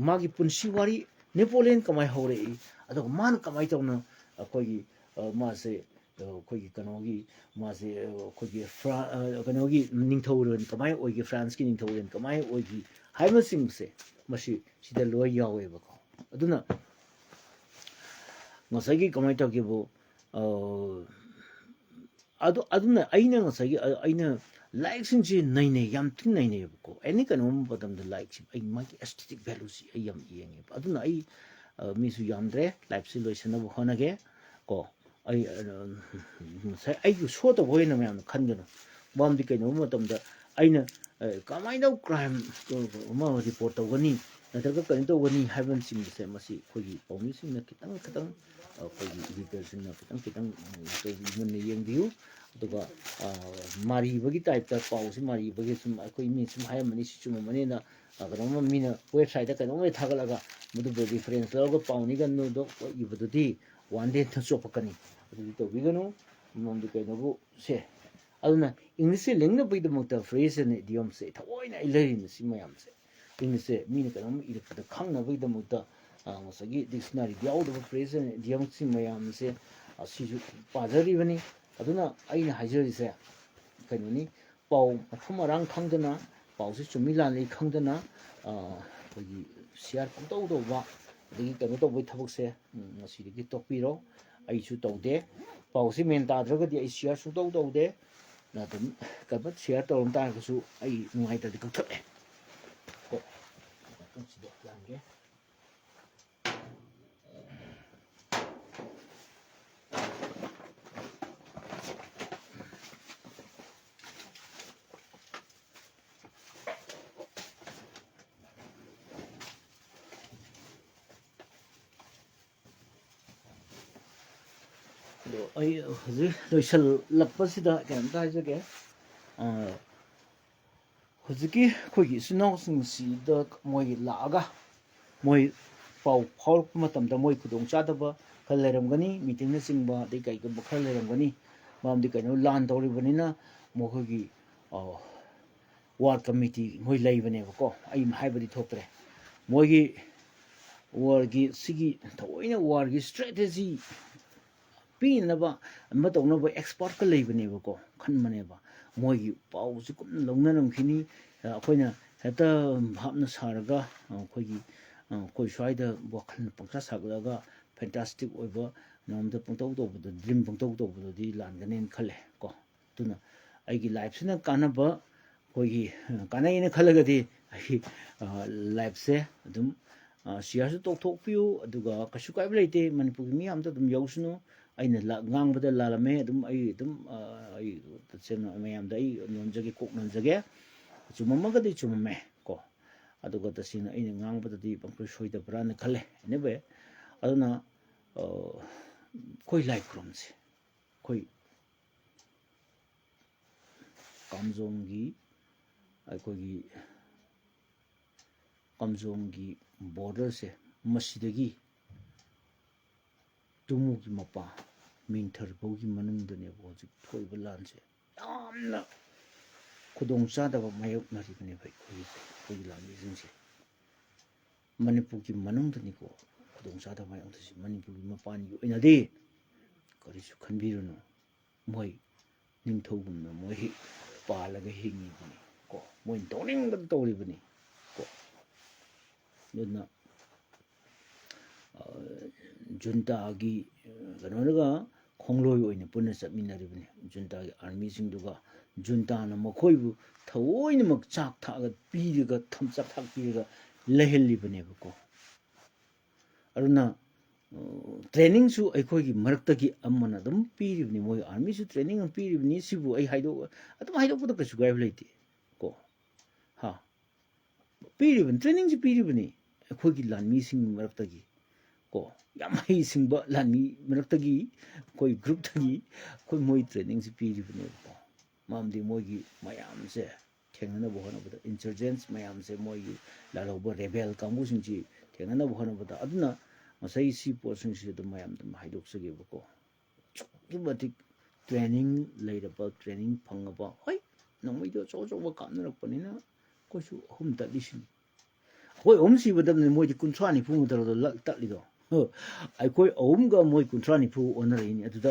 ꯃꯥꯒꯤ ꯄꯨꯟꯁꯤ ꯋꯥꯔꯤ, ꯅꯦꯄꯣꯂꯤꯌꯟ ꯀꯃꯥꯏꯅ ꯍꯧꯔꯛꯏ, ꯑꯗꯨꯒ ꯃꯥꯅ ꯀꯃꯥꯏꯅ ꯇꯧꯅ ꯑꯩꯈꯣꯏꯒꯤ, ꯑ, ꯃꯥꯁꯦ, ꯑ, ꯑꯩꯈꯣꯏꯒꯤ ꯀꯩꯅꯣꯒꯤ, ꯃꯥꯁꯦ, ꯑ, ꯑꯩꯈꯣꯏꯒꯤ ꯐ꯭ꯔꯥ-, ꯑ, ꯀꯩꯅꯣꯒꯤ ꯅꯤꯡꯊꯧꯔꯦꯜ ꯀꯃꯥꯏꯅ ꯑꯣꯏꯒꯦ, ꯐ꯭ꯔꯥꯟꯁꯀꯤ ꯅꯤꯡꯊꯧꯔꯦꯜ ꯀꯃꯥꯏꯅ ꯑꯣꯏꯈꯤ ꯍꯥꯏꯕꯅꯆꯤꯡꯕꯁꯦ, ꯃꯁꯤ ꯁꯤꯗ ꯂꯣꯏ ꯌꯥꯎꯋꯦꯕꯀꯣ꯫ ꯑꯗꯨꯅ ꯉꯁꯥꯏꯒꯤ ꯀꯃꯥꯏꯅ ꯇꯧꯒꯦꯕꯨ, ꯑ, ꯑꯗꯨ, ꯑꯗꯨꯅ ꯑꯩꯅ ꯉꯁꯥꯏꯒꯤ, ꯑ-, ꯑꯩꯅ ꯂꯥꯏꯔꯤꯛꯁꯤꯡꯁꯤ ꯅꯩꯅꯩ, ꯌꯥꯝ ꯊꯤꯅ ꯅꯩꯅꯩꯌꯦꯕꯀꯣ꯫ ꯑꯦꯅꯤ ꯀꯩꯅꯣꯝ ꯃꯇꯝꯗ ꯂꯥꯏꯔꯤꯛꯁꯤ ꯑꯩ ꯃꯥꯒꯤ ꯑꯦꯁꯊꯦꯇꯤꯛ ꯚꯦꯂꯨꯁꯤ ꯑꯩ ꯌꯥꯝ ꯌꯦꯡꯉꯦꯕ꯫ ꯑꯗꯨꯅ ꯑꯩ, ꯑ, ꯃꯤꯁꯨ ꯌꯥꯝꯗ꯭ꯔꯦ, ꯂꯥꯏꯐꯁꯤ ꯂꯣꯏꯁꯤꯟꯅꯕ ꯍꯣꯠꯅꯒꯦ ꯀꯣ꯫ ꯑꯩ, ꯑ, ꯉꯁꯥꯏ ꯑꯩꯒꯤ ꯁꯣ ꯇꯧꯕ ꯑꯣꯏꯅ ꯃꯌꯥꯝꯅ ꯈꯟꯒꯅꯨ꯫ ꯃꯔꯝꯗꯤ ꯀꯩꯅꯣꯕ ꯃꯇꯝꯗ ꯑꯩꯅ, ꯑ, ꯀꯃꯥꯏꯅ ꯀ꯭ꯔꯥꯏꯝ ꯑꯃ ꯔꯤꯄꯣꯔꯠ ꯇꯧꯒꯅꯤ, ꯅꯠꯇ꯭ꯔꯒ ꯀꯩꯅꯣ ꯇꯧꯒꯅꯤ ꯍꯥꯏꯕꯅꯆꯤꯡꯕꯁꯦ, ꯃꯁꯤ ꯑꯩꯈꯣꯏꯒꯤ ꯄꯥꯎꯃꯤꯁꯤꯡꯅ ꯈꯤꯇꯪ ꯈꯤꯇꯪ, ꯑꯩꯈꯣꯏꯒꯤ ꯏꯗꯤꯇꯔꯁꯤꯡꯅ ꯈꯤꯇꯪ ꯈꯤꯇꯪ, ꯎꯝ, ꯇꯧꯕꯤ-, ꯃꯨꯟꯅ ꯌꯦꯡꯕꯤꯌꯨ꯫ ꯑꯗꯨꯒ, ꯑ, ꯃꯥꯔꯤꯕꯒꯤ ꯇꯥꯏꯞꯇ ꯄꯥꯎꯁꯤ ꯃꯥꯔꯤꯕꯒꯤ ꯁꯨꯝ ꯑꯩꯈꯣꯏ ꯃꯤ ꯁꯨꯝ ꯍꯥꯏꯔꯝꯃꯅꯤ, ꯁꯤ ꯆꯨꯝꯃꯝꯃꯅꯤꯅ, ꯑ, ꯀꯩꯅꯣꯝꯃ ꯃꯤꯅ ꯋꯦꯕꯁꯥꯏꯠꯇ ꯀꯩꯅꯣꯝꯃ ꯊꯥꯒꯠꯂꯒ ꯃꯗꯨꯕꯨ ꯔꯤꯐꯔꯦꯟꯁ ꯂꯧꯔꯒ ꯄꯥꯎꯅꯤꯒ ꯅꯨꯗꯣ ꯏꯕꯗꯨꯗꯤ ꯋꯥꯟ ꯗꯦꯗ ꯆꯣꯞꯄꯛꯀꯅꯤ꯫ ꯑꯗꯨꯗꯤ ꯇꯧꯕꯤꯒꯅꯨ꯫ ꯃꯔꯝꯗꯤ ꯀꯩꯅꯣꯕꯨ ꯁꯦ, ꯑꯗꯨꯅ ꯏꯪꯂꯤꯁꯁꯦ ꯂꯤꯡꯅꯕꯒꯤꯗꯃꯛꯇ ꯐ꯭ꯔꯦꯖ ꯑꯦꯟ ꯏꯗꯤꯌꯝꯁꯦ ꯊꯑꯣꯏꯅ ꯑꯩ ꯂꯩꯔꯤꯅꯤ ꯁꯤ ꯃꯌꯥꯝꯁꯦ꯫ ꯏꯪꯂꯤꯁꯁꯦ ꯃꯤꯅ ꯀꯩꯅꯣꯝ ꯏꯔꯛꯄꯗ ꯈꯪꯅꯕꯒꯤꯗꯃꯛꯇ, ꯑ, ꯉꯁꯥꯏꯒꯤ dictionary ꯌꯥꯎꯗꯕ present idiom ꯁꯤ ꯃꯌꯥꯝꯁꯦ, ꯑ, ꯁꯤꯁꯨ ꯄꯥꯖꯔꯤꯕꯅꯤ꯫ ꯑꯗꯨꯅ ꯑꯩꯅ ꯍꯥꯏꯖꯔꯤꯁꯦ ꯀꯩꯅꯣꯅꯤ, ꯄꯥꯎ ꯃꯐꯝ ꯃꯔꯥꯡ ꯈꯪꯗꯅ, ꯄꯥꯎꯁꯦ ꯆꯨꯝꯃꯤ ꯂꯥꯜꯂꯤ ꯈꯪꯗꯅ, ꯑ, ꯑꯩꯈꯣꯏꯒꯤ share ꯄꯪꯇꯧ ꯇꯧꯕ, ꯑꯗꯒꯤ ꯀꯩꯅꯣ ꯇꯧꯕꯒꯤ ꯊꯕꯛꯁꯦ, ꯎꯝ, ꯉꯁꯤꯗꯒꯤ ꯇꯣꯛꯄꯤꯔꯣ꯫ ꯑꯩꯁꯨ ꯇꯧꯗꯦ꯫ ꯄꯥꯎꯁꯦ ꯃꯦꯟ ꯇꯥꯗ꯭ꯔꯒꯗꯤ ꯑꯩ share ꯁꯨꯡꯇꯧ ꯇꯧꯗꯦ꯫ ꯑꯗꯨꯝ ꯀꯩꯅꯣ share ꯇꯧꯔꯝ ꯇꯥꯔꯒꯁꯨ ꯑꯩ ꯅꯨꯡꯉꯥꯏꯇ꯭ꯔꯗꯤ ꯀꯛꯊꯠꯂꯦ꯫ ꯀꯣ꯫ ꯉꯥꯛꯇꯪ ꯁꯤꯗ ꯌꯥꯟꯒꯦ꯫ ꯑꯗꯣ ꯑꯩ ꯍꯧꯖꯤꯛ ꯂꯣꯏꯁꯤꯜꯂꯛꯄꯁꯤꯗ ꯀꯩꯅꯣꯝꯇ ꯍꯥꯏꯖꯒꯦ꯫ ꯑ, ꯍꯧꯖꯤꯛꯀꯤ ꯑꯩꯈꯣꯏꯒꯤ ꯏꯆꯤꯟ ꯏꯅꯥꯎꯁꯤꯡꯁꯤꯗ ꯃꯣꯏ ꯂꯥꯛꯑꯒ ꯃꯣꯏ ꯄꯥꯎ ꯐꯥꯎꯔꯛꯄ ꯃꯇꯝꯗ ꯃꯣꯏ ꯈꯨꯗꯣꯡꯆꯥꯗꯕ ꯈꯔ ꯂꯩꯔꯝꯒꯅꯤ, meetingꯅꯆꯤꯡꯕ ꯑꯗꯩ ꯀꯩꯒꯨꯝꯕ ꯈꯔ ꯂꯩꯔꯝꯒꯅꯤ꯫ ꯃꯔꯝꯗꯤ ꯀꯩꯅꯣ, ꯂꯥꯟ ꯇꯧꯔꯤꯕꯅꯤꯅ ꯃꯈꯣꯏꯒꯤ, ꯑ, war committee ꯃꯣꯏ ꯂꯩꯕꯅꯦꯕꯀꯣ꯫ ꯑꯩ ꯍꯥꯏꯕꯗꯤ ꯊꯣꯛꯇ꯭ꯔꯦ꯫ ꯃꯣꯏꯒꯤ warꯒꯤ ꯁꯤꯒꯤ ꯊꯑꯣꯏꯅ warꯒꯤ strategy ꯄꯤꯅꯅꯕ ꯑꯃ ꯇꯧꯅꯕ expertꯀ ꯂꯩꯕꯅꯦꯕꯀꯣ, ꯈꯟꯕꯅꯦꯕ꯫ ꯃꯣꯏꯒꯤ ꯄꯥꯎꯁꯤ ꯀꯨꯞꯅ ꯂꯧꯅꯔꯝꯈꯤꯅꯤ꯫ ꯑ, ꯑꯩꯈꯣꯏꯅ ꯍꯦꯛꯇ ꯚꯥꯞꯅ ꯁꯥꯔꯒ, ꯑ, ꯑꯩꯈꯣꯏꯒꯤ, ꯑ, ꯑꯩꯈꯣꯏ ꯁ꯭ꯋꯥꯏꯗ ꯋꯥꯈꯜ ꯄꯪꯁꯥ ꯁꯥꯒꯠꯂꯒ fantastic ꯑꯣꯏꯕ ꯃꯑꯣꯡꯗ ꯄꯪꯇꯧ ꯇꯧꯕꯗꯣ, dream ꯄꯪꯇꯧ ꯇꯧꯕꯗꯨꯗꯤ ꯂꯥꯟꯒꯅꯦꯅ ꯈꯜꯂꯦ ꯀꯣ꯫ ꯑꯗꯨꯅ ꯑꯩꯒꯤ lifeꯁꯤꯅ ꯀꯥꯟꯅꯕ, ꯑꯩꯈꯣꯏꯒꯤ, ꯑ, ꯀꯥꯟꯅꯩꯅ ꯈꯜꯂꯒꯗꯤ ꯑꯩꯒꯤ, ꯑ, lifeꯁꯦ ꯑꯗꯨꯝ, ꯑ, shareꯁꯨ ꯇꯧꯊꯣꯛꯄꯤꯌꯨ, ꯑꯗꯨꯒ ꯀꯩꯁꯨ ꯀꯥꯏꯕ ꯂꯩꯇꯦ꯫ ꯃꯅꯤꯄꯨꯔꯒꯤ ꯃꯤ ꯑꯝꯇ ꯑꯗꯨꯝ ꯌꯧꯁꯅꯨ꯫ ꯑꯩꯅ ꯂꯥ-, ꯉꯥꯡꯕꯗ ꯂꯥꯜꯂꯝꯃꯦ, ꯑꯗꯨꯝ ꯑꯩ ꯑꯗꯨꯝ, ꯑ, ꯑꯩ ꯇꯁꯦꯡꯅ ꯃꯌꯥꯝꯗ ꯑꯩ ꯅꯣꯟꯖꯒꯦ, ꯀꯣꯛ ꯅꯣꯟꯖꯒꯦ꯫ ꯆꯨꯝꯃꯝꯃꯒꯗꯤ ꯆꯨꯝꯃꯝꯃꯦ ꯀꯣ, ꯑꯗꯨꯒ ꯇꯁꯦꯡꯅ ꯑꯩꯅ ꯉꯥꯡꯕꯗꯗꯤ ꯄꯪꯁꯣꯏ ꯁꯣꯏꯗꯕ꯭ꯔꯥꯅ ꯈꯜꯂꯦ꯫ Anyway, ꯑꯗꯨꯅ, ꯑ, ꯑꯩꯈꯣꯏ ꯂꯥꯏ ꯈꯨꯔꯨꯝꯁꯦ꯫ ꯑꯩꯈꯣꯏ ꯀꯥꯝꯖꯣꯡꯒꯤ, ꯑꯩꯈꯣꯏꯒꯤ ꯀꯥꯝꯖꯣꯡꯒꯤ borderꯁꯦ, ꯃꯁꯤꯗꯒꯤ ꯇꯨꯃꯨꯒꯤ ꯃꯄꯥ ꯃꯤꯡꯊꯔ ꯐꯥꯎꯒꯤ ꯃꯅꯨꯡꯗꯅꯦꯕ ꯍꯧꯖꯤꯛ ꯊꯣꯛꯏꯕ ꯂꯥꯟꯁꯦ꯫ ꯌꯥꯝꯅ ꯈꯨꯗꯣꯡꯆꯥꯗꯕ ꯃꯥꯌꯣꯛꯅꯔꯤꯕꯅꯦꯕ ꯑꯩꯈꯣꯏꯒꯤ ꯑꯩꯈꯣꯏꯒꯤ ꯂꯥꯟꯃꯤꯁꯤꯡꯁꯦ꯫ ꯃꯅꯤꯄꯨꯔꯒꯤ ꯃꯅꯨꯡꯗꯅꯤꯀꯣ ꯈꯨꯗꯣꯡꯆꯥꯗꯕ ꯃꯥꯌꯣꯛꯅꯔꯤꯁꯦ, ꯃꯅꯤꯄꯨꯔꯒꯤ ꯃꯄꯥꯟꯒꯤ ꯑꯣꯏꯅꯗꯤ ꯀꯔꯤꯁꯨ ꯈꯟꯕꯤꯔꯨꯅꯨ꯫ ꯃꯣꯏ ꯅꯤꯡꯊꯧꯒꯨꯝꯅ ꯃꯣꯏ ꯄꯥꯜꯂꯒ ꯍꯤꯡꯉꯤꯕꯅꯤ ꯀꯣ꯫ ꯃꯣꯏꯅ ꯇꯧꯅꯤꯡꯕꯗ ꯇꯧꯔꯤꯕꯅꯤ ꯀꯣ꯫ ꯑꯗꯨꯅ ꯖꯨꯟꯇꯥꯒꯤ ꯀꯩꯅꯣꯗꯒ ꯈꯣꯡꯂꯣꯏ ꯑꯣꯏꯅ ꯄꯨꯟꯅ ꯆꯠꯃꯤꯟꯅꯔꯤꯕꯅꯤ꯫ ꯖꯨꯟꯇꯥꯒꯤ ꯑꯥꯔꯃꯤꯁꯤꯡꯗꯨꯒ ꯖꯨꯟꯇꯥꯅ ꯃꯈꯣꯏꯕꯨ ꯊꯑꯣꯏꯅꯃꯛ ꯆꯥꯛ ꯊꯥꯛꯑꯒ ꯄꯤꯔꯒ ꯊꯝꯆꯥꯛ ꯊꯥꯛꯄꯤꯔꯒ ꯂꯩꯍꯜꯂꯤꯕꯅꯦꯕꯀꯣ꯫ ꯑꯗꯨꯅ ꯇ꯭ꯔꯦꯅꯤꯡꯁꯨ ꯑꯩꯈꯣꯏꯒꯤ ꯃꯔꯛꯇꯒꯤ ꯑꯃꯅ ꯑꯗꯨꯝ ꯄꯤꯔꯤꯕꯅꯤ꯫ ꯃꯣꯏ ꯑꯥꯔꯃꯤꯁꯨ ꯇ꯭ꯔꯦꯅꯤꯡ ꯑꯃ ꯄꯤꯔꯤꯕꯅꯤ꯫ ꯁꯤꯕꯨ ꯑꯩ ꯍꯥꯏꯗꯣꯛ ꯑꯗꯨꯝ ꯍꯥꯏꯗꯣꯛꯄꯗ ꯀꯩꯁꯨ ꯀꯥꯏꯕ ꯂꯩꯇꯦ ꯀꯣ꯫ ꯍꯥ, ꯄꯤꯔꯤꯕꯅꯤ, ꯇ꯭ꯔꯦꯅꯤꯡꯁꯤ ꯄꯤꯔꯤꯕꯅꯤ꯫ ꯑꯩꯈꯣꯏꯒꯤ ꯂꯥꯟꯃꯤꯁꯤꯡ ꯃꯔꯛꯇꯒꯤ ꯀꯣ, ꯌꯥꯝ ꯍꯩꯁꯤꯡꯕ ꯂꯥꯟꯃꯤ ꯃꯔꯛꯇꯒꯤ ꯑꯩꯈꯣꯏ ꯒ꯭ꯔꯨꯞꯇꯒꯤ ꯑꯩꯈꯣꯏ ꯃꯣꯏ ꯇ꯭ꯔꯦꯅꯤꯡꯁꯤ ꯄꯤꯔꯤꯕꯅꯦꯕꯀꯣ꯫ ꯃꯔꯝꯗꯤ ꯃꯣꯏꯒꯤ ꯃꯌꯥꯝꯁꯦ ꯊꯦꯡꯅꯅꯕ ꯍꯣꯠꯅꯕꯗ, ꯏꯟꯁꯔꯖꯦꯟꯁ ꯃꯌꯥꯝꯁꯦ, ꯃꯣꯏꯒꯤ ꯂꯥꯜꯍꯧꯕ ꯔꯦꯕꯦꯜ ꯀꯥꯡꯕꯨꯁꯤꯡꯁꯤ ꯊꯦꯡꯅꯅꯕ ꯍꯣꯠꯅꯕꯗ, ꯑꯗꯨꯅ ꯉꯁꯥꯏ ꯁꯤ ꯄꯣꯠꯁꯤꯡꯁꯤ ꯑꯗꯨꯝ ꯃꯌꯥꯝ ꯑꯗꯨꯝ ꯍꯥꯏꯗꯣꯛꯆꯒꯦꯕꯀꯣ꯫ ꯑꯁꯨꯛꯀꯤ ꯃꯇꯤꯛ ꯇ꯭ꯔꯦꯅꯤꯡ ꯂꯩꯔꯕ, ꯇ꯭ꯔꯦꯅꯤꯡ ꯐꯪꯉꯕ, ꯍꯣꯏ, ꯅꯣꯡꯃꯩꯗꯣ ꯑꯆꯧ ꯑꯆꯧꯕ ꯀꯥꯞꯅꯔꯛꯄꯅꯤꯅ ꯑꯩꯈꯣꯏꯁꯨ ꯑꯍꯨꯝ ꯇꯠꯂꯤꯁꯤꯅꯤ꯫ ꯑꯩꯈꯣꯏ ꯑꯍꯨꯝ ꯁꯤꯕꯗꯕꯅꯤ ꯃꯣꯏꯗꯤ ꯀꯨꯟꯊ꯭ꯔꯥ ꯅꯤꯐꯨ ꯃꯨꯛꯇꯔꯣ ꯇꯠꯂꯤꯗꯣ꯫ ꯑꯩꯈꯣꯏ ꯑꯍꯨꯝꯒ ꯃꯣꯏ ꯀꯨꯟꯊ꯭ꯔꯥ ꯅꯤꯐꯨ ꯑꯣꯟꯅꯔꯛꯏꯅꯤ꯫ ꯑꯗꯨꯗ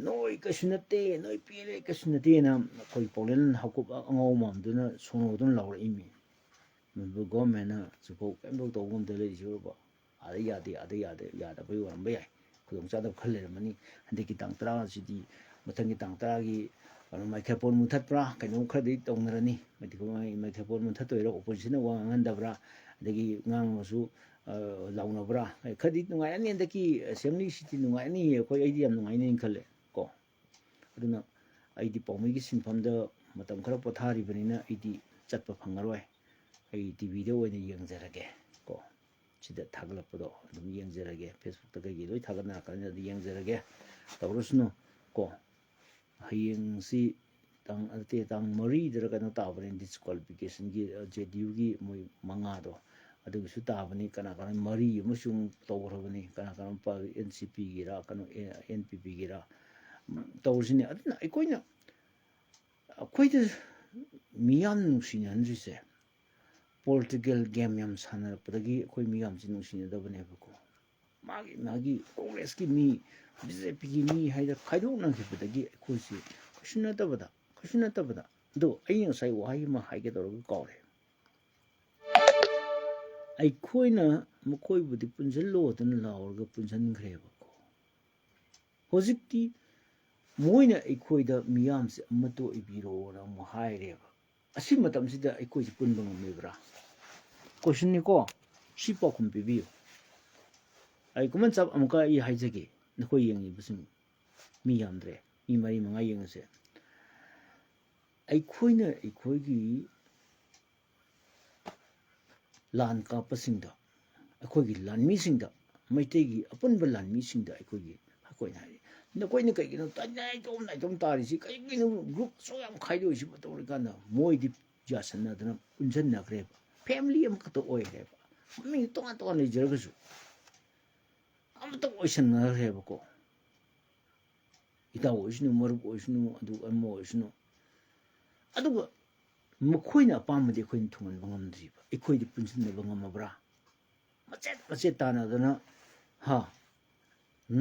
ꯅꯣꯏ ꯀꯩꯁꯨ ꯅꯠꯇꯦ, ꯅꯣꯏ ꯄꯦꯜꯂꯦ, ꯀꯩꯁꯨ ꯅꯠꯇꯦꯅ ꯑꯩꯈꯣꯏ ꯄꯥꯎꯂꯦꯟ ꯍꯥꯀꯨꯞ ꯑꯉꯧꯕ ꯃꯥꯟꯕꯗꯨꯅ ꯁꯣꯅꯣꯗꯨꯅ ꯂꯥꯎꯔꯛꯏꯃꯤ꯫ ꯃꯅꯤꯄꯨꯔ ꯒꯣꯔꯃꯦꯟꯅ ꯍꯧꯖꯤꯛꯐꯥꯎ ꯀꯔꯤꯝꯐꯥꯎ ꯇꯧꯕ ꯉꯝꯗ ꯂꯩꯔꯤꯁꯤꯕꯣ꯫ ꯑꯥꯗ ꯌꯥꯗꯦ, ꯑꯥꯗ ꯌꯥꯗꯦ, ꯌꯥꯗꯕꯩ ꯑꯣꯏꯔꯝꯕ ꯌꯥꯏ꯫ ꯈꯨꯗꯣꯡꯆꯥꯗꯕ ꯈꯔ ꯂꯩꯔꯝꯃꯅꯤ꯫ ꯍꯟꯗꯛꯀꯤ ꯇꯥꯡ ꯇꯔꯥꯁꯤꯗꯤ, ꯃꯊꯪꯒꯤ ꯇꯥꯡ ꯇꯔꯥꯒꯤ ꯀꯩꯅꯣ, ꯃꯥꯏꯀ꯭ꯔꯣꯐꯣꯟ ꯃꯨꯊꯠꯄ꯭ꯔꯥ ꯀꯩꯅꯣꯝ ꯈꯔꯗꯤ ꯇꯧꯅꯔꯅꯤ꯫ ꯃꯥꯏꯀ꯭ꯔꯣꯐꯣꯟ ꯃꯨꯊꯠꯇꯣꯏꯔꯥ, ꯑꯣꯄꯣꯖꯤꯁꯟꯅ ꯋꯥ ꯉꯥꯡꯍꯟꯗꯕ꯭ꯔꯥ, ꯑꯗꯒꯤ ꯉꯥꯡꯉꯁꯨ, ꯑ, ꯂꯥꯎꯅꯕ꯭ꯔꯥ? ꯈꯔꯗꯤ ꯅꯨꯡꯉꯥꯏꯔꯅꯤ ꯍꯟꯗꯛꯀꯤ ꯑꯦꯁꯦꯝꯕ꯭ꯂꯤꯁꯤꯗꯤ, ꯅꯨꯡꯉꯥꯏꯔꯅꯤ꯫ ꯑꯩꯈꯣꯏ, ꯑꯩꯗꯤ ꯌꯥꯝ ꯅꯨꯡꯉꯥꯏꯅꯦꯅ ꯈꯜꯂꯦ ꯀꯣ꯫ ꯑꯗꯨꯅ ꯑꯩꯗꯤ ꯄꯥꯎꯃꯤꯒꯤ ꯁꯤꯟꯐꯝꯗ ꯃꯇꯝ ꯈꯔ ꯄꯣꯊꯥꯔꯤꯕꯅꯤꯅ ꯑꯩꯗꯤ ꯆꯠꯄ ꯐꯪꯉꯔꯣꯏ꯫ ꯑꯩ ꯇꯤ ꯚꯤꯗ ꯑꯣꯏꯅ ꯌꯦꯡꯖꯔꯒꯦ ꯀꯣ꯫ ꯁꯤꯗ ꯊꯥꯒꯠꯂꯛꯄꯗꯣ ꯑꯗꯨꯝ ꯌꯦꯡꯖꯔꯒꯦ, ꯐꯦꯁꯕꯨꯛꯇ ꯀꯩꯒꯤ ꯂꯣꯏ ꯊꯥꯒꯠꯅꯔꯛꯀꯅꯤ, ꯑꯗꯨ ꯌꯦꯡꯖꯔꯒꯦ꯫ ꯇꯧꯔꯁꯅꯨ ꯀꯣ꯫ ꯍꯌꯦꯡꯁꯤ ꯇꯥꯡ, ꯅꯠꯇꯦ, ꯇꯥꯡ ꯃꯔꯤꯗꯔ ꯀꯩꯅꯣ ꯇꯥꯕꯅꯤ, ꯗꯤꯁꯀ꯭ꯋꯥꯂꯤꯐꯤꯀꯦꯁꯟꯒꯤ, ꯑ, ꯖꯦ ꯗꯤ ꯌꯨꯒꯤ ꯃꯣꯏ ꯃꯉꯥꯗꯣ, ꯑꯗꯨꯒꯤꯁꯨ ꯇꯥꯕꯅꯤ꯫ ꯀꯅꯥ ꯀꯅꯥ, ꯃꯔꯤ ꯑꯃꯁꯨ ꯑꯃꯨꯛ ꯇꯧꯈ꯭ꯔꯕꯅꯤ, ꯀꯅꯥ ꯀꯅꯥ, ꯑꯦꯟ ꯁꯤ ꯄꯤꯒꯤꯔꯥ, ꯀꯩꯅꯣ, ꯑꯦ-, ꯑꯦꯟ ꯄꯤ ꯄꯤꯒꯤꯔꯥ, ꯎꯝ, ꯇꯧꯔꯤꯁꯤꯅꯤ꯫ ꯑꯗꯨꯅ ꯑꯩꯈꯣꯏꯅ, ꯑꯩꯈꯣꯏꯗ ꯃꯤꯌꯥꯝꯅ ꯅꯨꯡꯁꯤꯅꯍꯟꯗ꯭ꯔꯤꯁꯦ ꯄꯣꯂꯤꯇꯤꯀꯦꯜ ꯒꯦꯝ ꯌꯥꯝ ꯁꯥꯟꯅꯔꯛꯄꯗꯒꯤ ꯑꯩꯈꯣꯏ ꯃꯤꯌꯥꯝꯁꯤ ꯅꯨꯡꯁꯤꯅꯗꯕꯅꯦꯕꯀꯣ꯫ ꯃꯥꯒꯤ ꯃꯥꯒꯤ ꯀꯣꯡꯒ꯭ꯔꯦꯁꯀꯤ ꯃꯤ, ꯕꯤ ꯖꯦ ꯄꯤꯒꯤ ꯃꯤ ꯍꯥꯏꯗꯅ ꯈꯥꯏꯗꯣꯛꯅꯈꯤꯕꯗꯒꯤ ꯑꯩꯈꯣꯏꯁꯤ ꯀꯩꯁꯨ ꯅꯠꯇꯕꯗ, ꯀꯩꯁꯨ ꯅꯠꯇꯕꯗ꯫ ꯑꯗꯣ ꯑꯩꯅ ꯉꯁꯥꯏ ꯋꯥꯍꯩ ꯑꯃ ꯍꯥꯏꯒꯦ ꯇꯧꯔꯒ ꯀꯥꯎꯔꯦ꯫ ꯑꯩꯈꯣꯏꯅ ꯃꯈꯣꯏꯕꯨꯗꯤ ꯄꯨꯟꯁꯤꯜꯂꯣ ꯑꯗꯨꯅ ꯂꯥꯎꯔꯒ ꯄꯨꯟꯁꯤꯟꯈ꯭ꯔꯦꯕꯀꯣ꯫ ꯍꯧꯖꯤꯛꯇꯤ ꯃꯣꯏꯅ ꯑꯩꯈꯣꯏꯗ ꯃꯤꯌꯥꯝꯁꯦ ꯑꯃꯠꯇ ꯑꯣꯏꯕꯤꯔꯣꯅ ꯑꯃꯨꯛ ꯍꯥꯏꯔꯦꯕ꯫ ꯑꯁꯤ ꯃꯇꯝꯁꯤꯗ ꯑꯩꯈꯣꯏꯁꯦ ꯄꯨꯟꯕ ꯉꯝꯃꯤꯕ꯭ꯔꯥ? ꯀꯣꯏꯁꯟꯅꯤꯀꯣ꯫ ꯁꯤ ꯄꯥꯎꯈꯨꯝ ꯄꯤꯕꯤꯌꯨ꯫ ꯑꯩ ꯀꯨꯃꯟ ꯆꯥꯞ ꯑꯃꯨꯛꯀ ꯑꯩ ꯍꯥꯏꯖꯒꯦ, ꯅꯈꯣꯏ ꯌꯦꯡꯉꯤꯕꯁꯤꯡ ꯃꯤ ꯌꯥꯝꯗ꯭ꯔꯦ, ꯃꯤ ꯃꯔꯤ ꯃꯉꯥ ꯌꯦꯡꯉꯁꯦ꯫ ꯑꯩꯈꯣꯏꯅ ꯑꯩꯈꯣꯏꯒꯤ ꯂꯥꯟ ꯀꯥꯞꯄꯁꯤꯡꯗ, ꯑꯩꯈꯣꯏꯒꯤ ꯂꯥꯟꯃꯤꯁꯤꯡꯗ, ꯃꯩꯇꯩꯒꯤ ꯑꯄꯨꯟꯕ ꯂꯥꯟꯃꯤꯁꯤꯡꯗ ꯑꯩꯈꯣꯏꯒꯤ, ꯑꯩꯈꯣꯏꯅ ꯍꯥꯏꯔꯤ, "ꯅꯈꯣꯏꯅ ꯀꯩꯒꯤꯅꯣ ꯇꯥꯏꯅꯥꯏꯇꯣꯝ ꯅꯥꯏꯇꯣꯝ ꯇꯥꯔꯤꯁꯤ? ꯀꯩꯒꯤꯅꯣ ꯒ꯭ꯔꯨꯞ ꯑꯁꯨꯛ ꯌꯥꯝ ꯈꯥꯏꯗꯣꯛꯏꯁꯤꯕꯨ?" ꯇꯧꯔꯤꯀꯥꯟꯗ ꯃꯣꯏꯗꯤ ꯌꯥꯁꯟꯅꯗꯅ ꯄꯨꯟꯁꯤꯟꯅꯈ꯭ꯔꯦꯕ꯫ ꯐꯦꯃꯤꯂꯤ ꯑꯃꯈꯛꯇ ꯑꯣꯏꯈ꯭ꯔꯦꯕ꯫ ꯃꯃꯤꯡ ꯇꯣꯉꯥꯟ ꯇꯣꯉꯥꯟ ꯂꯩꯖꯔꯒꯁꯨ ꯑꯃꯇ ꯑꯣꯏꯁꯟꯅꯈ꯭ꯔꯦꯕꯀꯣ꯫ ꯏꯇꯥꯎ ꯑꯣꯏꯁꯅꯨ, ꯃꯔꯨꯞ ꯑꯣꯏꯁꯅꯨ, ꯑꯗꯨ ꯑꯃ ꯑꯣꯏꯁꯅꯨ꯫ ꯑꯗꯨꯒ ꯃꯈꯣꯏꯅ ꯑꯄꯥꯝꯕꯗꯤ ꯑꯩꯈꯣꯏꯅ ꯊꯨꯡꯍꯟꯕ ꯉꯝꯗ꯭ꯔꯤꯕ꯫ ꯑꯩꯈꯣꯏꯗꯤ ꯄꯨꯟꯁꯤꯟꯅꯕ ꯉꯝꯃꯕ꯭ꯔꯥ? ꯃꯆꯦꯠ ꯃꯆꯦꯠ ꯇꯥꯟꯅꯗꯅ, ꯍꯥ,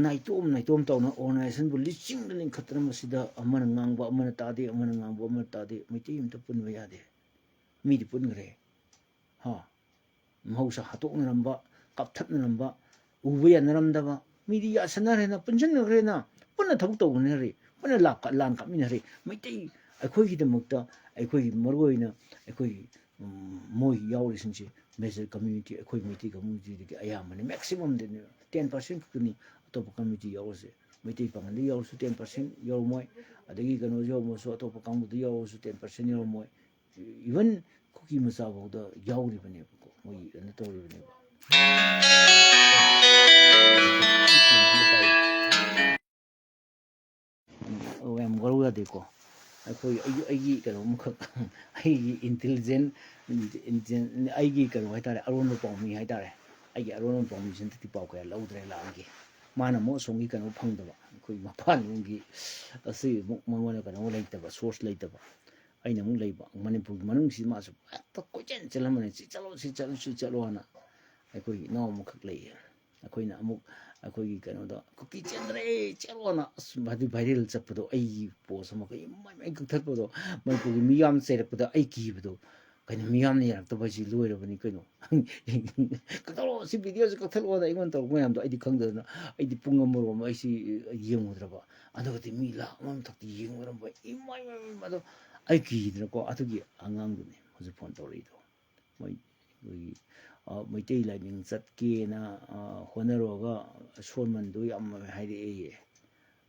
ꯅꯥꯏꯇꯣꯝ ꯅꯥꯏꯇꯣꯝ ꯇꯧꯅ ꯑꯣꯔꯒꯅꯥꯏꯖꯦꯁꯟꯕꯨ ꯂꯤꯁꯤꯡꯗ ꯂꯤꯡꯈꯠꯇꯅ ꯃꯁꯤꯗ ꯑꯃꯅ ꯉꯥꯡꯕ ꯑꯃꯅ ꯇꯥꯗꯦ, ꯑꯃꯅ ꯉꯥꯡꯕ ꯑꯃꯅ ꯇꯥꯗꯦ꯫ ꯃꯩꯇꯩ ꯑꯝꯇ ꯄꯨꯟꯕ ꯌꯥꯗꯦ꯫ ꯃꯤꯗꯤ ꯄꯨꯟꯈ꯭ꯔꯦ꯫ ꯍꯥ? ꯃꯍꯧꯁꯥ ꯍꯥꯠꯇꯣꯛꯅꯔꯝꯕ, ꯀꯥꯞꯊꯠꯅꯔꯝꯕ, ꯎꯕ ꯌꯥꯅꯔꯝꯗꯕ, ꯃꯤꯗꯤ ꯌꯥꯁꯟꯅꯈ꯭ꯔꯦꯅ, ꯄꯨꯟꯁꯤꯟꯅꯈ꯭ꯔꯦꯅ, ꯄꯨꯟꯅ ꯊꯕꯛ ꯇꯧꯃꯤꯟꯅꯔꯦ, ꯄꯨꯟꯅ ꯂꯥꯟ ꯀꯥꯞꯃꯤꯟꯅꯔꯦ꯫ ꯃꯩꯇꯩ ꯑꯩꯈꯣꯏꯒꯤꯗꯃꯛꯇ, ꯑꯩꯈꯣꯏꯒꯤ ꯃꯔꯨꯑꯣꯏꯅ ꯑꯩꯈꯣꯏꯒꯤ, ꯎꯝ, ꯃꯣꯏ ꯌꯥꯎꯔꯤꯁꯤꯡꯁꯦ, ꯃꯦꯖꯔ ꯀꯝꯃ꯭ꯌꯨꯅꯤꯇꯤ, ꯑꯩꯈꯣꯏ ꯃꯩꯇꯩ ꯀꯝꯃ꯭ꯌꯨꯅꯤꯇꯤꯗꯒꯤ ꯑꯌꯥꯝꯕꯅꯤ, ꯃꯦꯛꯁꯤꯃꯝꯗꯅꯤ, ꯇꯦꯟ ꯄꯥꯔꯁꯦꯟ ꯈꯛꯇꯅꯤ ꯑꯇꯣꯞꯄ ꯀꯝꯃ꯭ꯌꯨꯅꯤꯇꯤ ꯌꯥꯎꯔꯤꯁꯦ꯫ ꯃꯩꯇꯩ ꯄꯥꯉꯜꯗ ꯌꯥꯎꯔꯁꯨ ꯇꯦꯟ ꯄꯥꯔꯁꯦꯟ ꯌꯥꯎꯔꯝꯃꯣꯏ, ꯑꯗꯒꯤ ꯀꯩꯅꯣ ꯌꯥꯎꯔꯝꯃꯁꯨ, ꯑꯇꯣꯞꯄ ꯀꯥꯡꯕꯨꯗ ꯌꯥꯎꯔꯁꯨ ꯇꯦꯟ ꯄꯥꯔꯁꯦꯟ ꯌꯥꯎꯔꯝꯃꯣꯏ꯫ ꯏꯚꯟ ꯀꯨꯀꯤ ꯃꯆꯥ ꯐꯥꯎꯗ ꯌꯥꯎꯔꯤꯕꯅꯦꯕꯀꯣ, ꯃꯣꯏ ꯀꯩꯅꯣ ꯇꯧꯔꯤꯕꯅꯦꯕ꯫ ꯑꯣ, ꯌꯥꯝ ꯋꯥꯔꯧ ꯌꯥꯗꯦꯀꯣ꯫ ꯑꯩꯈꯣꯏ, ꯑꯩꯒꯤ, ꯑꯩꯒꯤ ꯀꯩꯅꯣ ꯑꯃꯈꯛ, ꯑꯩꯒꯤ ꯏꯟꯇꯦꯂꯤꯖꯦꯟ, ꯏꯟꯇꯦꯂꯤꯖꯦꯟ, ꯑꯩꯒꯤ ꯀꯩꯅꯣ ꯍꯥꯏꯇꯥꯔꯦ, ꯑꯔꯣꯟꯕ ꯄꯥꯎꯃꯤ ꯍꯥꯏꯇꯥꯔꯦ꯫ ꯑꯩꯒꯤ ꯑꯔꯣꯟꯕ ꯄꯥꯎꯃꯤꯁꯤꯅ ꯍꯟꯗꯛꯇꯤ ꯄꯥꯎ ꯀꯌꯥ ꯂꯧꯗ꯭ꯔꯦ ꯂꯥꯟꯒꯤ꯫ ꯃꯥꯅ ꯑꯃꯨꯛ ꯑꯁꯣꯝꯒꯤ ꯀꯩꯅꯣ ꯐꯪꯗꯕ, ꯑꯩꯈꯣꯏ ꯃꯄꯥꯟꯂꯣꯝꯒꯤ ꯑꯁꯤ ꯑꯃꯨꯛ ꯃꯉꯣꯟꯗ ꯀꯩꯅꯣ ꯂꯩꯇꯕ, ꯁꯣꯔꯁ ꯂꯩꯇꯕ꯫ ꯑꯩꯅ ꯑꯃꯨꯛ ꯂꯩꯕ ꯃꯅꯤꯄꯨꯔꯒꯤ ꯃꯅꯨꯡꯁꯤ ꯃꯥꯁꯨ ꯍꯦꯛꯇ ꯀꯣꯏꯆꯦꯟ ꯆꯦꯜꯂꯝꯕꯅꯤ, "ꯁꯤ ꯆꯠꯂꯣ, ꯁꯤ ꯆꯠꯂꯣ, ꯁꯤ ꯆꯠꯂꯣꯅ"꯫ ꯑꯩꯈꯣꯏꯒꯤ ꯏꯅꯥꯎ ꯑꯃꯈꯛ ꯂꯩꯌꯦ꯫ ꯑꯩꯈꯣꯏꯅ ꯑꯃꯨꯛ ꯑꯩꯈꯣꯏꯒꯤ ꯀꯩꯅꯣꯗ "ꯀꯨꯀꯤ ꯆꯦꯟꯗ꯭ꯔꯦ, ꯆꯦꯜꯂꯣꯅ"꯫ ꯑꯁ, ꯑꯗꯨ viral ꯆꯠꯄꯗꯣ, ꯑꯩꯒꯤ post ꯑꯃꯈꯛ ꯏꯃꯥꯏ ꯃꯥꯏ ꯀꯛꯊꯠꯄꯗꯣ, ꯃꯅꯤꯄꯨꯔꯒꯤ ꯃꯤꯌꯥꯝ ꯆꯩꯔꯛꯄꯗ ꯑꯩ ꯀꯤꯕꯗꯣ꯫ ꯀꯩꯅꯣ, ꯃꯤꯌꯥꯝꯅ ꯌꯥꯔꯛꯇꯕ ꯍꯥꯏꯁꯤ ꯂꯣꯏꯔꯕꯅꯤ ꯀꯩꯅꯣ꯫ "ꯀꯛꯊꯠꯂꯣ, ꯁꯤ videoꯁꯤ ꯀꯛꯊꯠꯂꯣꯅ" ꯑꯩꯉꯣꯟꯗ ꯇꯧꯔꯛꯄ ꯃꯌꯥꯝꯗꯣ ꯑꯩꯗꯤ ꯈꯪꯗꯗꯅ, ꯑꯩꯗꯤ ꯄꯨꯡ ꯑꯃꯔꯣꯝ ꯑꯩꯁꯤ ꯌꯦꯡꯉꯨꯗ꯭ꯔꯕ꯫ ꯑꯗꯨꯒꯗꯤ ꯃꯤ ꯂꯥꯈ ꯑꯃ ꯃꯊꯛꯇ ꯌꯦꯡꯉꯨꯔꯝꯕ꯫ ꯏꯃꯥꯏ, ꯏꯃꯥꯏ, ꯏꯃꯥꯏ, ꯑꯗꯣ ꯑꯩ ꯀꯤꯗꯅꯀꯣ, ꯑꯗꯨꯒꯤ ꯑꯉꯥꯡꯗꯨꯅꯤ ꯍꯧꯖꯤꯛ phone ꯇꯧꯔꯛꯏꯗꯣ꯫ ꯃꯣꯏ, ꯑꯩꯈꯣꯏꯒꯤ, ꯑ, ꯃꯩꯇꯩ ꯂꯥꯏꯅꯤꯡ ꯆꯠꯀꯦꯅ, ꯑ, ꯍꯣꯠꯅꯔꯨꯔꯒ ꯁꯣꯟꯃꯟꯗꯣ ꯌꯥꯝ ꯍꯥꯏꯔꯛꯑꯦꯌꯦ꯫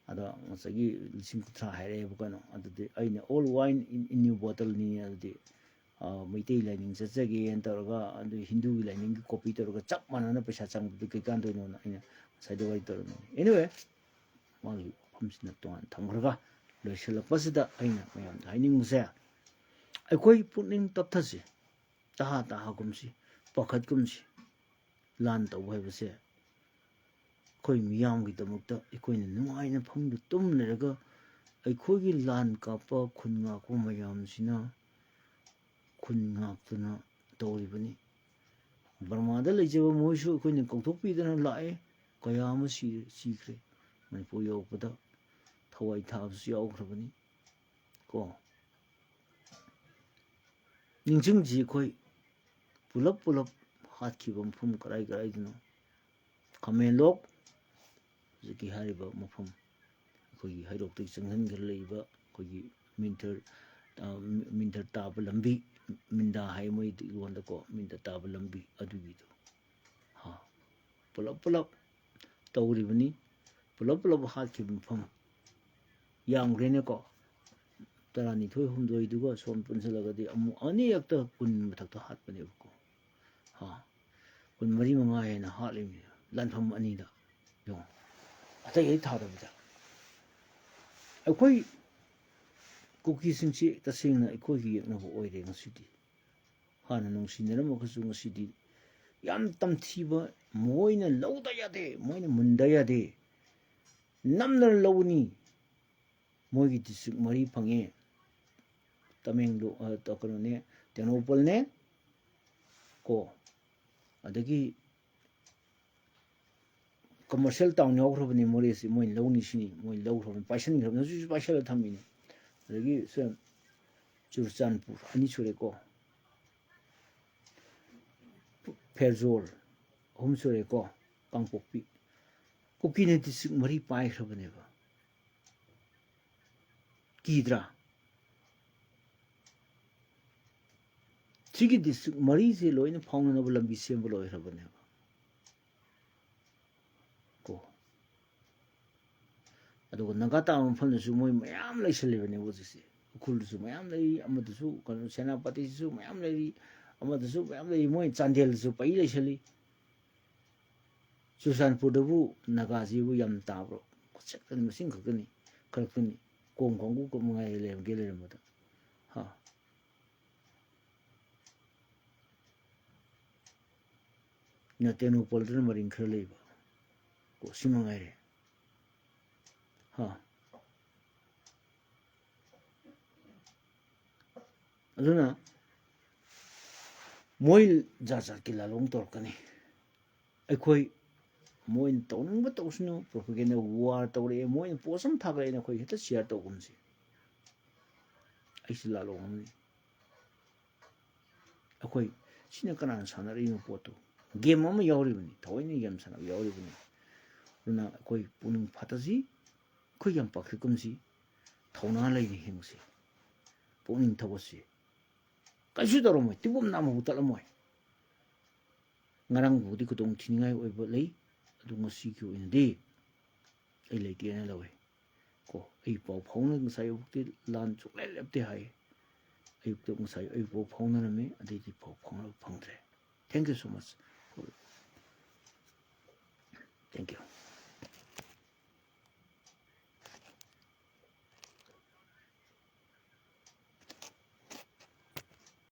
ꯑꯗꯣ ꯉꯁꯥꯏꯒꯤ ꯂꯤꯁꯤꯡ ꯀꯨꯟꯊ꯭ꯔꯥ ꯍꯥꯏꯔꯛꯑꯦꯕ ꯀꯩꯅꯣ꯫ ꯑꯗꯨꯗꯤ ꯑꯩꯅ "All wine in, in new bottleꯅꯤ", ꯑꯗꯨꯗꯤ, ꯑ, ꯃꯩꯇꯩ ꯂꯥꯏꯅꯤꯡ ꯆꯠꯆꯒꯦꯅ ꯇꯧꯔꯒ, ꯑꯗꯨ ꯍꯤꯟꯗꯨꯒꯤ ꯂꯥꯏꯅꯤꯡꯒꯤ copy ꯇꯧꯔꯒ ꯆꯞ ꯃꯥꯟꯅꯅ ꯄꯩꯁꯥ ꯆꯪꯕꯗꯨ ꯀꯩꯀꯥꯟꯗꯣꯏꯅꯣꯅ ꯑꯩꯅ ꯉꯁꯥꯏꯗ ꯋꯥꯔꯤ ꯇꯧꯔꯝꯃꯤꯅꯤ꯫ Anyway, ꯃꯥꯒꯤ ꯋꯥꯐꯝꯁꯤꯅ ꯇꯣꯉꯥꯟ ꯊꯝꯈ꯭ꯔꯒ, ꯂꯣꯏꯁꯤꯜꯂꯛꯄꯁꯤꯗ ꯑꯩꯅ ꯃꯌꯥꯝꯗ ꯍꯥꯏꯅꯤꯡꯕꯁꯦ, ꯑꯩꯈꯣꯏ ꯄꯨꯛꯅꯤꯡ ꯇꯞꯊꯁꯤ, ꯇꯍꯥ ꯇꯍꯥꯒꯨꯝꯁꯤ, ꯄꯥꯈꯠꯀꯨꯝꯁꯤ꯫ ꯂꯥꯟ ꯇꯧꯕ ꯍꯥꯏꯕꯁꯦ ꯑꯩꯈꯣꯏ ꯃꯤꯌꯥꯝꯒꯤꯗꯃꯛꯇ ꯑꯩꯈꯣꯏꯅ ꯅꯨꯡꯉꯥꯏꯅ ꯐꯃꯨꯡꯗ ꯇꯨꯝ ꯂꯩꯔꯒ, ꯑꯩꯈꯣꯏꯒꯤ ꯂꯥꯟ ꯀꯥꯞꯄ ꯈꯨꯟ ꯉꯥꯛꯄ ꯃꯌꯥꯝꯁꯤꯅ ꯈꯨꯟ ꯉꯥꯛꯇꯨꯅ ꯇꯧꯔꯤꯕꯅꯤ꯫ ꯕꯔꯃꯥꯗ ꯂꯩꯖꯕ ꯃꯣꯏꯁꯨ ꯑꯩꯈꯣꯏꯅ ꯀꯧꯊꯣꯛꯄꯤꯗꯅ ꯂꯥꯛꯑꯦ, ꯀꯌꯥ ꯑꯃ ꯁꯤ-, ꯁꯤꯈ꯭ꯔꯦ꯫ ꯃꯅꯤꯄꯨꯔ ꯌꯧꯔꯛꯄꯗ ꯊꯋꯥꯏ ꯊꯥꯕꯁꯨ ꯌꯥꯎꯈ꯭ꯔꯕꯅꯤ꯫ ꯀꯣ꯫ ꯅꯤꯡꯁꯤꯡꯁꯤ ꯑꯩꯈꯣꯏ ꯄꯨꯂꯞ ꯄꯨꯂꯞ ꯍꯥꯠꯈꯤꯕ ꯃꯐꯝ ꯀꯔꯥꯏ ꯀꯔꯥꯏꯗꯅꯣ꯫ ꯈꯥꯃꯦꯟꯂꯣꯛ, ꯍꯧꯖꯤꯛꯀꯤ ꯍꯥꯏꯔꯤꯕ ꯃꯐꯝ, ꯑꯩꯈꯣꯏꯒꯤ ꯍꯩꯔꯣꯛꯇꯒꯤ ꯆꯪꯁꯤꯟꯈ꯭ꯔ ꯂꯩꯕ ꯑꯩꯈꯣꯏꯒꯤ ꯃꯤꯟꯊꯔ, ꯑ, ꯃꯤꯟꯊꯔ ꯇꯥꯕ ꯂꯝꯕꯤ, ꯃꯤꯟꯗꯥ ꯍꯥꯏ ꯃꯣꯏ ꯂꯣꯟꯗꯀꯣ, ꯃꯤꯟꯗ ꯇꯥꯕ ꯂꯝꯕꯤ ꯑꯗꯨꯒꯤꯗꯣ꯫ ꯍꯥ, ꯄꯨꯂꯞ ꯄꯨꯂꯞ ꯇꯧꯔꯤꯕꯅꯤ꯫ ꯄꯨꯂꯞ ꯄꯨꯂꯞ ꯍꯥꯠꯈꯤꯕ ꯃꯐꯝ ꯌꯥꯝꯈ꯭ꯔꯦꯅꯦꯀꯣ꯫ ꯇꯔꯥꯅꯤꯊꯣꯏ ꯍꯨꯝꯗꯣꯏꯗꯨꯒ ꯁꯣꯝ ꯄꯨꯟꯁꯤꯜꯂꯒꯗꯤ ꯑꯃꯨꯛ ꯑꯅꯤꯔꯛꯇ ꯀꯨꯟ ꯃꯊꯛꯇ ꯍꯥꯠꯄꯅꯦꯕꯀꯣ꯫ ꯍꯥ, ꯀꯨꯟ ꯃꯔꯤ ꯃꯉꯥ ꯍꯦꯟꯅ ꯍꯥꯠꯂꯤꯕꯅꯤ ꯂꯥꯟꯐꯝ ꯑꯅꯤꯗ꯫ ꯌꯦꯡꯉꯣ, ꯑꯇꯩ ꯑꯇꯩ ꯊꯥꯗꯕꯤꯗ꯫ ꯑꯩꯈꯣꯏ ꯀꯨꯀꯤꯁꯤꯡꯁꯤ ꯇꯁꯦꯡꯅ ꯑꯩꯈꯣꯏꯒꯤ ꯌꯦꯛꯅꯕ ꯑꯣꯏꯔꯦ ꯉꯁꯤꯗꯤ꯫ ꯍꯥꯟꯅ ꯅꯨꯡꯁꯤꯅꯔꯝꯃꯒꯁꯨ ꯉꯁꯤꯗꯤ ꯌꯥꯝ ꯇꯝꯊꯤꯕ, ꯃꯣꯏꯅ ꯂꯧꯗ ꯌꯥꯗꯦ, ꯃꯣꯏꯅ ꯃꯨꯟꯗ ꯌꯥꯗꯦ, ꯅꯝꯗꯅ ꯂꯧꯒꯅꯤ꯫ ꯃꯣꯏꯒꯤ district ꯃꯔꯤ ꯐꯪꯉꯦ꯫ ꯇꯃꯦꯡꯂꯣꯡ, ꯑ, ꯀꯩꯅꯣꯅꯦ, ꯇꯦꯡꯅꯧꯄꯜꯅꯦ, ꯀꯣ, ꯑꯗꯒꯤ commercial town ꯌꯥꯎꯈ꯭ꯔꯕꯅꯤ ꯃꯣꯔꯦꯁꯤ, ꯃꯣꯏꯅ ꯂꯧꯅꯤ ꯁꯤꯅꯤ, ꯃꯣꯏꯅ ꯂꯧꯈ꯭ꯔꯕꯅꯤ, ꯄꯥꯏꯁꯟꯈ꯭ꯔꯕꯅꯤ, ꯍꯧꯖꯤꯛꯁꯨ ꯄꯥꯏꯁꯜꯂ ꯊꯝꯃꯤꯅꯤ꯫ ꯑꯗꯒꯤ ꯁꯦ ꯆꯨꯔꯆꯥꯟꯄꯨꯔ ꯑꯅꯤ ꯁꯨꯔꯦꯀꯣ, ꯐꯦꯔꯖꯣꯜ ꯑꯍꯨꯝ ꯁꯨꯔꯦꯀꯣ, ꯀꯥꯡꯄꯣꯛꯄꯤ, ꯀꯨꯀꯤꯅ district ꯃꯔꯤ ꯄꯥꯏꯈ꯭ꯔꯕꯅꯦꯕ꯫ ꯀꯤꯗ꯭ꯔꯥ? ꯁꯤꯒꯤ district ꯃꯔꯤꯁꯦ ꯂꯣꯏꯅ ꯐꯥꯎꯅꯅꯕ ꯂꯝꯕꯤ ꯁꯦꯝꯕ ꯂꯣꯏꯈ꯭ꯔꯕꯅꯦꯕ ꯀꯣ꯫ ꯑꯗꯨꯒ ꯅꯥꯒꯥ ꯇꯥꯕ ꯃꯐꯝꯗꯁꯨ ꯃꯣꯏ ꯃꯌꯥꯝ ꯂꯩꯁꯜꯂꯤꯕꯅꯦꯕ ꯍꯧꯖꯤꯛꯁꯦ꯫ ꯎꯈ꯭ꯔꯨꯜꯗꯁꯨ ꯃꯌꯥꯝ ꯂꯩꯔꯤ, ꯑꯃꯗꯁꯨ, ꯀꯩꯅꯣ, ꯁꯦꯅꯥꯄꯇꯤꯗꯁꯨ ꯃꯌꯥꯝ ꯂꯩꯔꯤ, ꯑꯃꯗꯁꯨ ꯃꯌꯥꯝ ꯂꯩꯔꯤ, ꯃꯣꯏ ꯆꯥꯟꯗꯦꯜꯗꯁꯨ ꯄꯩ ꯂꯩꯁꯜꯂꯤ꯫ ꯆꯨꯔꯆꯥꯟꯄꯨꯔꯗꯕꯨ ꯅꯥꯒꯥꯁꯤꯕꯨ ꯌꯥꯝ ꯇꯥꯕ꯭ꯔꯣ? ꯈꯨꯠꯆꯠꯀꯅꯤ, ꯃꯁꯤꯡ ꯈꯛꯇꯅꯤ, ꯈꯔ ꯈꯛꯇꯅꯤ꯫ ꯀꯣꯝ ꯀꯥꯡꯕꯨ ꯃꯉꯥꯏ ꯂꯩꯔꯝꯒꯦ ꯂꯩꯔꯝꯕꯗ꯫ ꯍꯥ? ꯅ ꯇꯦꯡꯅꯧꯄꯜꯗꯅ ꯃꯔꯤꯡ ꯈꯔ ꯂꯩꯕ꯫ ꯀꯣ, ꯁꯤ ꯃꯉꯥꯏꯔꯦ꯫ ꯍꯥ? ꯑꯗꯨꯅ ꯃꯣꯏ ꯖꯥꯠ ꯖꯥꯠꯀꯤ ꯂꯥꯂꯣꯡ ꯇꯧꯔꯛꯀꯅꯤ꯫ ꯑꯩꯈꯣꯏ ꯃꯣꯏꯅ ꯇꯧꯅꯤꯡꯕ ꯇꯧꯁꯅꯨ, propaganda war ꯇꯧꯔꯛꯑꯦ, ꯃꯣꯏꯅ post ꯑꯃ ꯊꯥꯒꯠꯂꯛꯑꯦꯅ ꯑꯩꯈꯣꯏ ꯍꯦꯛꯇ share ꯇꯧꯒꯨꯝꯁꯤ꯫ ꯑꯩꯁꯨ ꯂꯥꯂꯣꯡ ꯑꯃꯅꯤ꯫ ꯑꯩꯈꯣꯏ ꯁꯤꯅ ꯀꯅꯥꯅ ꯁꯥꯟꯅꯔꯛꯏꯅꯣ ꯄꯣꯠꯇꯨ? Game ꯑꯃ ꯌꯥꯎꯔꯤꯕꯅꯤ, ꯊꯑꯣꯏꯅ game ꯁꯥꯟꯅꯕ ꯌꯥꯎꯔꯤꯕꯅꯤ꯫ ꯑꯗꯨꯅ ꯑꯩꯈꯣꯏ ꯄꯨꯛꯅꯤꯡ ꯐꯥꯊꯁꯤ, ꯑꯩꯈꯣꯏ ꯌꯥꯝ ꯄꯥꯈꯠꯀꯨꯝꯁꯤ, ꯊꯧꯅꯥ ꯂꯩꯅ ꯍꯤꯡꯁꯤ, ꯄꯨꯛꯅꯤꯡ ꯊꯧꯒꯠꯁꯤ꯫ ꯀꯩꯁꯨ ꯇꯧꯔꯝꯃꯣꯏ, ꯇꯤꯡꯒꯣꯝ ꯅꯥꯝꯃꯕꯨ ꯇꯠꯂꯝꯃꯣꯏ꯫ ꯉꯔꯥꯡꯕꯨꯗꯤ ꯈꯨꯗꯣꯡ ꯊꯤꯅꯤꯡꯉꯥꯏ ꯑꯣꯏꯕ ꯂꯩ, ꯑꯗꯨ ꯉꯁꯤꯒꯤ ꯑꯣꯏꯅꯗꯤ ꯑꯩ ꯂꯩꯇꯦꯅ ꯂꯧꯏ꯫ ꯀꯣ, ꯑꯩ ꯄꯥꯎ ꯐꯥꯎꯅ-, ꯉꯁꯥꯏ ꯑꯌꯨꯛꯇꯤ line ꯁꯨꯡꯂꯦꯞ ꯂꯦꯞꯇꯦ ꯍꯥꯏꯌꯦ꯫ ꯑꯌꯨꯛꯇ ꯉꯁꯥꯏ ꯑꯌꯨꯛ ꯄꯥꯎ ꯐꯥꯎꯅꯔꯝꯃꯤ, ꯑꯗꯩꯗꯤ ꯄꯥꯎ ꯐꯥꯎꯅꯕ ꯐꯪꯗ꯭ꯔꯦ꯫ Thank you so much. Thank you.